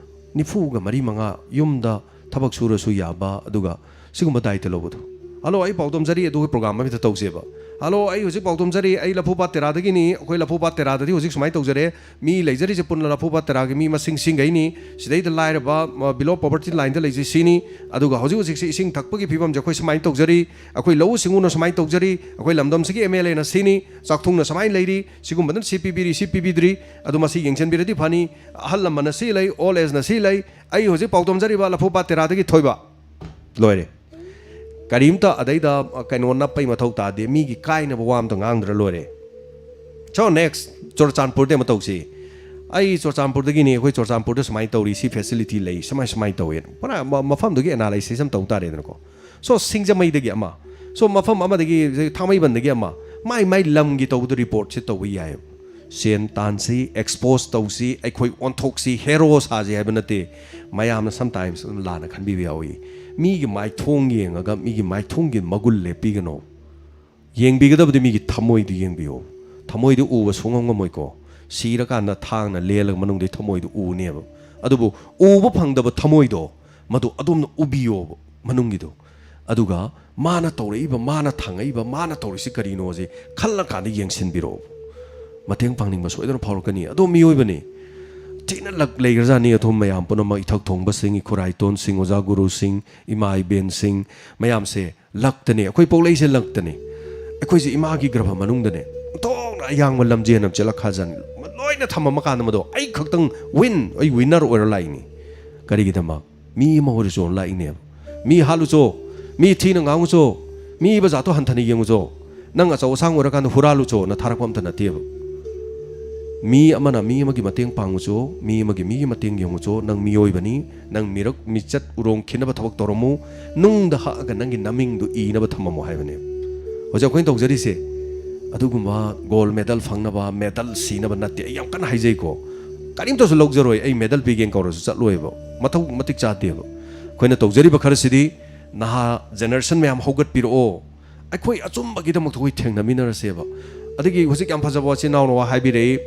ꯅꯤꯐꯨꯒ ꯃꯔꯤ ꯃꯉꯥ ꯌꯨꯝꯗ ꯊꯕꯛ ꯁꯨꯔꯁꯨ ꯌꯥꯕ, ꯑꯗꯨꯒ ꯁꯤꯒꯨꯝꯕ ꯗꯥꯏꯇ ꯂꯧꯕꯗꯣ꯫ "ꯍꯜꯂꯣ, ꯑꯩ ꯄꯥꯎꯗꯝꯖꯔꯤ" ꯑꯗꯨꯒꯤ ꯄ꯭ꯔꯣꯒ꯭ꯔꯥꯝ ꯑꯃꯗ ꯇꯧꯁꯦꯕ꯫ "ꯍꯜꯂꯣ, ꯑꯩ ꯍꯧꯖꯤꯛ ꯄꯥꯎꯗꯝꯖꯔꯤ, ꯑꯩ ꯂꯐꯨꯄꯥꯠ ꯇꯦꯔꯥꯗꯒꯤꯅꯤ, ꯑꯩꯈꯣꯏ ꯂꯐꯨꯄꯥꯠ ꯇꯦꯔꯥꯗꯗꯤ ꯍꯧꯖꯤꯛ ꯁꯨꯃꯥꯏꯅ ꯇꯧꯖꯔꯦ, ꯃꯤ ꯂꯩꯖꯔꯤꯁꯦ ꯄꯨꯟꯅ ꯂꯐꯨꯄꯥꯠ ꯇꯦꯔꯥꯒꯤ ꯃꯤ ꯃꯁꯤꯡ ꯁꯤꯡꯈꯩꯅꯤ, ꯁꯤꯗꯩꯗ ꯂꯥꯏꯔꯕ, ꯕꯤꯂꯣ ꯄꯣꯕꯔꯇꯤ ꯂꯥꯏꯟꯗ ꯂꯩꯖꯩ ꯁꯤꯅꯤ, ꯑꯗꯨꯒ ꯍꯧꯖꯤꯛ ꯍꯧꯖꯤꯛꯁꯦ ꯏꯁꯤꯡ ꯊꯛꯄꯒꯤ ꯐꯤꯕꯝꯁꯦ ꯑꯩꯈꯣꯏ ꯁꯨꯃꯥꯏꯅ ꯇꯧꯖꯔꯤ, ꯑꯩꯈꯣꯏ ꯂꯧꯎ ꯁꯤꯡꯎꯅ ꯁꯨꯃꯥꯏꯅ ꯇꯧꯖꯔꯤ, ꯑꯩꯈꯣꯏ ꯂꯝꯗꯝꯁꯤꯒꯤ ꯑꯦꯝ ꯑꯦꯜ ꯑꯦꯅ ꯁꯤꯅꯤ, ꯆꯥꯛꯊꯨꯡꯅ ꯁꯨꯃꯥꯏꯅ ꯂꯩꯔꯤ, ꯁꯤꯒꯨꯝꯕꯗꯅ ꯁꯤ ꯄꯤꯕꯤꯔꯤ, ꯁꯤ ꯄꯤꯕꯤꯗ꯭ꯔꯤ, ꯑꯗꯨ ꯃꯁꯤ ꯌꯦꯡꯁꯤꯟꯕꯤꯔꯗꯤ ꯐꯅꯤ, ꯑꯍꯜ ꯂꯃꯟꯅ ꯁꯤ ꯂꯩ, ꯑꯣꯜ ꯑꯦꯖꯅ ꯁꯤ ꯂꯩ, ꯑꯩ ꯍꯧꯖꯤꯛ ꯄꯥꯎꯗꯝꯖꯔꯤꯕ ꯂꯐꯨꯄꯥꯠ ꯇꯦꯔꯥꯗꯒꯤ ꯊꯣꯏꯕ"꯫ ꯂꯣꯏꯔꯦ꯫ ꯀꯔꯤꯝꯇ ꯑꯗꯩꯗ ꯀꯩꯅꯣ ꯅꯞꯄꯩ ꯃꯊꯧ ꯇꯥꯗꯦ, ꯃꯤꯒꯤ ꯀꯥꯏꯅꯕ ꯋꯥ ꯑꯝꯇ ꯉꯥꯡꯗ꯭ꯔ ꯂꯣꯏꯔꯦ꯫ So next, ꯆꯨꯔꯆꯥꯟꯄꯨꯔꯗ ꯑꯃ ꯇꯧꯁꯤ꯫ "ꯑꯩ ꯆꯨꯔꯆꯥꯟꯄꯨꯔꯗꯒꯤꯅꯤ, ꯑꯩꯈꯣꯏ ꯆꯨꯔꯆꯥꯟꯄꯨꯔꯗ ꯁꯨꯃꯥꯏꯅ ꯇꯧꯔꯤ, ꯁꯤ ꯐꯦꯁꯤꯂꯤꯇꯤ ꯂꯩ, ꯁꯨꯃꯥꯏ ꯁꯨꯃꯥꯏꯅ ꯇꯧꯋꯦ"꯫ ꯄꯨꯔꯥ ꯃ-, ꯃꯐꯝꯗꯨꯒꯤ ꯑꯦꯅꯥꯂꯥꯏꯁꯤꯁ ꯑꯃ ꯇꯧ ꯇꯥꯔꯦꯗꯅꯀꯣ꯫ So ꯁꯤꯡꯖꯃꯩꯗꯒꯤ ꯑꯃ, so ꯃꯐꯝ ꯑꯃꯗꯒꯤ, ꯊꯥꯡꯃꯩꯕꯟꯗꯒꯤ ꯑꯃ, ꯃꯥꯏ ꯃꯥꯏ ꯂꯝꯒꯤ ꯇꯧꯕꯗ ꯔꯤꯄꯣꯔꯠꯁꯦ ꯇꯧꯕ ꯌꯥꯏꯑꯕ꯫ ꯁꯦꯟ ꯇꯥꯟꯁꯤ, ꯑꯦꯛꯁꯄꯣꯖ ꯇꯧꯁꯤ, ꯑꯩꯈꯣꯏ ꯑꯣꯟꯊꯣꯛꯁꯤ, ꯍꯦꯔꯣ ꯁꯥꯁꯤ ꯍꯥꯏꯕ ꯅꯠꯇꯦ꯫ ꯃꯌꯥꯝꯅ ꯁꯝꯇꯥꯏꯝꯁ ꯑꯗꯨꯝ ꯂꯥꯟꯅ ꯈꯟꯕꯤꯕ ꯌꯥꯎꯏ꯫ ꯃꯤꯒꯤ ꯃꯥꯏꯊꯣꯡ ꯌꯦꯡꯉꯒ ꯃꯤꯒꯤ ꯃꯥꯏꯊꯣꯡꯒꯤ ꯃꯒꯨꯟ ꯂꯦꯞꯄꯤꯒꯅꯣ꯫ ꯌꯦꯡꯕꯤꯒꯗꯕꯗꯤ ꯃꯤꯒꯤ ꯊꯃꯣꯏꯗꯨ ꯌꯦꯡꯕꯤꯌꯣ꯫ ꯊꯃꯣꯏꯗꯨ ꯎꯕ ꯁꯨꯡꯉꯝ ꯉꯝꯃꯣꯏꯀꯣ꯫ ꯁꯤꯔꯀꯥꯟꯗ ꯊꯥꯡꯅ ꯂꯦꯜꯂꯒ ꯃꯅꯨꯡꯗꯒꯤ ꯊꯃꯣꯏꯗꯨ ꯎꯅꯦꯕ꯫ ꯑꯗꯨꯕꯨ ꯎꯕ ꯐꯪꯗꯕ ꯊꯃꯣꯏꯗꯣ, ꯃꯗꯨ ꯑꯗꯣꯝꯅ ꯎꯕꯤꯌꯣꯕ ꯃꯅꯨꯡꯒꯤꯗꯣ꯫ ꯑꯗꯨꯒ ꯃꯥꯅ ꯇꯧꯔꯛꯏꯕ, ꯃꯥꯅ ꯊꯥꯡꯉꯛꯏꯕ, ꯃꯥꯅ ꯇꯧꯔꯤꯁꯤ ꯀꯔꯤꯅꯣꯁꯦ ꯈꯜꯂꯀꯥꯟꯗ ꯌꯦꯡꯁꯤꯟꯕꯤꯔꯛꯑꯣ꯫ ꯃꯇꯦꯡ ꯄꯥꯡꯅꯤꯡꯕ ꯁꯣꯏꯗꯅ ꯐꯥꯎꯔꯛꯀꯅꯤ꯫ ꯑꯗꯣ ꯃꯤꯑꯣꯏꯕꯅꯤ, ꯊꯤꯅ ꯂꯛ ꯂꯩꯈ꯭ꯔꯖꯥꯠꯅꯤ꯫ ꯑꯊꯨꯝ ꯃꯌꯥꯝ ꯄꯨꯝꯅꯃꯛ, ꯏꯊꯛ ꯊꯣꯡꯕꯁꯤꯡ, ꯏꯈꯨꯔꯥꯏꯇꯣꯟꯁꯤꯡ, ꯑꯣꯖꯥ ꯒꯨꯔꯨꯁꯤꯡ, ꯏꯃꯥ ꯏꯕꯦꯟꯁꯤꯡ ꯃꯌꯥꯝꯁꯦ ꯂꯛꯇꯅꯤ꯫ ꯑꯩꯈꯣꯏ ꯄꯣꯛꯂꯛꯏꯁꯦ ꯂꯛꯇꯅꯤ꯫ ꯑꯩꯈꯣꯏꯁꯦ ꯏꯃꯥꯒꯤ ꯒ꯭ꯔꯚ ꯃꯅꯨꯡꯗꯅꯦ, ꯑꯣꯟꯊꯣꯛꯅ ꯑꯌꯥꯡꯕ ꯂꯝꯖꯦꯟ ꯑꯃ ꯆꯦꯜꯂꯛꯈ꯭ꯔꯖꯥꯠꯅꯤ꯫ ꯂꯣꯏꯅ ꯊꯝꯃꯝꯃ ꯀꯥꯟꯗ ꯃꯗꯣ ꯑꯩ ꯈꯛꯇꯪ ꯋꯤꯟ, ꯑꯩ ꯋꯤꯟꯅꯔ ꯑꯣꯏꯔ ꯂꯥꯛꯏꯅꯤ꯫ ꯀꯔꯤꯒꯤꯗꯃꯛ? ꯃꯤ ꯑꯃ ꯑꯣꯏꯔꯁꯨ ꯂꯥꯛꯏꯅꯦꯕ꯫ ꯃꯤ ꯍꯥꯠꯂꯨꯆꯣ, ꯃꯤ ꯊꯤꯅ ꯉꯥꯡꯉꯨꯆꯣ, ꯃꯤ ꯕꯖꯥꯔꯗꯣ ꯍꯟꯊꯅ ꯌꯦꯡꯉꯨꯆꯣ, ꯅꯪ ꯑꯆꯧ ꯑꯁꯥꯡ ꯑꯣꯏꯔꯀꯥꯟꯗ ꯍꯨꯔꯥꯜꯂꯨꯆꯣꯅ ꯊꯥꯔꯛꯄ ꯑꯝꯇ ꯅꯠꯇꯦꯕ꯫ ꯃꯤ ꯑꯃꯅ ꯃꯤ ꯑꯃꯒꯤ ꯃꯇꯦꯡ ꯄꯥꯡꯉꯨꯆꯣ, ꯃꯤ ꯑꯃꯒꯤ ꯃꯤꯒꯤ ꯃꯇꯦꯡ ꯌꯦꯡꯉꯨꯆꯣ, ꯅꯪ ꯃꯤꯑꯣꯏꯕꯅꯤ, ꯅꯪ ꯃꯤꯔꯛ ꯃꯤꯆꯠ ꯎꯔꯣꯡ ꯈꯤꯟꯅꯕ ꯊꯕꯛ ꯇꯧꯔꯝꯃꯨ, ꯅꯨꯡꯗ ꯍꯛꯑꯒ ꯅꯪꯒꯤ ꯅꯃꯤꯡꯗꯨ ꯏꯅꯕ ꯊꯝꯃꯝꯃꯨ ꯍꯥꯏꯕꯅꯦ꯫ ꯍꯧꯖꯤꯛ ꯑꯩꯈꯣꯏꯅ ꯇꯧꯖꯔꯤꯁꯦ ꯑꯗꯨꯒꯨꯝꯕ ꯒꯣꯜ ꯃꯦꯗꯜ ꯐꯪꯅꯕ, ꯃꯦꯗꯜ ꯁꯤꯅꯕ ꯅꯠꯇꯦ꯫ ꯑꯩ ꯌꯥꯝ ꯀꯟꯅ ꯍꯥꯏꯖꯩꯀꯣ, ꯀꯔꯤꯝꯇꯁꯨ ꯂꯧꯖꯔꯣꯏ꯫ ꯑꯩ ꯃꯦꯗꯜ ꯄꯤꯒꯦꯅ ꯀꯧꯔꯁꯨ ꯆꯠꯂꯣꯏꯕ, ꯃꯊꯧ ꯃꯇꯤꯛ ꯆꯥꯗꯦꯕ꯫ ꯑꯩꯈꯣꯏꯅ ꯇꯧꯖꯔꯤꯕ ꯈꯔꯁꯤꯗꯤ ꯅꯍꯥ ꯖꯦꯅꯦꯔꯦꯁꯟ ꯃꯌꯥꯝ ꯍꯧꯒꯠꯄꯤꯔꯛꯑꯣ, ꯑꯩꯈꯣꯏ ꯑꯆꯨꯝꯕꯒꯤꯗꯃꯛꯇ ꯑꯩꯈꯣꯏ ꯊꯦꯡꯅꯃꯤꯟꯅꯔꯁꯦꯕ꯫ ꯑꯗꯒꯤ ꯍꯧꯖꯤꯛ ꯌꯥꯝ ꯐꯖꯕ ꯋꯥꯆꯤꯟ ꯅꯥꯎꯅ ꯋꯥ ꯍꯥꯏꯕꯤꯔꯛꯏ,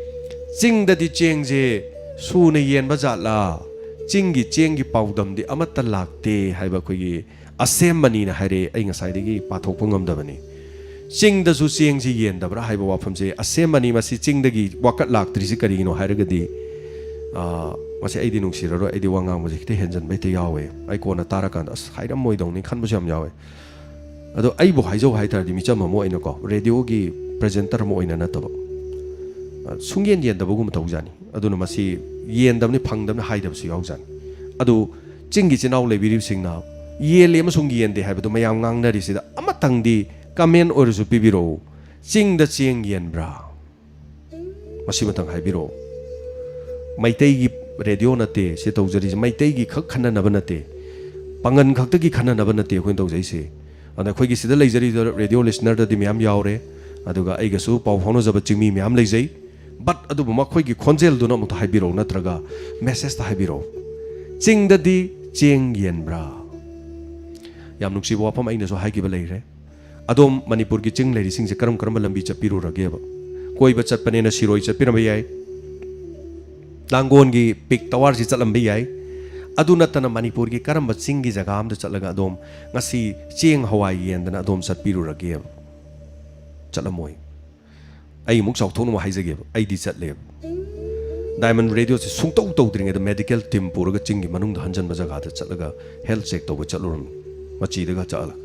"ꯆꯤꯡꯗꯗꯤ ꯆꯦꯡꯁꯦ ꯁꯨꯅ ꯌꯦꯟꯕ ꯖꯥꯠꯂꯥ? ꯆꯤꯡꯒꯤ ꯆꯦꯡꯒꯤ ꯄꯥꯎꯗꯝꯗꯤ ꯑꯃꯠꯇ ꯂꯥꯛꯇꯦ" ꯍꯥꯏꯕ ꯑꯩꯈꯣꯏꯒꯤ ꯑꯁꯦꯝꯕꯅꯤꯅ ꯍꯥꯏꯔꯛꯑꯦ꯫ ꯑꯩ ꯉꯁꯥꯏꯗꯒꯤ ꯄꯥꯊꯣꯛꯄ ꯉꯝꯗꯕꯅꯤ꯫ ꯆꯤꯡꯗꯁꯨ ꯆꯦꯡꯁꯤ ꯌꯦꯟꯗꯕ꯭ꯔꯥ ꯍꯥꯏꯕ ꯋꯥꯐꯝꯁꯦ ꯑꯁꯦꯝꯕꯅꯤ꯫ ꯃꯁꯤ ꯆꯤꯡꯗꯒꯤ ꯋꯥꯀꯠ ꯂꯥꯛꯇ꯭ꯔꯤꯁꯤ ꯀꯔꯤꯒꯤꯅꯣ ꯍꯥꯏꯔꯒꯗꯤ, ꯑꯥ, ꯃꯁꯤ ꯑꯩꯗꯤ ꯅꯨꯡꯁꯤꯔꯔꯣꯏ꯫ ꯑꯩꯗꯤ ꯋꯥ ꯉꯥꯡꯕꯁꯦ ꯈꯤꯇ ꯍꯦꯟꯖꯟꯕ ꯍꯦꯛꯇ ꯌꯥꯎꯋꯦ꯫ ꯑꯩ ꯀꯣꯟꯅ ꯇꯥꯔꯀꯥꯟꯗ, "ꯑꯁ, ꯍꯥꯏꯔꯝꯃꯣꯏꯗꯧꯅꯤ" ꯈꯟꯕꯁꯨ ꯌꯥꯝ ꯌꯥꯎꯋꯦ꯫ ꯑꯗꯣ ꯑꯩꯕꯨ ꯍꯥꯏꯖꯧ ꯍꯥꯏ ꯇꯥꯔꯗꯤ, ꯃꯤꯆꯝ ꯑꯃ ꯑꯣꯏꯅꯀꯣ, ꯔꯦꯗꯤꯑꯣꯒꯤ ꯄ꯭ꯔꯦꯖꯦꯟꯇꯔ ꯑꯃ ꯑꯣꯏꯅ ꯅꯠꯇꯕ, ꯑ, ꯁꯨꯡꯌꯦꯟ ꯌꯦꯟꯗꯕꯒꯨꯝꯕ ꯇꯧꯖꯥꯠꯅꯤ꯫ ꯑꯗꯨꯅ ꯃꯁꯤ ꯌꯦꯟꯗꯕꯅꯤ, ꯐꯪꯗꯕꯅꯤ ꯍꯥꯏꯗꯕꯁꯨ ꯌꯥꯎꯖꯥꯠꯅꯤ꯫ ꯑꯗꯨ ꯆꯤꯡꯒꯤ ꯏꯆꯤꯟ ꯏꯅꯥꯎ ꯂꯩꯕꯤꯔꯤꯕꯁꯤꯡꯅ ꯌꯦꯜꯂꯤ ꯑꯃꯁꯨꯡ ꯌꯦꯟꯗꯦ ꯍꯥꯏꯕꯗꯨ ꯃꯌꯥꯝ ꯉꯥꯡꯅꯔꯤꯁꯤꯗ ꯑꯃꯇꯪꯗꯤ ꯀꯃꯦꯟ ꯑꯣꯏꯔꯁꯨ ꯄꯤꯕꯤꯔꯛꯎ꯫ ꯆꯤꯡꯗ ꯆꯦꯡ ꯌꯦꯟꯕ꯭ꯔꯥ? ꯃꯁꯤꯃꯇꯪ ꯍꯥꯏꯕꯤꯔꯛꯑꯣ꯫ ꯃꯩꯇꯩꯒꯤ ꯔꯦꯗꯤꯑꯣ ꯅꯠꯇꯦ ꯁꯤ ꯇꯧꯖꯔꯤꯁꯦ, ꯃꯩꯇꯩꯒꯤ ꯈꯛ ꯈꯟꯅꯅꯕ ꯅꯠꯇꯦ, ꯄꯥꯡꯒꯟ ꯈꯛꯇꯒꯤ ꯈꯟꯅꯅꯕ ꯅꯠꯇꯦ ꯑꯩꯈꯣꯏꯅ ꯇꯧꯖꯩꯁꯦ꯫ ꯑꯗ ꯑꯩꯈꯣꯏꯒꯤ ꯁꯤꯗ ꯂꯩꯖꯔꯤꯕ ꯔꯦꯗꯤꯑꯣ ꯂꯤꯁꯅꯔꯗꯗꯤ ꯃꯌꯥꯝ ꯌꯥꯎꯔꯦ, ꯑꯗꯨꯒ ꯑꯩꯒꯁꯨ ꯄꯥꯎ ꯐꯥꯎꯅꯖꯕ ꯆꯤꯡꯃꯤ ꯃꯌꯥꯝ ꯂꯩꯖꯩ꯫ But ꯑꯗꯨꯕꯨ ꯃꯈꯣꯏꯒꯤ ꯈꯣꯟꯖꯦꯜꯗꯨꯅ ꯑꯃꯨꯛꯇ ꯍꯥꯏꯕꯤꯔꯛꯑꯣ, ꯅꯠꯇ꯭ꯔꯒ ꯃꯦꯁꯦꯖꯇ ꯍꯥꯏꯕꯤꯔꯛꯑꯣ, "ꯆꯤꯡꯗꯗꯤ ꯆꯦꯡ ꯌꯦꯟꯕ꯭ꯔꯥ?" ꯌꯥꯝ ꯅꯨꯡꯁꯤꯕ ꯋꯥꯐꯝ ꯑꯩꯅꯁꯨ ꯍꯥꯏꯈꯤꯕ ꯂꯩꯔꯦ꯫ ꯑꯗꯣꯝ ꯃꯅꯤꯄꯨꯔꯒꯤ ꯆꯤꯡ ꯂꯩꯔꯤꯁꯤꯡꯁꯦ ꯀꯔꯝ ꯀꯔꯝꯕ ꯂꯝꯕꯤ ꯆꯠꯄꯤꯔꯨꯔꯒꯦꯕ? ꯀꯣꯏꯕ ꯆꯠꯄꯅꯦꯅ ꯁꯤꯔꯣꯏ ꯆꯠꯄꯤꯔꯝꯕ ꯌꯥꯏ, ꯂꯥꯡꯒꯣꯜꯒꯤ ꯄꯤꯛ ꯇꯋꯥꯔꯁꯤ ꯆꯠꯂꯝꯕ ꯌꯥꯏ꯫ ꯑꯗꯨ ꯅꯠꯇꯅ ꯃꯅꯤꯄꯨꯔꯒꯤ ꯀꯔꯝꯕ ꯆꯤꯡꯒꯤ ꯖꯒꯥ ꯑꯃꯗ ꯆꯠꯂꯒ ꯑꯗꯣꯝ ꯉꯁꯤ ꯆꯦꯡ ꯍꯋꯥꯏ ꯌꯦꯟꯗꯅ ꯑꯗꯣꯝ ꯆꯠꯄꯤꯔꯨꯔꯒꯦꯕ? ꯆꯠꯂꯝꯃꯣꯏ꯫ ꯑꯩ ꯑꯃꯨꯛ ꯆꯥꯎꯊꯣꯛꯅ ꯑꯃꯨꯛ ꯍꯥꯏꯖꯒꯦꯕ, ꯑꯩꯗꯤ ꯆꯠꯂꯦꯕ꯫ ꯗꯥꯏꯃꯟ ꯔꯦꯗꯤꯑꯣꯁꯦ ꯁꯨꯡꯇꯧ ꯇꯧꯗ꯭ꯔꯤꯉꯩꯗ ꯃꯦꯗꯤꯀꯦꯜ ꯇꯤꯝ ꯄꯨꯔꯒ ꯆꯤꯡꯒꯤ ꯃꯅꯨꯡꯗ ꯍꯟꯖꯟꯕ ꯖꯒꯥꯗ ꯆꯠꯂꯒ ꯍꯦꯜꯊ ꯆꯦꯛ ꯇꯧꯕ ꯆꯠꯂꯨꯔꯝꯃꯤ, ꯃꯆꯤꯗꯒ ꯆꯠꯂꯒ꯫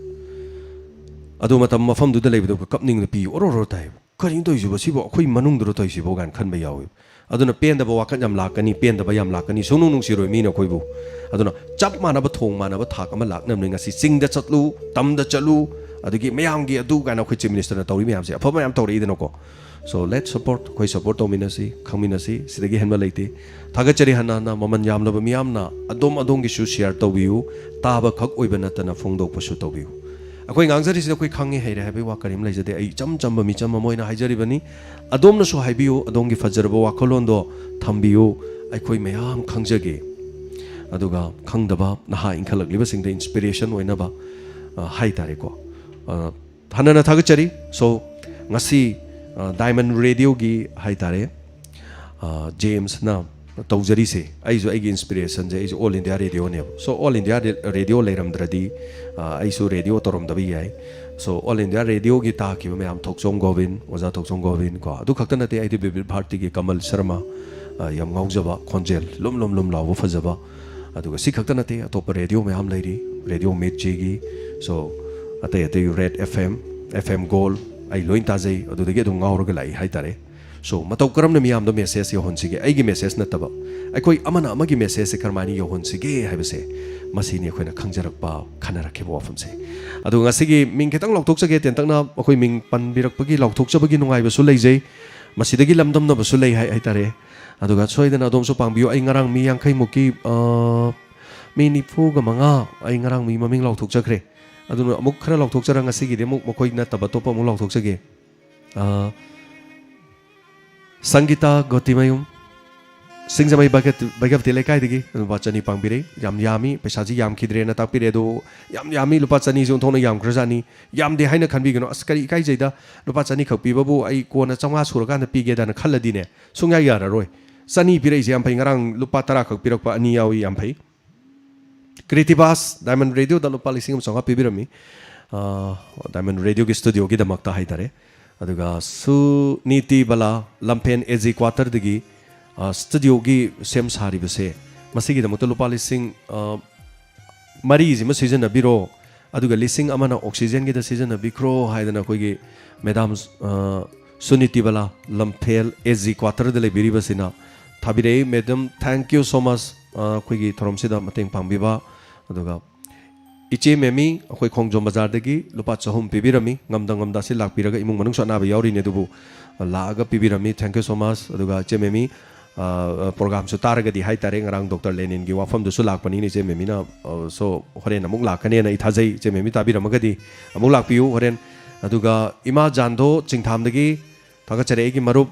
ꯑꯗꯨ ꯃꯇꯝ ꯃꯐꯝꯗꯨꯗ ꯂꯩꯕꯗꯣ ꯀꯞꯅꯤꯡꯅ ꯄꯤ ꯑꯣꯔꯣ ꯑꯣꯔꯣ ꯇꯥꯏꯕ꯫ "ꯀꯔꯤꯅꯣ ꯇꯧꯔꯤꯁꯤꯕꯣ? ꯁꯤꯕꯨ ꯑꯩꯈꯣꯏ ꯃꯅꯨꯡꯗꯨꯔꯣ ꯇꯧꯔꯤꯁꯤꯕꯣ?" ꯀꯥꯏꯅ ꯈꯟꯕ ꯌꯥꯎꯋꯦꯕ꯫ ꯑꯗꯨꯅ ꯄꯦꯟꯗꯕ ꯋꯥꯈꯜ ꯌꯥꯝ ꯂꯥꯛꯀꯅꯤ, ꯄꯦꯟꯗꯕ ꯌꯥꯝ ꯂꯥꯛꯀꯅꯤ, ꯁꯨꯡꯅꯨꯡ ꯅꯨꯡꯁꯤꯔꯣꯏ ꯃꯤꯅ ꯑꯩꯈꯣꯏꯕꯨ꯫ ꯑꯗꯨꯅ ꯆꯞ ꯃꯥꯟꯅꯕ ꯊꯣꯡ ꯃꯥꯟꯅꯕ ꯊꯥꯛ ꯑꯃ ꯂꯥꯛꯅꯕꯅꯤ꯫ ꯉꯁꯤ ꯆꯤꯡꯗ ꯆꯠꯂꯨ, ꯇꯝꯗ ꯆꯠꯂꯨ, ꯑꯗꯒꯤ ꯃꯌꯥꯝꯒꯤ ꯑꯗꯨ ꯀꯥꯏꯅ ꯑꯩꯈꯣꯏ ꯆꯤꯐ ꯃꯤꯅꯤꯁꯇꯔꯅ ꯇꯧꯔꯤ ꯃꯌꯥꯝꯁꯦ ꯑꯐꯕ ꯃꯌꯥꯝ ꯇꯧꯔꯛꯏꯗꯅꯀꯣ꯫ So let's support, ꯑꯩꯈꯣꯏ ꯁꯞꯄꯣꯔꯠ ꯇꯧꯃꯤꯟꯅꯁꯤ, ꯈꯪꯃꯤꯟꯅꯁꯤ, ꯁꯤꯗꯒꯤ ꯍꯦꯟꯕ ꯂꯩꯇꯦ꯫ ꯊꯥꯒꯠꯆꯔꯤ ꯍꯟꯅ ꯍꯟꯅ, ꯃꯃꯜ ꯌꯥꯝꯂꯕ ꯃꯤꯌꯥꯝꯅ ꯑꯗꯣꯝ ꯑꯗꯣꯝꯒꯤꯁꯨ ꯁꯤꯌꯥꯔ ꯇꯧꯕꯤꯌꯨ, ꯇꯥꯕ ꯈꯛ ꯑꯣꯏꯕ ꯅꯠꯇꯅ ꯐꯣꯡꯗꯣꯛꯄꯁꯨ ꯇꯧꯕꯤꯌꯨ꯫ ꯑꯩꯈꯣꯏ ꯉꯥꯡꯖꯔꯤꯁꯤꯗ ꯑꯩꯈꯣꯏ ꯈꯪꯉꯦ ꯍꯩꯔꯦ ꯍꯥꯏꯕꯒꯤ ꯋꯥ ꯀꯔꯤꯝ ꯂꯩꯖꯗꯦ꯫ ꯑꯩ ꯏꯆꯝ ꯆꯝꯕ ꯃꯤꯆꯝ ꯑꯃ ꯑꯣꯏꯅ ꯍꯥꯏꯖꯔꯤꯕꯅꯤ꯫ ꯑꯗꯣꯝꯅꯁꯨ ꯍꯥꯏꯕꯤꯌꯨ, ꯑꯗꯣꯝꯒꯤ ꯐꯖꯔꯕ ꯋꯥꯈꯜꯂꯣꯟꯗꯣ ꯊꯝꯕꯤꯌꯨ, ꯑꯩꯈꯣꯏ ꯃꯌꯥꯝ ꯈꯪꯖꯒꯦ꯫ ꯑꯗꯨꯒ ꯈꯪꯗꯕ ꯅꯍꯥ ꯏꯟꯈꯠꯂꯛꯂꯤꯕꯁꯤꯡꯗ ꯏꯟꯁꯄꯤꯔꯦꯁꯟ ꯑꯣꯏꯅꯕ, ꯑ, ꯍꯥꯏ ꯇꯥꯔꯦꯀꯣ꯫ ꯑ, ꯍꯟꯅꯅ ꯊꯥꯒꯠꯆꯔꯤ꯫ So, ꯉꯁꯤ, ꯑ, ꯗꯥꯏꯃꯟ ꯔꯦꯗꯤꯑꯣꯒꯤ ꯍꯥꯏ ꯇꯥꯔꯦ, ꯑ, ꯖꯦꯝꯁꯅ ꯇꯧꯖꯔꯤꯁꯦ, ꯑꯩꯁꯨ ꯑꯩꯒꯤ ꯏꯟꯁꯄꯤꯔꯦꯁꯟꯁꯦ, ꯑꯩꯁꯨ ꯑꯣꯜ ꯏꯟꯗꯤꯌꯥ ꯔꯦꯗꯤꯑꯣꯅꯦꯕ꯫ So, ꯑꯣꯜ ꯏꯟꯗꯤꯌꯥ ꯔꯦ-, ꯔꯦꯗꯤꯑꯣ ꯂꯩꯔꯝꯗ꯭ꯔꯗꯤ, ꯑ, ꯑꯩꯁꯨ ꯔꯦꯗꯤꯑꯣ ꯇꯧꯔꯝꯗꯕ ꯌꯥꯏ꯫ So, ꯑꯣꯜ ꯏꯟꯗꯤꯌꯥ ꯔꯦꯗꯤꯑꯣꯒꯤ ꯇꯥꯈꯤꯕ ꯃꯌꯥꯝ, ꯊꯣꯛꯆꯣꯝ ꯒꯣꯕꯤꯟ, ꯑꯣꯖꯥ ꯊꯣꯛꯆꯣꯝ ꯒꯣꯕꯤꯟ ꯀꯣ, ꯑꯗꯨ ꯈꯛꯇ ꯅꯠꯇꯦ, ꯑꯩꯗꯤ ꯕꯤꯕꯤꯠ ꯚꯥꯔꯇꯤꯒꯤ ꯀꯃꯜ ꯁꯔꯃ, ꯑ, ꯌꯥꯝ ꯉꯥꯎꯖꯕ, ꯈꯣꯟꯖꯦꯜ ꯂꯨꯝ ꯂꯨꯝ ꯂꯨꯝ ꯂꯥꯎꯕ ꯐꯖꯕ, ꯑꯗꯨꯒ ꯁꯤ ꯈꯛꯇ ꯅꯠꯇꯦ, ꯑꯇꯣꯞꯄ ꯔꯦꯗꯤꯑꯣ ꯃꯌꯥꯝ ꯂꯩꯔꯤ, ꯔꯦꯗꯤꯑꯣ ꯃꯤꯔꯆꯤꯒꯤ, so, ꯑꯇꯩ ꯑꯇꯩ red F M, F M ꯒꯣꯜ, ꯑꯩ ꯂꯣꯏ ꯇꯥꯖꯩ, ꯑꯗꯨꯗꯒꯤ ꯑꯗꯨꯝ ꯉꯥꯎꯔꯒ ꯂꯥꯛꯏ ꯍꯥꯏ ꯇꯥꯔꯦ꯫ So, ꯃꯇꯧ ꯀꯔꯝꯅ ꯃꯤꯌꯥꯝꯗ ꯃꯦꯁꯦꯖ ꯌꯧꯍꯟꯁꯤꯒꯦ? ꯑꯩꯒꯤ ꯃꯦꯁꯦꯖ ꯅꯠꯇꯕ, ꯑꯩꯈꯣꯏ ꯑꯃꯅ ꯑꯃꯒꯤ ꯃꯦꯁꯦꯖꯁꯦ ꯀꯔꯝꯍꯥꯏꯅ ꯌꯧꯍꯟꯁꯤꯒꯦ ꯍꯥꯏꯕꯁꯦ, ꯃꯁꯤꯅꯤ ꯑꯩꯈꯣꯏꯅ ꯈꯪꯖꯔꯛꯄ, ꯈꯟꯅꯔꯛꯈꯤꯕ ꯋꯥꯐꯝꯁꯦ꯫ ꯑꯗꯨ ꯉꯁꯤꯒꯤ ꯃꯤꯡ ꯈꯤꯇꯪ ꯂꯥꯎꯊꯣꯛꯆꯒꯦ, ꯇꯦꯟꯇꯛꯅ ꯑꯩꯈꯣꯏ ꯃꯤꯡ ꯄꯟꯕꯤꯔꯛꯄꯒꯤ ꯂꯥꯎꯊꯣꯛꯆꯕꯒꯤ ꯅꯨꯡꯉꯥꯏꯕꯁꯨ ꯂꯩꯖꯩ, ꯃꯁꯤꯗꯒꯤ ꯂꯝꯗꯝꯅꯕꯁꯨ ꯂꯩ ꯍꯥꯏ, ꯍꯥꯏ ꯇꯥꯔꯦ꯫ ꯑꯗꯨꯒ ꯁꯣꯏꯗꯅ ꯑꯗꯣꯝꯁꯨ ꯄꯥꯡꯕꯤꯌꯨ꯫ ꯑꯩ ꯉꯔꯥꯡ ꯃꯤ ꯌꯥꯡꯈꯩꯃꯨꯛꯀꯤ, ꯑ, ꯃꯤ ꯅꯤꯐꯨꯒ ꯃꯉꯥ, ꯑꯩ ꯉꯔꯥꯡ ꯃꯤ ꯃꯃꯤꯡ ꯂꯥꯎꯊꯣꯛꯆꯈ꯭ꯔꯦ꯫ ꯑꯗꯨꯅ ꯑꯃꯨꯛ ꯈꯔ ꯂꯥꯎꯊꯣꯛꯆꯔ, ꯉꯁꯤꯒꯤꯗꯤ ꯑꯃꯨꯛ ꯃꯈꯣꯏ ꯅꯠꯇꯕ ꯑꯇꯣꯞꯄ ꯑꯃꯨꯛ ꯂꯥꯎꯊꯣꯛꯆꯒꯦ꯫ ꯑ, ꯁꯪꯒꯤꯇꯥ ꯒꯣꯇꯤꯃꯌꯨꯝ, ꯁꯤꯡꯖꯃꯩ ꯕꯩꯒꯞ-, ꯕꯩꯒꯞꯇꯤ ꯂꯩꯀꯥꯏꯗꯒꯤ ꯂꯨꯄꯥ ꯆꯅꯤ ꯄꯥꯡꯕꯤꯔꯦ꯫ ꯌꯥꯝ ꯌꯥꯝꯃꯤ, ꯄꯩꯁꯥꯁꯤ ꯌꯥꯝꯈꯤꯗ꯭ꯔꯦꯅ ꯇꯥꯛꯄꯤꯔꯦ, ꯑꯗꯣ ꯌꯥꯝ ꯌꯥꯝꯃꯤ, ꯂꯨꯄꯥ ꯆꯅꯤꯁꯤ ꯑꯣꯟꯊꯣꯛꯅ ꯌꯥꯝꯈ꯭ꯔꯖꯥꯠꯅꯤ꯫ ꯌꯥꯝꯗꯦ ꯍꯥꯏꯅ ꯈꯟꯕꯤꯒꯅꯨ, "ꯑꯁ, ꯀꯔꯤ ꯏꯀꯥꯏꯖꯩꯗ, ꯂꯨꯄꯥ ꯆꯅꯤ ꯈꯛ ꯄꯤꯕꯕꯨ ꯑꯩ ꯀꯣꯟꯅ ꯆꯥꯝꯃꯉꯥ ꯁꯨꯔꯀꯥꯟꯗ ꯄꯤꯒꯦꯗꯅ" ꯈꯜꯂꯗꯤꯅꯦ, ꯁꯨꯡꯌꯥ ꯌꯥꯔꯔꯣꯏ꯫ ꯆꯅꯤ ꯄꯤꯔꯛꯏꯁꯦ ꯌꯥꯝ ꯐꯩ, ꯉꯔꯥꯡ ꯂꯨꯄꯥ ꯇꯔꯥ ꯈꯛ ꯄꯤꯔꯛꯄ ꯑꯅꯤ ꯌꯥꯎꯏ, ꯌꯥꯝ ꯐꯩ꯫ ꯀ꯭ꯔꯤꯇꯤꯕꯥꯁ ꯗꯥꯏꯃꯟ ꯔꯦꯗꯤꯑꯣꯗ ꯂꯨꯄꯥ ꯂꯤꯁꯤꯡ ꯑꯃ ꯆꯥꯝꯃꯉꯥ ꯄꯤꯕꯤꯔꯝꯃꯤ, ꯑ, ꯗꯥꯏꯃꯟ ꯔꯦꯗꯤꯑꯣꯒꯤ ꯁ꯭ꯇꯨꯗꯤꯑꯣꯒꯤꯗꯃꯛꯇ ꯍꯥꯏ ꯇꯥꯔꯦ꯫ ꯑꯗꯨꯒ ꯁꯨꯅꯤꯇꯤ ꯕꯂꯥ, ꯂꯝꯐꯦꯟ ꯑꯦ ꯖꯤ ꯀ꯭ꯋꯥꯇꯔꯗꯒꯤ, ꯑ, ꯁ꯭ꯇꯨꯗꯤꯑꯣꯒꯤ ꯁꯦꯝ ꯁꯥꯔꯤꯕꯁꯦ, ꯃꯁꯤꯒꯤꯗꯃꯛꯇ ꯂꯨꯄꯥ ꯂꯤꯁꯤꯡ, ꯑ, ꯃꯔꯤꯁꯤꯃ ꯁꯤꯖꯤꯟꯅꯕꯤꯔꯣ, ꯑꯗꯨꯒ ꯂꯤꯁꯤꯡ ꯑꯃꯅ ꯑꯣꯛꯁꯤꯖꯦꯟꯒꯤꯗ ꯁꯤꯖꯤꯟꯅꯕꯤꯈ꯭ꯔꯣ ꯍꯥꯏꯗꯅ ꯑꯩꯈꯣꯏꯒꯤ ꯃꯦꯗꯥꯝ, ꯑ, ꯁꯨꯅꯤꯇꯤ ꯕꯂꯥ, ꯂꯝꯐꯦꯜ ꯑꯦ ꯖꯤ ꯀ꯭ꯋꯥꯇꯔꯗ ꯂꯩꯕꯤꯔꯤꯕꯁꯤꯅ ꯊꯥꯕꯤꯔꯛꯏ꯫ Madam, thank you so much, ꯑ, ꯑꯩꯈꯣꯏꯒꯤ ꯊꯧꯔꯝꯁꯤꯗ ꯃꯇꯦꯡ ꯄꯥꯡꯕꯤꯕ꯫ ꯑꯗꯨꯒ ꯏꯆꯦ ꯃꯦꯃꯤ, ꯑꯩꯈꯣꯏ ꯈꯣꯡꯖꯣꯝ ꯕꯖꯥꯔꯗꯒꯤ ꯂꯨꯄꯥ ꯆꯍꯨꯝ ꯄꯤꯕꯤꯔꯝꯃꯤ꯫ ꯉꯝꯗ ꯉꯝꯗ ꯑꯁꯤ ꯂꯥꯛꯄꯤꯔꯒ ꯏꯃꯨꯡ ꯃꯅꯨꯡꯁꯨ ꯑꯅꯥꯕ ꯌꯥꯎꯔꯤꯅꯦ, ꯑꯗꯨꯕꯨ ꯂꯥꯛꯑꯒ ꯄꯤꯕꯤꯔꯝꯃꯤ꯫ Thank you so much꯫ ꯑꯗꯨꯒ ꯏꯆꯦ ꯃꯦꯃꯤ, ꯑ, ꯑ, ꯄ꯭ꯔꯣꯒꯥꯝꯁꯨ ꯇꯥꯔꯒꯗꯤ ꯍꯥꯏꯇꯥꯔꯦ, ꯉꯔꯥꯡ ꯗꯣꯛꯇꯔ ꯂꯦꯅꯤꯟꯒꯤ ꯋꯥꯐꯝꯗꯨꯁꯨ ꯂꯥꯛꯄꯅꯤꯅ ꯏꯆꯦ ꯃꯦꯃꯤꯅ, ꯑ, so ꯍꯣꯔꯦꯟ ꯑꯃꯨꯛ ꯂꯥꯛꯀꯅꯦꯅ ꯑꯩ ꯊꯥꯖꯩ꯫ ꯏꯆꯦ ꯃꯦꯃꯤ ꯇꯥꯕꯤꯔꯝꯃꯒꯗꯤ ꯑꯃꯨꯛ ꯂꯥꯛꯄꯤꯌꯨ ꯍꯣꯔꯦꯟ꯫ ꯑꯗꯨꯒ ꯏꯃꯥ ꯖꯥꯟꯗꯣ ꯆꯤꯡꯊꯥꯝꯗꯒꯤ ꯊꯥꯒꯠꯆꯔꯤ, ꯑꯩꯒꯤ ꯃꯔꯨꯞ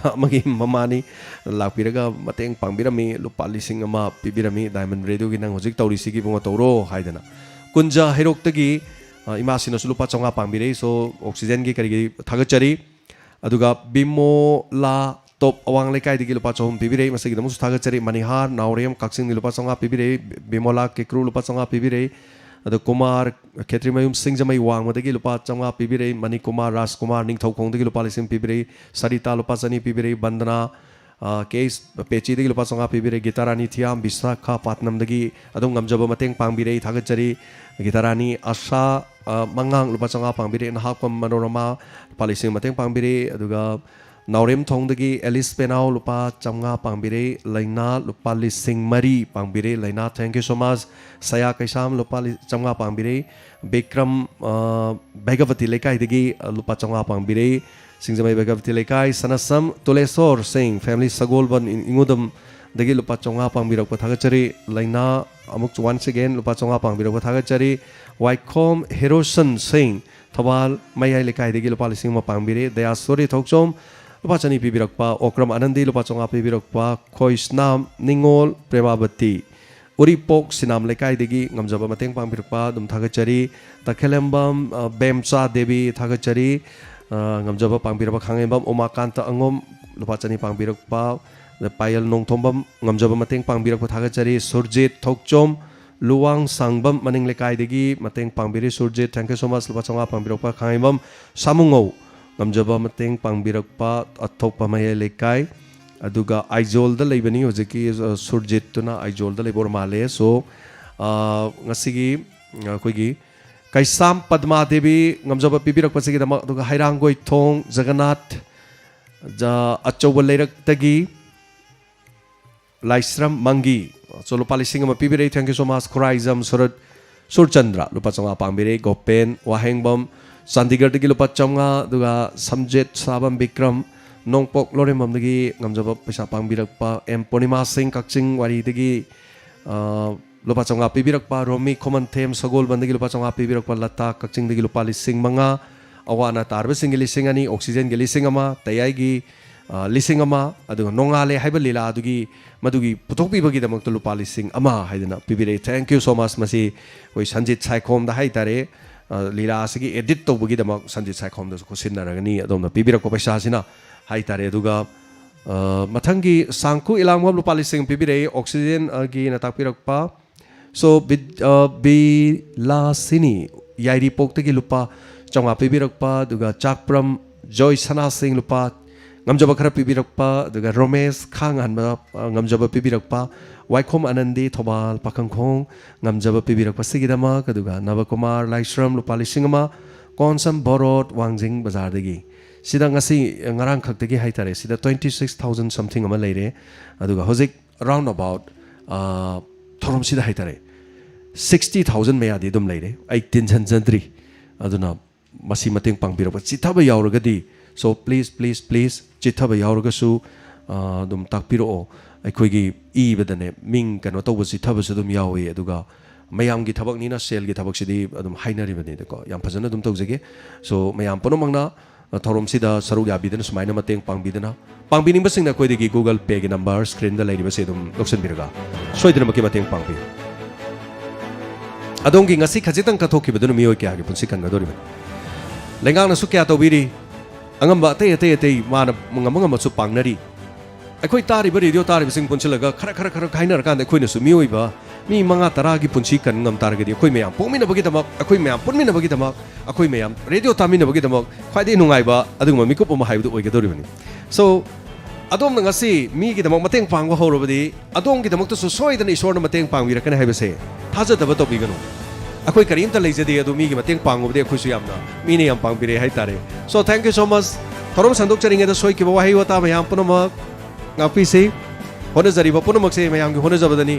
ꯑꯃꯒꯤ ꯃꯃꯥꯅꯤ, ꯂꯥꯛꯄꯤꯔꯒ ꯃꯇꯦꯡ ꯄꯥꯡꯕꯤꯔꯝꯃꯤ, ꯂꯨꯄꯥ ꯂꯤꯁꯤꯡ ꯑꯃ ꯄꯤꯕꯤꯔꯝꯃꯤ, "ꯗꯥꯏꯃꯟ ꯔꯦꯗꯤꯑꯣꯒꯤ ꯅꯪ ꯍꯧꯖꯤꯛ ꯇꯧꯔꯤꯁꯤꯒꯤ ꯏꯕꯨꯡꯉꯣ ꯇꯧꯔꯣ" ꯍꯥꯏꯗꯅ꯫ ꯀꯨꯟꯖꯥ ꯍꯩꯔꯣꯛꯇꯒꯤ, ꯑ, ꯏꯃꯥꯁꯤꯅꯁꯨ ꯂꯨꯄꯥ ꯆꯥꯝꯃꯉꯥ ꯄꯥꯡꯕꯤꯔꯛꯏ꯫ So ꯑꯣꯛꯁꯤꯖꯦꯟꯒꯤ ꯀꯔꯤꯒꯤ ꯊꯥꯒꯠꯆꯔꯤ꯫ ꯑꯗꯨꯒ ꯕꯤꯃꯣꯂꯥ ꯇꯣꯞ ꯑꯋꯥꯡ ꯂꯩꯀꯥꯏꯗꯒꯤ ꯂꯨꯄꯥ ꯆꯍꯨꯝ ꯄꯤꯕꯤꯔꯛꯏ, ꯃꯁꯤꯒꯤꯗꯃꯛꯁꯨ ꯊꯥꯒꯠꯆꯔꯤ꯫ ꯃꯅꯤꯍꯥꯔ ꯅꯥꯎꯔꯦꯝ ꯀꯛꯆꯤꯡꯗꯒꯤ ꯂꯨꯄꯥ ꯆꯥꯝꯃꯉꯥ ꯄꯤꯕꯤꯔꯛꯏ, ꯕꯤꯃꯣꯂꯥ ꯀꯦꯀ꯭ꯔꯨ ꯂꯨꯄꯥ ꯆꯥꯝꯃꯉꯥ ꯄꯤꯕꯤꯔꯛꯏ꯫ ꯑꯗ ꯀꯨꯃꯥꯔ ꯈꯦꯇ꯭ꯔꯤꯃꯌꯨꯝ ꯁꯤꯡꯖꯃꯩ ꯋꯥꯡꯃꯗꯒꯤ ꯂꯨꯄꯥ ꯆꯥꯝꯃꯉꯥ ꯄꯤꯕꯤꯔꯛꯏ, ꯃꯅꯤꯀꯨꯃꯥꯔ ꯔꯥꯖꯀꯨꯃꯥꯔ ꯅꯤꯡꯊꯧꯈꯣꯡꯗꯒꯤ ꯂꯨꯄꯥ ꯂꯤꯁꯤꯡ ꯄꯤꯕꯤꯔꯛꯏ, ꯁꯔꯤꯇꯥ ꯂꯨꯄꯥ ꯆꯅꯤ ꯄꯤꯕꯤꯔꯛꯏ, ꯕꯟꯗꯅꯥ, ꯑ, ꯀꯦ ꯑꯦꯁ ꯄꯦꯆꯤꯗꯒꯤ ꯂꯨꯄꯥ ꯆꯥꯝꯃꯉꯥ ꯄꯤꯕꯤꯔꯛꯏ, ꯒꯤꯇꯥꯔꯥꯅꯤ ꯊꯤꯌꯥꯝ ꯕꯤꯁꯥꯈꯥꯄꯥꯠꯅꯝꯗꯒꯤ ꯑꯗꯨꯝ ꯉꯝꯖꯕ ꯃꯇꯦꯡ ꯄꯥꯡꯕꯤꯔꯛꯏ, ꯊꯥꯒꯠꯆꯔꯤ꯫ ꯒꯤꯇꯥꯔꯥꯅꯤ ꯑꯁꯥ, ꯑ, ꯃꯉꯥꯡ ꯂꯨꯄꯥ ꯆꯥꯝꯃꯉꯥ ꯄꯥꯡꯕꯤꯔꯛꯏ, ꯅꯍꯥꯛꯄꯝ ꯃꯅꯣꯔꯃꯥ ꯂꯨꯄꯥ ꯂꯤꯁꯤꯡ ꯃꯇꯦꯡ ꯄꯥꯡꯕꯤꯔꯛꯏ, ꯑꯗꯨꯒ ꯅꯥꯎꯔꯦꯝꯊꯣꯡꯗꯒꯤ ꯑꯦꯂꯤꯁ ꯄꯦꯅꯥꯎ ꯂꯨꯄꯥ ꯆꯥꯝꯃꯉꯥ ꯄꯥꯡꯕꯤꯔꯛꯏ, ꯂꯩꯅꯥ ꯂꯨꯄꯥ ꯂꯤꯁꯤꯡ ꯃꯔꯤ ꯄꯥꯡꯕꯤꯔꯛꯏ, ꯂꯩꯅꯥ, thank you so much꯫ ꯁꯌꯥ ꯀꯩꯁꯥꯝ ꯂꯨꯄꯥ ꯂꯤ-, ꯆꯥꯝꯃꯉꯥ ꯄꯥꯡꯕꯤꯔꯛꯏ, ꯕꯤꯀ꯭ꯔꯝ, ꯑ, ꯚꯩꯒꯕꯇꯤ ꯂꯩꯀꯥꯏꯗꯒꯤ, ꯑ, ꯂꯨꯄꯥ ꯆꯥꯝꯃꯉꯥ ꯄꯥꯡꯕꯤꯔꯛꯏ, ꯁꯤꯡꯖꯃꯩ ꯚꯩꯒꯕꯇꯤ ꯂꯩꯀꯥꯏ, ꯁꯅꯁꯝ ꯇꯨꯂꯦꯁꯣꯔ ꯁꯤꯡ, family ꯁꯒꯣꯜꯕꯟ ꯏ-, ꯏꯉꯨꯗꯝꯗꯒꯤ ꯂꯨꯄꯥ ꯆꯥꯝꯃꯉꯥ ꯄꯥꯡꯕꯤꯔꯛꯄ ꯊꯥꯒꯠꯆꯔꯤ, ꯂꯩꯅꯥ ꯑꯃꯨꯛ once again ꯂꯨꯄꯥ ꯆꯥꯝꯃꯉꯥ ꯄꯥꯡꯕꯤꯔꯛꯄ ꯊꯥꯒꯠꯆꯔꯤ, ꯋꯥꯏꯈꯣꯝ ꯍꯦꯔꯣꯁꯟ ꯁꯤꯡ, ꯊꯧꯕꯥꯜ ꯃꯌꯥꯏ ꯂꯩꯀꯥꯏꯗꯒꯤ ꯂꯨꯄꯥ ꯂꯤꯁꯤꯡ ꯑꯃ ꯄꯥꯡꯕꯤꯔꯦ꯫ ꯗꯌꯥꯁꯣꯔꯤ ꯊꯣꯛꯆꯣꯝ ꯂꯨꯄꯥ ꯆꯅꯤ ꯄꯤꯕꯤꯔꯛꯄ, ꯑꯣꯀ꯭ꯔꯝ ꯑꯅꯟꯗꯤ ꯂꯨꯄꯥ ꯆꯥꯝꯃꯉꯥ ꯄꯤꯕꯤꯔꯛꯄ, ꯈꯣꯏꯁꯅꯥꯝ ꯅꯤꯉꯣꯜ ꯄ꯭ꯔꯦꯃꯥꯕꯇꯤ ꯎꯔꯤꯄꯣꯛ ꯁꯤꯅꯥꯝ ꯂꯩꯀꯥꯏꯗꯒꯤ ꯉꯝꯖꯕ ꯃꯇꯦꯡ ꯄꯥꯡꯕꯤꯔꯛꯄ ꯑꯗꯨꯝ ꯊꯥꯒꯠꯆꯔꯤ꯫ ꯇꯈꯦꯂꯦꯝꯕꯝ, ꯑ, ꯕꯦꯝꯆꯥ ꯗꯦꯕꯤ ꯊꯥꯒꯠꯆꯔꯤ꯫ ꯑ, ꯉꯝꯖꯕ ꯄꯥꯡꯕꯤꯔꯕ ꯈꯥꯡꯉꯦꯝꯕꯝ ꯎꯃꯥꯀꯥꯟꯇ ꯑꯉꯣꯝ ꯂꯨꯄꯥ ꯆꯅꯤ ꯄꯥꯡꯕꯤꯔꯛꯄ, ꯑꯗ ꯄꯥꯌꯦꯜ ꯅꯣꯡꯊꯣꯝꯕꯝ ꯉꯝꯖꯕ ꯃꯇꯦꯡ ꯄꯥꯡꯕꯤꯔꯛꯄ ꯊꯥꯒꯠꯆꯔꯤ꯫ ꯁꯨꯔꯖꯤꯠ ꯊꯣꯛꯆꯣꯝ ꯂꯨꯋꯥꯡ ꯁꯥꯡꯕꯝ ꯃꯅꯤꯡ ꯂꯩꯀꯥꯏꯗꯒꯤ ꯃꯇꯦꯡ ꯄꯥꯡꯕꯤꯔꯤ꯫ Surjit, thank you so much, ꯂꯨꯄꯥ ꯆꯥꯝꯃꯉꯥ ꯄꯥꯡꯕꯤꯔꯛꯄ꯫ ꯈꯥꯡꯉꯩꯕꯝ ꯁꯥꯃꯨꯉꯧ, ꯉꯝꯖꯕ ꯃꯇꯦꯡ ꯄꯥꯡꯕꯤꯔꯛꯄ ꯑꯊꯣꯛꯄ ꯃꯌꯥꯏ ꯂꯩꯀꯥꯏ꯫ ꯑꯗꯨꯒ ꯑꯥꯏꯖꯣꯜꯗ ꯂꯩꯕꯅꯤ ꯍꯧꯖꯤꯛꯀꯤ, ꯑ, ꯁꯨꯔꯖꯤꯠꯇꯨꯅ ꯑꯥꯏꯖꯣꯜꯗ ꯂꯩꯕ ꯑꯣꯏꯔ ꯃꯥꯜꯂꯦ꯫ So, ꯑ, ꯉꯁꯤꯒꯤ ꯑꯩꯈꯣꯏꯒꯤ ꯀꯩꯁꯥꯝ ꯄꯗꯃꯥ ꯗꯦꯕꯤ ꯉꯝꯖꯕ ꯄꯤꯕꯤꯔꯛꯄꯁꯤꯒꯤꯗꯃꯛ, ꯑꯗꯨꯒ ꯍꯩꯔꯥꯡꯒꯣꯏꯊꯣꯡ ꯖꯒꯅꯥꯊ, ꯖ-, ꯑꯆꯧꯕ ꯂꯩꯔꯛꯇꯒꯤ ꯂꯥꯏꯁ꯭ꯔꯝ ꯃꯪꯒꯤ, so, ꯂꯨꯄꯥ ꯂꯤꯁꯤꯡ ꯑꯃ ꯄꯤꯕꯤꯔꯛꯏ꯫ Thank you so much꯫ Khuraijam Surat Surchandra ꯂꯨꯄꯥ ꯆꯥꯝꯃꯉꯥ ꯄꯥꯡꯕꯤꯔꯛꯏ꯫ ꯒꯣꯄꯦꯟ ꯋꯥꯍꯦꯡꯕꯝ ꯆꯥꯟꯗꯤꯒꯔꯗꯒꯤ ꯂꯨꯄꯥ ꯆꯥꯝꯃꯉꯥ, ꯑꯗꯨꯒ ꯁꯝꯖꯦꯠ ꯁꯥꯕꯝ ꯕꯤꯀ꯭ꯔꯝ ꯅꯣꯡꯄꯣꯛ ꯂꯣꯔꯦꯝꯕꯝꯗꯒꯤ ꯉꯝꯖꯕ ꯄꯩꯁꯥ ꯄꯥꯡꯕꯤꯔꯛꯄ꯫ ꯑꯦꯝ ꯄꯨꯔꯅꯤꯃꯥ ꯁꯤꯡ ꯀꯛꯆꯤꯡ ꯋꯥꯔꯤꯗꯒꯤ, ꯑ, ꯂꯨꯄꯥ ꯆꯥꯝꯃꯉꯥ ꯄꯤꯕꯤꯔꯛꯄ꯫ ꯔꯣꯃꯤ ꯈꯨꯃꯟꯊꯦꯝ ꯁꯒꯣꯜꯕꯟꯗꯒꯤ ꯂꯨꯄꯥ ꯆꯥꯝꯃꯉꯥ ꯄꯤꯕꯤꯔꯛꯄ꯫ ꯂꯇꯥ ꯀꯛꯆꯤꯡꯗꯒꯤ ꯂꯨꯄꯥ ꯂꯤꯁꯤꯡ ꯃꯉꯥ꯫ ꯑꯋꯥ ꯑꯅꯥ ꯇꯥꯔꯕꯁꯤꯡꯒꯤ ꯂꯤꯁꯤꯡ ꯑꯅꯤ, ꯑꯣꯛꯁꯤꯖꯦꯟꯒꯤ ꯂꯤꯁꯤꯡ ꯑꯃ, ꯇꯌꯥꯏꯒꯤ, ꯑ, ꯂꯤꯁꯤꯡ ꯑꯃ, ꯑꯗꯨꯒ ꯅꯣꯡꯉꯥꯜꯂꯦ ꯍꯥꯏꯕ ꯂꯤꯂꯥꯗꯨꯒꯤ, ꯃꯗꯨꯒꯤ ꯄꯨꯊꯣꯛꯄꯤꯕꯒꯤꯗꯃꯛꯇ ꯂꯨꯄꯥ ꯂꯤꯁꯤꯡ ꯑꯃ ꯍꯥꯏꯗꯅ ꯄꯤꯕꯤꯔꯛꯏ꯫ Thank you so much꯫ ꯃꯁꯤ ꯑꯩꯈꯣꯏ ꯁꯟꯖꯤꯠ ꯁꯥꯏꯈꯣꯝꯗ ꯍꯥꯏꯇꯥꯔꯦ, ꯑ, ꯂꯤꯂꯥ ꯑꯁꯤꯒꯤ edit ꯇꯧꯕꯒꯤꯗꯃꯛ ꯁꯟꯖꯤꯠ ꯁꯥꯏꯈꯣꯝꯗꯁꯨ ꯈꯨꯠꯁꯤꯟꯅꯔꯒꯅꯤ ꯑꯗꯣꯝꯅ ꯄꯤꯕꯤꯔꯛꯄ ꯄꯩꯁꯥꯁꯤꯅ ꯍꯥꯏꯇꯥꯔꯦ꯫ ꯑꯗꯨꯒ, ꯑ, ꯃꯊꯪꯒꯤ ꯁꯥꯡꯈꯨ ꯏꯂꯥꯡꯕꯝ ꯂꯨꯄꯥ ꯂꯤꯁꯤꯡ ꯄꯤꯕꯤꯔꯛꯏ꯫ ꯑꯣꯛꯁꯤꯖꯦꯟꯒꯤꯅ ꯇꯥꯛꯄꯤꯔꯛꯄ꯫ So, ꯕꯤ-, ꯑ, ꯕꯤꯂꯥꯁꯤꯅꯤ ꯌꯥꯏꯔꯤꯄꯣꯛꯇꯒꯤ ꯂꯨꯄꯥ ꯆꯥꯝꯃꯉꯥ ꯄꯤꯕꯤꯔꯛꯄ, ꯑꯗꯨꯒ ꯆꯥꯛꯄ꯭ꯔꯝ ꯖꯣꯏ ꯁꯅꯥꯁꯤꯡ ꯂꯨꯄꯥ ꯉꯝꯖꯕ ꯈꯔ ꯄꯤꯕꯤꯔꯛꯄ, ꯑꯗꯨꯒ ꯔꯣꯃꯦꯁ ꯈꯥꯉꯥꯟꯕ, ꯑ, ꯉꯝꯖꯕ ꯄꯤꯕꯤꯔꯛꯄ, ꯋꯥꯏꯈꯣꯝ ꯑꯅꯟꯗꯤ ꯊꯧꯕꯥꯜ ꯄꯥꯈꯪꯈꯣꯡ ꯉꯝꯖꯕ ꯄꯤꯕꯤꯔꯛꯄꯁꯤꯒꯤꯗꯃꯛ, ꯑꯗꯨꯒ ꯅꯕꯀꯨꯃꯥꯔ ꯂꯥꯏꯁ꯭ꯔꯝ ꯂꯨꯄꯥ ꯂꯤꯁꯤꯡ ꯑꯃ, ꯀꯣꯟꯁꯝ ꯕꯣꯔꯣꯠ ꯋꯥꯡꯖꯤꯡ ꯕꯖꯥꯔꯗꯒꯤ꯫ ꯁꯤꯗ ꯉꯁꯤ, ꯉꯔꯥꯡ ꯈꯛꯇꯒꯤ ꯍꯥꯏꯇꯥꯔꯦ, ꯁꯤꯗ twenty six thousand something ꯑꯃ ꯂꯩꯔꯦ꯫ ꯑꯗꯨꯒ ꯍꯧꯖꯤꯛ round about, ꯑ, ꯊꯧꯔꯝꯁꯤꯗ ꯍꯥꯏꯇꯥꯔꯦ, sixty thousand ꯃꯌꯥꯗꯤ ꯑꯗꯨꯝ ꯂꯩꯔꯦ, ꯑꯩ ꯇꯤꯟꯁꯤꯟꯖꯗ꯭ꯔꯤ꯫ ꯑꯗꯨꯅ ꯃꯁꯤ ꯃꯇꯦꯡ ꯄꯥꯡꯕꯤꯔꯛꯄ, ꯆꯤꯊꯕ ꯌꯥꯎꯔꯒꯗꯤ, so please, please, please, ꯆꯤꯊꯕ ꯌꯥꯎꯔꯒꯁꯨ, ꯑ, ꯑꯗꯨꯝ ꯇꯥꯛꯄꯤꯔꯛꯑꯣ꯫ ꯑꯩꯈꯣꯏꯒꯤ ꯏꯕꯗꯅꯦ, ꯃꯤꯡ ꯀꯩꯅꯣ ꯇꯧꯕ, ꯆꯤꯊꯕꯁꯨ ꯑꯗꯨꯝ ꯌꯥꯎꯏ꯫ ꯑꯗꯨꯒ ꯃꯌꯥꯝꯒꯤ ꯊꯕꯛꯅꯤꯅ ꯁꯦꯜꯒꯤ ꯊꯕꯛꯁꯤꯗꯤ ꯑꯗꯨꯝ ꯍꯥꯏꯅꯔꯤꯕꯅꯤꯅꯀꯣ, ꯌꯥꯝ ꯐꯖꯅ ꯑꯗꯨꯝ ꯇꯧꯖꯒꯦ꯫ So, ꯃꯌꯥꯝ ꯄꯨꯝꯅꯃꯛꯅ, ꯑ, ꯊꯧꯔꯝꯁꯤꯗ ꯁꯔꯨꯛ ꯌꯥꯕꯤꯗꯅ, ꯁꯨꯃꯥꯏꯅ ꯃꯇꯦꯡ ꯄꯥꯡꯕꯤꯗꯅ, ꯄꯥꯡꯕꯤꯅꯤꯡꯕꯁꯤꯡꯅ ꯑꯩꯈꯣꯏꯗꯒꯤ Google Payꯒꯤ number screenꯗ ꯂꯩꯔꯤꯕꯁꯦ ꯑꯗꯨꯝ ꯂꯧꯁꯤꯟꯕꯤꯔꯒ ꯁꯣꯏꯗꯅꯃꯛꯀꯤ ꯃꯇꯦꯡ ꯄꯥꯡꯕꯤꯌꯨ꯫ ꯑꯗꯣꯝꯒꯤ ꯉꯁꯤ ꯈꯖꯤꯛꯇꯪ ꯀꯠꯊꯣꯛꯈꯤꯕꯗꯨꯅ ꯃꯤꯑꯣꯏ ꯀꯌꯥꯒꯤ ꯄꯨꯟꯁꯤ ꯀꯟꯒꯗꯧꯔꯤꯕꯅꯤ? ꯂꯩꯉꯥꯛꯅꯁꯨ ꯀꯌꯥ ꯇꯧꯕꯤꯔꯤ, ꯑꯉꯝꯕ ꯑꯇꯩ ꯑꯇꯩ ꯑꯇꯩ ꯃꯥꯅ ꯉꯝꯕ ꯉꯝꯕꯁꯨ ꯄꯥꯡꯅꯔꯤ꯫ ꯑꯩꯈꯣꯏ ꯇꯥꯔꯤꯕ ꯔꯦꯗꯤꯑꯣ ꯇꯥꯔꯤꯕꯁꯤꯡ ꯄꯨꯟꯁꯤꯜꯂꯒ ꯈꯔ, ꯈꯔ, ꯈꯔ ꯈꯥꯏꯅꯔꯀꯥꯟꯗ ꯑꯩꯈꯣꯏꯅꯁꯨ ꯃꯤꯑꯣꯏꯕ ꯃꯤ ꯃꯉꯥ ꯇꯔꯥꯒꯤ ꯄꯨꯟꯁꯤ ꯀꯟ ꯉꯝ ꯇꯥꯔꯒꯗꯤ, ꯑꯩꯈꯣꯏ ꯃꯌꯥꯝ ꯄꯣꯛꯃꯤꯟꯅꯕꯒꯤꯗꯃꯛ, ꯑꯩꯈꯣꯏ ꯃꯌꯥꯝ ꯄꯨꯟꯃꯤꯟꯅꯕꯒꯤꯗꯃꯛ, ꯑꯩꯈꯣꯏ ꯃꯌꯥꯝ ꯔꯦꯗꯤꯑꯣ ꯇꯥꯃꯤꯟꯅꯕꯒꯤꯗꯃꯛ ꯈ꯭ꯋꯥꯏꯗꯒꯤ ꯅꯨꯡꯉꯥꯏꯕ ꯑꯗꯨꯒꯨꯝꯕ ꯃꯤꯀꯨꯞ ꯑꯃ ꯍꯥꯏꯕꯗꯨ ꯑꯣꯏꯒꯗꯧꯔꯤꯕꯅꯤ꯫ So, ꯑꯗꯣꯝꯅ ꯉꯁꯤ ꯃꯤꯒꯤꯗꯃꯛ ꯃꯇꯦꯡ ꯄꯥꯡꯕ ꯍꯧꯔꯕꯗꯤ, ꯑꯗꯣꯝꯒꯤꯗꯃꯛꯇꯁꯨ ꯁꯣꯏꯗꯅ ꯏꯁꯣꯔꯅ ꯃꯇꯦꯡ ꯄꯥꯡꯕꯤꯔꯛꯀꯅꯤ ꯍꯥꯏꯕꯁꯦ ꯊꯥꯖꯗꯕ ꯇꯧꯕꯤꯒꯅꯨ꯫ ꯑꯩꯈꯣꯏ ꯀꯔꯤꯝꯇ ꯂꯩꯖꯗꯦ, ꯑꯗꯨ ꯃꯤꯒꯤ ꯃꯇꯦꯡ ꯄꯥꯡꯉꯨꯕꯗꯤ ꯑꯩꯈꯣꯏꯁꯨ ꯌꯥꯝꯅ, ꯃꯤꯅ ꯌꯥꯝ ꯄꯥꯡꯕꯤꯔꯦ ꯍꯥꯏꯇꯥꯔꯦ꯫ So, thank you so much. ꯊꯧꯔꯝ ꯁꯟꯗꯣꯛꯆꯔꯤꯉꯩꯗ ꯁꯣꯏꯈꯤꯕ ꯋꯥꯍꯩ ꯋꯥꯇꯥ ꯃꯌꯥꯝ ꯄꯨꯝꯅꯃꯛ ꯉꯥꯛꯄꯤꯁꯤ꯫ ꯍꯣꯠꯅꯖꯔꯤꯕ ꯄꯨꯝꯅꯃꯛꯁꯦ ꯃꯌꯥꯝꯒꯤ ꯍꯣꯠꯅꯖꯕꯗꯅꯤ꯫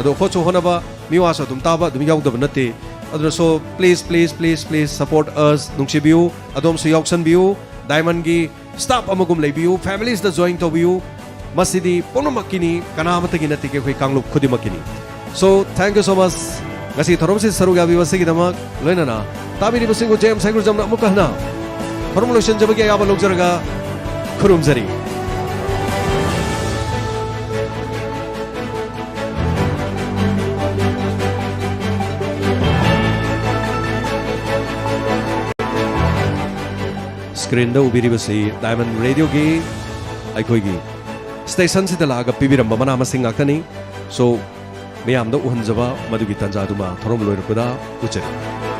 ꯑꯗꯣ ꯍꯣꯠꯁꯨ ꯍꯣꯠꯅꯕ, ꯃꯤꯋꯥꯁꯨ ꯑꯗꯨꯝ ꯇꯥꯕ ꯑꯗꯨꯝ ꯌꯥꯎꯗꯕ ꯅꯠꯇꯦ꯫ ꯑꯗꯨꯅ so, please, please, please, please support us, ꯅꯨꯡꯁꯤꯕꯤꯌꯨ, ꯑꯗꯣꯝꯁꯨ ꯌꯥꯎꯁꯟꯕꯤꯌꯨ꯫ Diamondꯒꯤ staff ꯑꯃꯒꯨꯝ ꯂꯩꯕꯤꯌꯨ, familiesꯇ join ꯇꯧꯕꯤꯌꯨ꯫ ꯃꯁꯤꯗꯤ ꯄꯨꯝꯅꯃꯛꯀꯤꯅꯤ, ꯀꯅꯥ ꯑꯃꯠꯇꯒꯤ ꯅꯠꯇꯦ, ꯑꯩꯈꯣꯏ ꯀꯥꯡꯂꯨꯞ ꯈꯨꯗꯤꯡꯃꯛꯀꯤꯅꯤ꯫ So, thank you so much. ꯉꯁꯤ ꯊꯧꯔꯝꯁꯤ ꯁꯔꯨꯛ ꯌꯥꯕꯤꯕꯁꯤꯒꯤꯗꯃꯛ, ꯂꯣꯏꯅꯅ ꯇꯥꯕꯤꯔꯤꯕꯁꯤꯡꯕꯨ ꯖꯦꯝꯁ ꯍꯩꯒ꯭ꯔꯨꯖꯝꯅ ꯑꯃꯨꯛꯀ ꯍꯟꯅ ꯊꯧꯔꯝ ꯂꯣꯏꯁꯤꯟꯖꯕꯒꯤ ꯑꯌꯥꯕ ꯂꯧꯖꯔꯒ ꯈꯨꯔꯨꯝꯖꯔꯤ꯫ Screenꯗ ꯎꯕꯤꯔꯤꯕꯁꯤ Diamond Radioꯒꯤ ꯑꯩꯈꯣꯏꯒꯤ stationꯁꯤꯗ ꯂꯥꯛꯑꯒ ꯄꯤꯕꯤꯔꯝꯕ ꯃꯅꯥ ꯃꯁꯤꯡ ꯉꯥꯛꯇꯅꯤ꯫ So, ꯃꯤꯌꯥꯝꯗ ꯎꯍꯟꯖꯕ ꯃꯗꯨꯒꯤ ꯇꯥꯟꯖꯥꯗꯨꯃ ꯊꯧꯔꯝ ꯂꯣꯏꯔꯛꯄꯗ ꯎꯠꯆꯔꯤ꯫